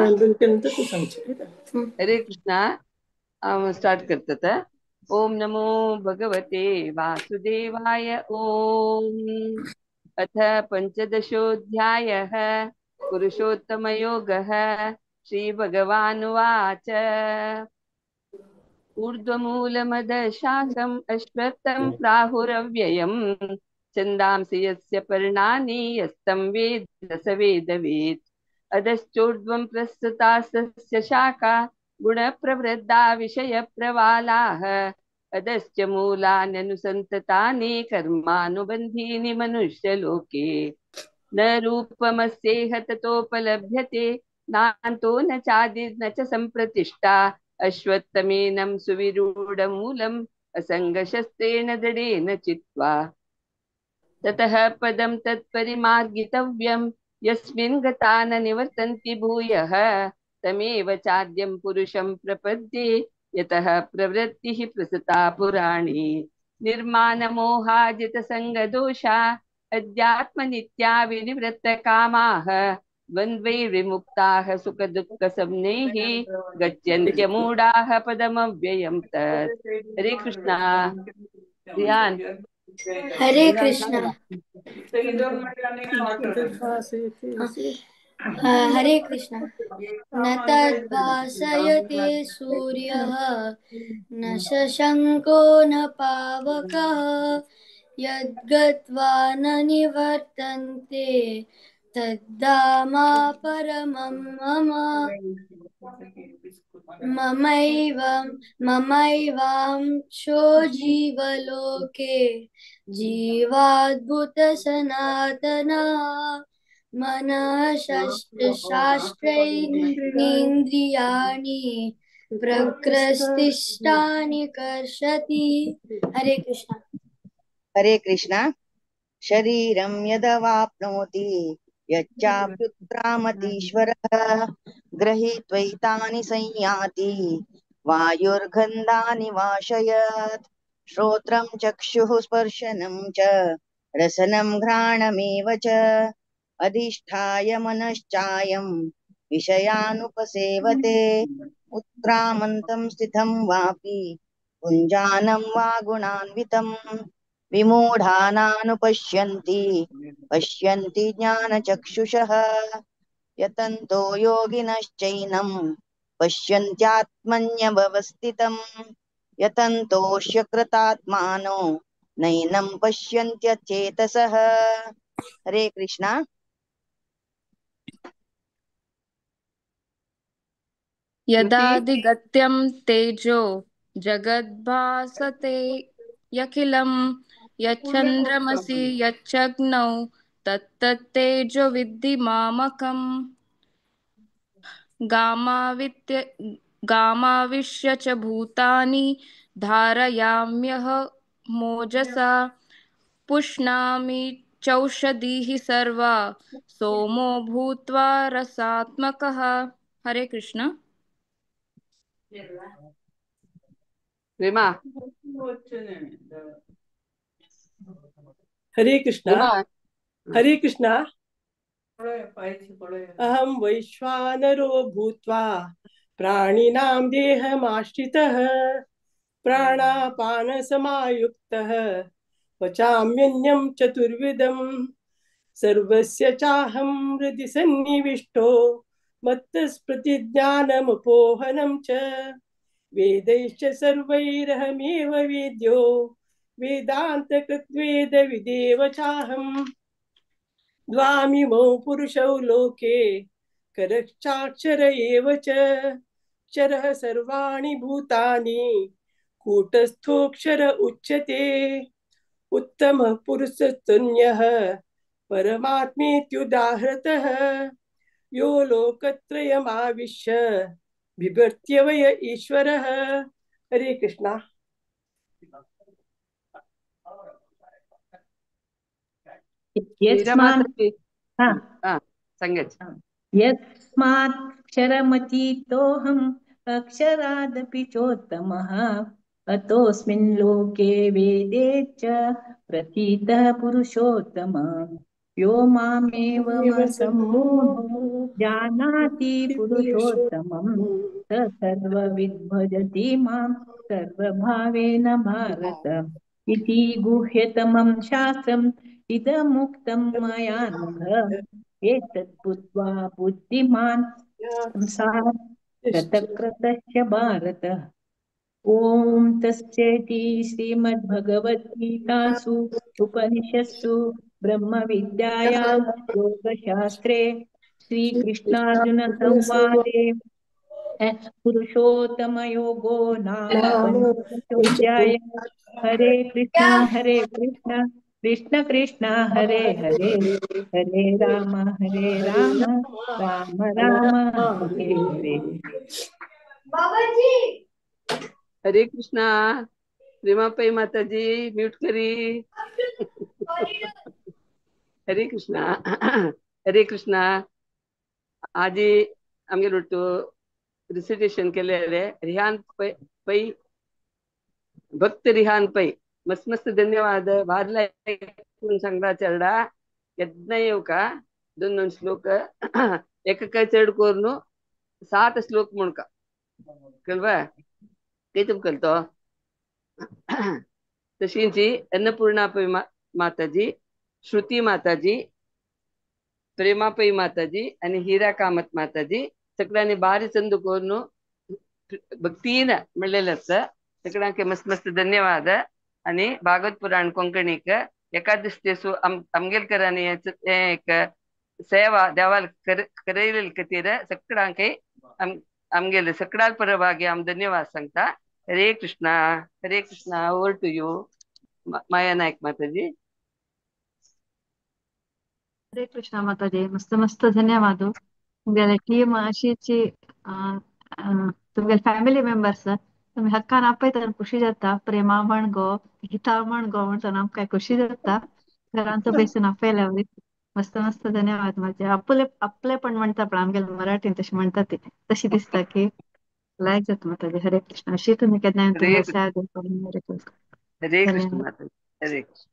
Hare Krishna. हांव स्टार्ट करता। ओम नमो भगवते वासुदेवाय। ओम अथ पंचदशोऽध्यायः पुरुषोत्तमयोगः। श्रीभगवानुवाच ऊर्ध्वमूलमदशाकम् अश्वत्थं प्राहुरव्ययम् छन्दांसि यस्य पर्णानि यस्तं वेद स वेदवेत्। अधश्चोर्ध्वं प्रसृतास्य शाखा गुणप्रवृद्धा विषयप्रवालाः, अधश्च मूलान्यनुसन्ततानि कर्मानुबन्धीनि मनुष्यलोके। न रूपमस्येह ततोपलभ्यते, नान्तो न चादिर्न च सम्प्रतिष्ठा। अश्वत्थमेनं सुविरूढमूलम् असङ्गशस्त्रेण दृढेन चित्वा। ततः पदं तत्परिमार्गितव्यं यस्मिन् गता न निवर्तन्ति भूयः, तमेव चाद्यं पुरुषं प्रपद्ये यतः प्रवृत्तिः प्रसृता पुराणी। निर्माणमोहाजितसङ्गदोषा अध्यात्मनित्या विनिवृत्तकामाः, द्वन्द्वैर्विमुक्ताः सुखदुःखसंज्ञैः गच्छन्त्यमूढाः पदमव्ययं तत्। हरे कृष्णा। रिहान। हरे कृष्णा। हरे कृष्णा। न तद्भासयते सूर्यः न शशङ्को न पावकः यद्गत्वा न निवर्तन्ते तद्धामा परमं मम। ममैवांशो जीवलोके जीवाद्भुतसनातनः मनः शास्त्रैर्नेन्द्रियाणि प्रकृतिष्ठानि कर्षति। हरे कृष्णा। हरे कृष्णा। शरीरं यदवाप्नोति यच्चाप्युत्क्रामतीश्वरः गृहीत्वैतानि संयाति वायुर्गन्धानि वाशयत्। श्रोत्रं चक्षुः स्पर्शनं च रसनं घ्राणमेव च अधिष्ठाय मनश्चायं विषयानुपसेवते। उत्क्रामन्तं स्थितं वापि भुञ्जानं वा गुणान्वितं विमूढानानुपश्यन्ति पश्यन्ति ज्ञानचक्षुषः। यतन्तो योगिनश्चैनं पश्यन्त्यात्मन्यवस्थितं यतन्तोऽस्य कृतात्मानो नैनं पश्यन्त्यचेतसः। हरे कृष्णा। यदादिगत्यं तेजो जगद्भासते यखिलं यच्चन्द्रमसि यच्चग्नौ तत्तत्तेजो विद्धि मामकम्। गामाविश्य च भूतानि धारयाम्यह मोजसा पुष्णामि चौषधीः सर्वा सोमो भूत्वा रसात्मकः। हरे कृष्ण। प्रेमा। हरे कृष्णा। हरे कृष्णा। अहं वैश्वानरो भूत्वा प्राणिनां देहमाश्रितः प्राणापानसमायुक्तः पचाम्यन्यं चतुर्विधं सर्वस्य चाहं हृदि सन्निविष्टो मत्तस्प्रतिज्ञानमुपोहनं च वेदैश्च सर्वैरहमेव वेद्यो वेदान्तकृद्वेदविदेव चाहम्। द्वामिमौ पुरुषौ लोके करश्चाक्षर एव च क्षरः सर्वाणि भूतानि कूटस्थोऽक्षर उच्यते। उत्तमः पुरुषस्तुन्यः परमात्मेत्युदाहृतः यो लोकत्रयमाविश्य बिभर्त्यवय ईश्वरः। हरे कृष्णा। यस्मात्क्षरमतीतोऽहम् अक्षरादपि चोत्तमः अतोऽस्मिन् लोके वेदे च प्रथितः पुरुषोत्तमः। यो मामेव सम्मूढो जानाति पुरुषोत्तमं स सर्वविद् भजति मां सर्वभावेन भारत। इति गुह्यतमं शास्त्रम् इदमुक्तं मया नघ एतत् बुद्ध्वा बुद्धिमान् संसार कृतकृतश्च भारत। ॐ तस्येति श्रीमद्भगवद्गीतासु उपनिषत्सु ब्रह्मविद्यायां योगशास्त्रे श्रीकृष्णार्जुन संवादे पुरुषोत्तमयोगो नाम पञ्चदशोऽध्यायः। हरे कृष्णा कृष्ण कृष्ण हरे हरे हरे राम राम राम हरे हरे। हरे कृष्णा। प्रेमा पै माताजी म्यूट करी। हरे कृष्णा। हरे कृष्णा। आजी आमगेलो रिसिटेशन केलेले रिहान पै पै भक्त रिहान पै मस्त मस्त धन्यवाद. भारी सांगला चेरडा यज्ञ येवका दोन दोन श्लोक एकका चड करून 7 श्लोक म्हणका कळवा ते तुमकां कळतो. तशींची अन्नपूर्णा पै माताजी, श्रुती माताजी, प्रेमा पै माताजी आणि हिरा कामत माताजी सगळ्यांनी भारी चंद करून भक्तीन म्हणलेलं आसता. सगळ्यांक मस्त मस्त धन्यवाद. आणि भागवत पुराण कोंकणीक एकादश देसू आमगेलकरांनी एक सेवा देवाल करयलेली खातीर सगळ्यांक आमगेले सगळ्यां परवागी आम धन्यवाद सांगता. Hare Krishna, Hare Krishna. Over to you Maya Naik Mataji. Hare Krishna Mataji, मस्त मस्त धन्यवाद. तुमगेले टीम अशीची तुमगेले फॅमिली मेंबर्स तुमी हक्कान आपयता खुशी जाता. प्रेमा म्हण गो, गीता म्हण गो म्हणून आमकां खुशी जाता. घरांत बेसून आपयल्या वरी. मस्त मस्त धन्यवाद. माझे आपले आपले पण म्हणता पण आमगेले मराठीन तशी म्हणटा ती तशी दिसता की लायक जाता माताजी. हरे कृष्ण. अशी तुमी केन्नाय हरे तुमगेले कृष्ण, सेवा दिवपाक. हरे कृष्ण, हरे कृष्ण धन्यवाद. माताजी, हरे कृष्ण.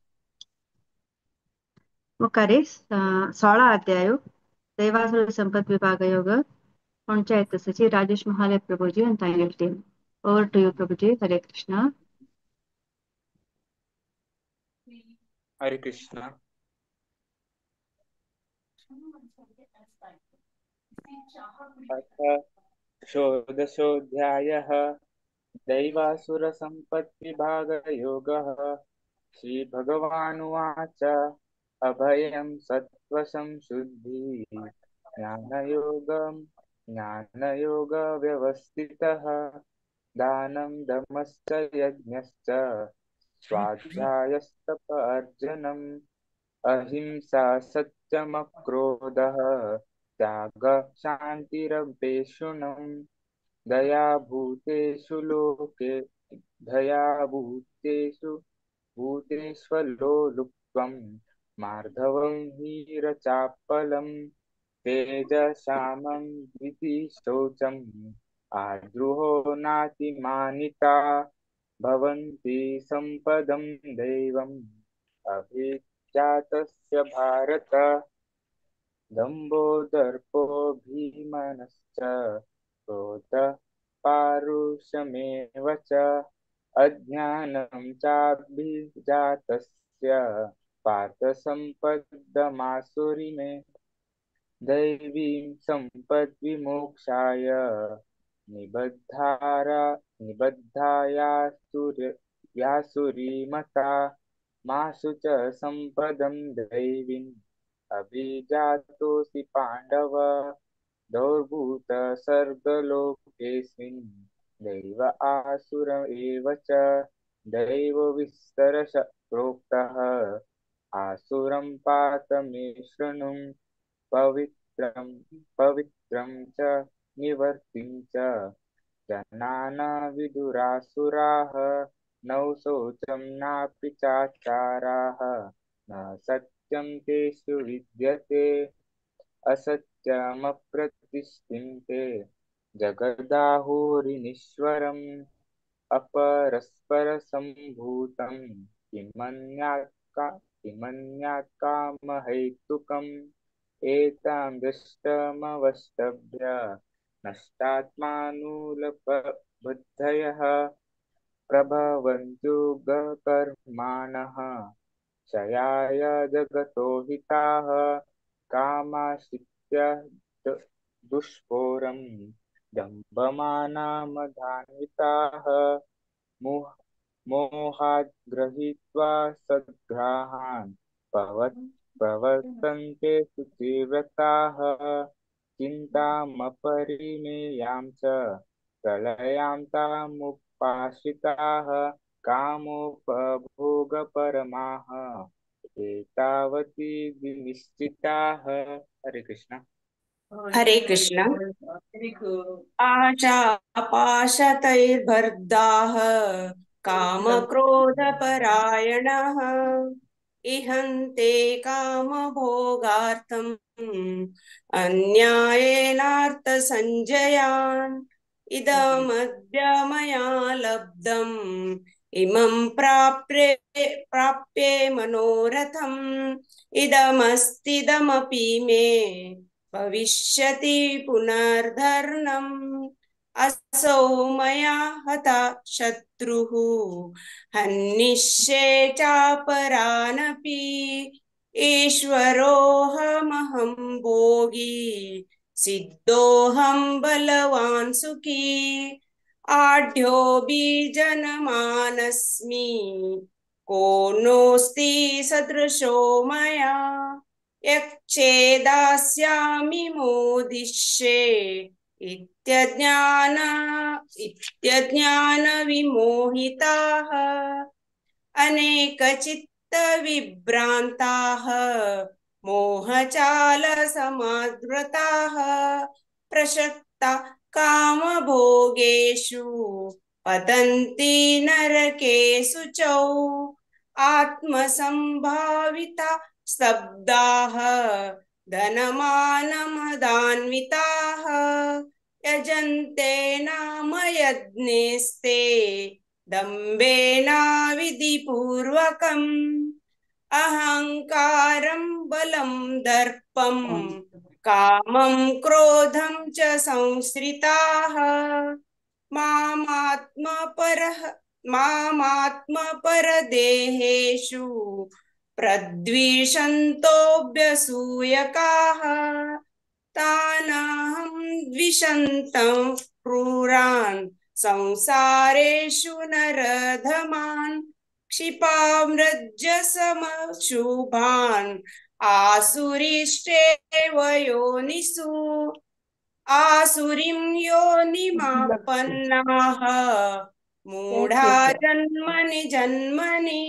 मुखारी 16 अध्याय दैवासुर संपद विभाग योग पंचायत सचिव राजेश महाले प्रभुजी आणि तांगेली team. Over to you Prabhuji. Hare Krishna. Hare Krishna. अथ षोडशोऽध्यायः दैवासुरसम्पद्विभागयोगः. श्रीभगवानुवाच. अभयं सत्त्वसंशुद्धि ज्ञानयोगं ज्ञानयोगव्यवस्थितः दानं दमश्च यज्ञश्च स्वाध्यायस्तप अर्जनम् अहिंसा सत्यमक्रोधः त्याग शान्तिरपेशुनम् दया भूतेषु लोके दया भूतेषु भूतेष्वलोलुप्त्वं मार्धवं हीरचापलं तेजसामं द्वितीशौचं आद्रुहो नातिमानिता भवन्ति सम्पदं दैवम् अभिजातस्य भारत. दम्भो दर्पो भीमनश्च क्रोधः पारुषमेव च अज्ञानं चाभिजातस्य पार्थसम्पदमासुरिमे. दैवीं सम्पद्विमोक्षाय निबद्धायासुरीमता मासु च सम्पदं दैवीम् अभिजातोऽसि पाण्डव. दौर्भूत सर्गलोकेऽस्मिन् दैव आसुर एव च दैव विस्तरश प्रोक्तः आसुरं पात मे शृणु. पवित्रं पवित्रं च निवर्तिं च जनाना विदुरासुराः नौ शौचं नापि चाचाराः न सत्यं तेषु विद्यते. असत्यमप्रतिष्ठिं ते जगदाहुरिनीश्वरम् अपरस्परसम्भूतं किमन्यात् कामहेतुकम्. एतां दृष्टमवष्टभ्य नष्टात्मानुलपबुद्धयः प्रभवन्त्युगकर्माणः क्षयाय जगतो हिताः कामाश्रित्य दुष्पूरं दम्भमानामधान्विताः मोहाद् गृहीत्वा सद्ग्राहान् प्रवर्तन्ते शुचिव्रताः. चिन्तामपरिमेयां च प्रलयां तामुपाश्रिताः कामोपभोगपरमाः एतावती विनिश्चिताः. हरे कृष्ण. हरे कृष्ण. आशापाशतैर्बद्धाः कामक्रोधपरायणः इहन्ते कामभोगार्थम् अन्यायेनार्थसञ्जयान्. इदमद्य मया लब्धम् इमं प्राप्ये प्राप्ये मनोरथम् इदमस्तिदमपि मे भविष्यति पुनर्धर्णम् असौ मया हता शत्रुः हनिष्ये चापरानपि ईश्वरोऽहमहं भोगी सिद्धोऽहं बलवान् सुखी आढ्यो बीजनमानस्मि को नोऽस्ति सदृशो मया यक्षे दास्यामि मोदिष्ये इत्यज्ञान इत्यज्ञानविमोहिताः अनेकचित्तविभ्रान्ताः मोहजालसमावृताः प्रसक्ता कामभोगेषु पतन्ति नरकेषु च आत्मसंभाविता स्तब्धाः धनमानमदान्विताः यजन्ते नाम यज्ञेस्ते दम्भेनाविधिपूर्वकम् अहङ्कारं बलं दर्पं कामं क्रोधं च संश्रिताः मामात्मपरदेहेषु प्रद्विषन्तोऽभ्यसूयकाः तानहं द्विषन्तं क्रूरान् संसारेषु नरधमान् क्षिपामृज्यसमशुभान् आसुरीष्टेव योनिषु आसुरीं योनिमापन्नाः मूढा जन्मनि जन्मनि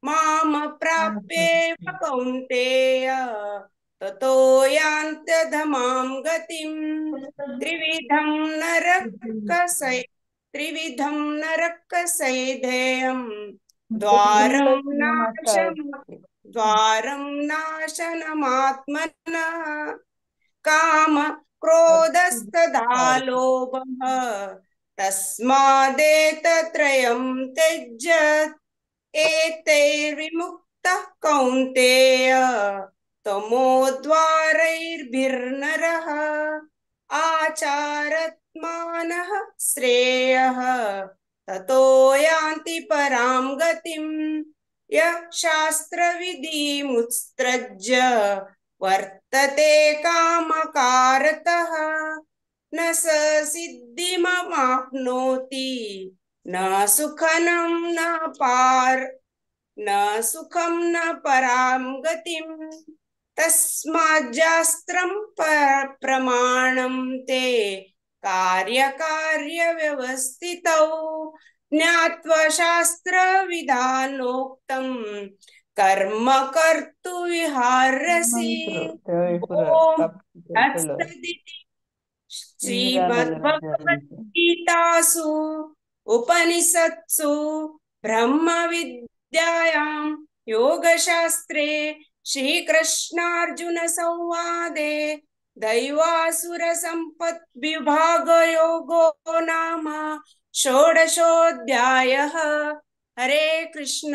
माम प्राप्येव कौन्तेय ततो यान्त्यधमां गतिं त्रिविधं नरकसैधेयं द्वारं नाशनमात्मनः काम क्रोधस्तथा लोभः तस्मादेतत्रयं त्यजत् एतैर्विमुक्तः कौन्तेय तमोद्वारैर्भिर्नरः आचारत्मानः श्रेयः ततो यान्ति परां गतिं यः शास्त्रविधिमुत्सृज्य वर्तते कामकारतः न स सिद्धिमवाप्नोति न सुखं न परां गतिं तस्माज्जास्त्रं प्रमाणं ते कार्यकार्यव्यवस्थितौ ज्ञात्वा शास्त्रविधानोक्तं कर्म कर्तुमिहार्हसि। ॐ तत्सदिति श्रीमद्भगवद्गीतासु उपनिषत्सु ब्रह्मविद्यायां योगशास्त्रे श्रीकृष्णार्जुन संवादे दैवासुरसम्पद्विभागयोगो नाम षोडशोऽध्यायः। हरे कृष्ण।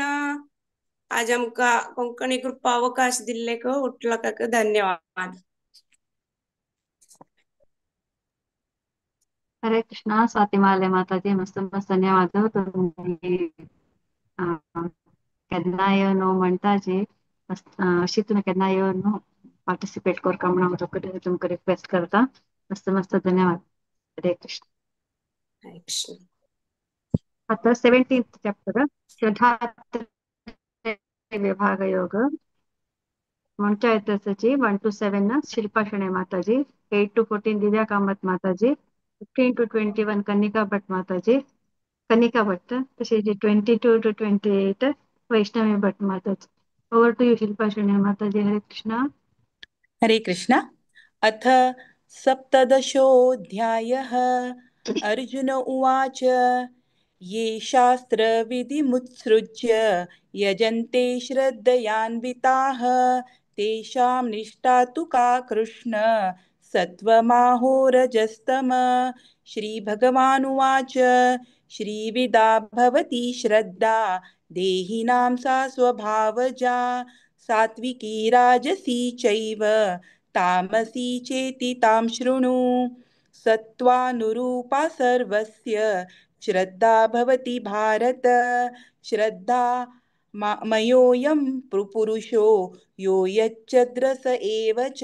आज आमकां कोंकणी ग्रुप अवकाश दिल्लेक उठलकाक धन्यवाद। हरे कृष्णा। स्वाति माले माताजी मस्त मस्त धन्यवाद। तुम्ही केन्ना येवन म्हणटा जी अशी तुमी केन्ना येवन पार्टिसिपेट करका म्हणून हांव तुमकां रिक्वेस्ट करता। मस्त मस्त धन्यवाद। हरे कृष्ण। हरे कृष्ण। आता 17th chapter विभाग योग म्हणच्या येतची 1 to 7 Shilpa Shenoy Mataji, 8 to 14 Divya Kamat Mataji, 15 to 21 Kanika Bhat Mataji, Kanika Bhat, तशेंच 22 to 28 Vaishnavi Bhat Mataji. Over to you Shilpa Shenoy Mataji. Hare Krishna. Hare Krishna. अथ सप्तदशोऽध्यायः। अर्जुन उवाच, ये शास्त्रविधिमुत्सृज्य यजन्ते श्रद्धयान्विताः तेषां निष्ठा तु का कृष्ण सत्त्वमाहो रजस्तम। श्रीभगवानुवाच, श्रीविदा भवति श्रद्धा देहिनां सा स्वभावजा, सात्विकी राजसी चैव तामसी चेति तां शृणु। सत्त्वानुरूपा सर्वस्य श्रद्धा भवति भारत, श्रद्धा मयोऽयं पुरुषो यो यच्चद्रस एव च।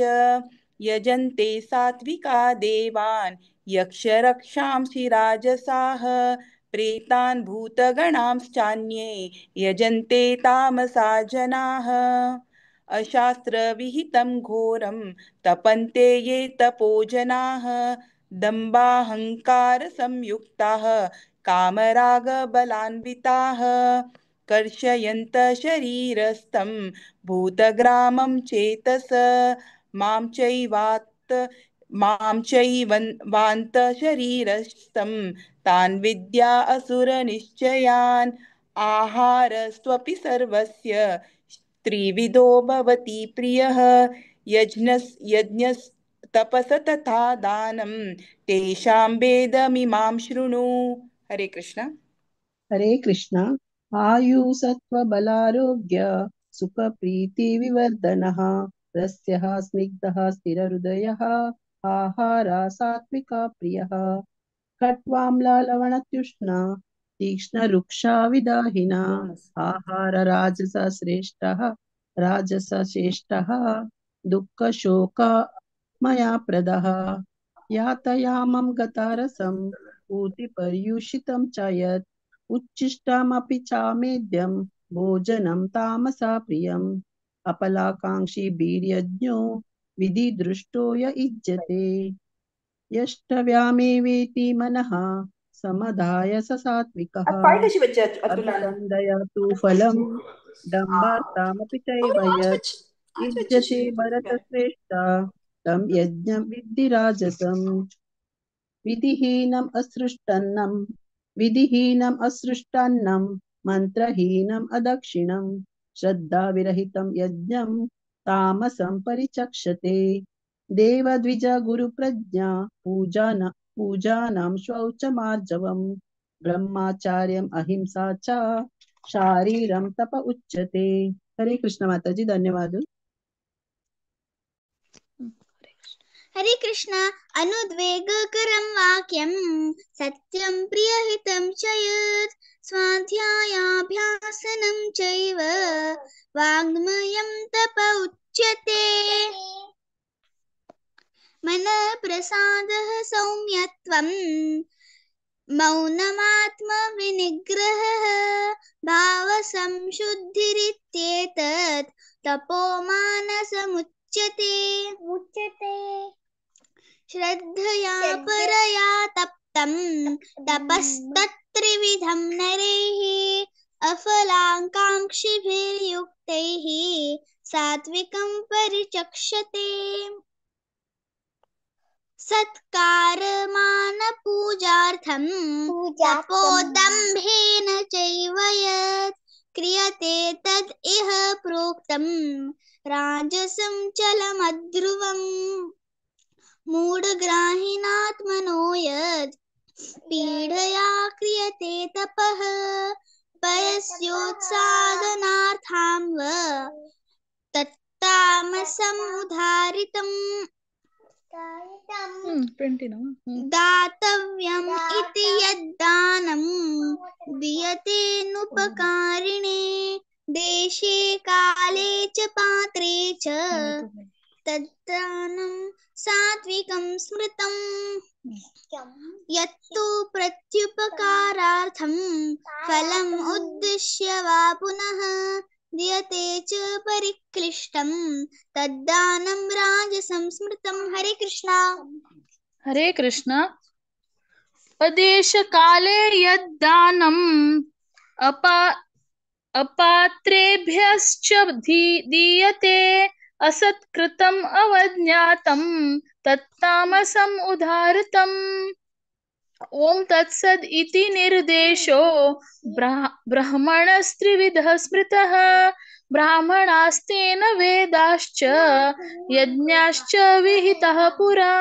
यजन्ते सात्विका देवान् यक्षरक्षांसि राजसाः, प्रेतान् भूतगणांश्चान्ये यजन्ते तामसा जनाः। अशास्त्रविहितं घोरं तपन्ते ये तपो जनाः, दम्भाहङ्कारसंयुक्ताः कामरागबलान्विताः। कर्षयन्त शरीरस्थं भूतग्रामं चेतस, मां चैवात् मां चैवान्तशरीरस्थं तान् विद्या असुरनिश्चयान्। आहारस्त्वपि सर्वस्य त्रिविधो भवति प्रियः, यज्ञस्तपस तथा दानं तेषां वेदमिमां शृणु। हरे कृष्ण। हरे कृष्ण। आयु सत्व बलारोग्य सुख प्रीति विवर्धनः, रस्यः स्निग्धः स्थिरहृदयः, आहारा सात्विका प्रियः। खट्वाम्ला लवणत्युष्ण तीक्ष्ण रुक्षा विदाहिना, आहार राजस श्रेष्ठः राजस श्रेष्ठः दुःख शोक मया प्रदः। यातयामं गतारसं पूतिपर्युषितं च यत्, उच्छिष्टमपि चामेद्यं भोजनं तामसा प्रियम्। अपलाकांक्षी वीर्यज्ञो विधिदृष्टो य इज्यते, यष्टव्यामेवेति मनः समदाय स सात्विकः। अभिसन्दया तु फलं दम्भार्थमपि चैव यत्, इज्यते भरतश्रेष्ठ तं यज्ञं विद्धि राजसम्। विधिहीनम् असृष्टन्नं विधिहीनम् असृष्टान्नं मन्त्रहीनम् अदक्षिणं, श्रद्धाविरहितं यज्ञं तामसं परिचक्षते। देवद्विज गुरुप्रज्ञा पूजानां शौचमार्जवं, ब्रह्मचार्यम् अहिंसा च शारीरं तप उच्यते। हरे कृष्ण माताजी, धन्यवाद। हरे कृष्ण। अनुद्वेगकरं वाक्यं सत्यं प्रियहितं च यत्, स्वाध्यायाभ्यासनं चैव वाङ्मयं तप उच्यते। मनःप्रसादः सौम्यत्वं मौनमात्मविनिग्रहः, भावसंशुद्धिरित्येतत् तपो मानसमुच्यते। श्रद्धया परया तप्तं तपस्तत्त्रिविधं नरैः, अफलाकाङ्क्षिभिर्युक्तैः सात्विकं परिचक्षते। सत्कारमानपूजार्थं तपोदम्भेन चैव यत् क्रियते तद् इह प्रोक्तं राजसं चलमध्रुवम्। मूढग्राहिणात्मनो यत् पीडया क्रियते तपः, परस्योत्सादनार्थां व तत्तामसमुदारितम्। दातव्यम् इति यद्दानं दीयतेऽनुपकारिणे, देशे काले च पात्रे च तद्दानं सात्विकं स्मृतम्। यत्तु प्रत्युपकारार्थं फलम् उद्दिश्य वा पुनः दीयते च परिक्लिष्टं तद्दानं राजसं स्मृतम्। हरे कृष्णा। हरे कृष्णा। अदेशकाले यद्दानम् अपात्रेभ्यश्च दीयते, असत्कृतम् अवज्ञातं तत्तामसम् उदाहृतम्। ॐ तत्सद् इति निर्देशो ब्राह्मणस्त्रिविधः स्मृतः। ब्राह्मणास्तेन वेदाश्च यज्ञाश्च विहितः पुरा।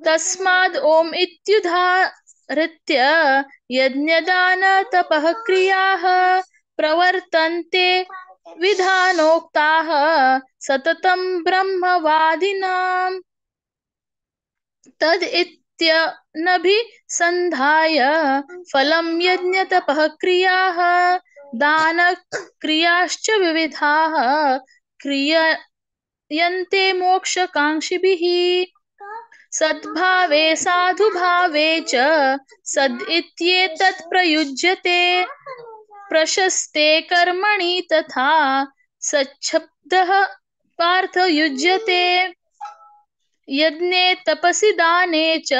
तस्माद् ॐ इत्युदाहृत्य यज्ञदान तपः क्रियाः प्रवर्तन्ते विधानोक्ताः सततं ब्रह्मवादिनाम्। तद् इत्यनभिसन्धाय फलं यज्ञतपः क्रियाः दानक्रियाश्च विविधाः क्रियन्ते मोक्षकाङ्क्षिभिः। सद्भावे साधुभावे च सद् इत्येतत् प्रयुज्यते। प्रशस्ते कर्मणि तथा सच्छब्दः पार्थ युज्यते। यज्ञे तपसि दाने च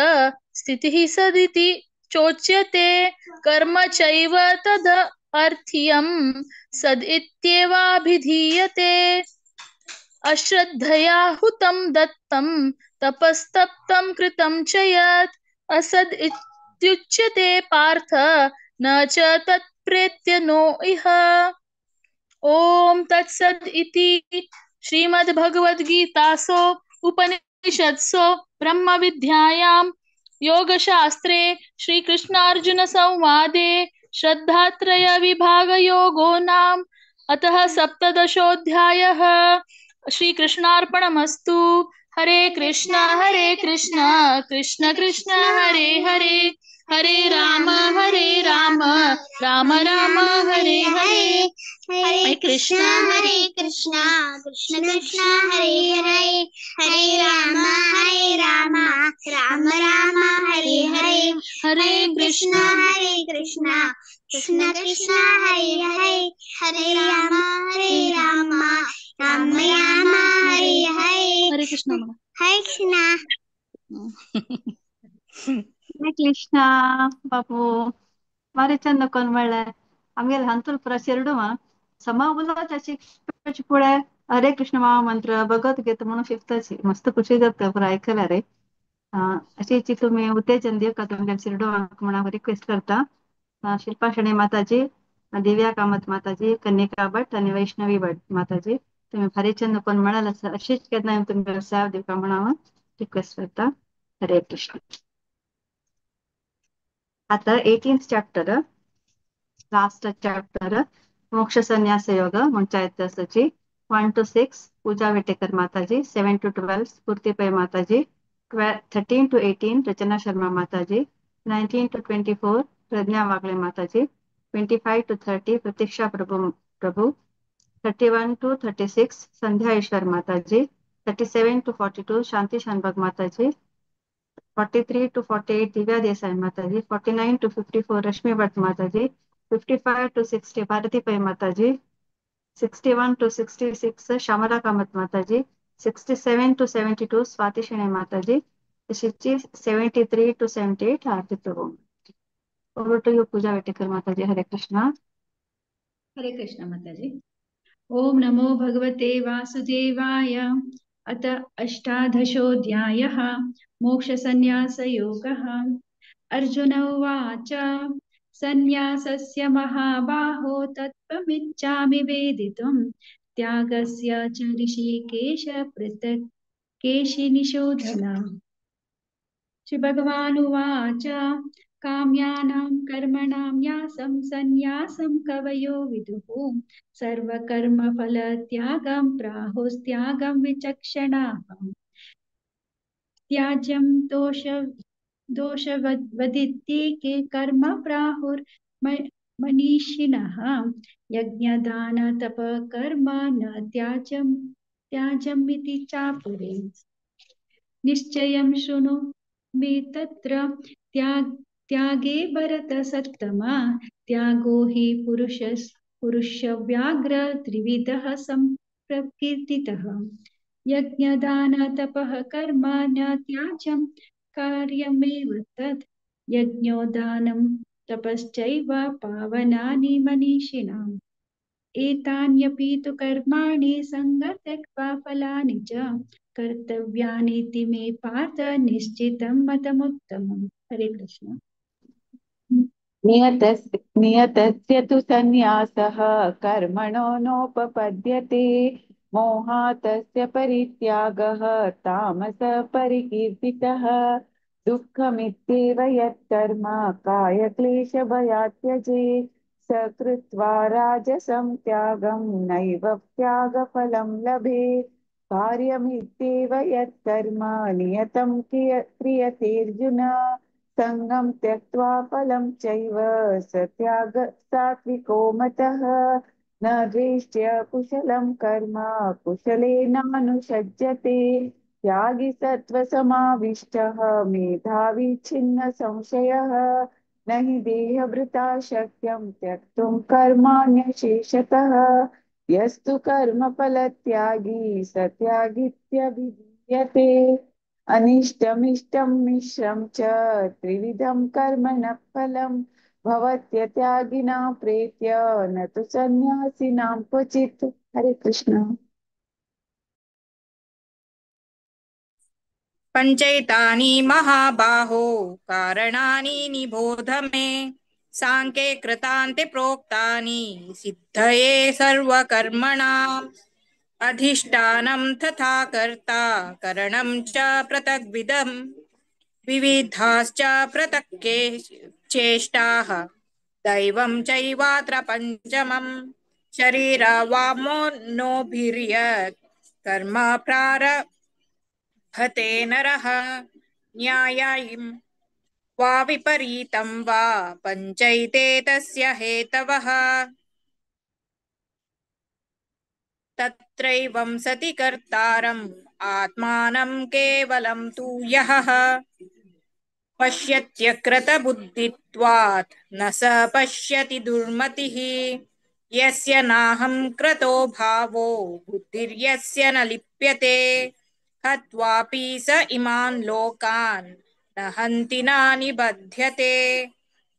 स्थितिः सदिति चोच्यते। कर्म चैव तद अर्थीयं सद् इत्येवाभिधीयते। अश्रद्धया हुतं दत्तं तपस्तप्तं कृतं च यत् असद् इत्युच्यते पार्थ न च तत्प्रेत्य नो इह। ॐ तत्सद् इति श्रीमद्भगवद्गीतासु उपनिषत्सु ब्रह्मविद्यायां योगशास्त्रे श्रीकृष्णार्जुनसंवादे श्रद्धात्रय विभागयोगो नाम अतः सप्तदशोऽध्यायः। श्रीकृष्णार्पणमस्तु। हरे कृष्णा कृष्ण कृष्ण हरे हरे, हरे राम राम राम हरे हरे। हरे कृष्णा कृष्ण कृष्ण हरे हरे, हरे राम राम राम हरे हरे। हरे कृष्णा कृष्ण कृष्ण हरे हरे, हरे राम राम राम हरे हरे। हरे कृष्णा। हरे कृष्णा। हरे कृष्णा बापू बारे चंद कोण म्हणलें आमगेले हंतुलपुरा शेरडुमा समा उलोवचाची पुढे हरे कृष्ण महामंत्र भगवद्गीता म्हणून शिकताची मस्त खुशी जाता पुरा आयकल्या रे। अशी तुमी उत्तेजन दिवका तुमगे शिरडोवांक म्हणून रिक्वेस्ट करता। शिल्पा शणे माताजी, दिव्या कामत माताजी, कन्निका भट आणि वैष्णवी भट माताजी तुम्ही भारी चंद कोण म्हणाल अशीच केन्ना तुमकां सेवा दिवका म्हणून हांव रिक्वेस्ट करता। हरे कृष्ण। आता 18th chapter, last chapter, मोक्ष संन्यास योग म्हणच्या 1 to 6 Pooja Vetekar Mataji, 7 to 12 Sphoorti Pai Mataji, 13 to 18 Rachana Sharma Mataji, 19 to 24 Pragya Wagle Mataji, 25 to 30 Pratiksha Prabhu, 31 to 36 Sandhya Ishwar Mataji, 37 to 42 Shanti Shanbhag Mataji, 43 to 48 Divya Desai Mataji, 49 to 54 Rashmi Bhatt Mataji, 55 to 60 Bharati Pai Mataji, 61 to 66 Shyamala Kamath Mataji, 67 to 72 Swati Shenoy Mataji, 73 to 78 Aarti Prabhu. Over to you Pooja Vetekar Mataji. Hare Krishna. Hare Krishna Mataji. Om नमो भगवते वासुदेवाय। अत अष्टादशोऽध्यायः मोक्षसंन्यासयोगः। अर्जुन उवाच संन्यासस्य महाबाहो तत्त्वमिच्छामि वेदितुं त्यागस्य च ऋषिकेश पृथक् केशिनिषोधन। श्री भगवानुवाच काम्यानां कर्मणां न्यासं संन्यासं कवयो विदुः सर्वकर्मफलत्यागं प्राहुस्त्यागं विचक्षणाः। त्याज्यं दोषवदित्येके कर्म प्राहुर्मनीषिणः यज्ञदानतपकर्म न त्याज्यमिति चापरे। निश्चयं शृणु मे तत्र त्यागे भरत सत्तमा त्यागो हि पुरुषव्याघ्र त्रिविधः संप्रकीर्तितः। यज्ञदानतपः कर्म न त्याज्यं कार्यमेव तत् यज्ञोदानं तपश्चैव पावनानि मनीषिणाम्। एतान्यपि तु कर्माणि सङ्गं त्यक्त्वा फलानि च कर्तव्यानीति मे पार्थ निश्चितं मतमुत्तमम्। हरे कृष्ण। नियतस्य तु सन्न्यासः कर्मणो नोपपद्यते, मोहातस्य परित्यागः तामसः परिकीर्तितः। दुःखमित्येव यत्कर्म कायक्लेशभयात् त्यजेत्, स कृत्वा राजसं त्यागं नैव त्यागफलं लभेत्। कार्यमित्येव यत्कर्म नियतं क्रियतेऽर्जुन, सङ्गं त्यक्त्वा फलं चैव स त्याग सात्विको मतः। न द्वेष्ट्य कुशलं कर्म कुशलेनानुषज्यते, त्यागी सत्त्वसमाविष्टः मेधावी छिन्न संशयः। न हि देहभृता शक्यं त्यक्तुं कर्माण्यशेषतः, यस्तु कर्मफलत्यागी स त्यागीत्यभिधीयते। अनिष्टमिष्टं मिश्रं च त्रिविधं कर्मणः फलं, भवत्यत्यागिनां प्रेत्य न तु सन्न्यासिनां क्वचित्। हरे कृष्ण। पंचैतानि महाबाहो कारणानि निबोध मे, सांख्ये कृतान्ते प्रोक्तानि सिद्धये सर्वकर्मणाम्। अधिष्ठानं तथा कर्ता करणं च पृथग्विधं, विविधाश्च पृथक् चेष्टाः दैवं चैवात्र पञ्चमम्। शरीरवामनोभिर्यत् कर्म प्रारभते नरः, न्यायं वा विपरीतं वा पञ्चैते तस्य हेतवः। तत्रैवं सति कर्तारम् आत्मानं केवलं तु यः पश्यत्यकृतबुद्धित्वात् न स पश्यति दुर्मतिः। यस्य नाहं कृतो भावो बुद्धिर्यस्य न लिप्यते, हत्वापि स इमान् लोकान् न हन्ति न निबध्यते।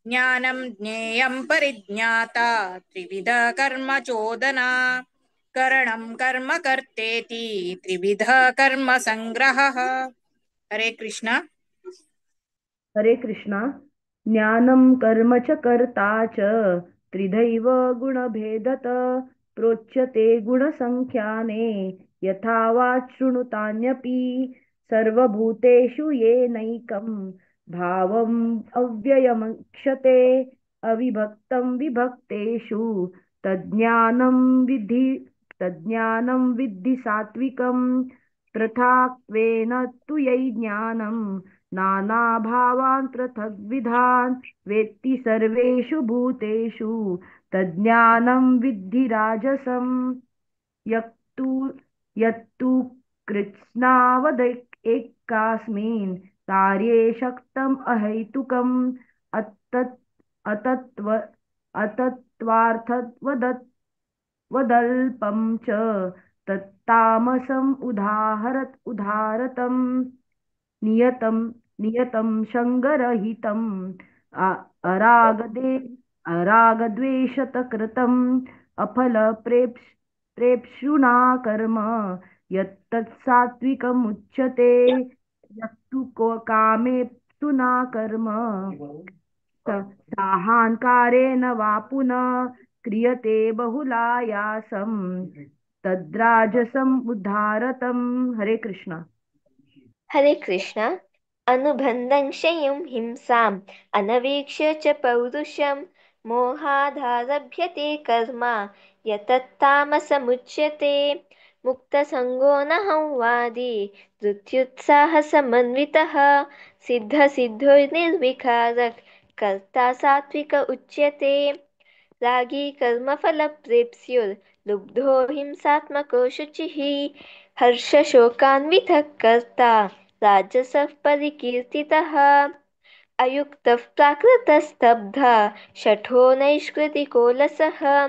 ज्ञानं ज्ञेयं परिज्ञाता त्रिविध कर्म चोदना, करणं कर्म कर्तेति त्रिविध कर्म संग्रहः। हरे कृष्णा। हरे कृष्णा। ज्ञानं कर्म च कर्ता च त्रिधैव गुणभेदत, प्रोच्यते गुणसंख्याने यथा वा शृणुतान्यपि। सर्वभूतेषु येनैकं भावम् अव्ययमक्षते, अविभक्तं विभक्तेषु तज्ज्ञानं विद्धि सात्विकम्। पृथक्त्वेन तु यैज्ञानं नानाभावान् पृथग्विधान् वेत्ति सर्वेषु भूतेषु तज्ज्ञानं विद्धि राजसम्। यत्तु कृत्स्नावदेकास्मिन् कार्ये शक्तम् अहैतुकम् अतत्त्वार्थवदल्पं च तत्तामसम् उदाहरतम्। नियतं नियतं शङ्गरहितम् अरागद्वेषतकृतम् अफलप्रेप्सुना कर्म यत्तत् सात्विकमुच्यते। यत्तु कामेप्सुना कर्म साहङ्कारेण वा पुनः क्रियते बहुलायासं तद्राजसम् उद्धारतम्। हरे कृष्ण। हरे कृष्ण। अनुबन्धं क्षयं हिंसाम् अनवीक्ष्य च पौरुषं मोहादारभ्यते कर्म यतत्तामसमुच्यते। मुक्तसङ्गो न संवादी धृत्युत्साहसमन्वितः सिद्धसिद्धो निर्विकारः कर्ता सात्विक उच्यते। रागी कर्मफलप्रेप्स्युर्लुब्धो हिंसात्मको शुचिः हर्षशोकान्वितः कर्ता राजसः परिकीर्तितः। अयुक्तः प्राकृतस्तब्धः शठो नैष्कृतिकोलसः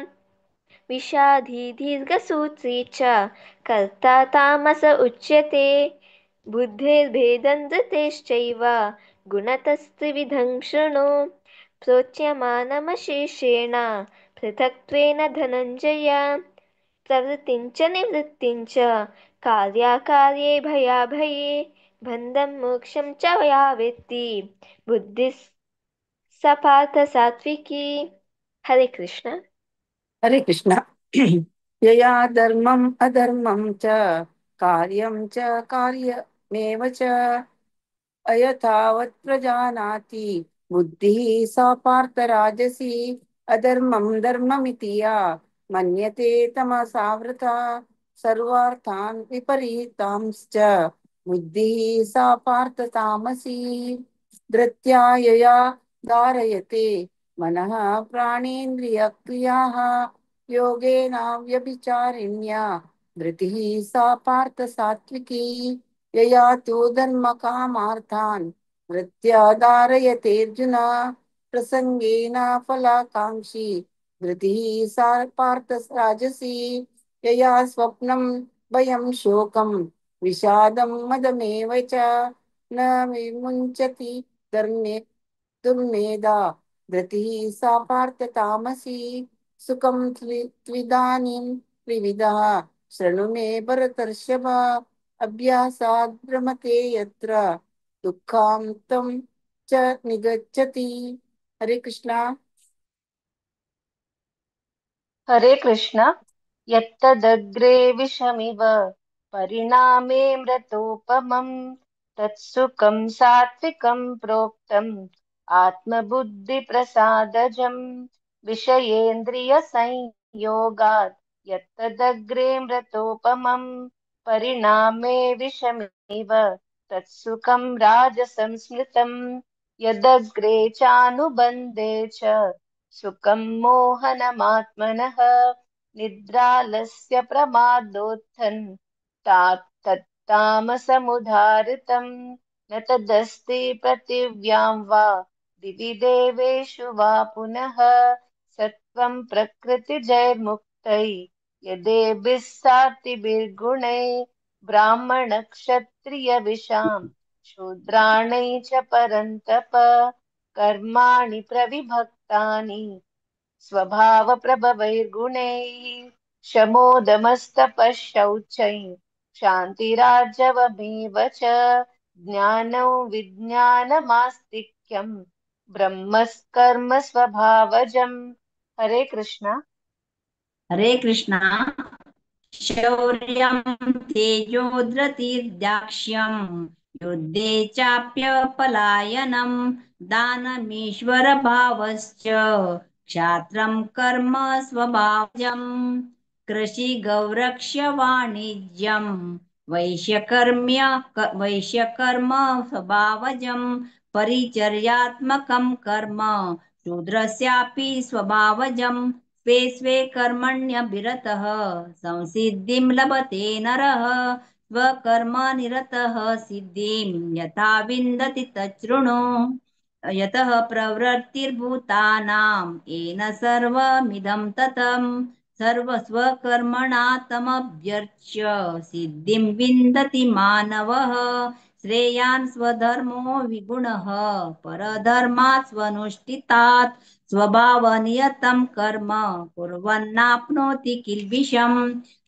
विषादी दीर्घसूत्री च कर्ता तामस उच्यते। बुद्धिर्भेदं धृतेश्चैव गुणतस्त्रिविधं शृणु। प्रोच्यमानमशेषेण पृथक्त्वेन धनञ्जय प्रवृत्तिं च निवृत्तिं च कार्याकार्ये भयाभये बन्धं मोक्षं च या वेत्ति बुद्धिः सा पार्थ सात्विकी। हरे कृष्ण। हरे कृष्ण। यया धर्मम् अधर्मं च कार्यं च कार्यमेव च अयथावत् प्रजानाति बुद्धिः सा पार्थ राजसी। अधर्मं धर्ममिति या मन्यते तमसावृता सर्वार्थान् विपरीतांश्च बुद्धिः सा पार्थ तामसी। धृत्या यया धारयते मनः प्राणेन्द्रियक्रियाः योगेनाव्यभिचारिण्या धृतिः सा पार्थ सात्विकी। यया तु धर्मकामार्थान् धृत्या धारयतेऽर्जुन प्रसङ्गेन फलाकाङ्क्षी धृतिः सा पार्थ राजसी। यया स्वप्नं भयं शोकं विषादं मदमेव च न विमुञ्चति धर्मे दुर्मेधा धृतिः सा पार्थ तामसी। सुखं त्विदानीं त्रिविधः शृणु मे भरतर्षभ अभ्यासाद् भ्रमते यत्र दुःखान्तं च निगच्छति। हरे कृष्णा। हरे कृष्ण। यत्तदग्रे विषमिव परिणामे मृतोपमं तत्सुखं सात्विकं प्रोक्तम् आत्मबुद्धिप्रसादजं विषयेन्द्रियसंयोगात् यत्तदग्रे मृतोपमं परिणामे विषमिव तत्सुखं राजसंस्मृतं यदग्रे चानुबन्धे च सुखं मोहनमात्मनः निद्रालस्य प्रमादोत्थन् तत्तामसमुदाहृतं न तदस्ति पृथिव्यां वा दिवि देवेषु वा पुनः सत्त्वं प्रकृतिजैर्मुक्तै यदेभिः सातिभिर्गुणै ब्राह्मणक्षत्रियविषां शूद्राणै च परन्तप कर्माणि प्रविभक्तानि स्वभावप्रभवैर्गुणैः शमोदमस्तपः शौचैः शान्तिरार्जवमेव च ज्ञानं विज्ञानमास्तिक्यं ब्रह्मस्कर्म स्वभावजम्। हरे कृष्णा। हरे कृष्णा। शौर्यं तेजोधृतिर्दाक्ष्यं युद्धे चाप्यपलायनं दानमीश्वरभावश्च क्षात्रं कर्म स्वभावजं कृषिगौरक्ष्यवाणिज्यं वैश्यकर्म स्वभावजं परिचर्यात्मकं कर्म शूद्रस्यापि स्वभावजं स्वे स्वे कर्मण्यभिरतः संसिद्धिं लभते नरः स्वकर्मनिरतः सिद्धिं यथा विन्दति तच्छृणु। यतः प्रवृत्तिर्भूतानां येन सर्वमिदं ततं सर्वस्वकर्मणा तमभ्यर्च्य सिद्धिं विन्दति मानवः। श्रेयान् स्वधर्मो विगुणः परधर्मात् स्वनुष्ठितात् स्वभावनियतं कर्म कुर्वन्नाप्नोति किल्बिषम्।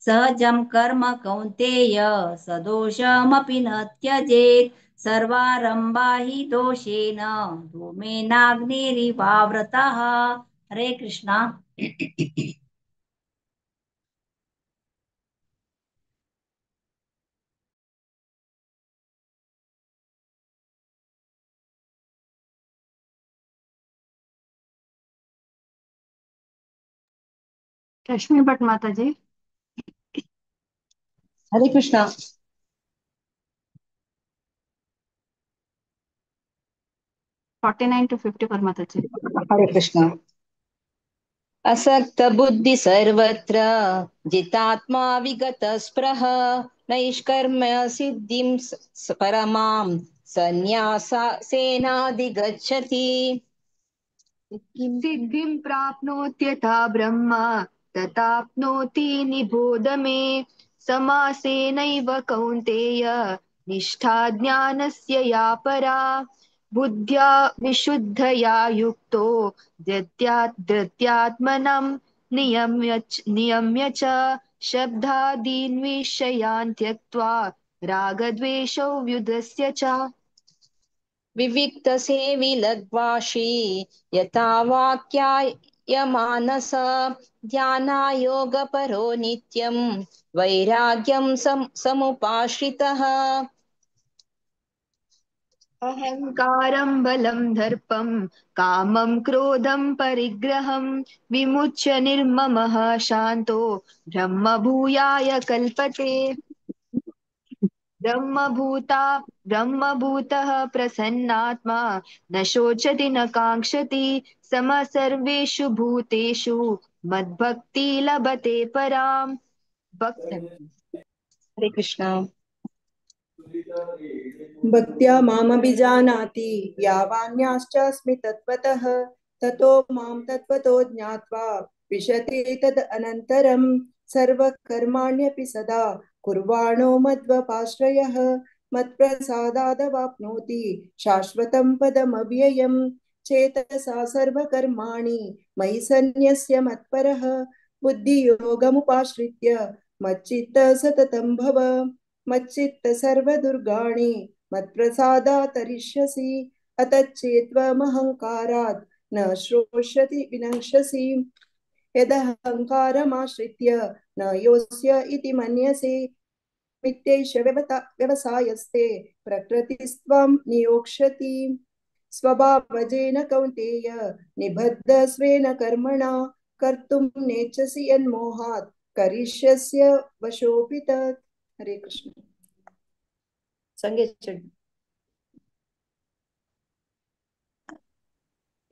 सहजं कर्म कौन्तेय सदोषमपि न त्यजेत् सर्वारम्भा हि दोषेण धूमेनाग्निरिवावृतः। हरे Krishna. Rashmi Bhatt Mataji. Hare Krishna. 49 to 54 Mataji. Hare Krishna. असक्त बुद्धि सर्वत्र जितात्मा विगत स्पृह नैष्कर्म्य सिद्धिं परमां सन्न्यासेनाधिगच्छति। सिद्धिं प्राप्नोत्यथा ब्रह्म तथाप्नोति निबोध मे। समासेनैव कौन्तेय निष्ठा ज्ञानस्य या परा। बुद्ध्या विशुद्धया युक्तो धृत्यात्मनं नियम्य च शब्दादीन् विषयान् त्यक्त्वा रागद्वेषौ व्युदस्य च। विविक्तसेवि लघ्वाशी यथा वाक्याय मानस ध्यानायोगपरो नित्यं वैराग्यं समुपाश्रितः। अहङ्कारं बलं दर्पं कामं क्रोधं परिग्रहं विमुच्य निर्ममः शान्तो ब्रह्मभूयाय कल्पते। ब्रह्मभूतः प्रसन्नात्मा न शोचति न काङ्क्षति समः सर्वेषु भूतेषु मद्भक्ति लभते पराम्। भक्त। हरे कृष्ण। भक्त्या मामभिजानाति यावान्याश्चास्मि तत्त्वतः ततो मां तत्त्वतो ज्ञात्वा विशते तद् अनन्तरं सर्वकर्माण्यपि सदा कुर्वाणो मद्वपाश्रयः मत्प्रसादादवाप्नोति शाश्वतं पदमव्ययम्। चेतसा सर्वकर्माणि मयि सन्न्यस्य मत्परः बुद्धियोगमुपाश्रित्य मच्चित्त सततं भव। मच्चित्त सर्वदुर्गाणि मत्प्रसादातरिष्यसि अतच्चेत्त्वमहङ्कारात् न श्रोष्यति विनश्यसि। यदहङ्कारमाश्रित्य न योस्य इति मन्यसे मिथ्यैष व्यवसायस्ते प्रकृतिस्त्वं नियोक्ष्यति। स्वभावजेन कौन्तेय निबद्ध स्वेन कर्मणा कर्तुं नेच्छसि यन्मोहात् करिष्यस्य वशोऽपि तत्। हरे कृष्ण। संगे चढ़।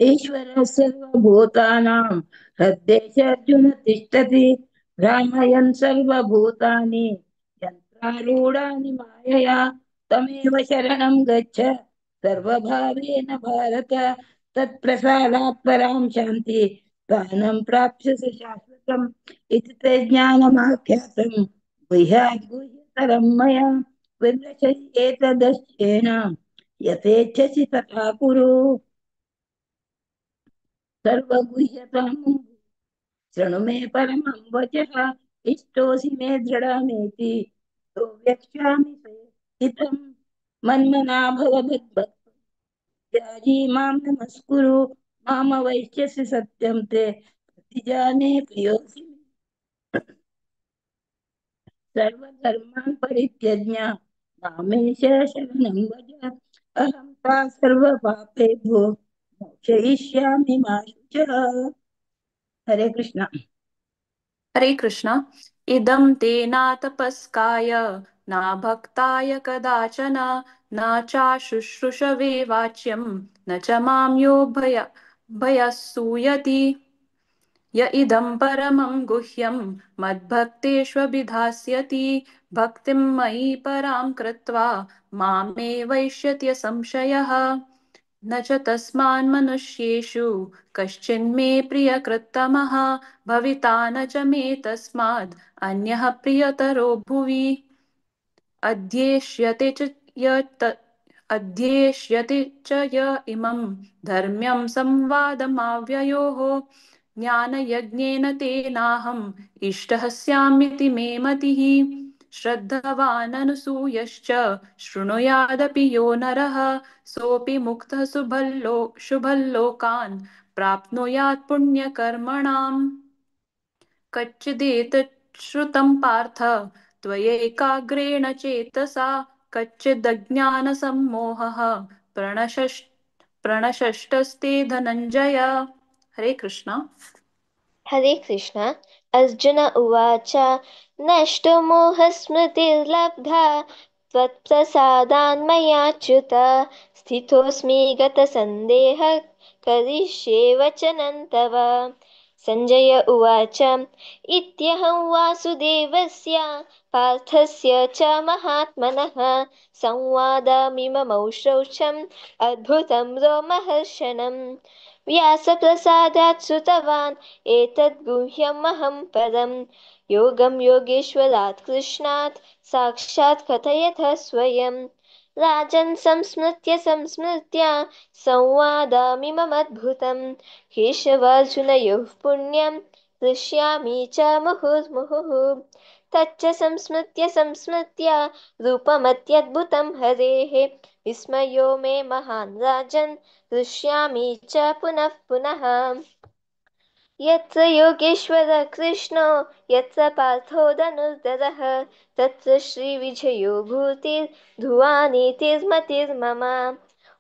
ईश्वरः सर्वभूतानां हृद्देशे अर्जुन तिष्ठति भ्रामयन् सर्वभूतानि यन्त्रारूढानि मायया तमेव शरणं गच्छ सर्वभावेन भारत तत्प्रसादात् परां शान्ति स्थानं प्राप्स्यसि शाश्वतम् इति ते ज्ञानमाख्यातं गुह्याद् गुह्यतरं मया विमृशयेतदश्चेन यथेच्छसि तथा कुरु। सर्वगुह्यतां शृणु मे परमं वचः इष्टोऽसि मे दृढमेति तो व्यक्ष्यामि ते हितं। मन्मना भव मद्भक्तो त्याजी मां नमस्कुरु मामवैष्यसि सत्यं ते प्रतिजाने प्रियोऽसि मे। सर्वधर्मान् परित्यज्य मामेष शरणं व्रज अहं त्वा सर्वपापेभ्यो मोक्षयिष्यामि मा शुचः। हरे कृष्ण। हरे कृष्ण। इदं ते नातपस्काय न भक्ताय कदाचन न चाशुश्रूषवे वाच्यं न च मां यो भयसूयति। य इदं परमं गुह्यं मद्भक्तेष्वभिधास्यति भक्तिं मयि परां कृत्वा मामे वैष्यत्य संशयः। न च तस्मान्मनुष्येषु कश्चिन्मे प्रियकृत्तमः भविता न च मे तस्माद् अन्यः प्रियतरो भुवि। अध्येष्यते च अध्येष्यते च य इमं धर्म्यं संवादमाव्ययोः ज्ञानयज्ञेन तेनाहम् इष्टः स्यामिति मे मतिः। श्रद्धवाननुसूयश्च शृणुयादपि यो नरः सोऽपि मुक्तः शुभल्लोकान् प्राप्नुयात् पुण्यकर्मणाम्। कच्चिदेतत् श्रुतं पार्थ त्वयैकाग्रेण चेतसा कच्चिदज्ञानसम्मोहः प्रणशष्टस्ते धनञ्जय। हरे कृष्ण। हरे कृष्ण। अर्जुन उवाच नष्टो मोहस्मृतिर्लब्धा त्वत्प्रसादान्मयाच्युत स्थितोऽस्मि गतसन्देहः करिष्ये वचनं तव। सञ्जय उवाच इत्यहं वासुदेवस्य पार्थस्य च महात्मनः संवादमिममौश्रौषम् अद्भुतं रोमहर्षणम्। व्यासप्रसादात् श्रुतवान् एतद्गुह्यमहं परं योगं योगेश्वरात् कृष्णात् साक्षात् कथयथ स्वयं। राजन् संस्मृत्य संस्मृत्य संवादमिममद्भुतं केशवार्जुनयोः पुण्यं हृष्यामि च मुहुर्मुहुः। तच्च संस्मृत्य संस्मृत्य रूपमत्यद्भुतं हरेः विस्मयो मे महान् राजन् हृष्यामि च पुनः पुनः। यत्र योगेश्वर कृष्णो यत्र पार्थो धनुर्धरः तत्र श्रीविजयो भूतिर्धुवानीतिर्मतिर्मम।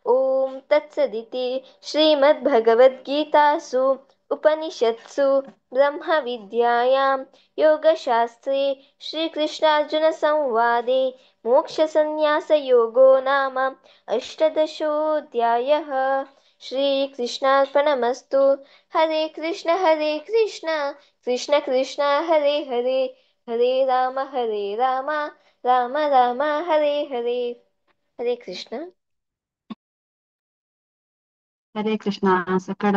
ॐ तत्सदिति श्रीमद्भगवद्गीतासु उपनिषत्सु ब्रह्मविद्यायां योगशास्त्रे श्रीकृष्णार्जुनसंवादे मोक्षसंन्यासयोगो नाम अष्टदशोऽध्यायः। श्रीकृष्णार्पणमस्तु। हरे कृष्ण कृष्ण कृष्ण हरे हरे, हरे राम राम राम हरे हरे। हरे कृष्ण। हरे कृष्णा। सकड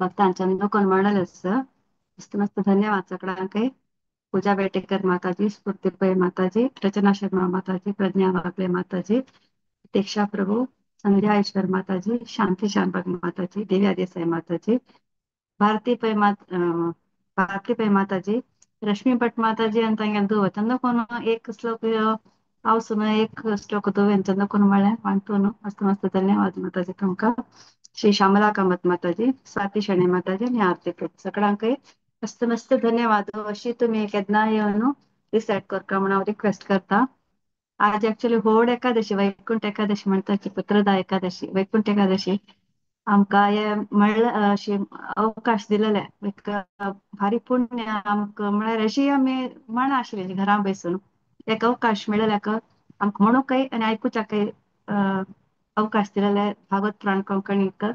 भक्तांच्या लोकांना म्हणालेच मस्त मस्त धन्यवाद सगळ्यांक। पूजा बेटेकर माताजी, स्फूर्ती पै माताजी, रचना शर्मा माताजी, प्रज्ञा वागले माताजी, दीक्षा प्रभु, संध्या ईश्वर माताजी, शांती शानबाग माताजी, दिव्या देसाई माताजी, भारती पै भारती पै माताजी, रश्मी भट माताजी ಅಂತ ಗೆಲ್ದು ಚಂದಕೋನು एक श्लोक हांव एक श्लोक दोवेन चंदकोन म्हळ्ळें वांटून मस्त मस्त धन्यवाद माताजी तुमकां। श्री श्यामला कामत माताजी, स्वाती शणे माताजी आनी आरती प्रभु सगळ्यांकय मस्त मस्त धन्यवाद। अशी तुमी केन्ना येवन रिसायट करका म्हूण हांव रिक्वेस्ट करता। आज एक्चुअली होड एकादशी, वैकुंठ एकादशी म्हणटाची, पुत्रदा एकादशी, वैकुंठ एकादशी आमकां हे म्हणल्यार अशी अवकाश दिलेले एक भारी पुण्य आमकां, म्हळ्यार अशी आमी म्हणा आशिल्ली घरां बसून एक अवकाश मेळ्ळेल्याक आमकां म्हणूंकय आनी आयकुच्याकय अवकाश दिलेले भागवत पुराण कोंकणीक।